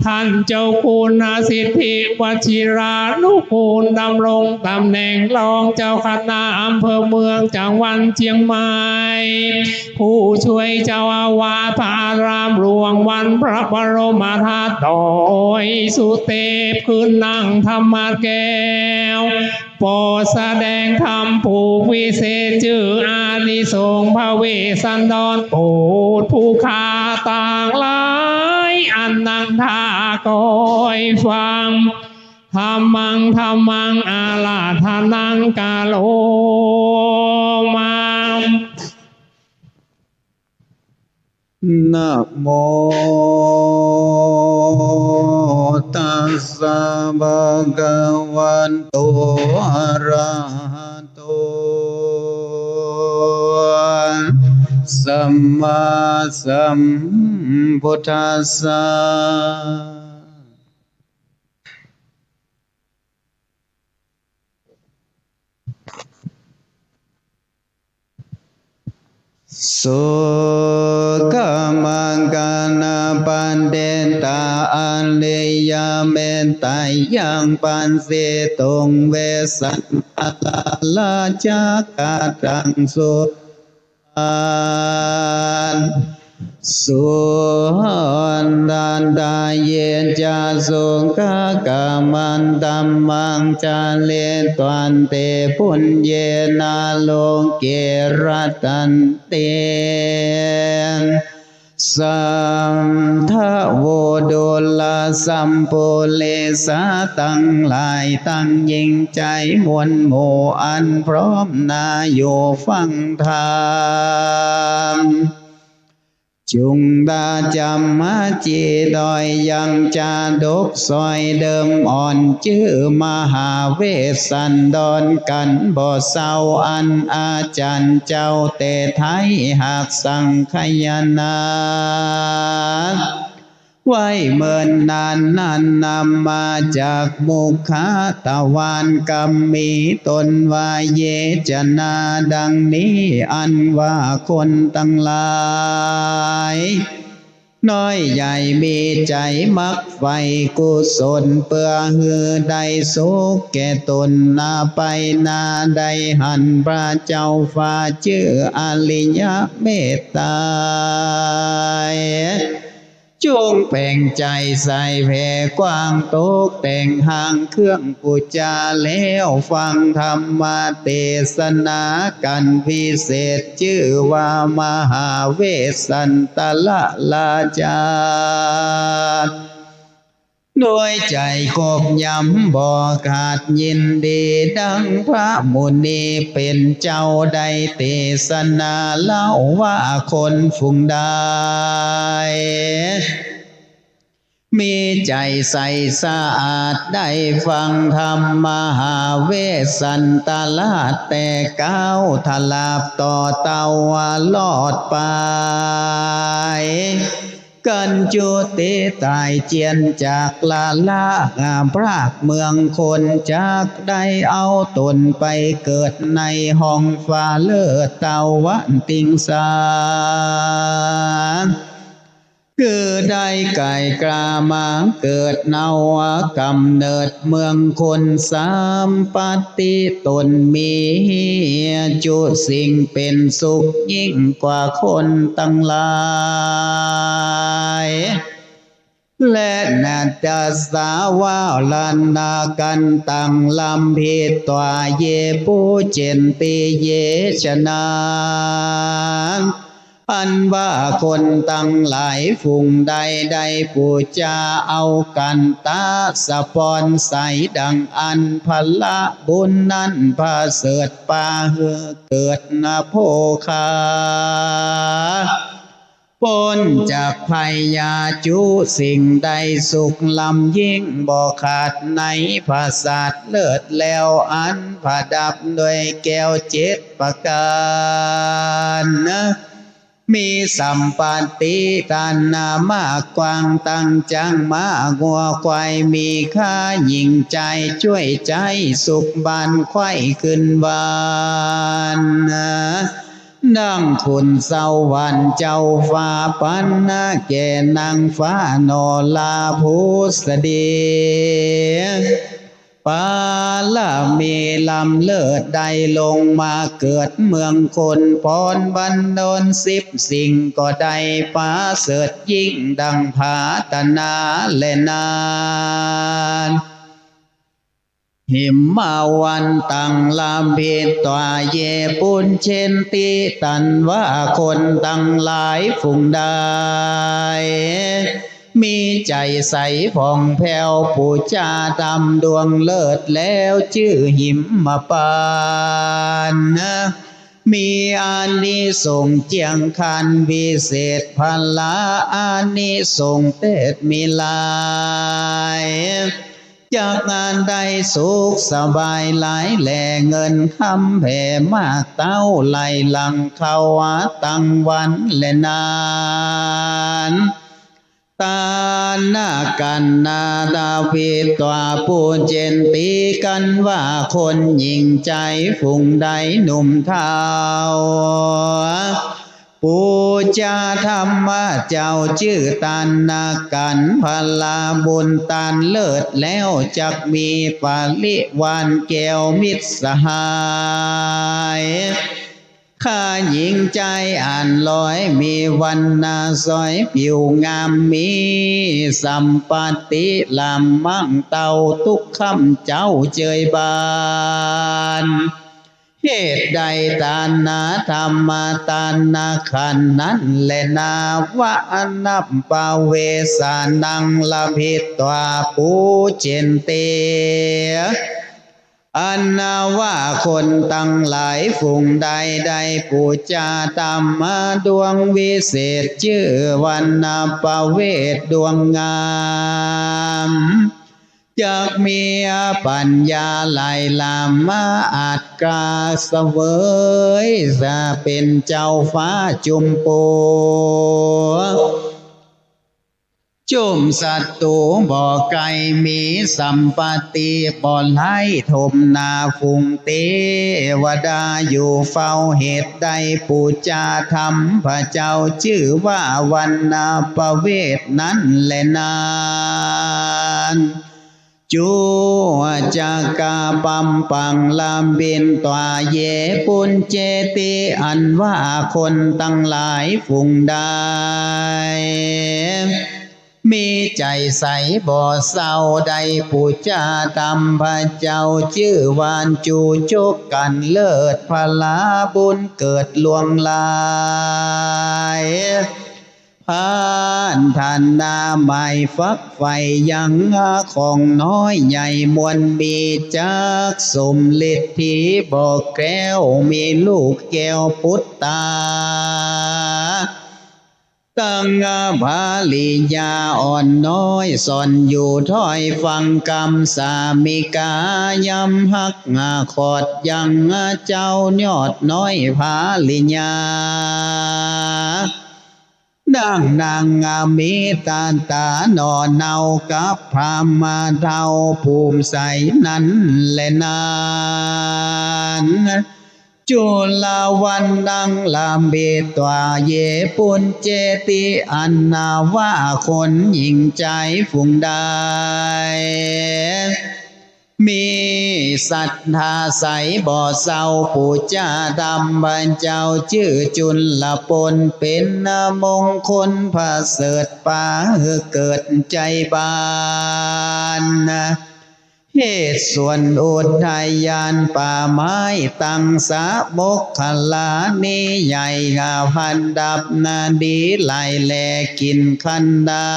ท่านเจ้าคุณสิทธิวชิรานุกูล ดำรงต๋ำแหน่งรองเจ้าคณะอำเภอเมืองจังหวัดเจียงใหม่ ผู้ช่วยเจ้าอาวาสพระอารามหลวงวัดพระบรมธาตุดอยสุเตพ ขึ้นนั่งธรรมแก้ว โปรดแสดงธรรมผูกวิเศษ จื้ออานิสงส์พระเวสสันดร โปรดผู้ข้าตังหลาย อันนังท่าคอยฟัง ธัมมัง ธัมมัง อาราธนัง กะโรมา นะโม ตัสสะ ภะคะวะโต อะระหะโต สัมมาสัมพุทธัสสะ สุขมังคลาปะเดตา อริยะเมตตายัง ปัสสิตุง เวสสันตะละละจะกะตัง สุ สุทัตตาเย จะ สุขะกะมัน ธัมมัง จาริตวัน ติ ปุญเญนะ โลเก รัตตันติ สัทธะ โว ดุลสัมปุริสา ตังหลายตังยิ่งใจ๋ มวลหมู่อันพร้อมหน้าอยู่ฟังธรรม จุ่งดาจ๋ำมาจีดอย ยังจาดกสอยเดิมอ่อน จื้อมหาเวสสันดรกั๋นบ่เซา อันอาจ๋ารย์เจ้าเตไทยหักสังคายนาถ ไว้เมินนานนั้น นำมาจากมุขทวาร กำมีต้นว่า เย จะ นา ดังนี้ อันว่าคนตังหลาย น้อยใหญ่มีใจ๋มักใฝ่กุศล เปื้อหื้อได้สุขแก่ตน นาไปหน้าได้หันพระเจ้าฟ้า จื้ออริยะเมตตา จุ่งแผ่งใจ๋ใส่แผ่กว้าง ตกแต่งห้างเครื่องปู๋จา แล้วฟังธรรมเตสนากั๋นพิเศษ จื้อว่ามหาเวสสันตะละละจะ ด้วยใจ๋ขบยำบ่ขาดยินดี ดังพระมุนีเป๋นเจ้าได้เตสนาเล่าว่า คนฝูงใด มีใจ๋ใสสะอาด ได้ฟังธรรมมหาเวสสันตะละ แต่ก้าวทลาบต่อเต้าว่ารอดไป กั๋นจุติต๋ายเจียนจากละละ พรากเมืองคน จักได้เอาตนไปเกิดในห้องฟ้าเลิศเต้าวันติงสา คือได้ไก่กล้ามาเกิดเนา ก๋ำเนิดเมืองคนสัมปัตติต๋นมี จุสิ่งเป๋นสุขยิ่งกว่าคนตังหลาย และนาฏสาวาลนากั๋นตังลำผิดต๋วา เยปุจเจนติ เยชนะ อันว่าคนตังหลายฝูงใดได้ปู๋จาเอากั๋นตะสะปอนใสดังอั้น ผละบุญนั้นผะเสริฐปาหื้อเกิดนาโภคา ป๊นจากภัยยา จุสิ่งได้สุขล้ำยิ่งบ่ขาดในผาสาทเลิศแล้ว อันผะดับด้วยแก้วเจ็ดประก๋าน มีสัมปัตติตานนามากกว้าง ตั้งจ๊างม้างัวควาย มีข้าญิงจายจ้วยใจ๊ สุขบานไขว้ขึ้นหวาน ดังขุนสวรรค์เจ้าฟ้าปันนาแก่นางฟ้านราผุสดี ปารมีล้ำเลิศได้ลงมาเกิดเมืองคน ปอนบันดอนสิบสิ่งก็ได้ประเสริฐยิ่งดังผาตนาแลนั้น หิมมาวันตังลำผิดต๋วา เยปุจเจนติ ตันว่าคนตังหลายฝูงใด มีใจ๋ใสผ่องแผ้ว ปู๋จาธรรมดวงเลิศแล้ว จื้อหิมมาปัน มีอานิสงส์เจียงคันวิเศษ ผละอานิสงส์เตศมีหลาย จักงานได้สุขสบายหลายแล เงินคำแผ่มากเต้าไหลหลั่งเข้าหาตังวันแลนั้น ตานากั๋นนาดาวิตวา ปุจเจนติ กั๋นว่าคนญิงจายฝูงใดหนุ่มเฒ่า ปู๋จาธรรมะเจ้าจื้อตานากั๋น ผละบุญตานเลิศแล้ว จักมีปริวารแก้วมิตรสหาย ข้าญิงจายอันลอย มีวรรณะสวยผิวงาม มีสัมปัตติล้ำมั่งเต้า ตุ๊กค่ำเจ๊าเจยบาน เหตุใดตานาธรรมะตานาขันธ์นั้นแลนา วะนัปปะเวสานังละผิดตวา ปูจเจนติ อันว่าคนตังหลายฝูงใดได้ปู๋จาธรรมะดวงวิเศษ จื้อวรรณปเวสดวงงาม จักมีปัญญาไหลล้ำมาอาจกล้าเสวย จะเป๋นเจ้าฟ้าจุมปู จุมศัตรูบ่ใก้ มีสัมปัตติบ่หลาย ถมนาฝูงเตวดาอยู่เฝ้า เหตุใดปู๋จาธรรมพระเจ้า จื้อว่าวรรณปเวสนั้นแลนั้น จุจักกะปัมปังละผิดตวา เยปุจเจนติ อันว่าคนตังหลายฝูงใด มีใจ๋ใสบ่เศร้า ได้ปู๋จาธรรมพระเจ้า จื้อว่าจุจกกั๋นเลิศ ผละบุญเกิดล่วงหลาย พันธนาหมายฝักใฝ่ยัง ของน้อยใหญ่มวลมี จักสมฤทธิบ่แคล้ว มีลูกแก้วปุตตา ตังภริยาอ่อนน้อย ซ่อนอยู่ถ้อยฟังกำ สามิกายำฮักขอดยัง เจ้ายอดน้อยภริยา ดังนางมีตาต๋าหน่อเนากับพราหมณ์เฒ่า ภูมิใสนั้นแลนั้น จุลวัณณัง ลาเภ त्वा เย ปุจเจติ อันว่าคนหญิงจายฝูงใด มีศรัทธาใสบ่เศร้า ปู๋จาธรรมเจ้าจื้อจุลปน เป๋นมงคลประเสริฐ ปาหื้อเกิดใจ๋บาน เหตุสวนอุทยานป่าไม้ ตั้งสะมกขลานี้ใหญ่ งามพันดับนาดีหลายแล กิ๋นคันดา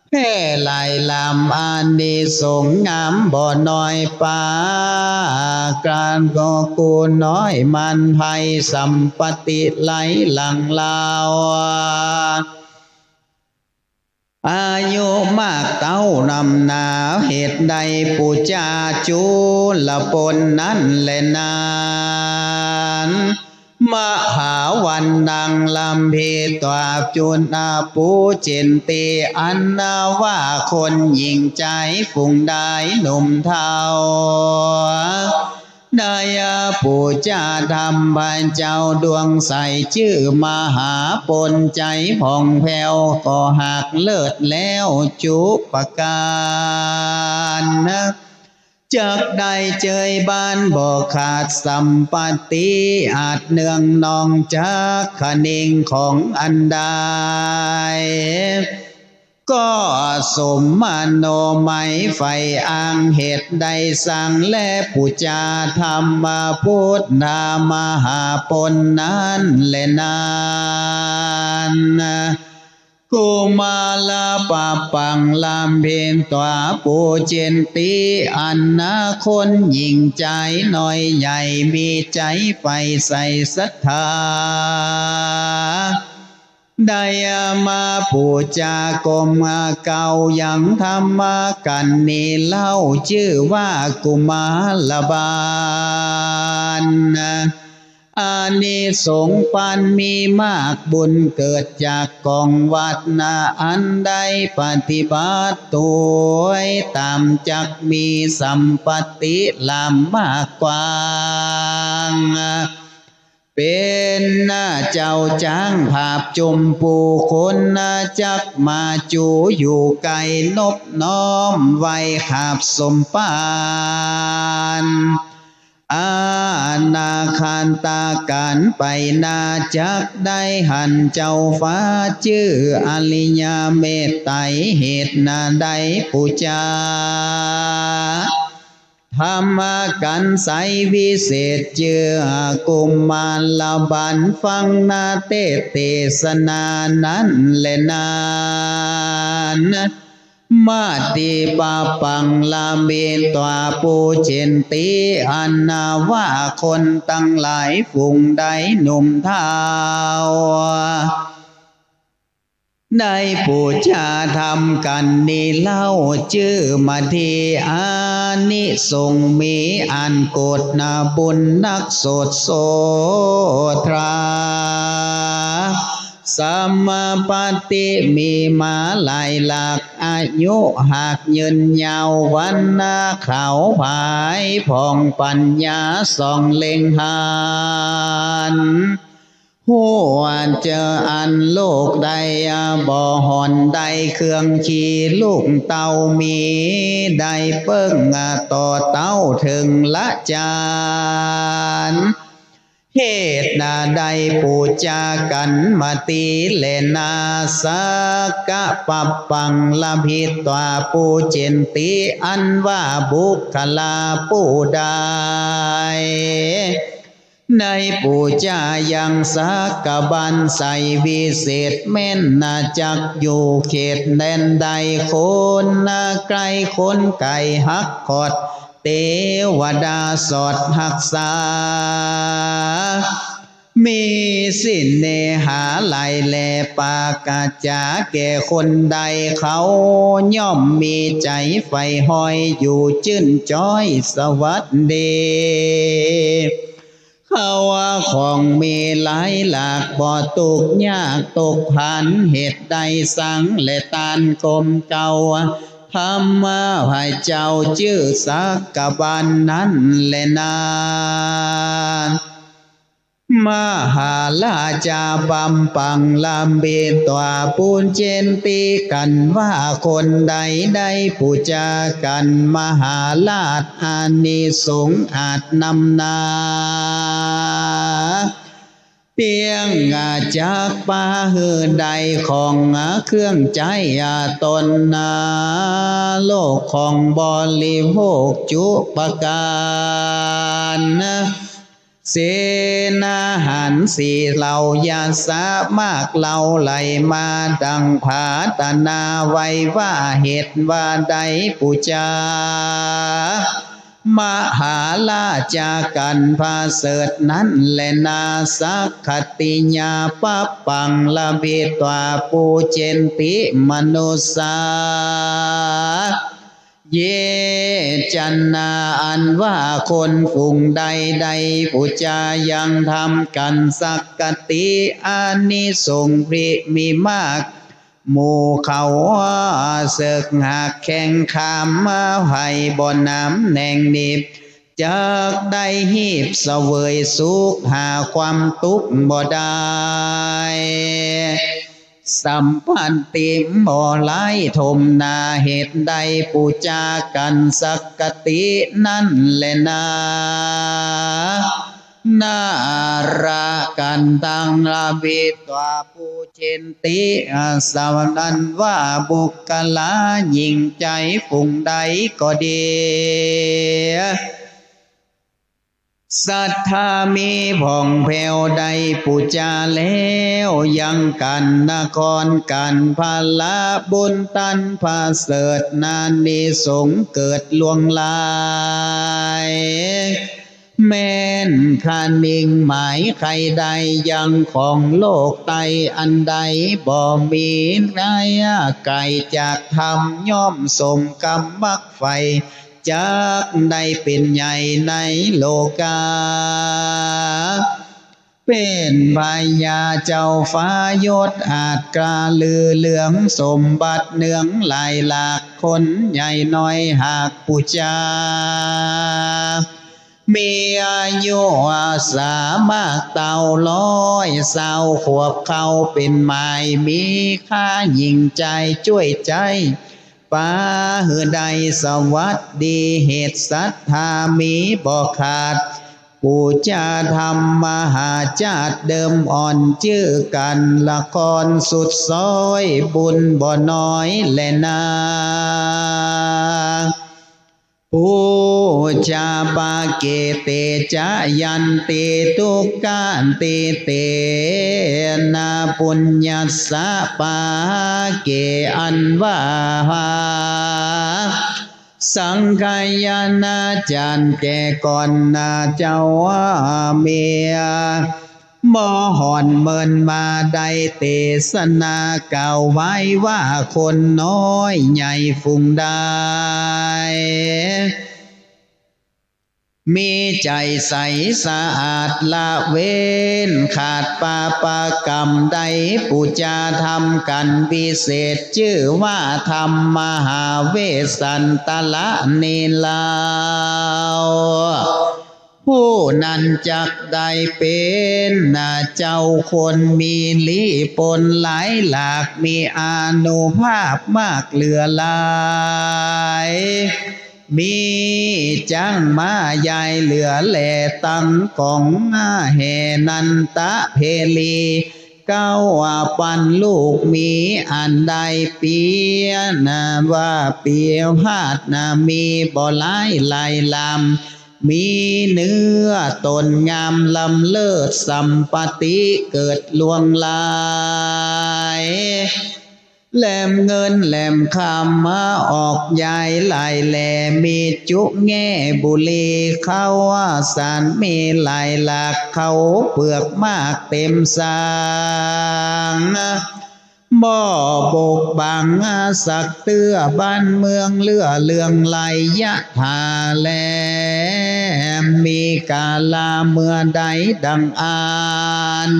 แพร่หลายลาม อานิสงส์งามบ่น้อย ปาการก็กูน้อย มันไพรสัมปติไหลหลั่งลาว อายุมากเต้านำหนา เหตุใดปู๋จาจุลปนนั้นแลนั้น มหาวัณณัง ลาเภ त्वा จุลปูจเจติ อันว่าคนหญิงจายฝูงใดหนุ่มเฒ่า ได้ปู๋จาธรรมเจ้าดวงใส จื้อมหาปน ใจ๋ผ่องแผ้ว ก็หากเลิศแล้วจุประก๋าน จักได้เจยบานบ่ขาดสัมปติ อาจเนืองนองจักขะนิงของอันใด ก็สมมโนมัยใฝ่อ้าง เหตุใดสร้างแลปู๋จาธรรมพุทธมหาปนนั้นแลนั้น กุมารปปัง ลาเภ त्वा ปูจเจติ อันคนหญิงจายน้อยใหญ่ มีใจ๋ใฝ่ใสศรัทธา ได้มาปู๋จากรมเก่า ยังธรรมกัณฑ์นี้เล่า จื้อว่ากุมารบาล อานิสงส์ปานมีมาก บุญเกิดจากกองวัตรนา อันได้ปฏิบัติตวยต๋าม จักมีสัมปติลามมากกว้าง เป๋นเจ้าจ๊างผาบจุมปูคน จักมาจูอยู่ใก้นบน้อมไหว้ขาบสมปาน อนาคตก๋านไปหน้า จักได้หันเจ้าฟ้า จื้ออริยเมตไตร เหตุนาได้ปู๋จา ธรรมกัณฑ์ใสวิเศษ จื้อกุมารบาล ฟังนาเตศเตสนานั้นแลนั้น มติปปัง ลาเภ त्वा ปูจเจติ อันว่าคนตังหลายฝูงใดหนุ่มเฒ่า ได้ปู๋จาธรรมกัณฑ์นี้เล่า จื้อมติอานิสงส์มี อันกุศลบุญนักโสตโสตรา สัมปติมีมาหลายหลาก อายุหากยืนยาว วรรณะขาวผายผ่อง ปัญญาส่องเล็งหัน ฮู้เจออันโลกได้บ่ห่อน ได้เครื่องขี่ลูกเต้ามี ได้เปิ้งต่อเต้าเถิงละจาน เหตุนาได้ปู๋จากัณฑ์มติแลนา สักกะปปัง ลาเภ त्वा ปูจเจติ อันว่าบุคคลาผู้ใด ได้ปู๋จายังสักกะบันไสยวิเศษแม่นนา จักอยู่เขตแดนใด คนนาใก้คนไก๋ฮักขอด เตวดาสอดฮักษา มีเสน่หาหลายแล ปากาจาแก่คนใด เขาย่อมมีใจ๋ใฝ่ฮอยอยู่จื้นจ๊อยสวัสดี ข้าวของมีหลายหลาก บ่ตุ๊กข์ยากตกผาน เหตุใดสังแลตานกมเก่า ธรรมะพระเจ้าจื้อสักกะบันนั้นแลนา มหาราชาบัมปังละเบตวาปูเจนติกั๋นว่าคนใดได้ปู๋จากั๋น มหาราชอานิสงส์อาจนำนา เปียงอาจักปาหื้อได้ของอาเครื่องใจ๊อาต๋นนา โลกของบริโภคจุประก๋าน เสนาหารสี่เหล่ายาสามากเหล่าไหลมา ดังผาตนาไว้ว่าเหตุว่าได้ปู๋จา มหาราชากั๋นผะเสริฐนั้นแลนา สักขัตติยาปัปปังละเบตวาปูเจนติมนุสสา เย จันนา อันว่าคนฝูงใดได้ปู๋จายังธรรมกั๋นสักขัตติ อานิสงส์พริมีมาก หมู่เขาเสิกหากแข่งขามมาไผบ่หนามแหน่งนิบ จักได้ฮีบเสวยสุขหาความตุ๊กข์บ่ได้ สัมพันติมบ่หลายถมนา เหตุใดปู๋จากั๋นสักขัตตินั้นแลนา นารากันตังละเบตวาปูเจนติ อาสวะนั้นว่าบุคคลาหญิงใจ๋ฝูงใดก็ดี ศรัทธามีผ่องแผ้วได้ปู๋จาแล้ว ยังกั๋นนครกั๋นผละบุญตันผะเสริฐนานิสงส์เกิดล่วงหลาย แม้นคะนิงหมายใค่ได้ยังของโลกไต้อันใดบ่มีไกลจากธรรมย่อมสมกำมักใฝ่ จักได้เป๋นใหญ่ในโลกา เป๋นพญาเจ้าฟ้ายศอาจกล้าลือเหลืองสมบัติเนืองหลายหลาก คนใหญ่น้อยหากปู๋จา มีอายุสามารถเต้าร้อยซาวขวบเข้าเป๋นหมาย มีค่าหญิงใจ๋จ้วยใจ๊ ปาหื้อได้สวัสดี เหตุศรัทธามีบ่ขาด ปู๋จาธรรมมหาจาติเดิมอ่อนจื้อกั๋นละครสุดซ้อยบุญบ่น้อยแลนา ปูชาปะเก เตจะยันติ ทุกขันติ เตนะ ปุญญัสสะ ปะเก อันว่า สังขายานาจารย์แก่ก่อนนาเจ้าเมีย บ่ห่อนเมินมาได้เตสนากล่าวไว้ว่าคนน้อยใหญ่ฝูงใด มีใจ๋ใสสะอาดละเว้นขาดปาปะกรรมได้ ปูชาธรรมกั๋นวิเศษจื้อว่าธรรมมหาเวสสันตระนี้เล่า ผู้นั้นจักได้เป๋นนาเจ้าคนมีลี้ปนหลายหลาก มีอานุภาพมากเหลือหลาย มีจั๊งม้าใหญ่เหลือแลตังก๋องแห่นันตะเพลี เก๊าปันลูกมีอันได้เปียนะว่าเปียพาดนะ มีบ่หลายหลายลำ มีเนื้อต๋นงามล้ำเลิศสัมปติเกิดล่วงหลาย แหลมเงินแหลมคำมาออกยายหลายแหล่ มีจุแง่บุรีเข้าสาร มีหลายหลากเข้าเปลือกมากเต๋มสัง บ่บกบังสักเตื้อ บ้านเมืองเลื่อเรืองไลยะถาแล มีกาลาเมื่อใดดังอั้น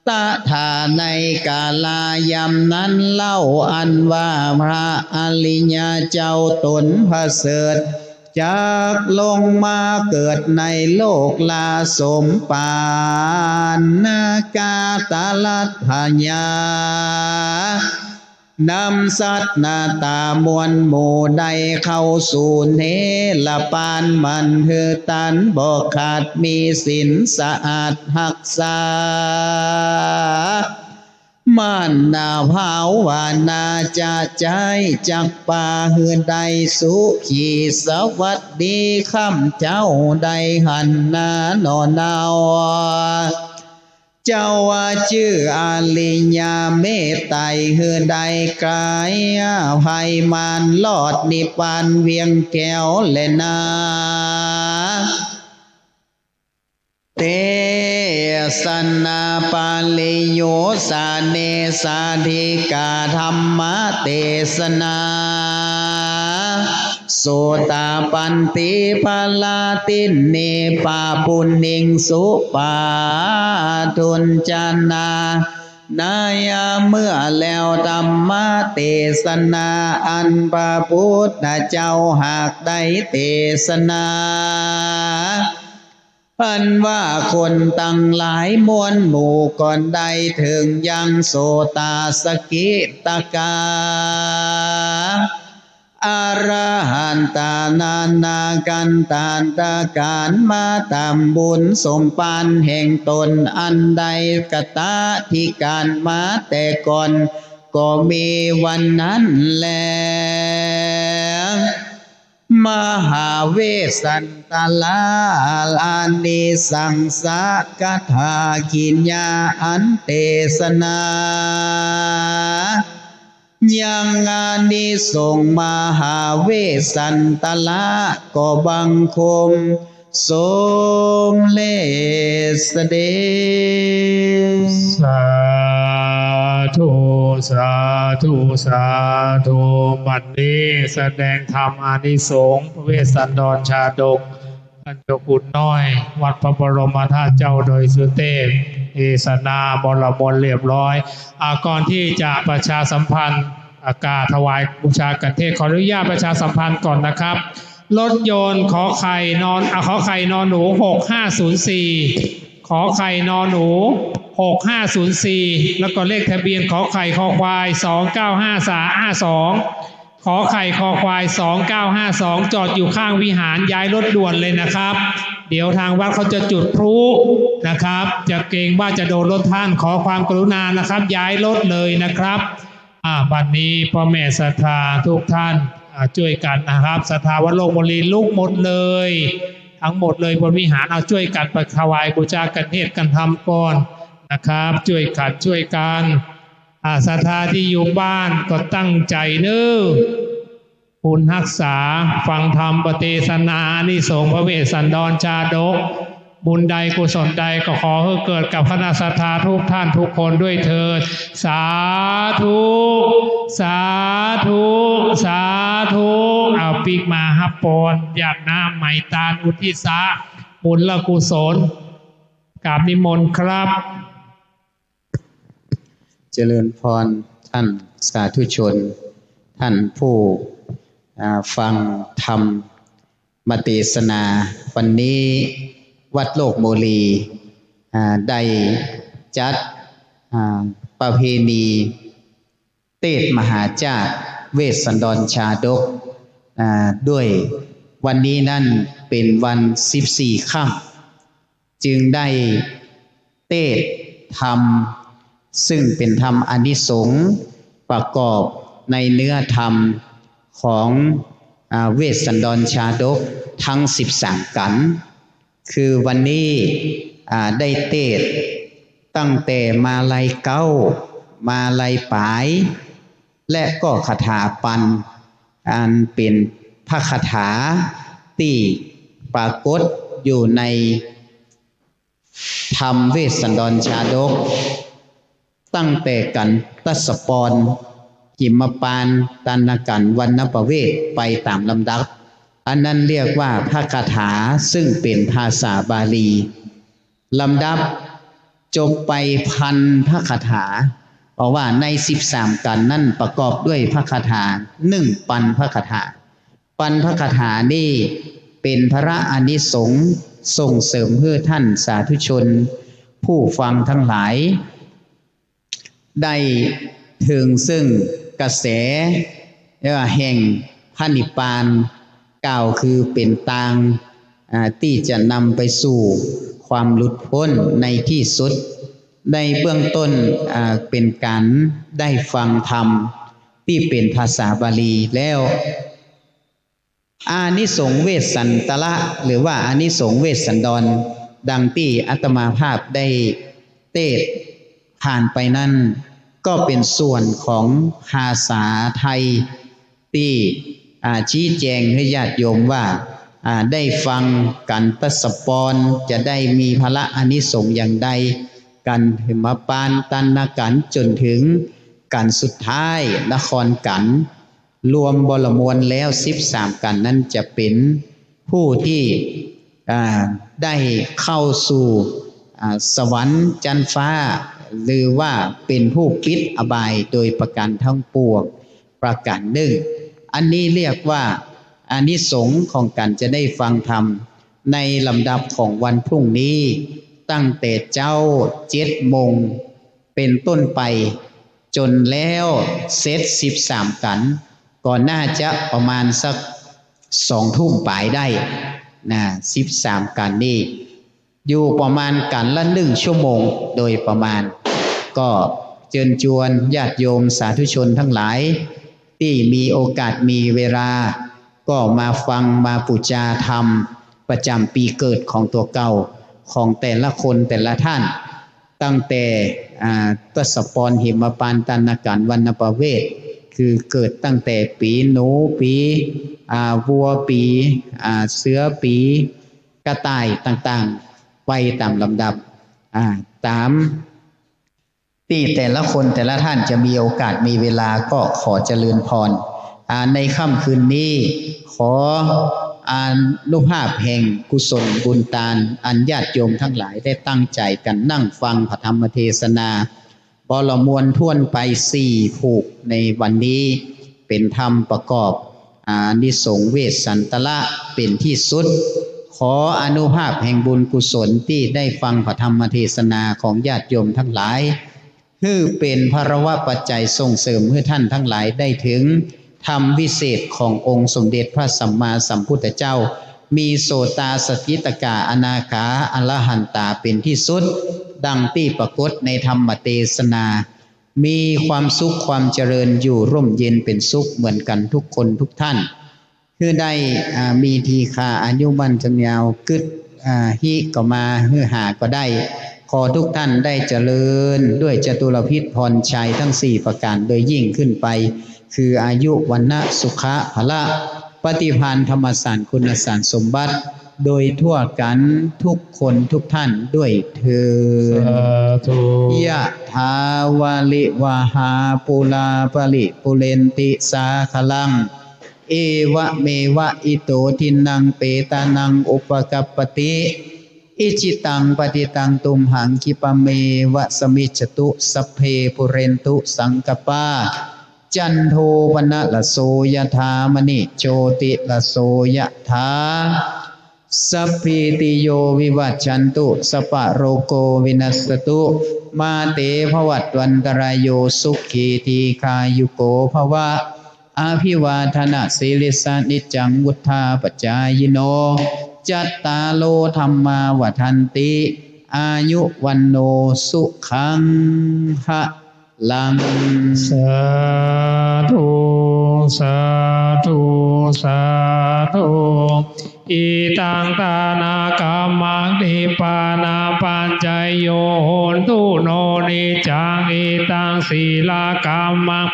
ตถาในกาลายามนั้นเล่า อันว่าพระอริยเจ้าต๋นประเสริฐ จักลงมาเกิดในโลกลาสมปาน นากาตรัสพญา นำสัตว์หน้าต๋ามวลหมู่ ได้เข้าสู่เนรปาน มันหื้อตันบ่ขาด มีศีลสะอาดฮักษา หมั่นภาวนาจะใจ๊ จักปาหื้อได้สุขีสวัสดี ข้ามเจ้าได้หันหน้าหนอเนา เจ้าว่าจื้ออริยเมตไตร หื้อได้ไกลภัยมาร รอดนิพพานเวียงแก้วแลนา เตสนาปริโยสเนสาธิกาธัมมเตสนา โสตาปันติปะลาทินเนปะปุนนิงสุปาทุนจนา นายาเมื่อแล้วธัมมเตสนาอันพระพุทธเจ้าหากได้เตสนา อันว่าคนตังหลายมวลหมู่ก็ได้เถิงยังโสตาสกิตากา อรหันตานานากันตาตาการมาต๋ามบุญสมปานแห่งต๋นอันได้กตะถิการมาแต่ก่อน ก็มีวันนั้นแล มหาเวสสันตราอานิสังสกถากิญญาอันเตสนา ยังอานิสงส์มหาเวสสันตรา ก็บังคมสมเร็จเสด็จ สาธุ สาธุ สาธุ บัดนี้แสดงธรรมอานิสงส์พระเวสสันดรชาดก ท่านเจ้าคุณน้อย วัดพระบรมธาตุเจ้าดอยสุเทพ เทศนามลมลเรียบร้อย อ่า ก่อนที่จะประชาสัมพันธ์ อ่า กราบถวายบูชาคันเทศ ขออนุญาตประชาสัมพันธ์ก่อนนะครับ รถยนต์ ขอไข่นอน อ่า ขอไข่นอนหนู หกห้าศูนย์สี่ ขอไข่นอนหนู หกห้าศูนย์สี่ แล้วก็เลขทะเบียน ขอไข่คอควาย สองเก้าห้าสาม ห้าสอง ขอไข่คอควาย สองเก้าห้าสอง จอดอยู่ข้างวิหาร ย้ายรถด่วนเลยนะครับ เดี๋ยวทางวัดเขาจะจุดพลุนะครับ จะเกรงว่าจะโดนรถท่าน ขอความกรุณานะครับ ย้ายรถเลยนะครับ อ่า บัดนี้พ่อแม่ศรัทธาทุกท่าน อ่า ช่วยกันนะครับ ศรัทธาวัดโลกมลีลุกหมดเลย ทั้งหมดเลยบนวิหาร เอาช่วยกันไปถวายบูชาคันเทศน์คันธรรมก่อนนะครับ ช่วยกัน ช่วยกัน อ่า ศรัทธาที่อยู่บ้านก็ตั้งใจ๋เน้อ บุญฮักษา ฟังธรรมเตสนา อานิสงส์พระเวสสันดรชาดก บุญใดกุศลใดก็ขอหื้อเกิดกับคณะศรัทธาทุกท่านทุกคนด้วยเทอญ สาธุ สาธุ สาธุ เอาปิ๊กมาฮับปอน หยาดน้ำไหมตานอุทิศบุญกุศล กราบนิมนต์ครับ เจริญพรท่านสาธุชน ท่านผู้ อ่า ฟังธรรมเตสนา วันนี้วัดโลกมลี อ่า ได้จัด อ่า ประเพณี เตสน์มหาชาติเวสสันดรชาดก อ่า ด้วยวันนี้นั้นเป๋นวันสิบสี่ค่ำ จึงได้เตสน์ธรรม ซึ่งเป๋นธรรมอานิสงส์ประกอบในเนื้อธรรมของ อ่า เวสสันดรชาดกทั้งสิบสามกัณฑ์ คือวันนี้ อ่า ได้เตสน์ตั้งแต่มาลัยเก๊า มาลัยป๋าย และก็คาถาปัน อันเป๋นพระคาถาตี้ปรากฏอยู่ในธรรมเวสสันดรชาดก ตั้งแต่กัณฑ์ตัสสปร หิมปานต์ ตานกัณฑ์ วัณณปเวส ไปต๋ามลำดับ อันนั้นเรียกว่าพระคาถาซึ่งเป๋นภาษาบาลี ลำดับ จบไปปัณฑกถา เพราะว่าในสิบสามกัณฑ์นั้นประกอบด้วยปัณฑกถาหนึ่งปัณฑกถา ปัณฑกถานี่เป๋นพละอานิสงส์ส่งเสริมหื้อท่านสาธุชนผู้ฟังทั้งหลาย ได้เถิงซึ่งกระแส เอ่อ แห่งพระนิพพาน กล่าวคือเป๋นตาง อ่า ตี้จะนำไปสู่ความหลุดป๊นในตี้สุด ในเบื้องต้น อ่า เป๋นก๋านได้ฟังธรรมตี้เป๋นภาษาบาลีแล้ว อานิสงส์เวสสันตระ หรือว่าอานิสงส์เวสสันดร ดังตี้อาตมาภาพได้เตสน์ผ่านไปนั้น ก็เป๋นส่วนของภาษาไทยตี้ อ่า ชี้แจงหื้อญาติโยมว่า อ่า ได้ฟังกัณฑสปร จะได้มีพละอานิสงส์อย่างใด กัณฑ์หิมปานตานกัณฑ์จ๋นเถิงกัณฑ์สุดท้าย นครกัณฑ์ รวมบรมวลแล้วสิบสามกัณฑ์นั้นจะเป๋นผู้ตี้ อ่า ได้เข้าสู่ อ่า สวรรค์จั๊นฟ้า หรือว่าเป๋นผู้ปิดอบายโดยประก๋านทั้งปวงประก๋านนึ่ง อันนี้เรียกว่าอานิสงส์ของก๋านจะได้ฟังธรรมในลำดับของวันพรุ่งนี้ ตั้งแต่เจ๊าเจ็ดโมง เป๋นต้นไป จ๋นแล้วเสร็จสิบสามกัณฑ์ ก็น่าจะประมาณสักสองทุ่มป๋ายได้นะ สิบสามกัณฑ์นี่ อยู่ประมาณกัณฑ์ละหนึ่งชั่วโมงโดยประมาณ ก็เจิญจวนญาติโยมสาธุชนทั้งหลาย ตี้มีโอกาสมีเวลา ก็มาฟังมาปู๋จาธรรมประจ๋ำปี๋เกิดของตั๋วเก่า ของแต่ละคนแต่ละท่าน ตั้งแต่ อ่า ทศพร หิมปานตานกัณฑ์ วรรณประเวศ คือเกิดตั้งแต่ปี๋หนู ปี๋ อ่า วัว ปี๋ อ่า เสือ ปี๋กระต่ายต่างๆ ไปต๋ามลำดับ อ่า ต๋ามตี้แต่ละคนแต่ละท่านจะมีโอกาสมีเวลาก็ขอเจริญพร อ่า ในค่ำคืนนี้ ขออานุภาพแห่งกุศลบุญตาน อันญาติโยมทั้งหลายได้ตั้งใจ๋กั๋นนั่งฟังพระธรรมเทศนา บรมวลถ้วนไปสี่ผูกในวันนี้ เป๋นธรรมประกอบ อานิสงส์เวสสันตระเป๋นตี้สุด ขออานุภาพแห่งบุญกุศลตี้ได้ฟังพระธรรมเทศนาของญาติโยมทั้งหลาย หื้อเป๋นพลวปัจจัยส่งเสริมหื้อท่านทั้งหลายได้เถิงธรรมวิเศษขององค์สมเด็จพระสัมมาสัมพุทธเจ้า มีโสตาสกิทาคาอนาคาอรหันตาเป๋นตี้สุด ดังตี้ปรากฏในธรรมเทศนา มีความสุขความเจริญอยู่ร่มเย็นเป๋นสุขเหมือนกั๋นทุกคนทุกท่าน หื้อได้ อ่า มีทีฆาอายุมั่นยืนยาว กึ๊ด อ่า ฮิก็มา หื้อหาก็ได้ ขอทุกท่านได้เจริญด้วยจตุรพิธพรชัยทั้งสี่ประก๋านโดยยิ่งขึ้นไป คืออายุ วรรณะ สุขะ พละ ปฏิภาณ ธรรมสาร คุณสารสมบัติ โดยทั่วกั๋นทุกคนทุกท่านด้วยเทอญ สาธุ ยะถาวาริวหาปูราปริปูเรนติสาคารัง เอวะเมวะอิโตทินนังเปตานังอุปกัปปติ อิจิตังปฏิตังตุมหังคิปะเมวะสมิจฉตุ สัพเพปูเรนตุสังกัปปา จันโทปนรสโสยะถามณิโชติรสโสยะถา สัพพีติโยวิวัชชันตุ สัพพะโรโควินัสสตุ มาเตภวัตวันตรายโย สุขีทีฆายุโกภวะ อภิวาทนสีลิสสะนิจจังวุฑฒาปจายิโน จัตตาโรธัมมาวัฑฒันติ อายุวัณโณสุขังพะลัง สาธุ สาธุ สาธุ อิทังทานะกัมมัง ทิปปานะปัจจโย โหนตุ โน นิจจัง Etaṃ sīlakammaṃ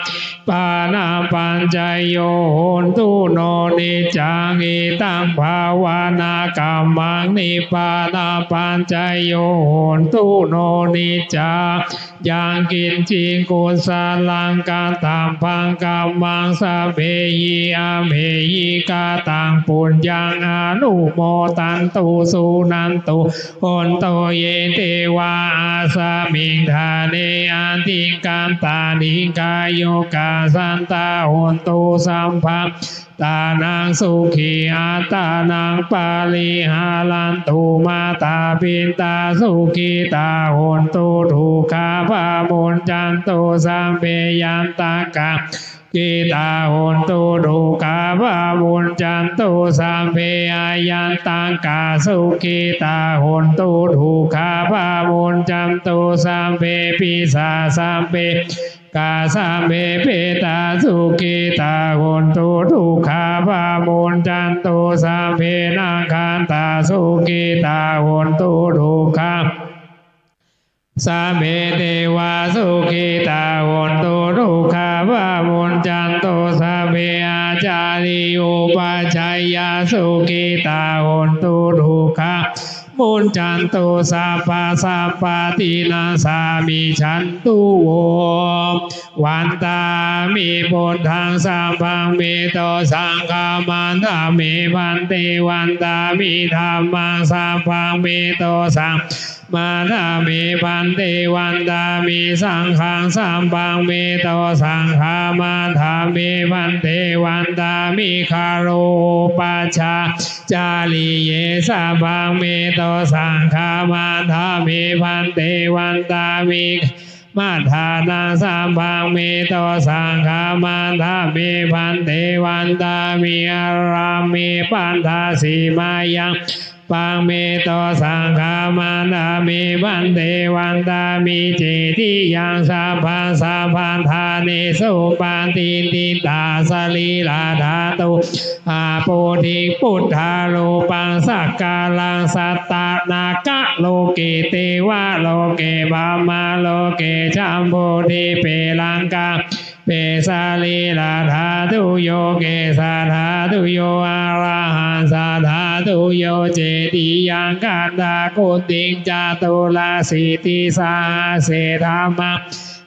pāṇapañsayo hontu no niccaṃ. Etaṃ bhāvanākammaṃ nibbānapañsayo hontu no niccaṃ. Yaṃ kiñci kusalaṃ kattabbaṃ kammaṃ sabbehi amhehi kataṃ puññaṃ anumodantu suṇantu bhonto ye devā asmiṃ ṭhāne adhigatā dīghāyukā santā hontu sabba tānaṃ sukhī attānaṃ pariharantu. Mātā pitā sukhitā hontu dukkhā pamuñcantu sabbe ñātakā sukhitā hontu dukkhā pamuñcantu sabbe aññātakā sukhitā hontu dukkhā pamuñcantu sabbe pisā sabbe kā sabbe petā sukhitā hontu dukkhā pamuñcantu sabbe nakkhattā sukhitā hontu dukkhā sabbe devā sukhitā hontu dukkhā pamuñcantu sabbe ācariyupajjhāyā sukhitā hontu dukkhā muñcantu sabbasampattīnaṃ samijjhantu vo. Vandāmi buddhaṃ sabbaṃ me to saṅghaṃ vandāmi bhante vandāmi dhammaṃ sabbaṃ me to saṅghaṃ vandāmi bhante vandāmi saṅghaṃ sabbaṃ me to saṅghaṃ vandāmi bhante vandāmi garo upajjhā cariye sabbaṃ me to saṅghaṃ vandāmi bhante vandāmi madānaṃ sabbaṃ me to saṅghaṃ vandāmi bhante vandāmi ārāme paṇḍasīmayaṃ sabbaṃ me to saṅghaṃ vandāmi bhante vandāmi cetiyaṃ sabbaṃ sabbaṭṭhānesu patiṭṭhitā sarīradhātu ā bodhiṃ buddharūpaṃ sakalaṃ satanakaloke devaloke brahmaloke jambudīpe laṅkā pe sarīradhātuyo kesathātuyo arahaṃ sathātuyo cetiyaṃ gandhakuṭiṃ caturāsītisahassadhammaṃ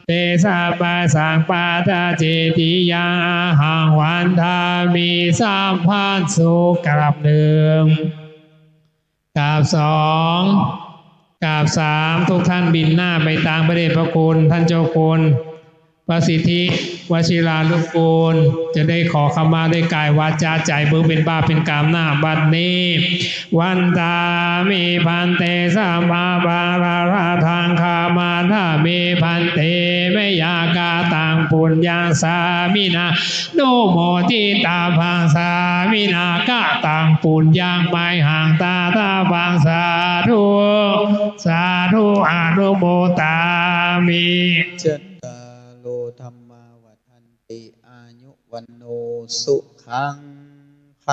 te sabbasaṃ pattacetiyaṃ ahaṃ vandāmi sabbaso กราบหนึ่ง กราบสอง กราบสาม ทุกท่านบินหน้าไปตางพระเดชพระคุณท่านเจ้าคุณ พระสิทธิวชิรานุกูล จะได้ขอขมาด้วยกายวาจาใจ๋ เปื้อเป๋นบาปเป๋นก๋รรม ณ บัดนี้ Vandāmi bhante sabbāpārādhaṃ khamatha me bhante mayā kataṃ puññaṃ sāminā numoditabbaṃ sāminā kataṃ puññaṃ mayhaṃ dātabbaṃ sādhu sādhu anumodāmi. จัตตาโร ธัมมา วัฑฒันติ อายุ วัณโณ สุขัง พ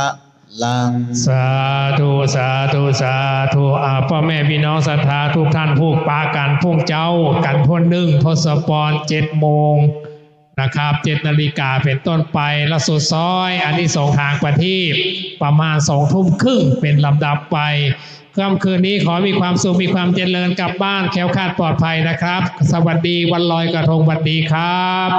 ลัง สาธุ สาธุ สาธุ อ่า ป้อแม่ปี้น้องศรัทธากู้ต้าน ผูกปากั๋น พรุ่งเจ๊ากั๋น เทื่อนึ่ง ทศพร เจ็ดโมงนะครับ เจ็ดนาฬิกาเป๋นต้นไป แล้วสุดซ้อยอานิสงส์ตางประทีป ประมาณสองทุ่มครึ่งเป๋นลำดับไป ค่ำคืนนี้ขอมีความสุข มีความเจริญ กลับบ้านแคล้วคลาดปลอดภัยนะครับ สวัสดีวันลอยกระทง สวัสดีครับ